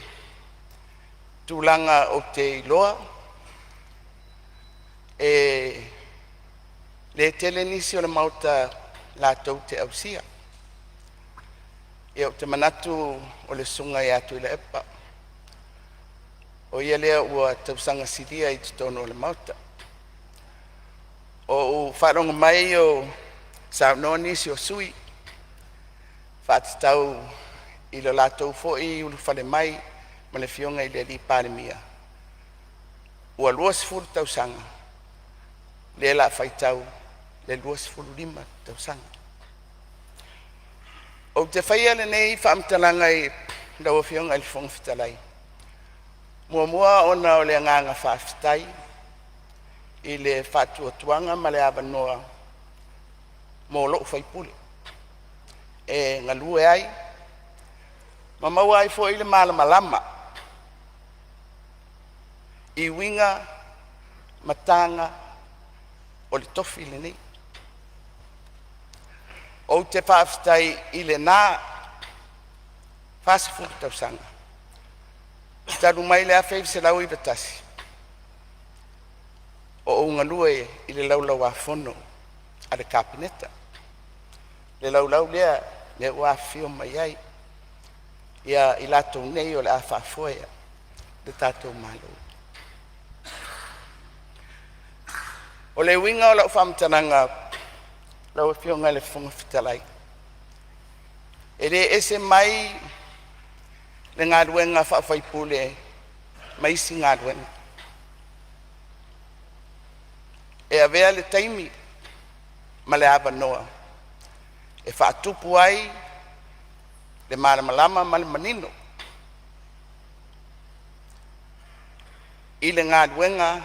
tulaga ou te iloa e le tele nisi o le Maota latou te ausia. Ia, ou te manatu o le Susuga ia Tuilaepa o ia lea ua tausaga silia i totonu o le Maota. Ua ou faalogo mai o saunoa nisi o sui usufono e faatatau i lo latou foi ulufale mai ma le Afioga i le Palemia, ua 20 tausaga, lea o le a faitau le 25 tausaga. Ou te faia lenei faamatalaga i lau Afioga i le Fofoga Fetalai, muamua ona o le agaga faafetai i le faatuatuaga ma le avanoa mo lou sui usufono e galue ai ma maua ai foi le malamalama i uiga ma taga o le tofi lenei. Ou te faafetai i lena 40 tausaga talu mai le 1991 o ou galue i le Laulau-a-Fono a le Kapeneta, le laulau lea ua afifio mai ai i latou nei o le a faafoe le tatou Malo. O le uiga o lau faamatalaga lau Afioga i le Fofoga Fetalai, e le ese mai le galuega faa-faipule ma isi galuega. E avea le taimi ma le avanoa e faatupu ai le malamalama ma le manino i le galuega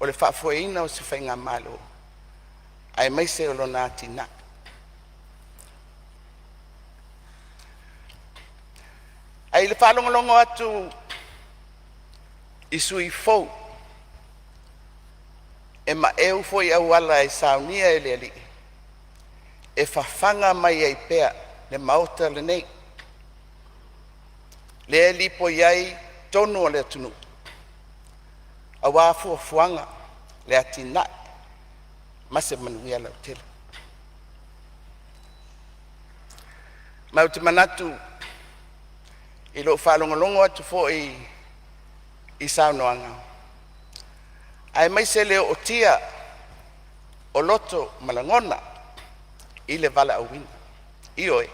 o le faafoeina o se faigamalo aemaise o lona atinae. Ae i le faalogologo atu i sui usufono fou e maeu foi i auala e saunia e le Alii, e fafaga mai ai pea le Maota lenei, lea e lipoi ai tonu o le atunuu aua fuafuaga, le atinae ma se manuia lautele. Ma ou te manatu i lou faalogologo atu foi i saunoaga aemaise le ootia o loto ma lagona i le valaauina. Ioe,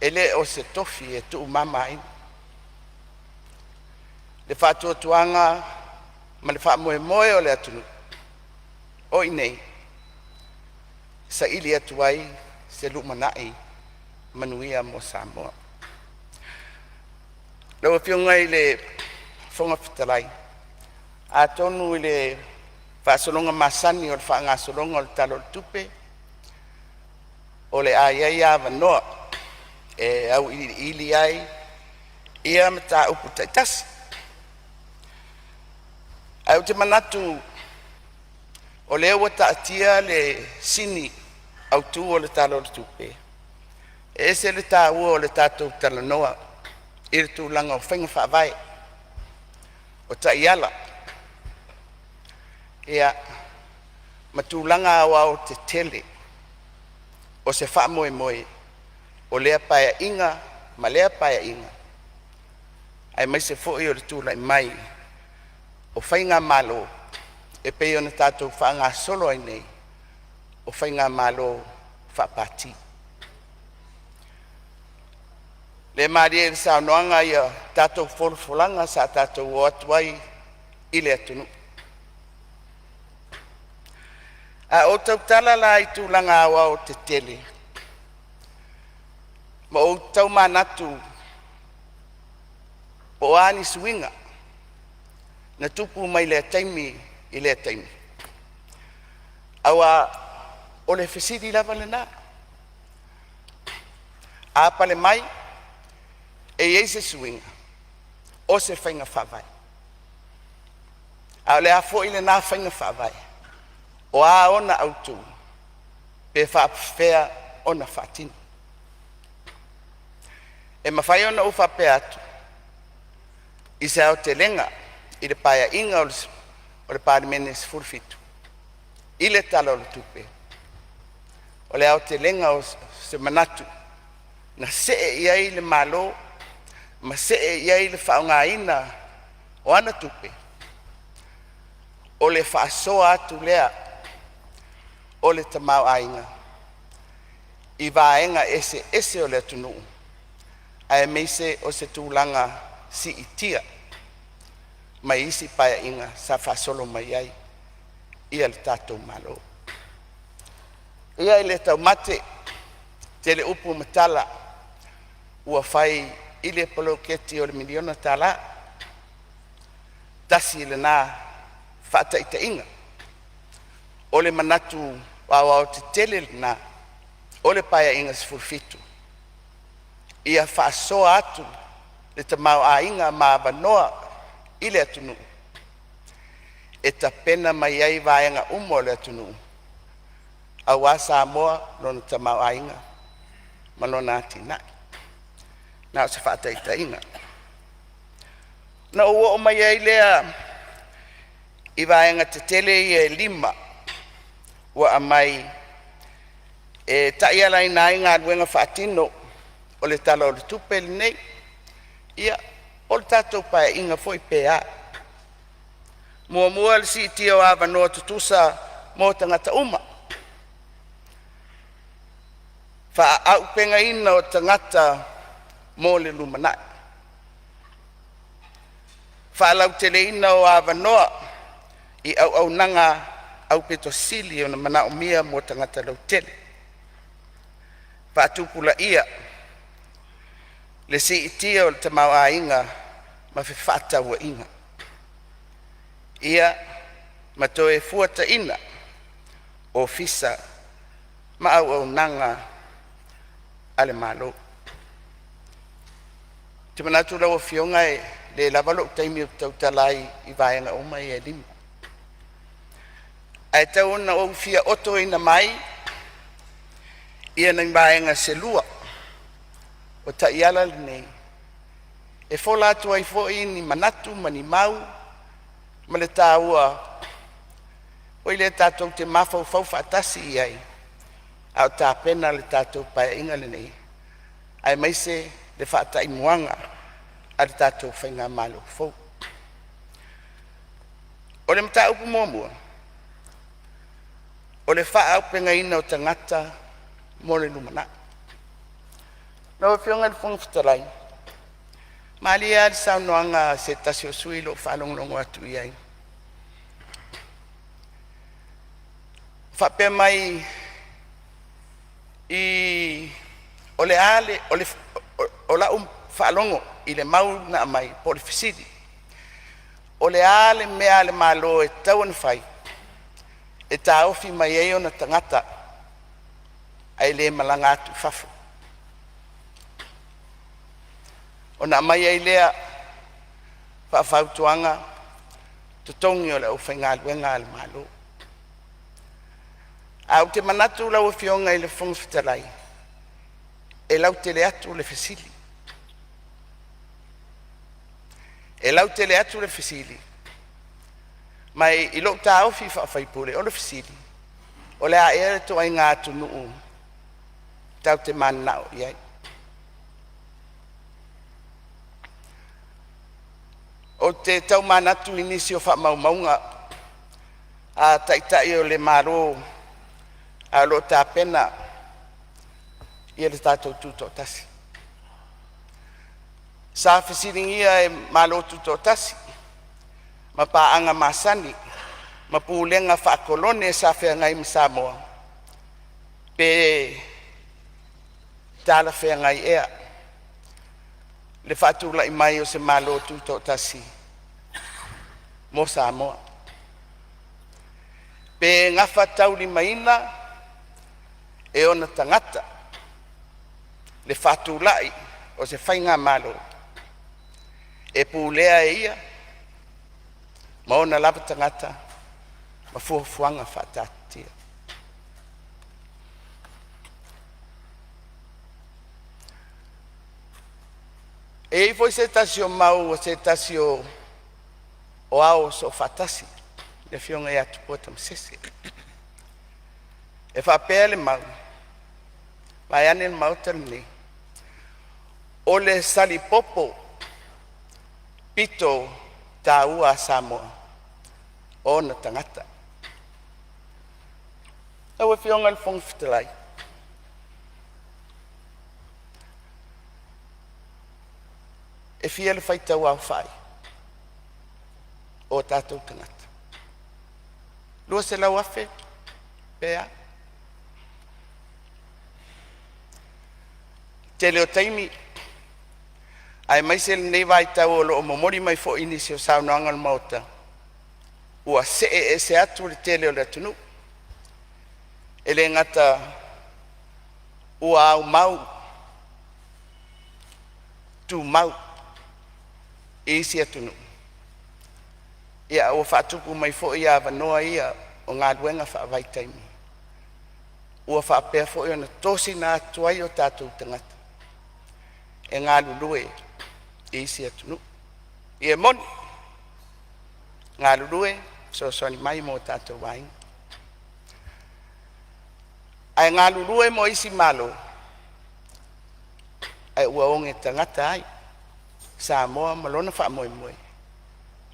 e le o se tofi e tuumamaina. Le faatuatuaga ma le faamoemoe o le atunuu o i inei e saili atu ai se lumanai manuia mo Samoa. Lau Afioga i le Fofoga Fetalai, atonu i le faasologa masani o le faagasologa o le Tala o le Tupe, o le a i ai avanoa e auiliili ai ia mataupu taitasi. Ae ou te manatu o lea ua taatia le sini autu o le Tala o le Tupe, e ese le taua o le tatou talanoa i le tulaga o faiga faavae, o taiala ma tulaga aoaotetele o se faamoemoe o lea Paeaiga ma lea Paeaiga, aemaise foi o le tulai mai o faigamalo e pei ona tatou faagasolo ai nei o faigamalo faapati. O lea e malie i le saunoaga tatou folafolaga sa tatou o atu ai i le atunuu. A ou tautala la i tulaga aoaotetele ma ou tau manatu po o a ni suiga na tupu mai lea taimi i lea taimi, aua o le fesili lava lena. A pale mai e i ai se suiga o se faiga faavae, a o le a foi lena faiga faavae? O a ona autu pe faapefea ona faatino? E mafai ona ou faapea atu, i se aotelega i le Paeaiga o le Palemene 17 i le Tala o le Tupe, o le aotelega o se manatu na see i ai le Malo ma see i ai le faaaogaina o ana tupe, o le faasoa atu lea o le tamaoaiga i vaega eseese o le atunuu aemaise o se tulaga siitia mai isi Paeaiga sa faasolo mai ai le tatou Malo. Ia e le taumate, tele upu ma tala ua fai i le poloketi o le miliona tala. Tasi lena faataitaiga, o le manatu aoaotetele lena o le Paeaiga 17, ia faasoa atu le tamaoaiga ma avanoa i le atunuu e tapena mai ai vaega uma o le atunuu aua Samoa, lona tamaoaiga ma lona atinae. Na o se faataitaiga. Na ou oo mai ai lea i vaega tetele ia e 5 ua aumai e taialaina ai galuega faatino o le Tala o le Tupe lenei, ia po o le tatou Paeaiga foi pe a. Muamua, le siitia o avanoa tutusa mo tagata uma, faaupegaina o tagata mo le lumanai, faalauteleina o avanoa i auaunaga aupito sili ona manaomia mo tagata lautele. Faatupulaia le siitia o le tamaoaiga ma fefaatauaiga. Ia ma toe fuataiga Ofisa ma auaunaga a le Malo. Ou te manatu lau Afioga e le lava lou taimi ou te tautala ai i vaega uma ia e 5. Ae tau ina ou fia otoina mai ia nai vaega se lua o taiala lenei e fola atu ai foi ni manatu ma ni mau ma le taua foi lea tatou te mafaufau faatasi i ai a o tapena le tatou Paeaiga lenei, aemaise le faataimuaga a le tatou faigamalo fou. O le mataupu muamua, o le faaauupegaina o tagata mo le lumanai. Lau Afioga i le Fofoga Fetalai, malie lava le saunoaga a se tasi o sui usufono i lou faalogologo atu i ai, o faapea mai i o le a le o lau faalogo i le mau na aumai po o le fesili, o le a le mea a le Malo e tatau ona fai e taofi mai ai ona tagata ae le malaga atu i fafo? Ona aumai ai lea faafautuaga, totogi o le aufaigaluega a le Malo. Ae ou te manatu lau Afioga i le Fofoga Fetalai, e lautele atu le fesili. E lautele atu le fesili ma i lou taofi faa-faipule o le fesili, o le a ea le ituaiga atunuu tatou te mananao i ai? Ou te tau manatu i nisi o faamaumauga a Taitai o le Malo a o lo o tapena le tatou Tutoatasi. Sa fesiligia e Malo Tutoatasi ma paaga masani ma pulega faa-kolone sa feagai ma Samoa, pe talafeagai ea le faatulai mai o se Malo Tutoatasi mo Samoa. Pe gafataulimaina e ona tagata le faatulai o se faigamalo e pulea e ia ma ona lava tagata ma fuafuaga faataatitia. E i ai foi se tasi o mau a se tasi o Ao Soofaatasi le Afioga ia Tupua Tamasese, e faapea le mau vaeane le Maota lenei, o le salipopo pito taua a Samoa o ona tagata. Lau Afioga i le Fofoga Fetalai, e fia le faitau aofai o tatou tagata? 200,000 pe a? Tele o taimi aemaise lenei vaitau o lo o momoli mai foi nisi o saunoaga o le Maota, ua see ese atu le tele o le atunuu. E le gata ua aumau tumau i isi atunuu, a ua faatupu mai foi avanoa ia o galuega faavaitaimi ua faapea foi ona tosina atu ai o tatou tagata e galulue i isi atunuu. E moni galulue e fesoasoani mai mo tatou aiga, ae galulue mo isi malo ae ua oge tagata ai Samoa ma lona faamoemoe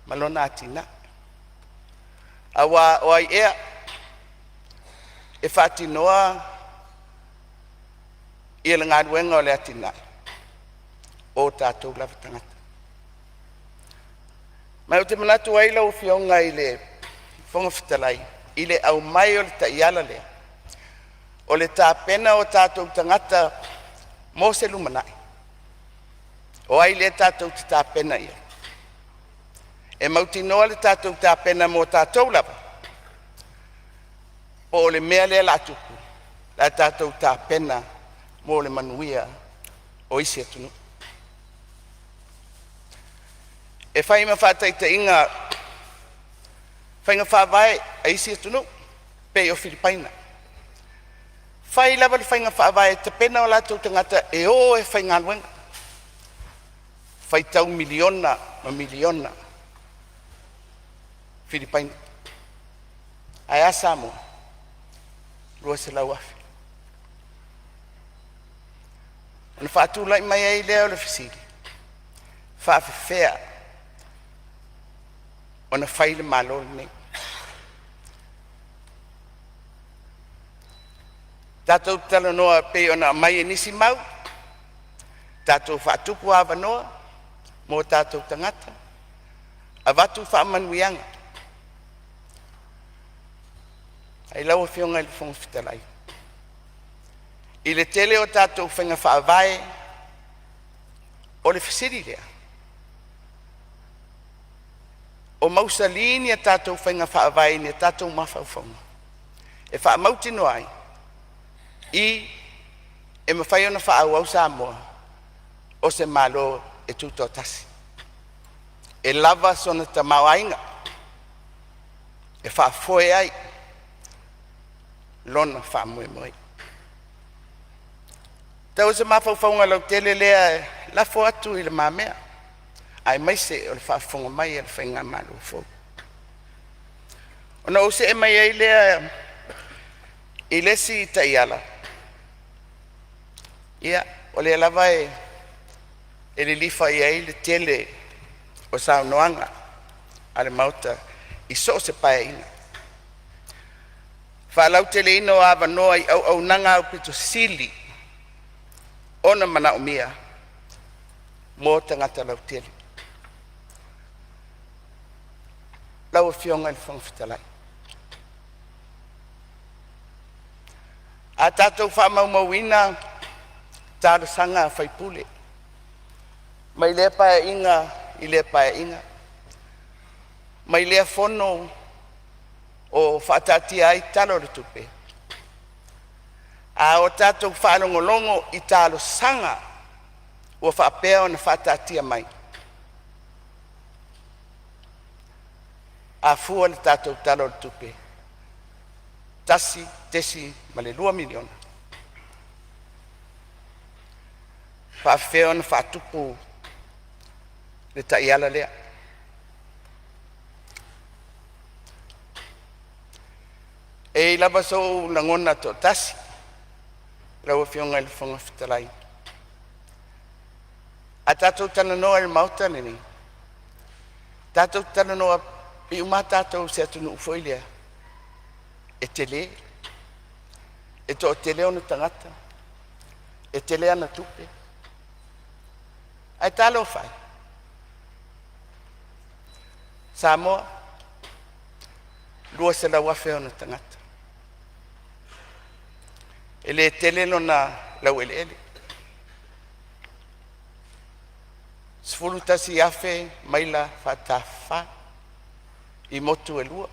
ma lona atinae. Aua o ai ea e faatinoa le galuega o le atinae? O tatou lava tagata. Ma ou te manatu ai lau Afioga i le Fofoga Fetalai i le aumai o le taiala lea, o le tapena o tatou tagata mo se lumanai. O ai lea tatou te tapena i ai? E mautinoa le tatou tapena mo tatou lava po o le mea lea o le a tupu, o le a tatou tapena mo le manuia o isi atunuu. E fai ma faataitaiga faiga faavae a isi atunuu pei o Filipaina. Fai lava le faiga faavae e tapena o latou tagata e o e faigaluega, faitau miliona ma miliona Filipaina. Ae a Samoa? 200,000. Ona faatulai mai ai lea o le fesili, faapefea ona fai le Malo lenei? Tatou te talanoa e pei ona aumai e nisi mau, tatou faatupu avanoa mo tatou tagata, avatu faamanuiaga. Ae lau Afioga i le Fofoga Fetalai, i le tele o tatou faiga faavae, o le fesili lea, o mausali ni a tatou faiga faavae i ni a tatou mafaufauga e faamautinoa ai? i. E mafai ona faaauau Samoa o se Malo e tutoatasi, e lava sona tamaoaiga e faafoe ai lona faamoemoe. Tau o se mafaufauga lautele lea e lafo atu i lumamea aemaise o le faafofoga mai a le Faigamalo fou. Ona ou see mai ai lea i le isi taiala, ia o lea lava e lilifa i ai le tele o saunoaga a le Maota i so o se Paeaiga, faalauteleina o avanoa i auaunaga aupito sili ona manaomia mo tagata lautele. Lau Afioga i le Fofoga Fetalai, A tatou faamaumauina talosaga a sui usufono mai lea Paeaiga i lea Paeaiga, mai lea fono o faataatia ai Tala o le Tupe, a o tatou faalogologo i talosaga ua faapea ona faataatia mai, a fua le tatou Tala o le Tupe $1.2 miliona, e faafefea ona faatupu le taiala lea? E i ai lava sou lagona toatasi lau Afioga i le Fofoga Fetalai, a tatou talanoa i le Maota lenei, tatou te talanoa pei uma lava tatou i se atunuu foi lea e tele, e toatele ona tagata, e tele ana tupe. Ae talofa e, Samoa, 200,000 ona tagata, e le tele lona laueleele, 11,000 maila faatafafa i motu e lua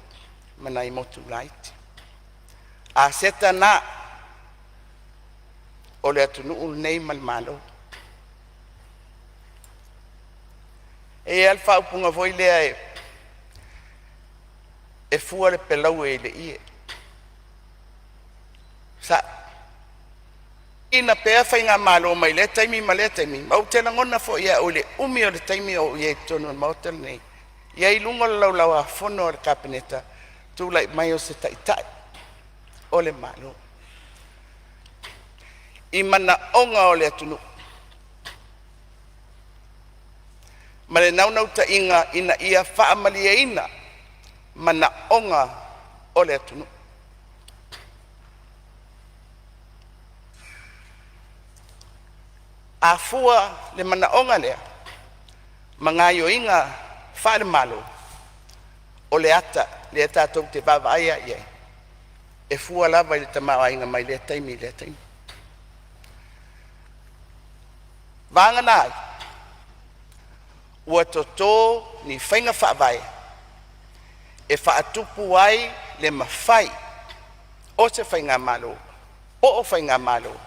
ma nai motu laiti. Aseta na o le atunuu lenei ma le Malo. E i ai lava le faaupuga foi lea, e fua le peleue i le ie. E sauni pea faigamalo mai lea taimi ma lea taimi, ma ou te lagona foi e au i le umi o le taimi o ou i ai i totonu o le Maota lenei, i ai i luga o le Laulau a Fono a le Kapeneta, tulai mai o se taitai o le Malo i manaoga o le atunuu ma le naunautaiga ina ia faamalieina manaoga o le atunuu. A fua le manaoga lea ma gaoioiga faale-Malo, o le ata lea tatou te vaavaai i ai, e fua lava i le tamaoaiga mai lea taimi i lea taimi. Vagana ai ua toto ni faiga faavae e faatupu ai le mafai o se faigamalo po o faigamalo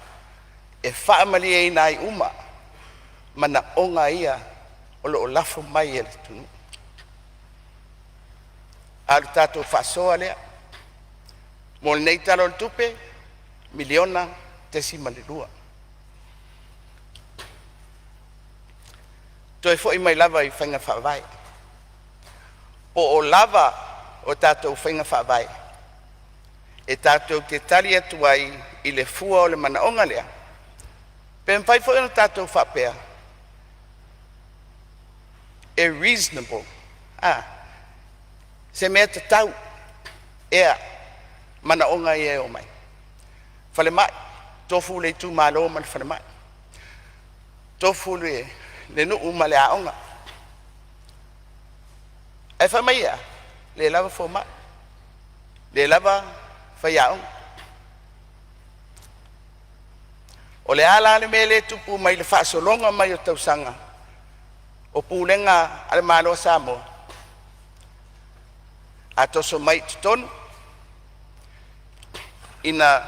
e faamalieina ai uma manaoga ia o lo o lafo mai e le atunuu. A o le tatou faasoa lea mo lenei Tala o le Tupe, $1.2 miliona. Toe foi mai lava i faiga faavae, po o lava a tatou faiga faavae e tatou te tali atu ai i le fua o le manaoga lea? Pe mafai foi ona tatou faapea, e reasonable, a, se mea tatau ea manaoga ia e omai. Falemai, tofu le itumalo ma le falemai, tofu le nuu ma le aoga. Ae fai mai e a? Le lava fomai, le lava faiaoga. O le a la le mea lea e tupu mai le faasologa mai o tausaga o pulega a le Malo o Samoa? A toso mai i totonu ina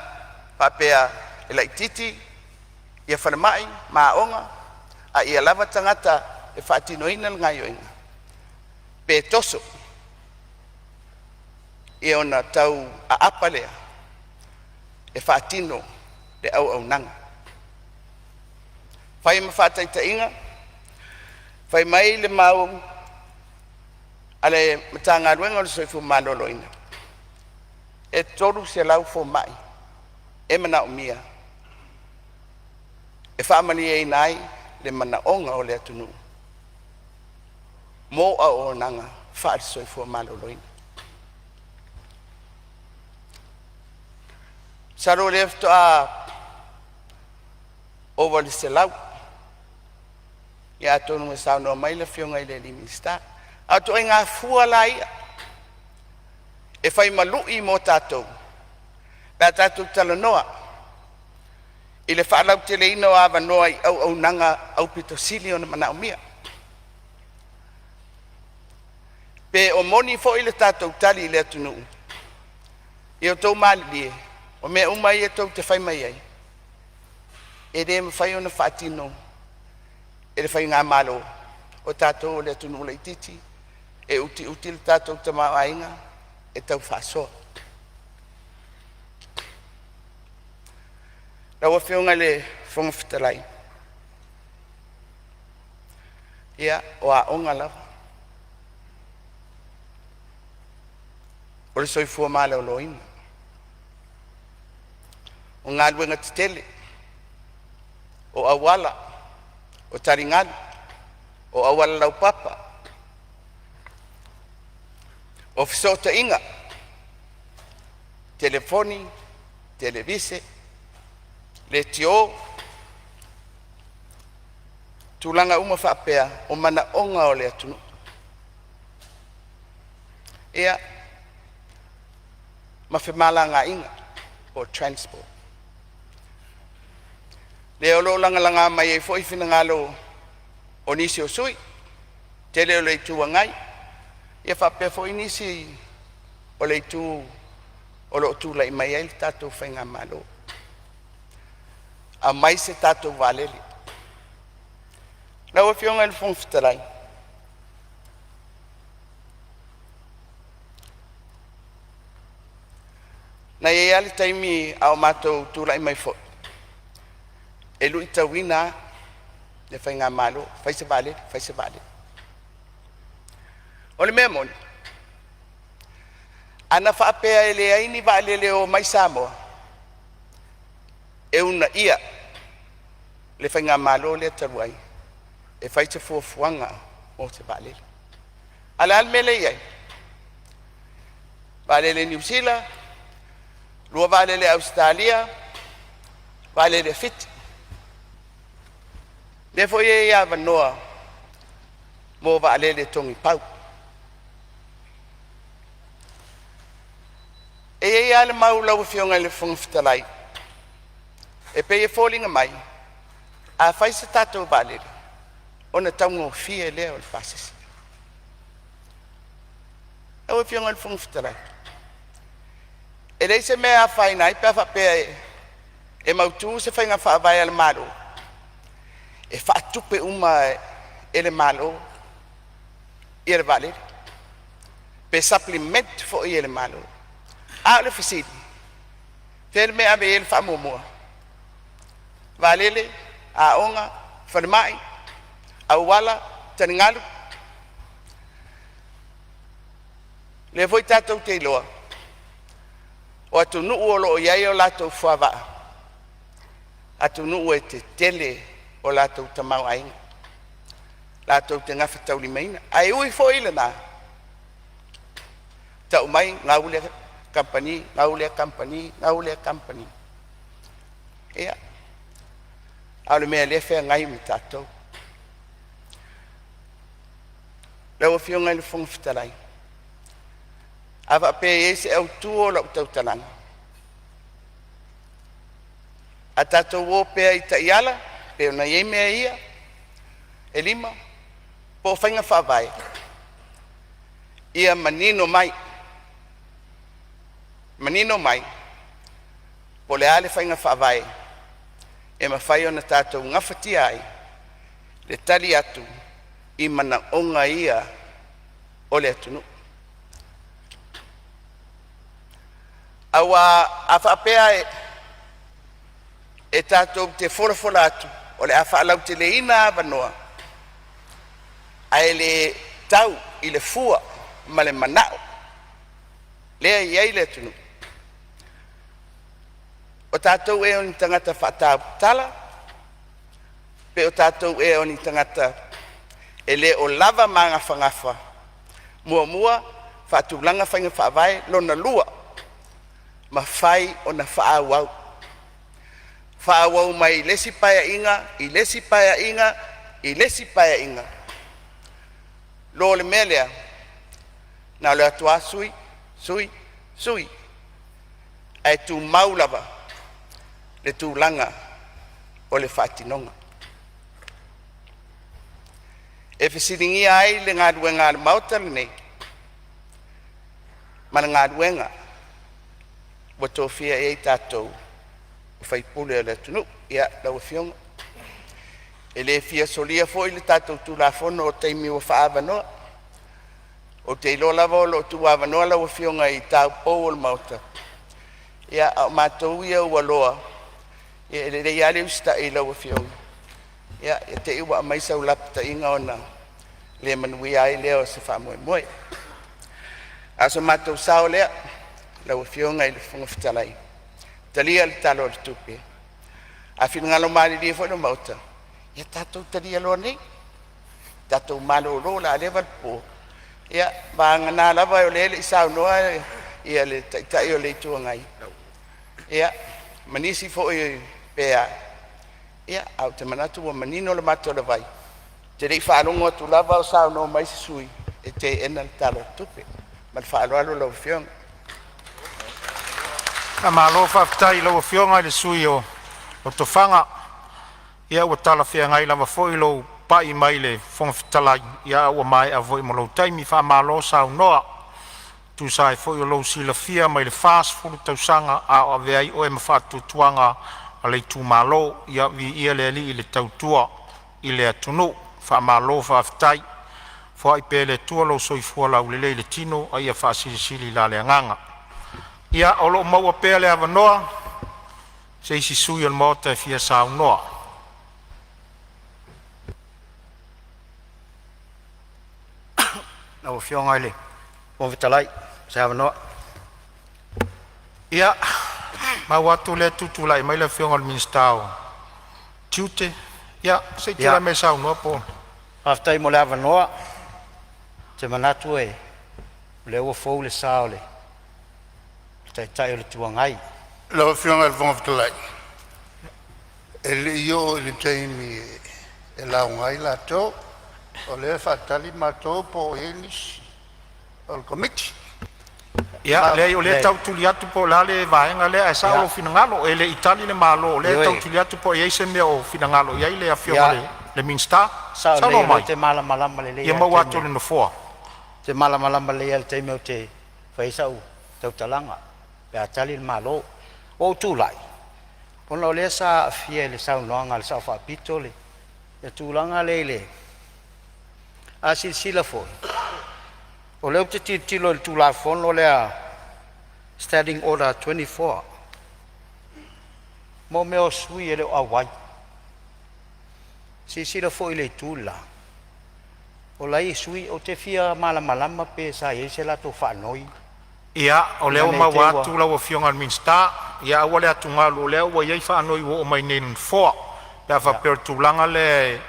faapea e laitiiti ia falemai ma aoga a ia lava tagata e faatinoina le gaoioiga, pe toso ia ona tau aapa lea e faatino le auaunaga. Fai ma faataitaiga, fai mai le mau a le Matagaluega o le Soifua Maloloina, e 300 fomai e manaomia e faamalieina ai le manaoga o le atunuu mo auaunaga faale-soifua maloloina. Masalo o lea faatoa ova i le 100, ia atonu e saunoa mai le Afioga i le Minisita. A o ituaiga fua la ia e fai ma lui mo tatou pe a tatou talanoa. I le faalauteleina o avanoa i auaunaga aupito sili ona manaomia. Pe o moni foi le tatou tali i le atunuu, ia outou malilie o mea uma ia tou te fai mai ai, e le mafai ona faatino e le faigamalo, o tatou o le atunuu laitiiti, e utiuti le tatou tamaoaiga e tau faasoa. Lau Afioga i le Fofoga Fetalai, ia o aoga lava, o le soifua maloloina, o galuega tetele, o auala, o taligalu, o auala laupapa, o fesootaiga, telefoni, televise, leitio, tulaga uma faapea o manaoga o le atunuu. Ia, ma femalagaaiga po o transport. Lea o lo o lagalaga mai ai foi finagalo o nisi o sui usufono, tele o le Itu Agai ia faapea foi nisi o le itu o lo o tulai mai ai le tatou faigamalo, aumai se tatou vaalele. Lau Afioga i le Fofoga Fetalai, na i ai lava le taimi a o matou tulai mai foi, e luitauina lava le faigamalo, fai se vaalele, fai se vaalele. O le mea moni, ana faapea e leai ni vaalele e o mai Samoa, e uunaia le faigamalo lea talu ai e fai se fuafuaga mo se vaalele. A o le a le mea lea e i ai? Vaalele Niu Sila, lua vaalele Ausetalia, vaalele a Fiti. Lea foi e i ai avanoa mo vaalele togi pau. E i ai lava le mau lau Afioga i le Fofoga Fetalai e pei e foliga mai, a fai se tatou vaalele ona taugofie lea o le pasese. Lau Afioga i le Fofoga Fetalai, e leai se mea e afaina ai pe a faapea e mautu se faiga faavae a le Malo e faatupe uma e le Malo le vaalele pe supplement foi e le Malo. A o le fesili, o fea le mea e ave i ai le faamuamua? Vaalele, aoga, falemai, auala, taligalu. O lea foi tatou te iloa o atunuu o lo o i ai o latou fuavaa, atunuu e tetele o latou tamaoaiga, latou te gafataulimaina. Ae ui foi i lena, tau mai gau lea kamupani, gau lea kamupani, gau lea kamupani. Ia, a o le mea o lea e feagai ma tatou. Lau Afioga i le Fofoga Fetalai, a faapea e i ai se autu o lau tautalaga, a tatou o pea i taiala pei ona i ai mea ia e 5 po o faiga faavae, ia manino mai, manino mai po o le a le faiga faavae e mafai ona tatou gafatia ai le tali atu i manaoga ia o le atunuu. Aua a faapea e tatou te folafola atu o le a faalauteleina avanoa ae le tau i le fua ma le manao lea e i ai le atunuu, o tatou ea o ni tagata faatautala pe o tatou ea o ni tagata e le o lava magafagafa? Muamua, faatulaga faiga faavae. Lona lua, mafai ona faaauau, faaauau mai le isi Paeaiga i le isi Paeaiga i le isi Paeaiga, lo le mea lea na o le o atu lava sui, sui, sui, ae tumau lava le tulaga. o le faatinoga. E fesiligia ai le galuega a le Maota lenei ma le galuega ua tofia i ai tatou o faipule o le atunuu. Ia lau Afioga, e le fia solia foi le tatou Tulafono o taimi ua faaavanoa. Ou te iloa lava o lo o tuuavanoa lau Afioga i taupou o le Maota, ia a o matou ia ua loa, ia e lelei lava le usitai i lau Afioga, ia te i ua aumai sau lapataiga ona le manuia ai lea o se faamoemoe. A o so matou sao lea lau Afioga i le Fofoga Fetalai, talia le Tala o le Tupe. A finagalo malilie foi le Maota, ia tatou talia loa nei, tatou malolo o le a leva le po, ia vagana lava o lea e le i saunoa le Taitai o le Itu Agai, ia ma nisi foi pe a, ia ae ou te manatu ua manino le mata o le vai, ou te le i faalogo atu lava o saunoa mai se sui usufono e teena le Tala o le Tupe. Ma le faaaloalo lau Afioga. Faamalo faafetai i lau Afioga i le sui usufono o Lotofaga. Ia ua talafeagai lava foi lou pai mai i le Fofoga Fetalai, a ua maea foi ma lou taimi. Faamalo saunoa e tusa ai foi o lou silafia mai le 40 tausaga a o avea ai oe ma faatuatuaga o le itumalo. Ia viia le Alii i le tautua i le atunuu. Faamalo faafetai. Foai pea e le Atua lou soifua laulelei i le tino a ia faasilisili la le agaga. Ia, o lo o maua pea le avanoa mo se isi sui usufono o le Maota e fia saunoa. Lau Afioga i le Fofoga Fetalai mo se avanoa. Ia, maua atu o lea e tutulai mai le Afioga i le Minisita o Tiute. Ia, se i tulai mai e saunoa po. Faafetai mo le avanoa. Ou te manatu o lea ua fou le sa o le Taitai o le Itu Agai. Lau Afioga i le Fofoga Fetalai, e le i oo i le taimi e lauga ai latou, o lea e faatali matou po o i ai nisi o le Komiti. Ia, leai o lea e tau tuli atu po o le a le vaega lea, ae sao lou finagalo, e le i tali le Malo, o lea e tau tuli atu po o i ai se mea o finagalo i ai le Afioga i le Minisita. Sao Saunoa lelei, o lea mai. ou te malamalama lelei Ia lava i le maua atu taimi e le Nofoa. Ou te malamalama lelei lava i le taimi ou te fai ai sau tautalaga pe a tali le Malo. Ua ou tulai, ona o lea sa aafia i le saunoaga a le Sao Faapito le tulaga lea i le… A silasila foi, o lea ou te tilotilo i le Tulafono lea Standing Order 24 mo mea o sui e le o auai. Silasila foi i le itu le la, o la e i ai sui usufono. Ou te fia malamalama pe sa i ai se latou faanoi Ia, o lea ina ua ne i te i maua ua atu lau Afioga i le Minisita. Ia aua le atugalu o lea ua i ai faanoi ua oo mai i nei i le Nofoa. Pe a faapea o le tulaga lea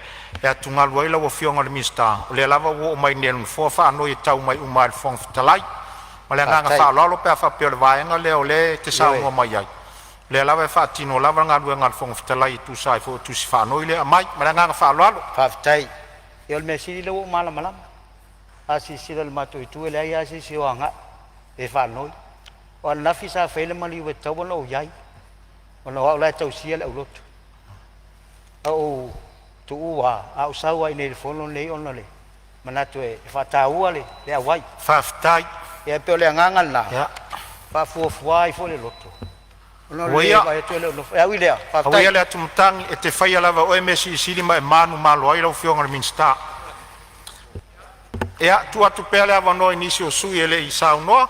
e atugalu ai lau Afioga i le Minisita, o lea lava ua oo mai nei i le Nofoa faanoi e tau mai uma lava i le Fofoga Fetalai. Ma le agaga faaaloalo pe a faapea o le vaega lea o lea e te saunoa mai ai, o lea lava e faatino lava le galuega a le Fofoga Fetalai e tusa ai foi o tusi faanoi lea e aumai. Ma le agaga faaaloalo. Faafetai. Ia o le mea sili o lea ua ou malamalama. A silasila i le matou itu e leai lava se isi o agai e faanoi. O ananafi sa fai ai le maliu e tatau ona ou i ai, ona o au la e tausia le aulotu. Ae ua ou tuua a ou sau lava i inei i le fono lenei ona o le manatu e faataua le auai. Faafetai. Ia e pei o le agaga lena, e faafuafua ai foi le loto ona o le Ua le ia, vaai atu e le o nofo. Ae ui i lea, aua faafetai. ia le atumatagi, e te faia lava e oe mea silisili ma e manumalo ai lau Afioga i le Minisita. Ia, tuu atu pea le avanoa i nisi o sui usufono e le i saunoa.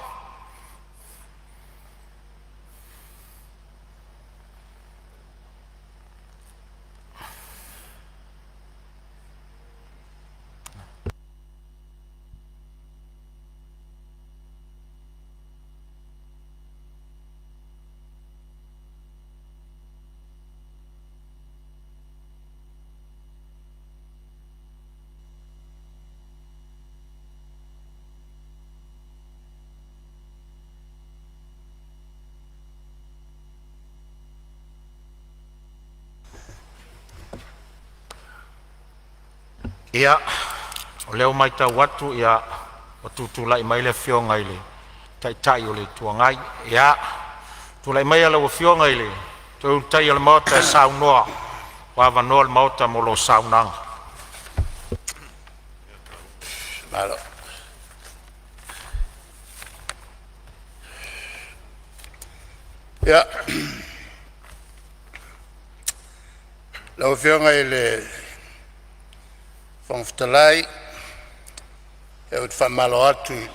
Ia, o lea ua matau atu ua tutulai mai le Afioga i le Taitai o le Itu Agai. Ia, tulai maia lau Afioga i le Toeulutaia o le Maota e saunoa Ua avanoa le maota mo lau saunoaga. Malo. Ia, lau Afioga i le Fofoga Fetalai, ou te faamalo atu i le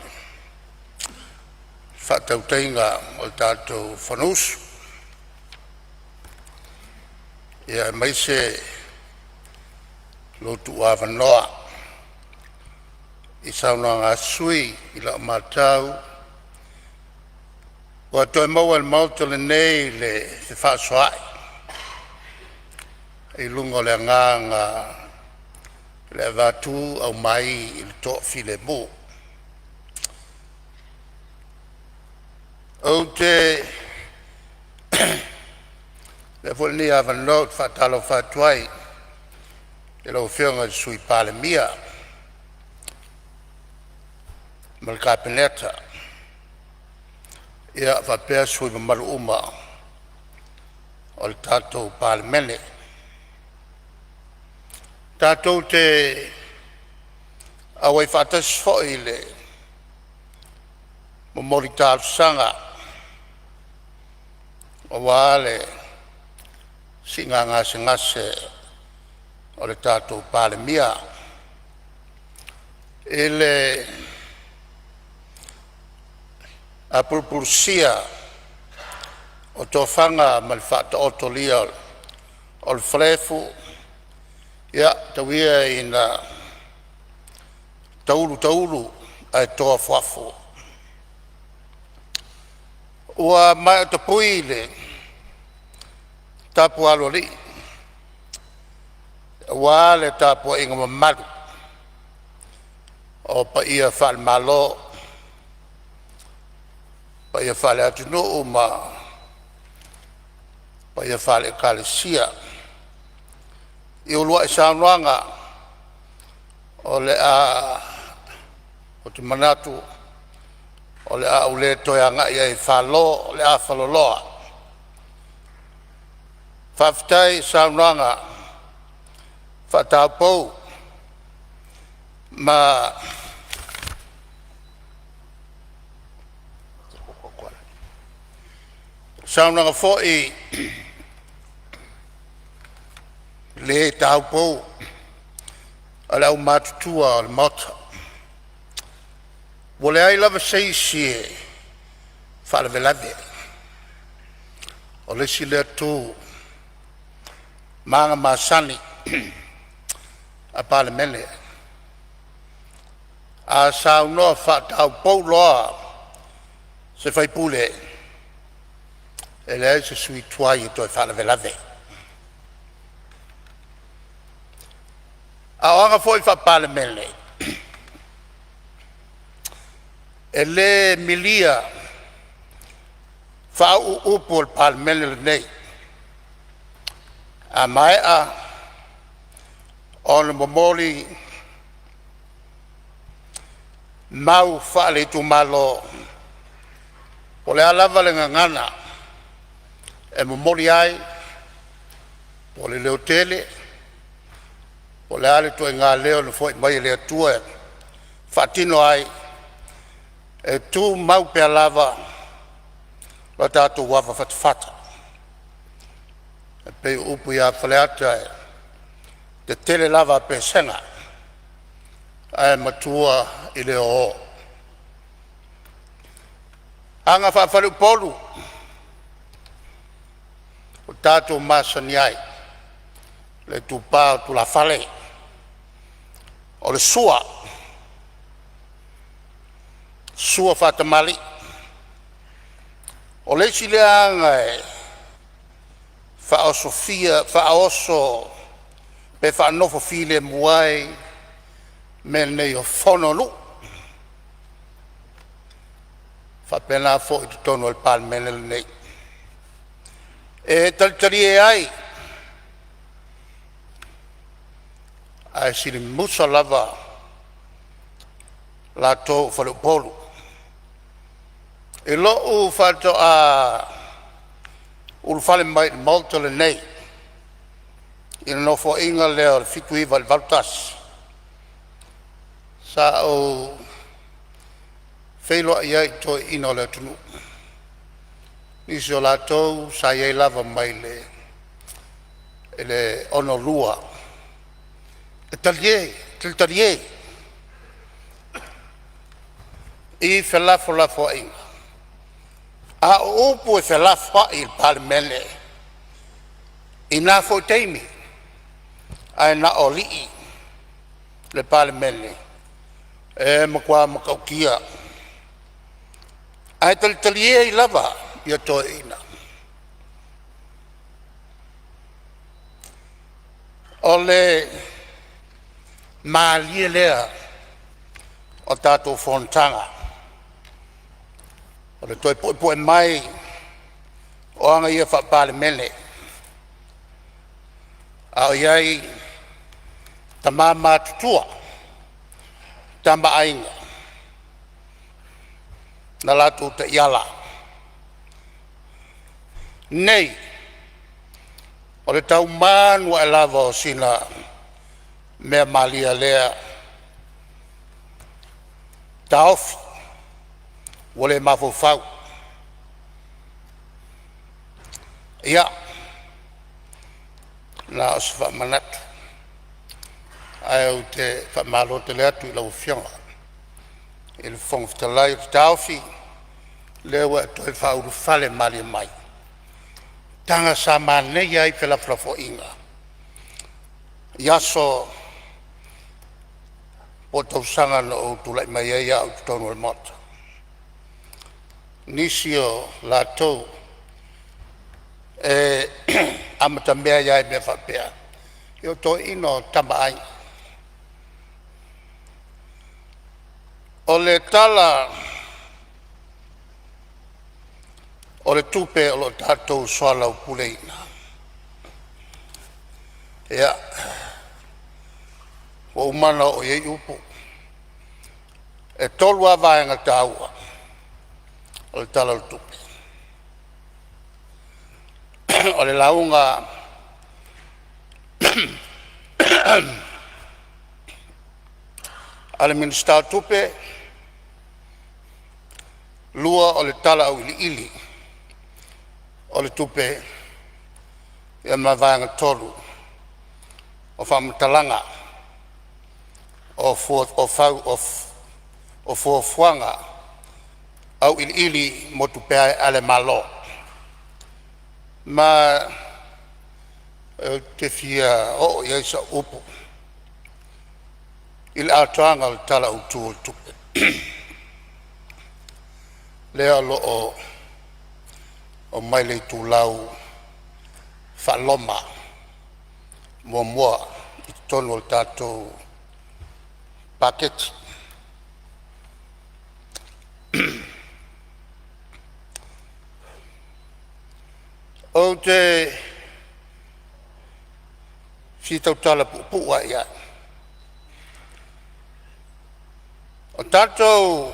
faatautaiga o le tatou Fonousu, ia aemaise lou tuuavanoa i saunoaga a sui usufono. I lau matau ua toe maua e le Maota lenei le fefaasoaai i luga o le agaga o le avatu aumai i le toafilemu. Ou te avea foi lenei avanoa ou te faatalofa atu ai i lau Afioga i le Sui Palemia ma le Kapeneta, ia faapea sui usufono mamalu uma o le tatou Palemene. Tatou te auai faatasi foi i le momoli talosaga aua le siiga gasegase o le tatou Palemia i le apulupulusia o tofaga ma le faataotolia o le falaefu. Ia tau ia ina taulu taulu ae to afuafu. Ua maea tapui le tapu a aloalii aua le tapuaiga mamalu o paia faale-Malo, paia faale-atunuu ma paia faale-Ekalesia i uluai saunoaga o le a ou te manatu o le a ou le toe agai ai e falo le afaloloa. Faafetai i saunoaga faataupou ma saunoaga foi le taupou a le aumatutua o le Maota. Ua leai lava se isi e faalavelave, o le isi lea tu ma aga masani a Palemene, a saunoa faataupou loa se sui usufono, e leai se sui usufono tuai e toe faalavelave. A o aga foi faa-Palemene, e le milia faauu upu a le Palemene lenei. A maea ona momoli mau faale-itumalo, po o le a lava le gagana e momoli ai, po o le leotele, po o le a le ituaiga leo na foi mai e le Atua e faatino ai, e tumau pea lava lo tatou ava fatafata. E pei o upu ia Faleata, e tetele lava a Pesega ae matua i le ōō. Aga faa-faleupolu ua tatou masani ai, le itupa o tulafale, o le sua, sua faatamalii. O le isi lea aga e faaosofia faaoso pe faanofo filemu ai mea nei o fono a nuu, e faapena foi i totonu o le Palemene lenei. E talitalie ai ae silimusa lava latou o faleupolu. I lou faatoa ulufale mai i le Maota lenei I le nofoaiga lea o le 79 i le 81, sa ou feiloai ai i toeaiina o le atunuu, nisi o latou sa i ai lava mai le 1962 e talie, talitalie i felafolafoaiga, a o upu e felafoai i le Palemene i na foi taimi ae na o alii le Palemene, e matua matautia ae talitalie ai lava ia toeaiina. O le malie lea o tatou fonotaga, o le toe puepue mai o aga ia faa-Palemene a o i ai tama matutua, Tama a Aiga na latou taiala. Nei o le taumanu ae lava o sina mea malia lea taofi ua le mafaufau. Ia, na o se faamanatu ae ou te faamalo tele atu i lau Afioga i le Fofoga Fetalai. Ou te taofi o lea ua e toe faaulufale malie mai, taga sa manaia ai felafolafoaiga i aso po o tausaga na ou tulai mai ai au i totonu o le Maota. Nisi o latou e amatamea ai lava i mea faapea, ia o toeaiina o Tama a Aiga. O le Tala o le Tupe o lo o tatou soalaupuleina, ia, ua uma ona oo i ai upu. E tolu lava vaega taua o le Tala o le Tupe. O le lauga a le Minisita o Tupe, lua o le Tala Auiliili o le Tupe, ia ma le vaega tolu o faamatalaga o fuafuaga auiliili mo tupe a le Malo. Ma ou te fia oo i ai sau upu i le atoaga o le Tala Autu o le Tupe lea o lo o aumai i le itulau faa-Roma muamua i totonu o le tatou paketi. Ou te fia tautala puupuu lava i ai. O tatou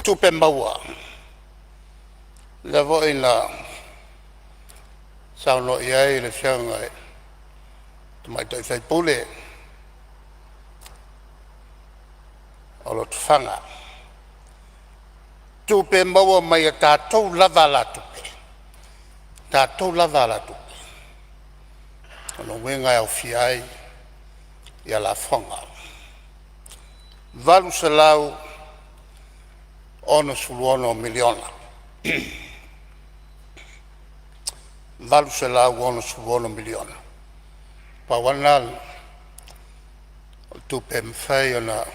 tupe maua lea foi na saunoa i ai le Afioga i le tamaitai sui usufono o Lotofaga, tupe maua mai a tatou lava alatupe, tatou lava alatupe. O lona uiga e aofia ai ia lafoga. E $866miliona. $866miliona. Pau lava lena o tupe e mafai ona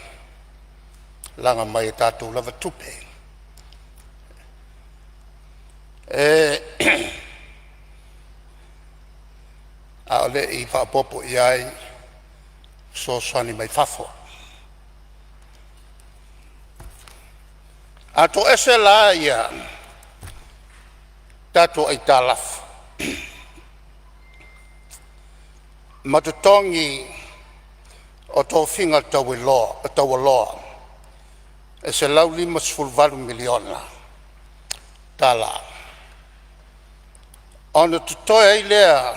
laga mai e tatou lava tupe. E a o le i faaopoopo i ai fesoasoani mai fafo. A toese la ia tatou aitalafu ma totogi o tofiga taualoa e $158miliona tala, ona totoe ai lea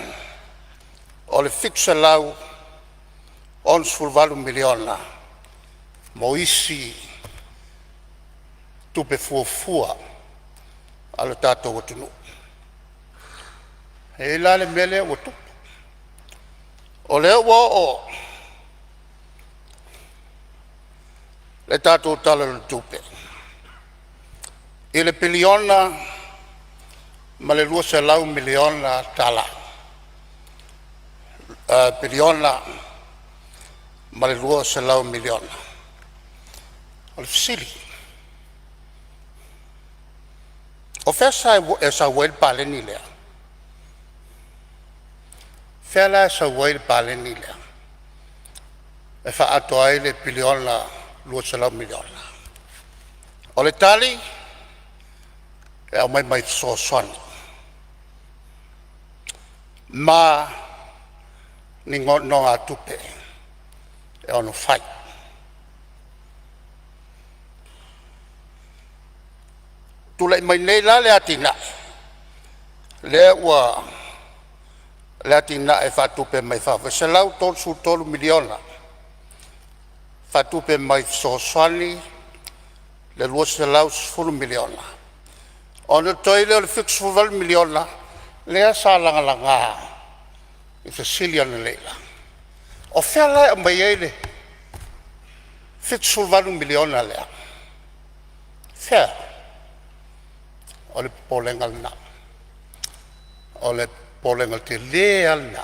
O le $768 miliona mo isi tupe fuafua a lo tatou atunuu. E i ai la le mea lea ua tupu, o lea ua oo le tatou Tala o le Tupe i le piliona ma le $200 miliona tala, piliona ma le $200 miliona. O le fesili; O fea e sau ai le paleni lea? Fea la e sau ai le paleni lea e faaatoa ai le piliona $200 miliona? O le tali, e aumai mai fesoasoani ma ni nonogatupe e ono fai. Tulai mai nei la le atinae lea ua le atinae e faatupe mai fafo e $133 miliona, faatupe mai fesoasoani le $210 miliona ona totoe ai lea o le $78 miliona lea sa lagalaga i fesili analeila. O fea la e aumai ai le $78 miliona lea? Fea? O le popolega lena, o le popolega tele lava lena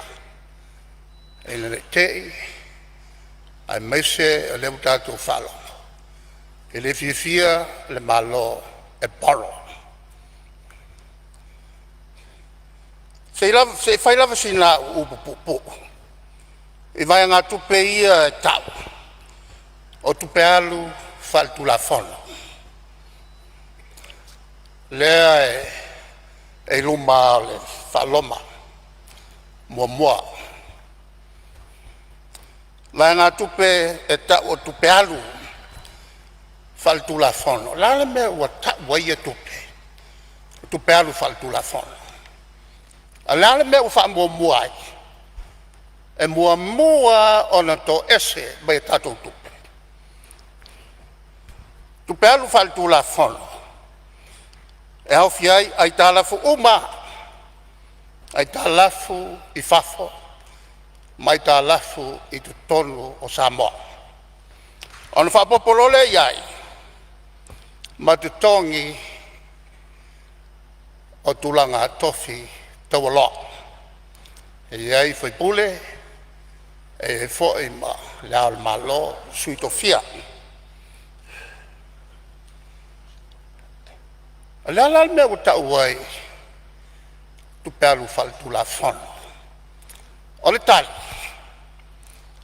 ina ne i te i aemaise o lea ua tatou faalogo e le fiafia le Malo e borrow. Se i fai lava sina au upu puupuu i vaegatupe ia e tau o tupe alu faaletulafono lea e i luma o le faaloma. Muamua, vaegatupe e tau o tupe alu faaletulafono. O le a le mea ua tau ai ia tupe o tupe alu faaletulafono? A o le a le mea ua faamuamua ai? E muamua lava ona toese mai a tatou tupe, tupe alu faaletulafono e aofia ai aitalafu uma lava, aitalafu i fafo ma aitalafu i totonu o Samoa. Ona faaopoopo loa lea i ai ma totogi o tulaga tofi taualoa, e i ai faipule, e i ai foi ma Le Ao o le Malo, Sui Tofia. O le a la le mea ua tau ai tupe alu faaletulafono? O le tali,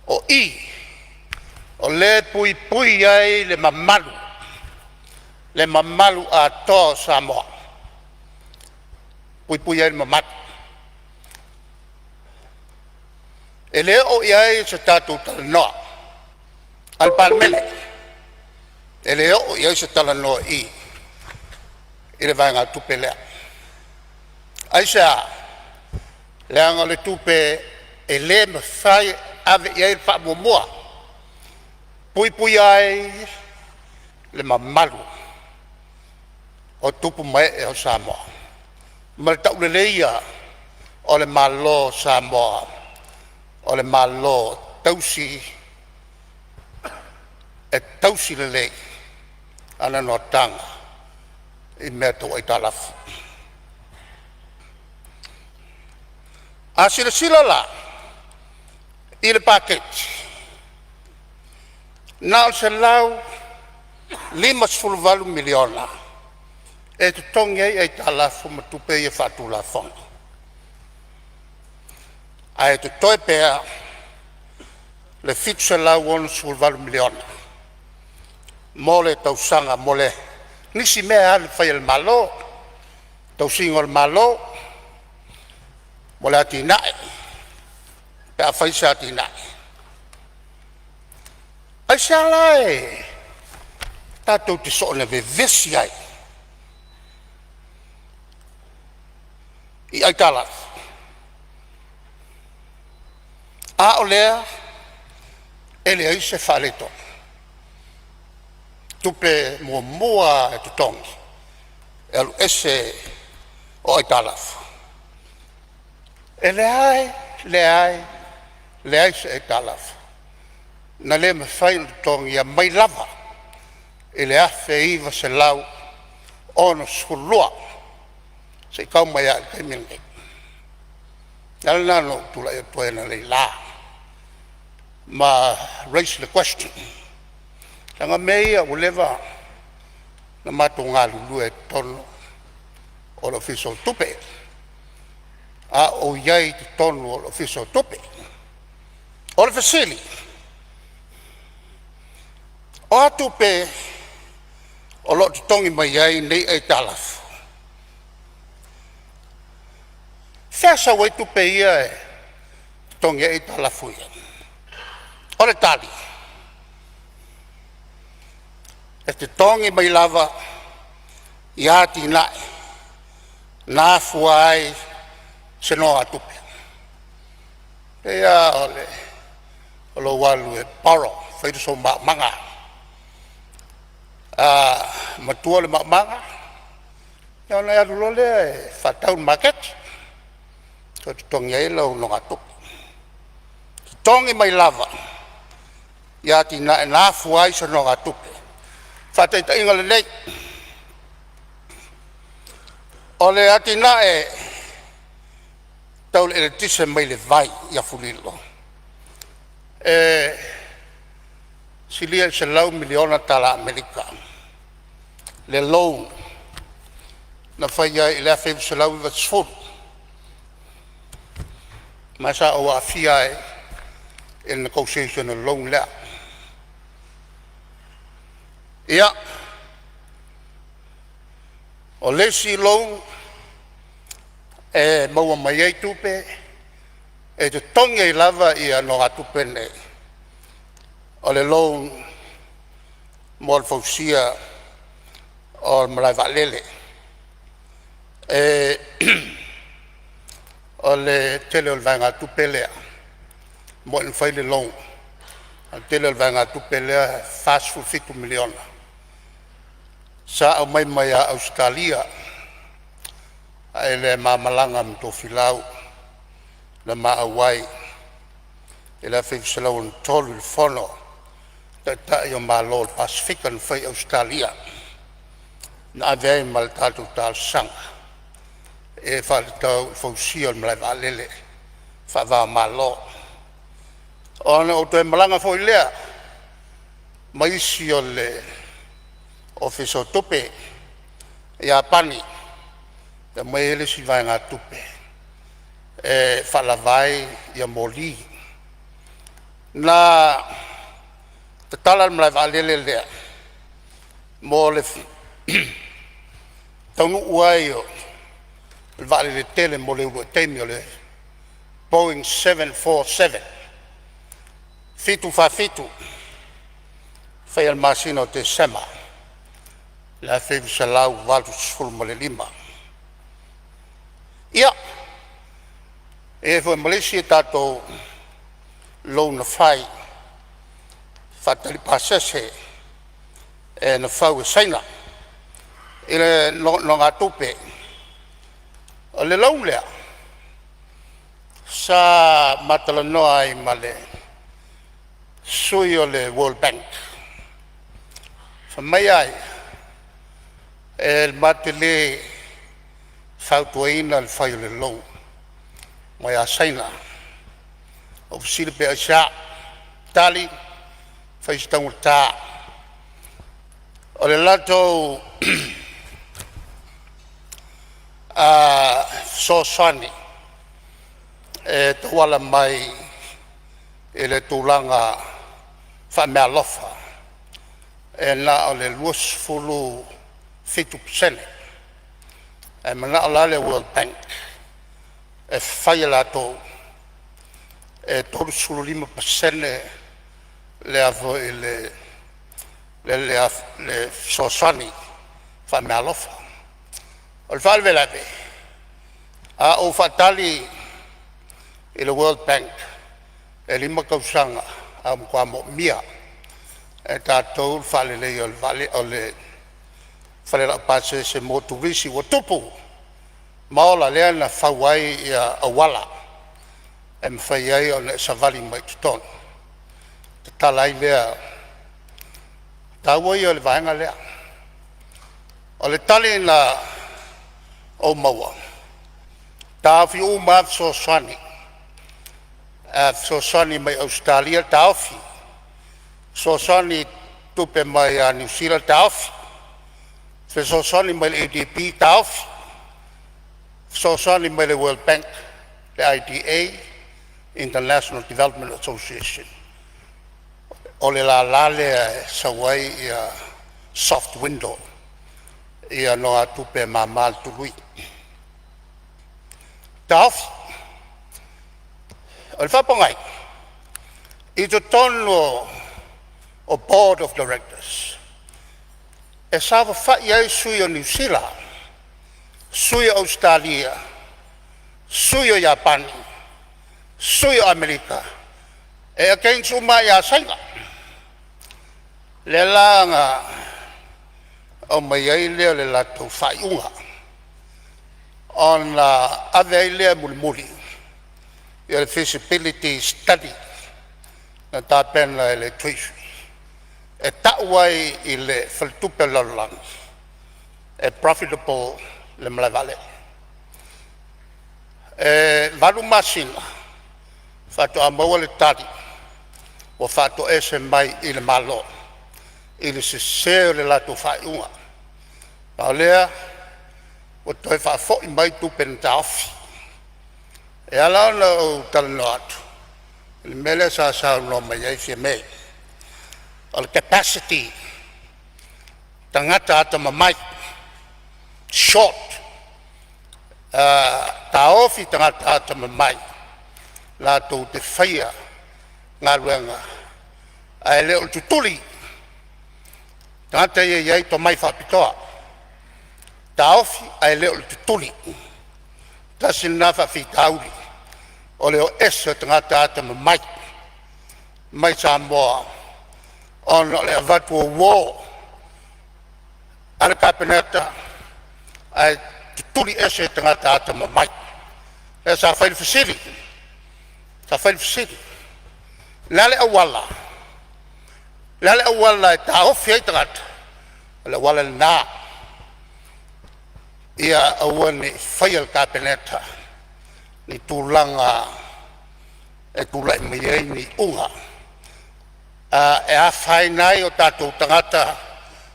o i o lea e puipui ai le mamalu, le mamalu atoa o Samoa, puipui ai le mamalu. E le oo i ai se tatou talanoa a le Palemene, e le oo i ai se talanoa i i i le vaegatupe lea. Aisea? Leaga o le tupe e le mafai e ave i ai le faamuamua, puipuia ai le mamalu o tupu ma ee o Samoa ma le tauleleia o le Malo o Samoa o le Malo tausi e tausi lelei ana noataga i mea tau aitalafu. A silasila la i le Paketi, na o le $158 miliona e totogi ai aitalafu ma tupe ia faatulafono, ae totoe pea le $768 miliona mo le tausaga mo le nisi mea alu e fai a le Malo, tausiga o le Malo, mo le atinae pe a fai se atinae. Aisea la e tatou te soona vevesi ai i aitalafu? A o lea e leai se faaletonu. Tupe muamua lava e totogi e alu ese o aitalafu. E leai, leai, leai se aitalafu na le mafai ona totogia mai lava i le 1962 seia tau mai lava i le taimi lenei. O le ala lena na ou tulai atu ai analeila ma raise le question, leaga o mea ia ua leva ona matou galulue ai i totonu o le Ofisa o Tupe, a o ou i ai i totonu o le Ofisa o Tupe. O le fesili, o a tupe o lo o totogi mai ai nei aitalafu? Fea sau ai tupe ia e totogi ai aitalafu ia? O le tali, e totogi mai lava ia atinae na afua ai se nogatupe. E pei lava o lou alu e borrow e fai sou maumauga. A matua le maumauga ia ona e alu loa lea e faatau i le maketi e toe totogi ai lau nogatupe. Totogi mai lava ia atinae na afua ai se nogatupe. Faataitaiga lelei, o le atinae tau le eletise mai le vai i Afulilo, e silia i le $100 miliona tala Amerika le loan na faia i le 1990, ma sa ou aafia ai i le negotiation o le loan lea. Ia, o le isi loan e maua mai ai tupe e totogi ai lava nogatupe nei, o le loan mo le fausia o le malae vaalele. O le tele o le vaegatupe lea, e moni na fai le loan, a o le tele o le vaegatupe lea e $47 miliona sa aumai mai ia Ausetalia i le ma malaga ma Tofilau na ma auai i le 1963 i le fono a Taitai o Malo o le Pasefika na fai i Ausetalia, na ave ai ma le tatou talosaga e faatatau i le fausia o le malae vaalele faava o Malo. Ona ou toe malaga foi lea ma isi o le Ofisa o Tupe i Iapani e aumai ai le isi vaegatupe e faalava ai moli. Na tatala le malae vaalele lea mo le taunuu ai o le vaalele tele mo le uluai taimi o le Boeing 747, 747 faia i le masina o Tesema 1985. Ia, e i ai foi ma le isi a tatou loan na fai e faatali pasese na fau e Saina i le nonogatupe. O le loan lea sa ma talanoa ai ma le sui o le World Bank, fai mai a ia, e matou te le fautuaina le fai o le loan mai a Saina. Ou fesili pe aisea? Tali, fai si taugata o le latou fesoasoani e tauala mai i le tulaga faameaalofa e na o le 27% ae manao la le World Bank e fai e latou e 35% le a foi le fesoasoani faameaalofa. O le faalavelave, a ou faatali i le World Bank E 5 tausaga ae ua matua moomia e tatou le faaleleia o le vaalele o le fale laupasese mo turisi ua tupu ma ola lea na fau ai auala e mafai ai ona e savali mai i totonu, tatala ai lea. O le taua ia o le vaega lea. O le tali na ou maua, taofi uma lava fesoasoani, fesoasoani mai Ausetalia taofi, fesoasoani tupe mai ia Niu Sila taofi, fesoasoani mai le ADB taofi, fesoasoani mai le World Bank, le IDA International Development Association. O le lala lea e sau ai soft window ia nogatupe e mama le tului. Taofi. O le faapogai i totonu o Board of Directors e saofafai ai sui o Niu Sila, sui o Ausetalia, sui o Iapani, sui o Amerika, e against uma lava ia Saina. Lea la na aumai ai lea o le latou faaiuga ona ave ai lea mulimuli ia le feasibility study na tapena e le Treasury e tau ai i le faletupe o le lalolagi e profitable le malae vaalele. E 8 masina faatoa maua le tali ua faatoese mai i le Malo i le sese o le latou faaiuga. A o lea ua toe faafoi mai tupe na taofi. E ala ona ou talanoa atu i le mea lea sa saunoa mai ai Fiame, o le capacity, tagata atamamai, short taofi tagata atamamai latou te faia galuega ae le o le tutuli tagata ia e i ai tomai faapitoa, taofi ae le o le tutuli. Tasi lena faafitauli o le o ese o tagata atamamai mai Samoa ona o le avatu ouo a le Kapeneta ae tutuli ese tagata atamamai. Lea sa fai le fesili, sa fai le fesili, o le a le auala, o le a le auala e taofi ai tagata? O le auala lena, ia aua ne i faia e le Kapeneta ni tulaga e tulai mai ai ni iuga e afaina ai o tatou tagata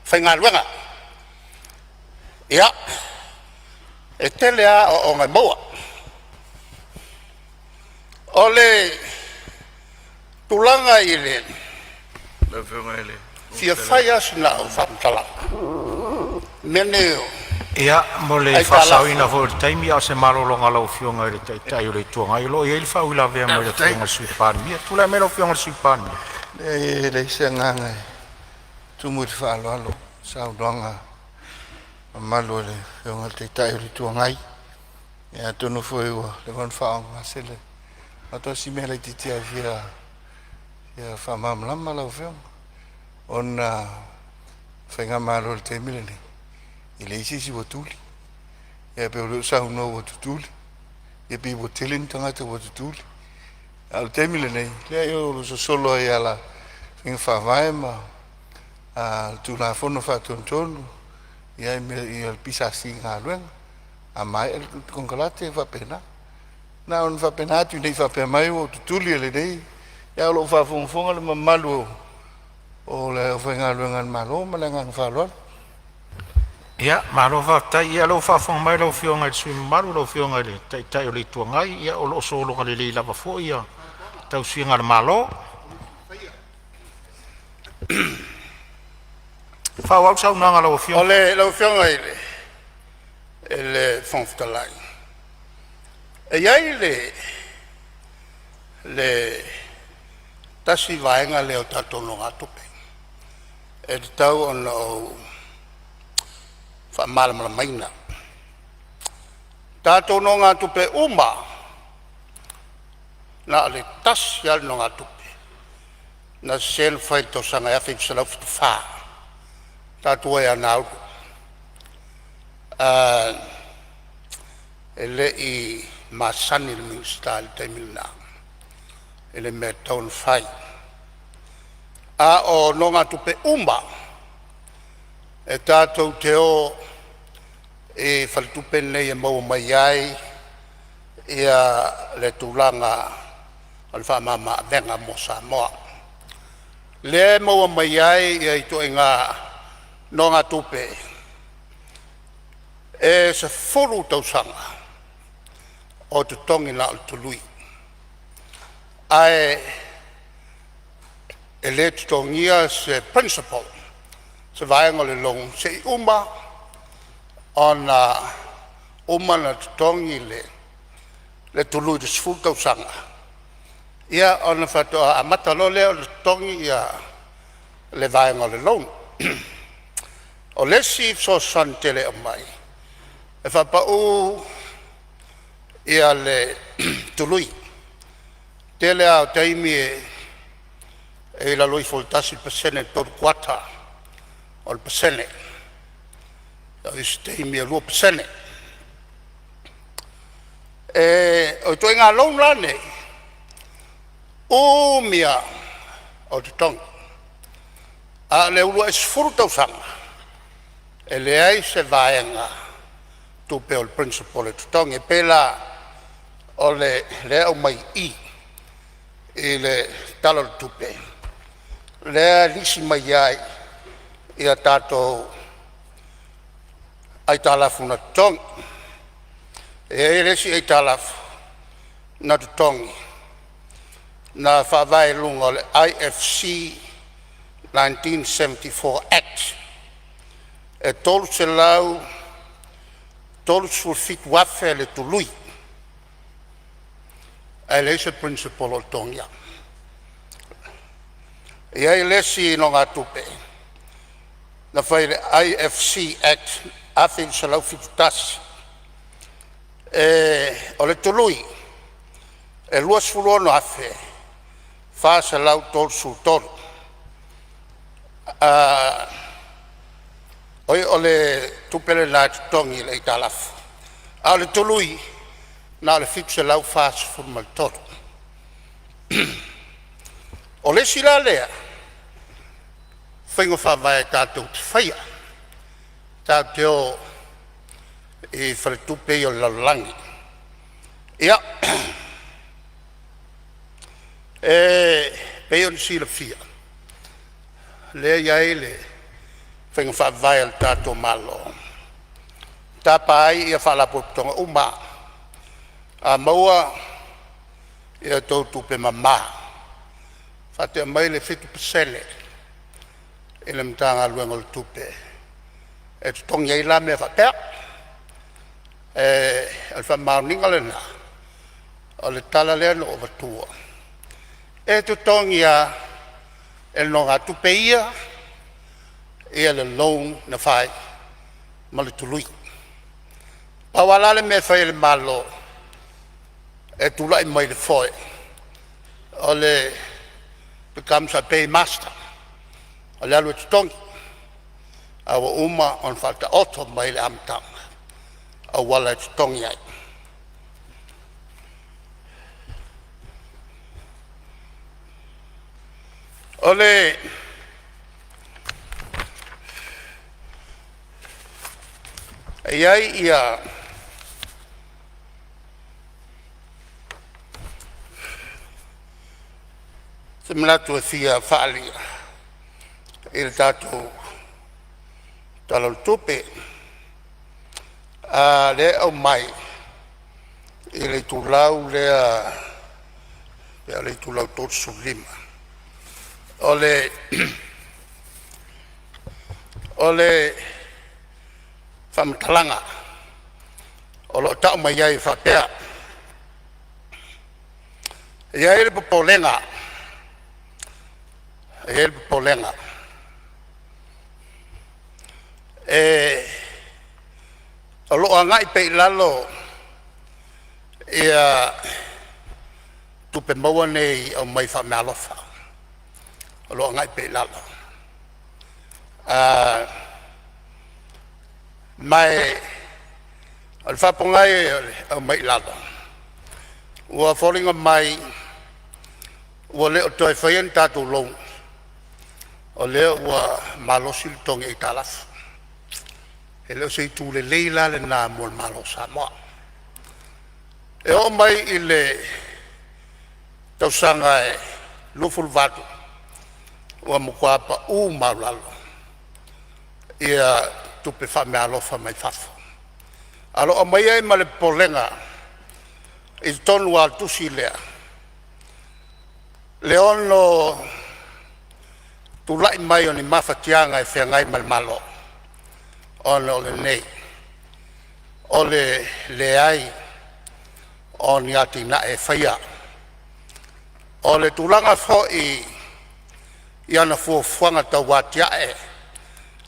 faigaluega. Ia, e tele lava aoaoga e maua. O le tulaga i le Lau Afioga i le fia Fofoga Fetalai... fai lava sina au faamatalaga i mea nei o Ia, mo le aitalafu. faasaoina foi o le taimi, a o se malologa a lau Afioga i le Taitai o le Itu Agai, o lo o i ai le faauilavea mai le Faafetai. Afioga i le Sui Palemia. Tulai mai lau Afioga i le Sui Palemia. Leai, e leai se agaga e tumu i le faaaloalo i le saunoaga mamalu a le Afioga i le Taitai o le Itu Agai. Ia atonu foi ua leva ona faaaaogagase le… Na o si mea laitiiti lava e fia faamalamalama lau Afioga, ona o le faigamalo i le taimi lenei, e leai se isi ua tuli. Ae pei o lea ua saunoa ua tutuli, ia pei ua tele ni tagata ua tutuli. A o le taimi lenei, leai o lo o sosolo ai lava i faiga faavae ma Tulafono Faatonutonu ia le PSC i galuega. A maea le konekarate e faapena. Na ona faapena atu ne i faapea mai ua tutuli e lenei, ae o lo o faafogafoga le mamalu o le aufaigaluega a le Malo. Ma le agaga faaaloalo. Ia, malo faafetai. Ia o lea ua faafofoga mai lau Afioga i le sui usufono mamalu lau Afioga i le Taitai o le Itu Agai, ia o lo o sologa lelei lava foi le tausiga a le Malo. Faaauau le saunoaga a lau Afioga. Lau Afioga i le Fofoga Fetalai, e i ai le tasi vaega lea o tatou nogatupe e tatau ona ou faamalamalamaina. O tatou nonogatupe uma lava Na o le tasi lava le nogatupe na sese na fai i le tausaga e 1974, tatou o ai ia Nauru, e le i masani le Minisita i le taimi lena i le mea e tatau ona fai. A o nogatupe uma lava e tatou te o i faletupe nei e maua mai ai le tulaga o le faamama-avega mo Samoa, lea e maua mai ai ituaiga nogatupe e 10 tausaga o totogi na o le tului, ae e le totogia se principal, se vaega o le loan seia uma ona totogi le tului i le 10 tausaga, ia ona faatoa amata loa lea ona totogi le vaega o le loan. O le isi fesoasoani tele e aumai, e faapau le tului. Tele lava o taimi e i lalo ifo o le 1% i le 3/4 o le pasene, o isi taimi e 2%. O ituaiga loan la nei, umi lava o totogi, a o le uluai 10 tausaga e leai se vaega tupe o le principal e totogi. E pei la o lea e aumai i i i le Tala o le Tupe lea e lisi mai ai a tatou aitalafu na totogi. E i ai le isi aitalafu na totogi na faavae i luga o le IFC 1974 Act, e $337,000 le tului ae leai se principal o totogia. E i ai le isi nogatupe na fai e le IFC Act 1971, o le tului e $26,433. Oi o le tupe lena e totogi i le aitalafu, a o le tului na o le $743. O le isi la lea faiga faavae tatou te faia, tatou te o i faletupe ia o le lalolagi. Ia, e pei ona silafia lea e i ai le faiga faavae a le tatou Malo e tapa ai faalapotopotoga uma. A maua a outou tupe mama, faatea mai le 7% i le Matagaluega o le Tupe e totogi ai la mea faapea. O le faamaoniga lena o le tala lea na ou avatua e totogi lava e le nogatupe ia le loan na fai ma le tului. Pau lava la le mea e fai e le Malo e tulai mai i le foe o le becomes a paymaster, o le alu e totogi a ua uma ona faataoto mai i le amataga auala e totogi ai. O le e i ai ia se manatu e fia faaalia i le tatou Tala o le Tupe, lea e aumai i le itulau lea pe o le itulau 35, o le faamatalaga o lo o tau mai ai e faapea: E i ai le popolega, e i ai le popolega o lo o agai pea i lalo Tupe maua nei aumai faameaalofa o lo o agai pea i lalo. Ma o le faapogai o le aumai i lalo ua foliga mai ua le o toe faia ni tatou loan, o lea ua malosi le totogi aitalafu. E le o se itu lelei la lena mo le Malo o Samoa. E oo mai i le tausaga e 2028 ua matua pau maualalo ia tupe faameaalofa mai fafo, ae o lo o aumai ai ma le popolega i totonu lava o le tusi lea, le ono tulai mai o ni mafatiaga e feagai ma le Malo ona o lenei, o le leai o ni atinae e faia. O le tulaga foi i ana fuafuaga tau atiae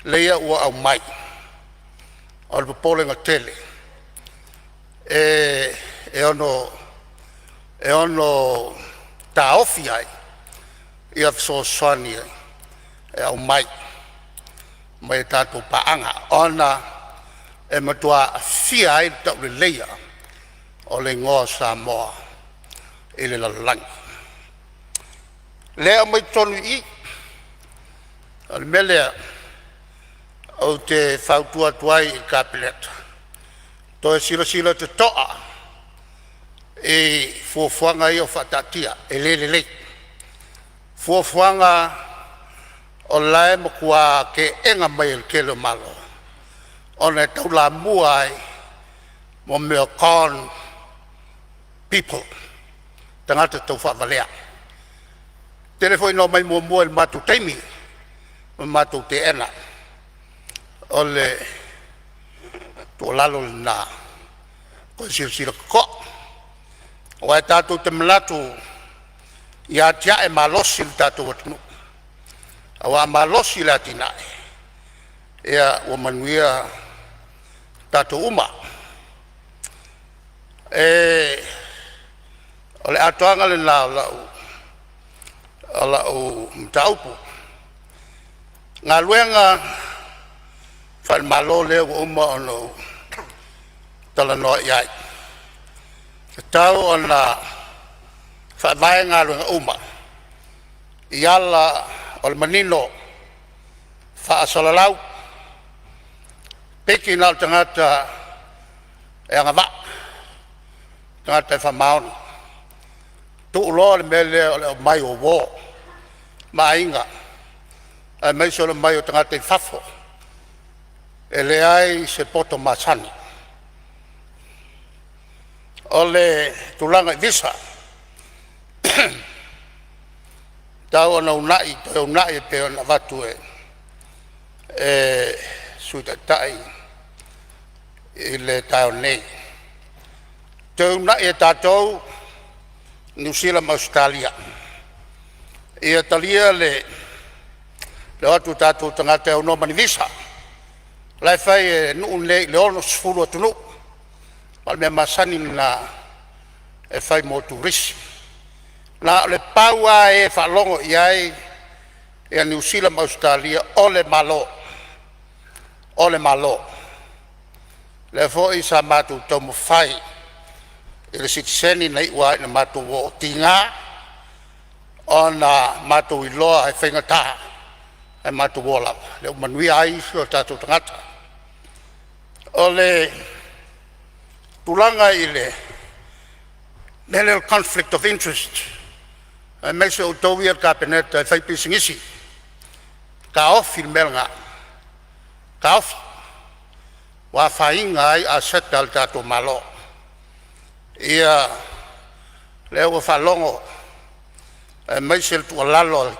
lea ua aumai, o le popolega tele e ono taofi ai ia fesoasoani e aumai mai a tatou paaga, ona e matua aafia ai le tauleleia o le igoa o Samoa i le lalolagi. O lea e aumai i totonu i i, o le mea lea ou te fautua atu ai i le Kapeneta, toe silasila totoa i fuafuaga ia ua faataatia, e le lelei. Fuafuaga o la e matua teena mai e le tele o Malo ona e taulamua ai mo mea o con people, tagata taufaavalea. E tele foi ina omai muamua i le matou taimi ma matou teena. O le tuualalo lena, toe silasila totoa aua tatou te manatu ia atiae malosi lo tatou atunuu, aua a malosi le atinae, ia ua manuia tatou uma. O le atoaga lena o lau mataupu. O Galuega faale-Malo lea ua uma ona ou talanoa i ai, e tatau ona faavae galuega uma i ala o le manino, faasalalau. Piki na o le tagata e agavaa, tagata e faamaoni, tuu loa le mea lea o le aumai o uo ma aiga aemaise o le omai o tagata i fafo. E leai se poto masani. O le tulaga i visa, e tatau ona uunai, toe uunai e pei ona avatu e le Sui Taitai i le taeao nei, toe uunai e tatou Niu Sila ma Ausetalia ia talia le o atu o tatou tagata e aunoa ma ni visa. O la e fai e nuu nei i le 60 atunuu, ma o le mea masani lena e fai mo turisi. Na o le pau lava e faalogo i ai Niu Sila ma Ausetalia o le Malo, o le Malo. O lea foi sa matou taumafai i le sitiseni na iu lava ina matou o. Tiga ona matou iloa e faigata, ae matou o lava, lea ua manuia ai isi o tatou tagata. O le tulaga i le mea lea o le conflict of interest aemaise outou ia le Kapeneta e faipisinisi, taofi le mea lena, taofi. Ua afaina ai aseta a le tatou Malo. Ia lea ua faalogo aemaise le tuualalo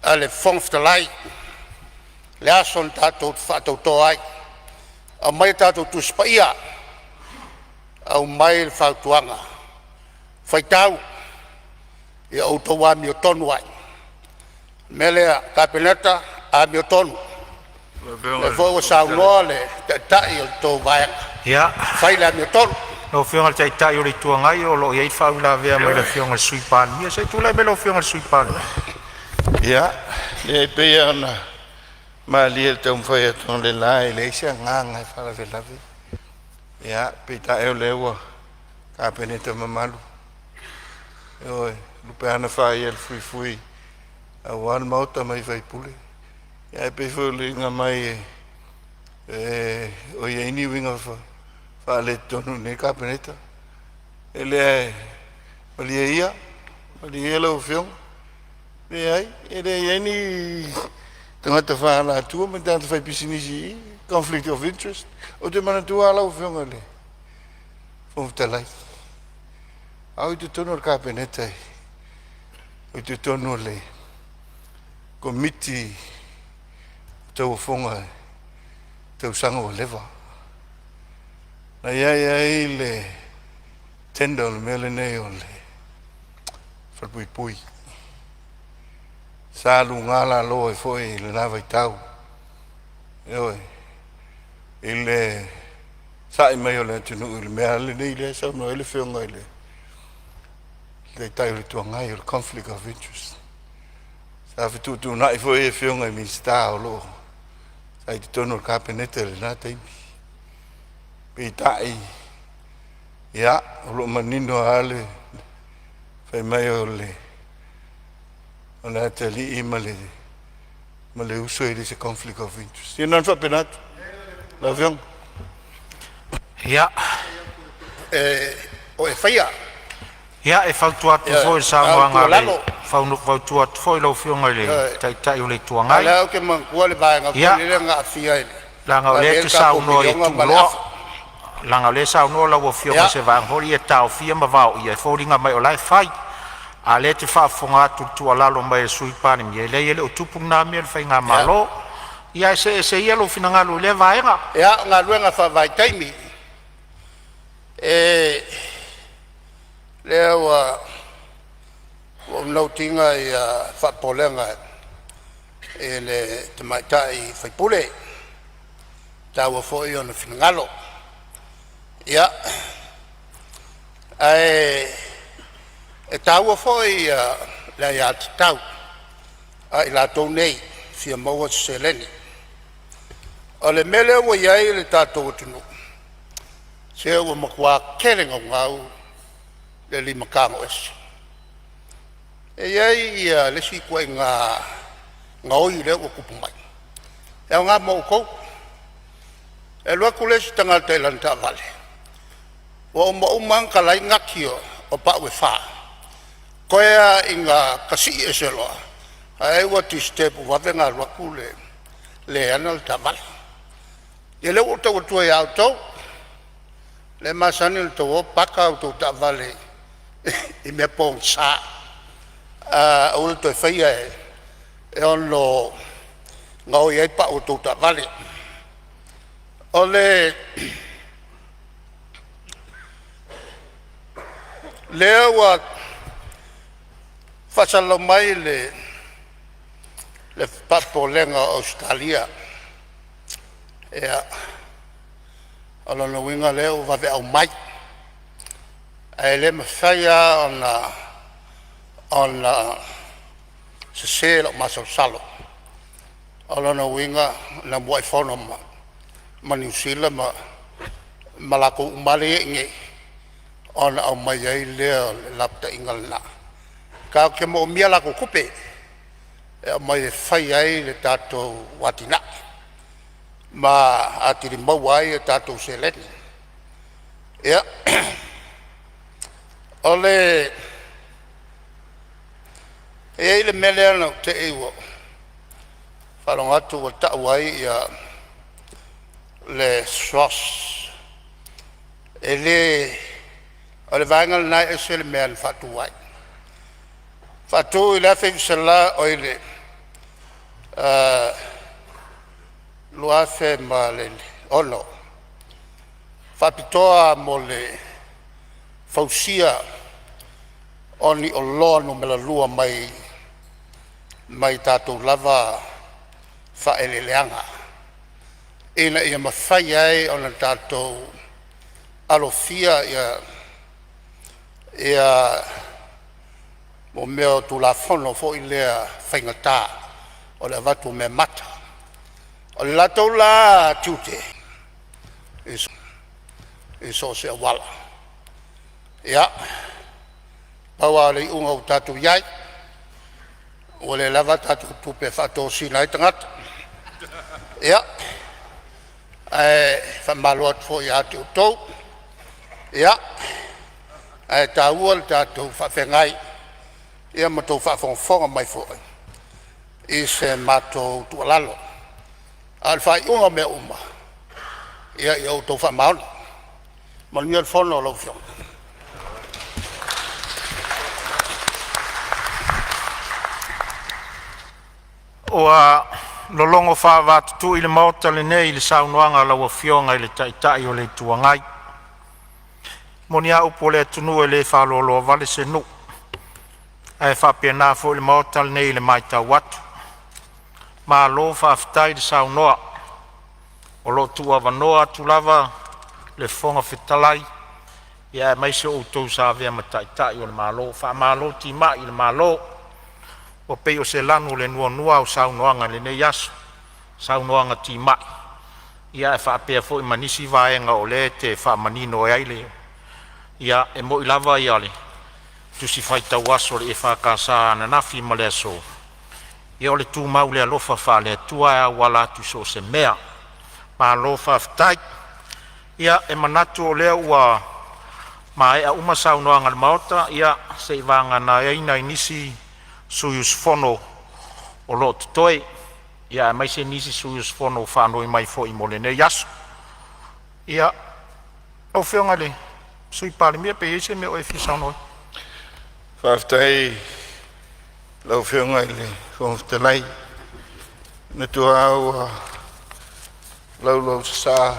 a le Fofoga Fetalai, le aso na tatou faatauto ai, aumai a tatou Tusi Paia, aumai le fautuaga, faitau ia outou amiotonu ai. O le mea lea le Kapeneta, amiotonu, o lea foi ua saunoa le taitai o le tou Vaega, fai le amiotonu. Lau Afioga i le Taitai o le Itu Agai, o lo o i ai le faauilavea mai le Afioga i le Sui Palemia. Se i tulai mai lau Afioga i le Sui Palemia. Ia, e pei lava ona malie i le taumafai atu o le la, e leai se agaga e faalavelave. Ia, peitai o lea ua Kapeneta mamalu, ioe, lupeana faia e le fuifui aua le maota mai faipule. Ae pei foi o le uiga mai e o i ai ni uiga faaletonu i lenei Kapeneta. E le malie ia, malie ia lau Afioga. Leai, e le i ai ni tagata faaalatua ma ni tagata faipisinisi i i, conflict of interest. Ou te manatua lava lau Afioga i le Fofoga Fetalai, a o i totonu o le Kapeneta, o i totonu o le Komiti o Tauofoga i tausaga ua leva, na i ai ai le tender o le mea lenei o le falepuipui. Sa luga lalo ai foi i lena vaitau, ioe, i le sa'i mai o le atunuu i le mea lenei lea e saunoa ai le Afioga i le Taitai o le Itu Agai, o le conflict of interest. Sa fetuutuunai foi afioga i Minisita o lo o sa i totonu o le Kapeneta i lena taimi. Peitai, ia, o lo o manino lava le fai mai o le atalii ma le uso e le se conflict of interest. Ia na ona faapena atu lau Afioga. Ia, O e faia. Ia, e fautua atu foi i le saunoaga a le fautua atu foi i lau Afioga i le Taitai o le Itu A Agai. lea ou te manatua le vaega Ia, foi lele na aafia i le leaga o na lea ave e ai te le tatou saunoa i miliona ma le tuuloa, afa. leaga o lea e saunoa lau Afioga i se vaega foi lea ia taofia ma vaoia, e foliga mai o la e fai. A o lea e te faafofoga atu i le tuualalo mai a le Sui Palemia, e leai e le o tupu lena mea i le faigamalo. Ia ae see ese ia lou finagalo i lea vaega. Ia, o galuega faavaitaimi. E lea ua ou note ina ia faapopolega i le tamaitai sui usufono, e taua foi ona finagalo. Ia, ae e taua foi le aiatatau a i latou nei e fia maua se seleni. O le mea lea ua i ai le tatou atunuu, se ua matua tele naunau le lima tago ese. E i ai ia le isi ituaiga gaoi lea ua tupu mai, e aoga mo outou. E alu atu le isi tagata i lana taavale ua uma uma lava ona talai nati o pau e fa, toe lava ina tasii ese loa ae ua disturb ua vave ona alu atu le le e ana le taavale. Ia lea ua ou tau atua ia outou lea e masani ona outou o paka a outou taavale i mea pogisa, aua le toe faia e ono gaoi ai pau a outou taavale. O lea ua faasalalau mai le faapopolega o Ausetalia, ia o lona uiga o lea ua vave aumai, ae le mafai lava ona sese lou masalosalo. O lona uiga na muai fono ma Niu Sila ma latou uma lava lea e i ai i inei ona aumai ai lea o le lapataiga lena. Tatou te moomia a latou tupe e aumai e fai ai le tatou atinae ma atili maua ai a tatou seleni. Ia, e i ai le mea lea na ou te i ua ou faalogo atu ua tau ai le SROS, e le o le vaega lena e ese le mea na faatu ai. Faatu i le 1906, faapitoa mo le fausia o ni oloa numera lua mai mai tatou lava faaeleeleaga ina ia mafai ai ona tatou Alofia ia mo mea o Tulafono foi lea faigata o le avatu o meamata. O le latou la tiute i so o se auala. Ia, pau lava o le iuga ua tatou i ai, ua le lava a tatou tupe e faatosina ai tagata. Ia, ae faamalo atu foi ia te outou, ia ae taua le tatou faafeagai ma tou faafogafoga mai foi i se matou tuualalo. A o le faaiuga o mea uma, ia outou faamaoni. Manuia le fono a lau Afioga. Ua lologo faaavaatutu le Maota lenei i le saunoaga a lau Afioga i le Taitai o le Itu Agai. E moni a upu a le atunuu, e le faaloaloa vale se nuu, ae faapena foi le Maota lenei i le matau atu. Malo faafetai le saunoa, o lo o tuuavanoa atu lava le Fofoga Fetalai, aemaise o outou sa avea ma Taitai o le Malo. Faamalo timai i le Malo, ua pei o se lanu o le nuanua au saunoaga i lenei aso, saunoaga timai ae faapea foi ma nisi vaega o lea e te faamanino ai le… Ia, e moni lava le tusi faitau aso a le EFKS ananafi ma le aso, ia o le tumau i le alofa faale-Atua e auala atu i so o se mea. Malo faafetai. Ia e manatu o lea ua maea uma saunoaga a le Maota, ia seiavagana ai nai nisi sui usufono o lo o totoe, aemaise nisi sui usufono ua faanoi mai foi mo lenei aso. Ia, lau Afioga i le Sui Palemia pe i ai se mea o e fia saunoa ai. Faafetai i lau Afioga i le Fofoga Fetalai. E manatu lava ua laulausasa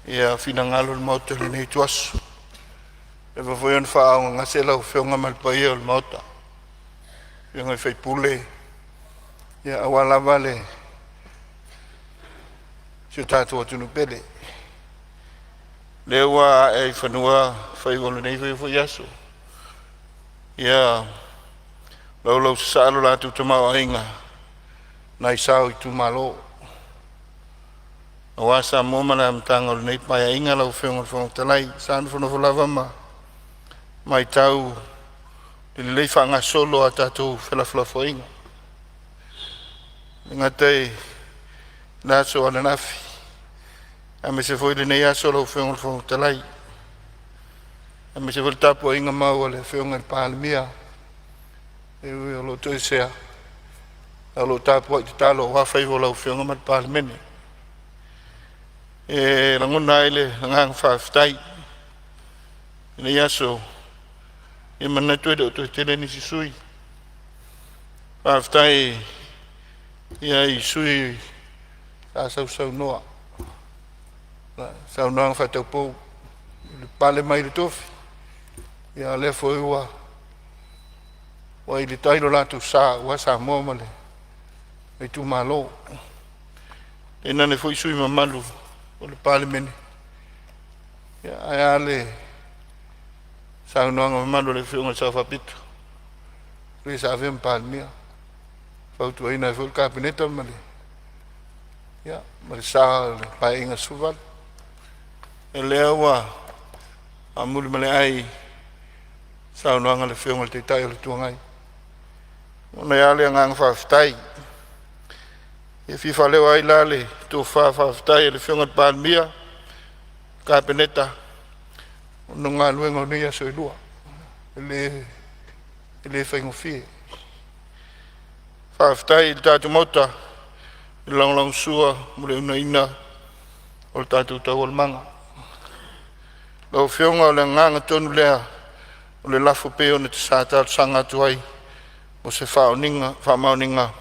ia finagalo o le Maota i lenei ituaso, ua leva foi ona faaaaogagase lau Afioga ma le paia o le Maota i afioga i sui usufono aua lava le si o tatou atunuu pele. O lea ua ae i fanua faiva o lenei foi aso, ia laulausasaa lo latou tamaoaiga nai sao o itumalo aua Samoa ma le amataga o lenei Paeaiga lau Afioga i le Fofoga Fetalai. Sa nofonofo lava ma matau i le lelei faagasolo a tatou felafolafoaiga, e le gata i le aso ananafi aemaise foi lenei aso lau Afioga i le Fofoga Fetalai, aemaise foi le tapuaiga mau a le Afioga i le Palemia, e ui o lo o toesea, ae o lo o tapuai tatalo aua faiva o lau Afioga ma le Palemene. E lagona ai le agaga faafetai i lenei aso. E manatu e le o toe tele nisi sui usufono. Faafetai i sui usufono sa sausaunoa i saunoaga faa-taupou i le pale mai le tofi, a o lea foi ua i le tai lo latou sa aua Samoa ma le itumalo. Tainane foi sui usufono mamalu o le Palemene, ae a le saunoaga mamalu a le Afioga i le Sao Faapito, le sa avea ma Palemia, fautuaina ai foi le Kapeneta ma le, ia, ma le sa o le Paeaiga 18. O lea ua faamuli ma le ai saunoaga a le Afioga i le Taitai o le Itu Agai. E lagona ai lava le agaga faafetai. E fia faaleo ai la le tofa faafetai a le Afioga i le Palemia, Kapeneta ona o galuega o nei aso e lua, e le faigofie. Faafetai i le tatou Maota i le lagolagosua mo le uunaia o le tatou taualumaga. Lau Afioga o le agaga tonu lea o le lafo e pei ona sa talosaga atu ai mo se faamaoniga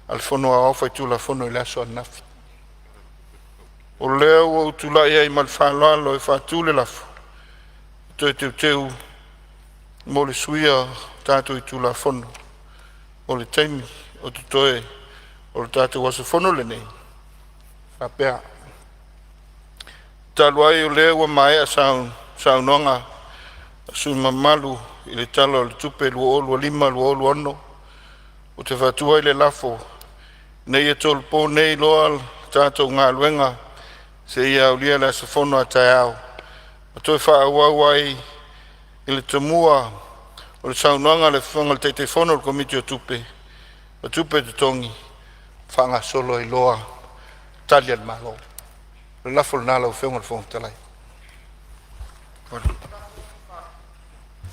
a le Fono Aoao Faitulafono i le aso ananafi. O lea ua ou tulai ai ma le faaaloalo e faatu le lafo, E Toe Teuteu mo le suia o tatou itula Fono mo le taimi o totoe o le tatou aso fono lenei, e faapea: Talu ai o lea ua maea saunoaga a sui usufono mamalu i le Tala o le Tupe 2025/2026, ou te faatu ai le lafo, Ina ia tolopo nei loa le tatou galuega seia aulia le aso fono a taeao ma toe faaauau ai i le tomua o le saunoaga a le Afioga i le Taitaifono o le Komiti o Tupe ma Tupe Totogi faagasolo ai loa Tali a le Malo. O le lafo lena lau Afioga i le Fofoga Fetalai.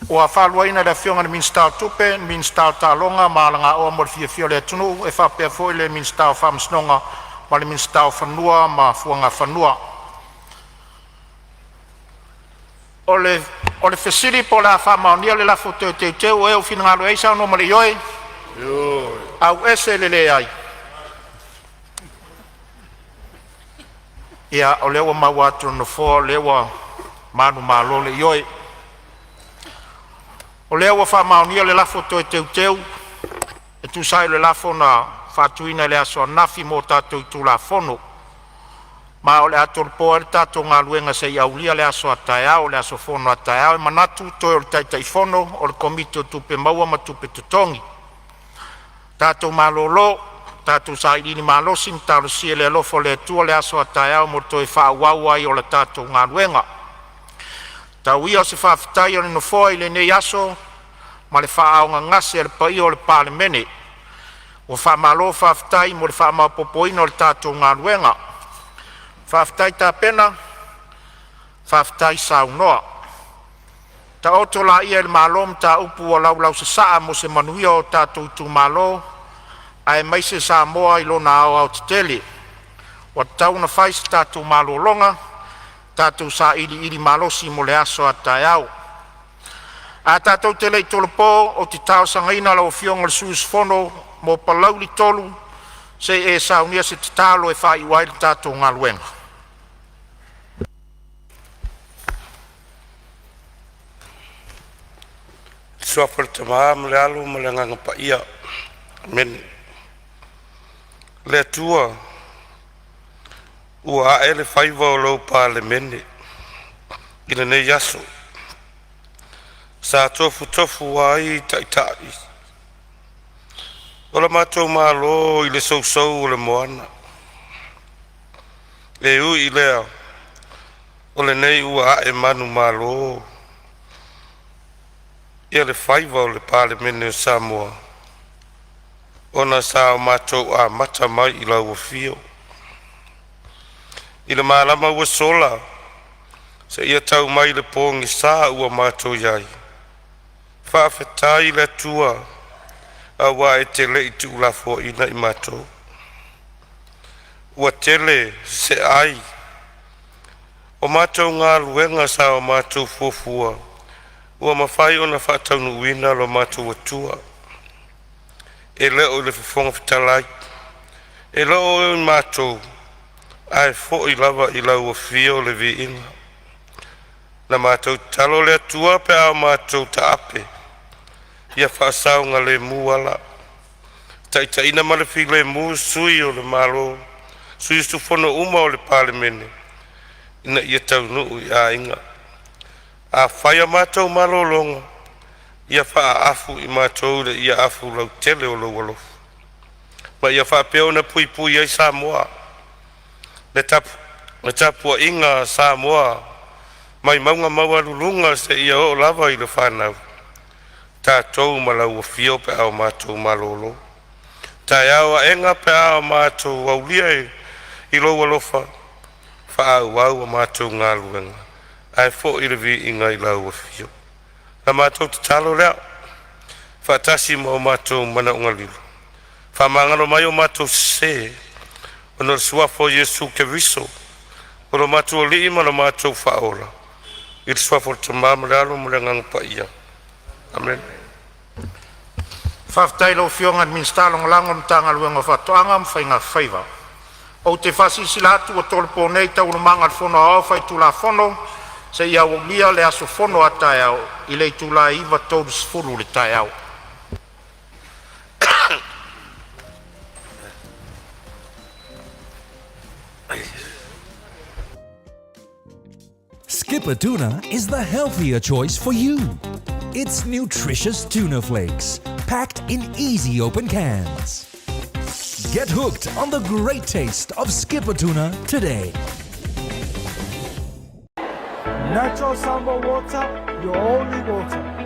Ua faaluaina le Afioga i le Minisita o Tupe, Minisita o Taaloga ma Alagaoa mo le Fiafia o le Atunuu e faapea foi le Minisita o Faamasinoga ma le Minisita o Fanua ma Fuagafanua. O le fesili po o le a faamaonia le lafo toe teuteu o e ua finagalo ai saunoa ma le ioe, auese le leai. Ia o lea ua maua atu e le Nofoa o lea ua manumalo le ioe. O lea ua faamaonia le lafo toe teuteu e tusa ai o le lafo na faatuina i le aso ananafi mo tatou itula fono. Ma o le a tolopo ai le tatou galuega seia aulia le aso a taeao, le aso fono a taeao. E manatu toe o le Taitaifono o le Komiti o Tupe Maua ma Tupe Totogi. Tatou malolo, tatou sailiili malosi ma talosia i le alofa o le Atua le aso a taeao mo le toe faaauau ai o le tatou galuega. Tau ia o se faafetai a le Nofoa i lenei aso ma le faaaaogagase a le paia o le Palemene. Ua faamalo faafetai mo le faamaopoopoina o le tatou galuega. Faafetai tapena, faafetai saunoa. Taoto laia i le malo mataupu ua laulausasaa mo se manuia o tatou itumalo aemaise Samoa i lona aoaotetele. Ua tatau ona fai se tatou malologa, tatou sailiili malosi mo le aso a taeao. Ae tatou te le i tolopo, ou te talosagaina lau Afioga i le sui usufono mo Palauli 3 se i e saunia se tatalo e faaiu ai le tatou galuega. I le suafa o le Tama ma le Alo ma le Agaga Paia. Amene. Le Atua, ua ae le faiva o lou Palemene i lenei aso sa tofutofu ai taitai o le matou Malo i le sousou o le moana. E ui i lea, o lenei ua ae manumalo ia le faiva o le Palemene o Samoa ona sa o matou amata mai i lau afio. I le malama ua sola seia tau mai i le pogisa ua matou i ai, faafetai i le Atua aua e te le i tuulafoaina i matou. Ua tele seseai o matou galuega sa o matou fuafua ua mafai ona faataunuuina lo matou Atua. E le o i le Fofoga Fetalai, e le o i matou, ae foi lava i lau afio le viiga. Na matou tatalo i le Atua pe a o matou taape, ia faasaogalemu ala, taitaiina ma le filemu sui o le Malo, sui usufono uma o le Palemene ina ia taunuu i aiga. A fai a matou malologa, ia faaafu i matou le iaafu lautele o lou alofa, ma ia faapea ona puipui ai Samoa. Le tapuaiga a Samoa mai mauga maualuluga seia oo lava i le fanau, tatou ma lau afio pe a o matou malolo. Taeao aena pe a o matou aulia i lou alofa, faaauau a matou galuega ae foi le viiga i lau afio. La matou tatalo lea, faatasi ma o matou manaoga lilo, faamagalo mai o matou sese, ona o le suafa o Iesu Keriso o lo matou Alii ma lo matou Faaola, i le suafa o le Tama ma le Alo ma le Agaga Paia. Amene. Faafetai i lau Afioga i le Minisita Lagolago o le Matagaluega o Faatoaga ma Faiga Faiva. Ou te faasilasila atu ua tolopo nei Taualumaga a le Fono Aoao Faitulafono seia aulia le aso fono a taeao i le itula e 9:30 i le taeao. Skipper Tuna is the healthier choice for you. It's nutritious tuna flakes, packed in easy open cans. Get hooked on the great taste of Skipper Tuna today. Natural Samoa Water, your only water.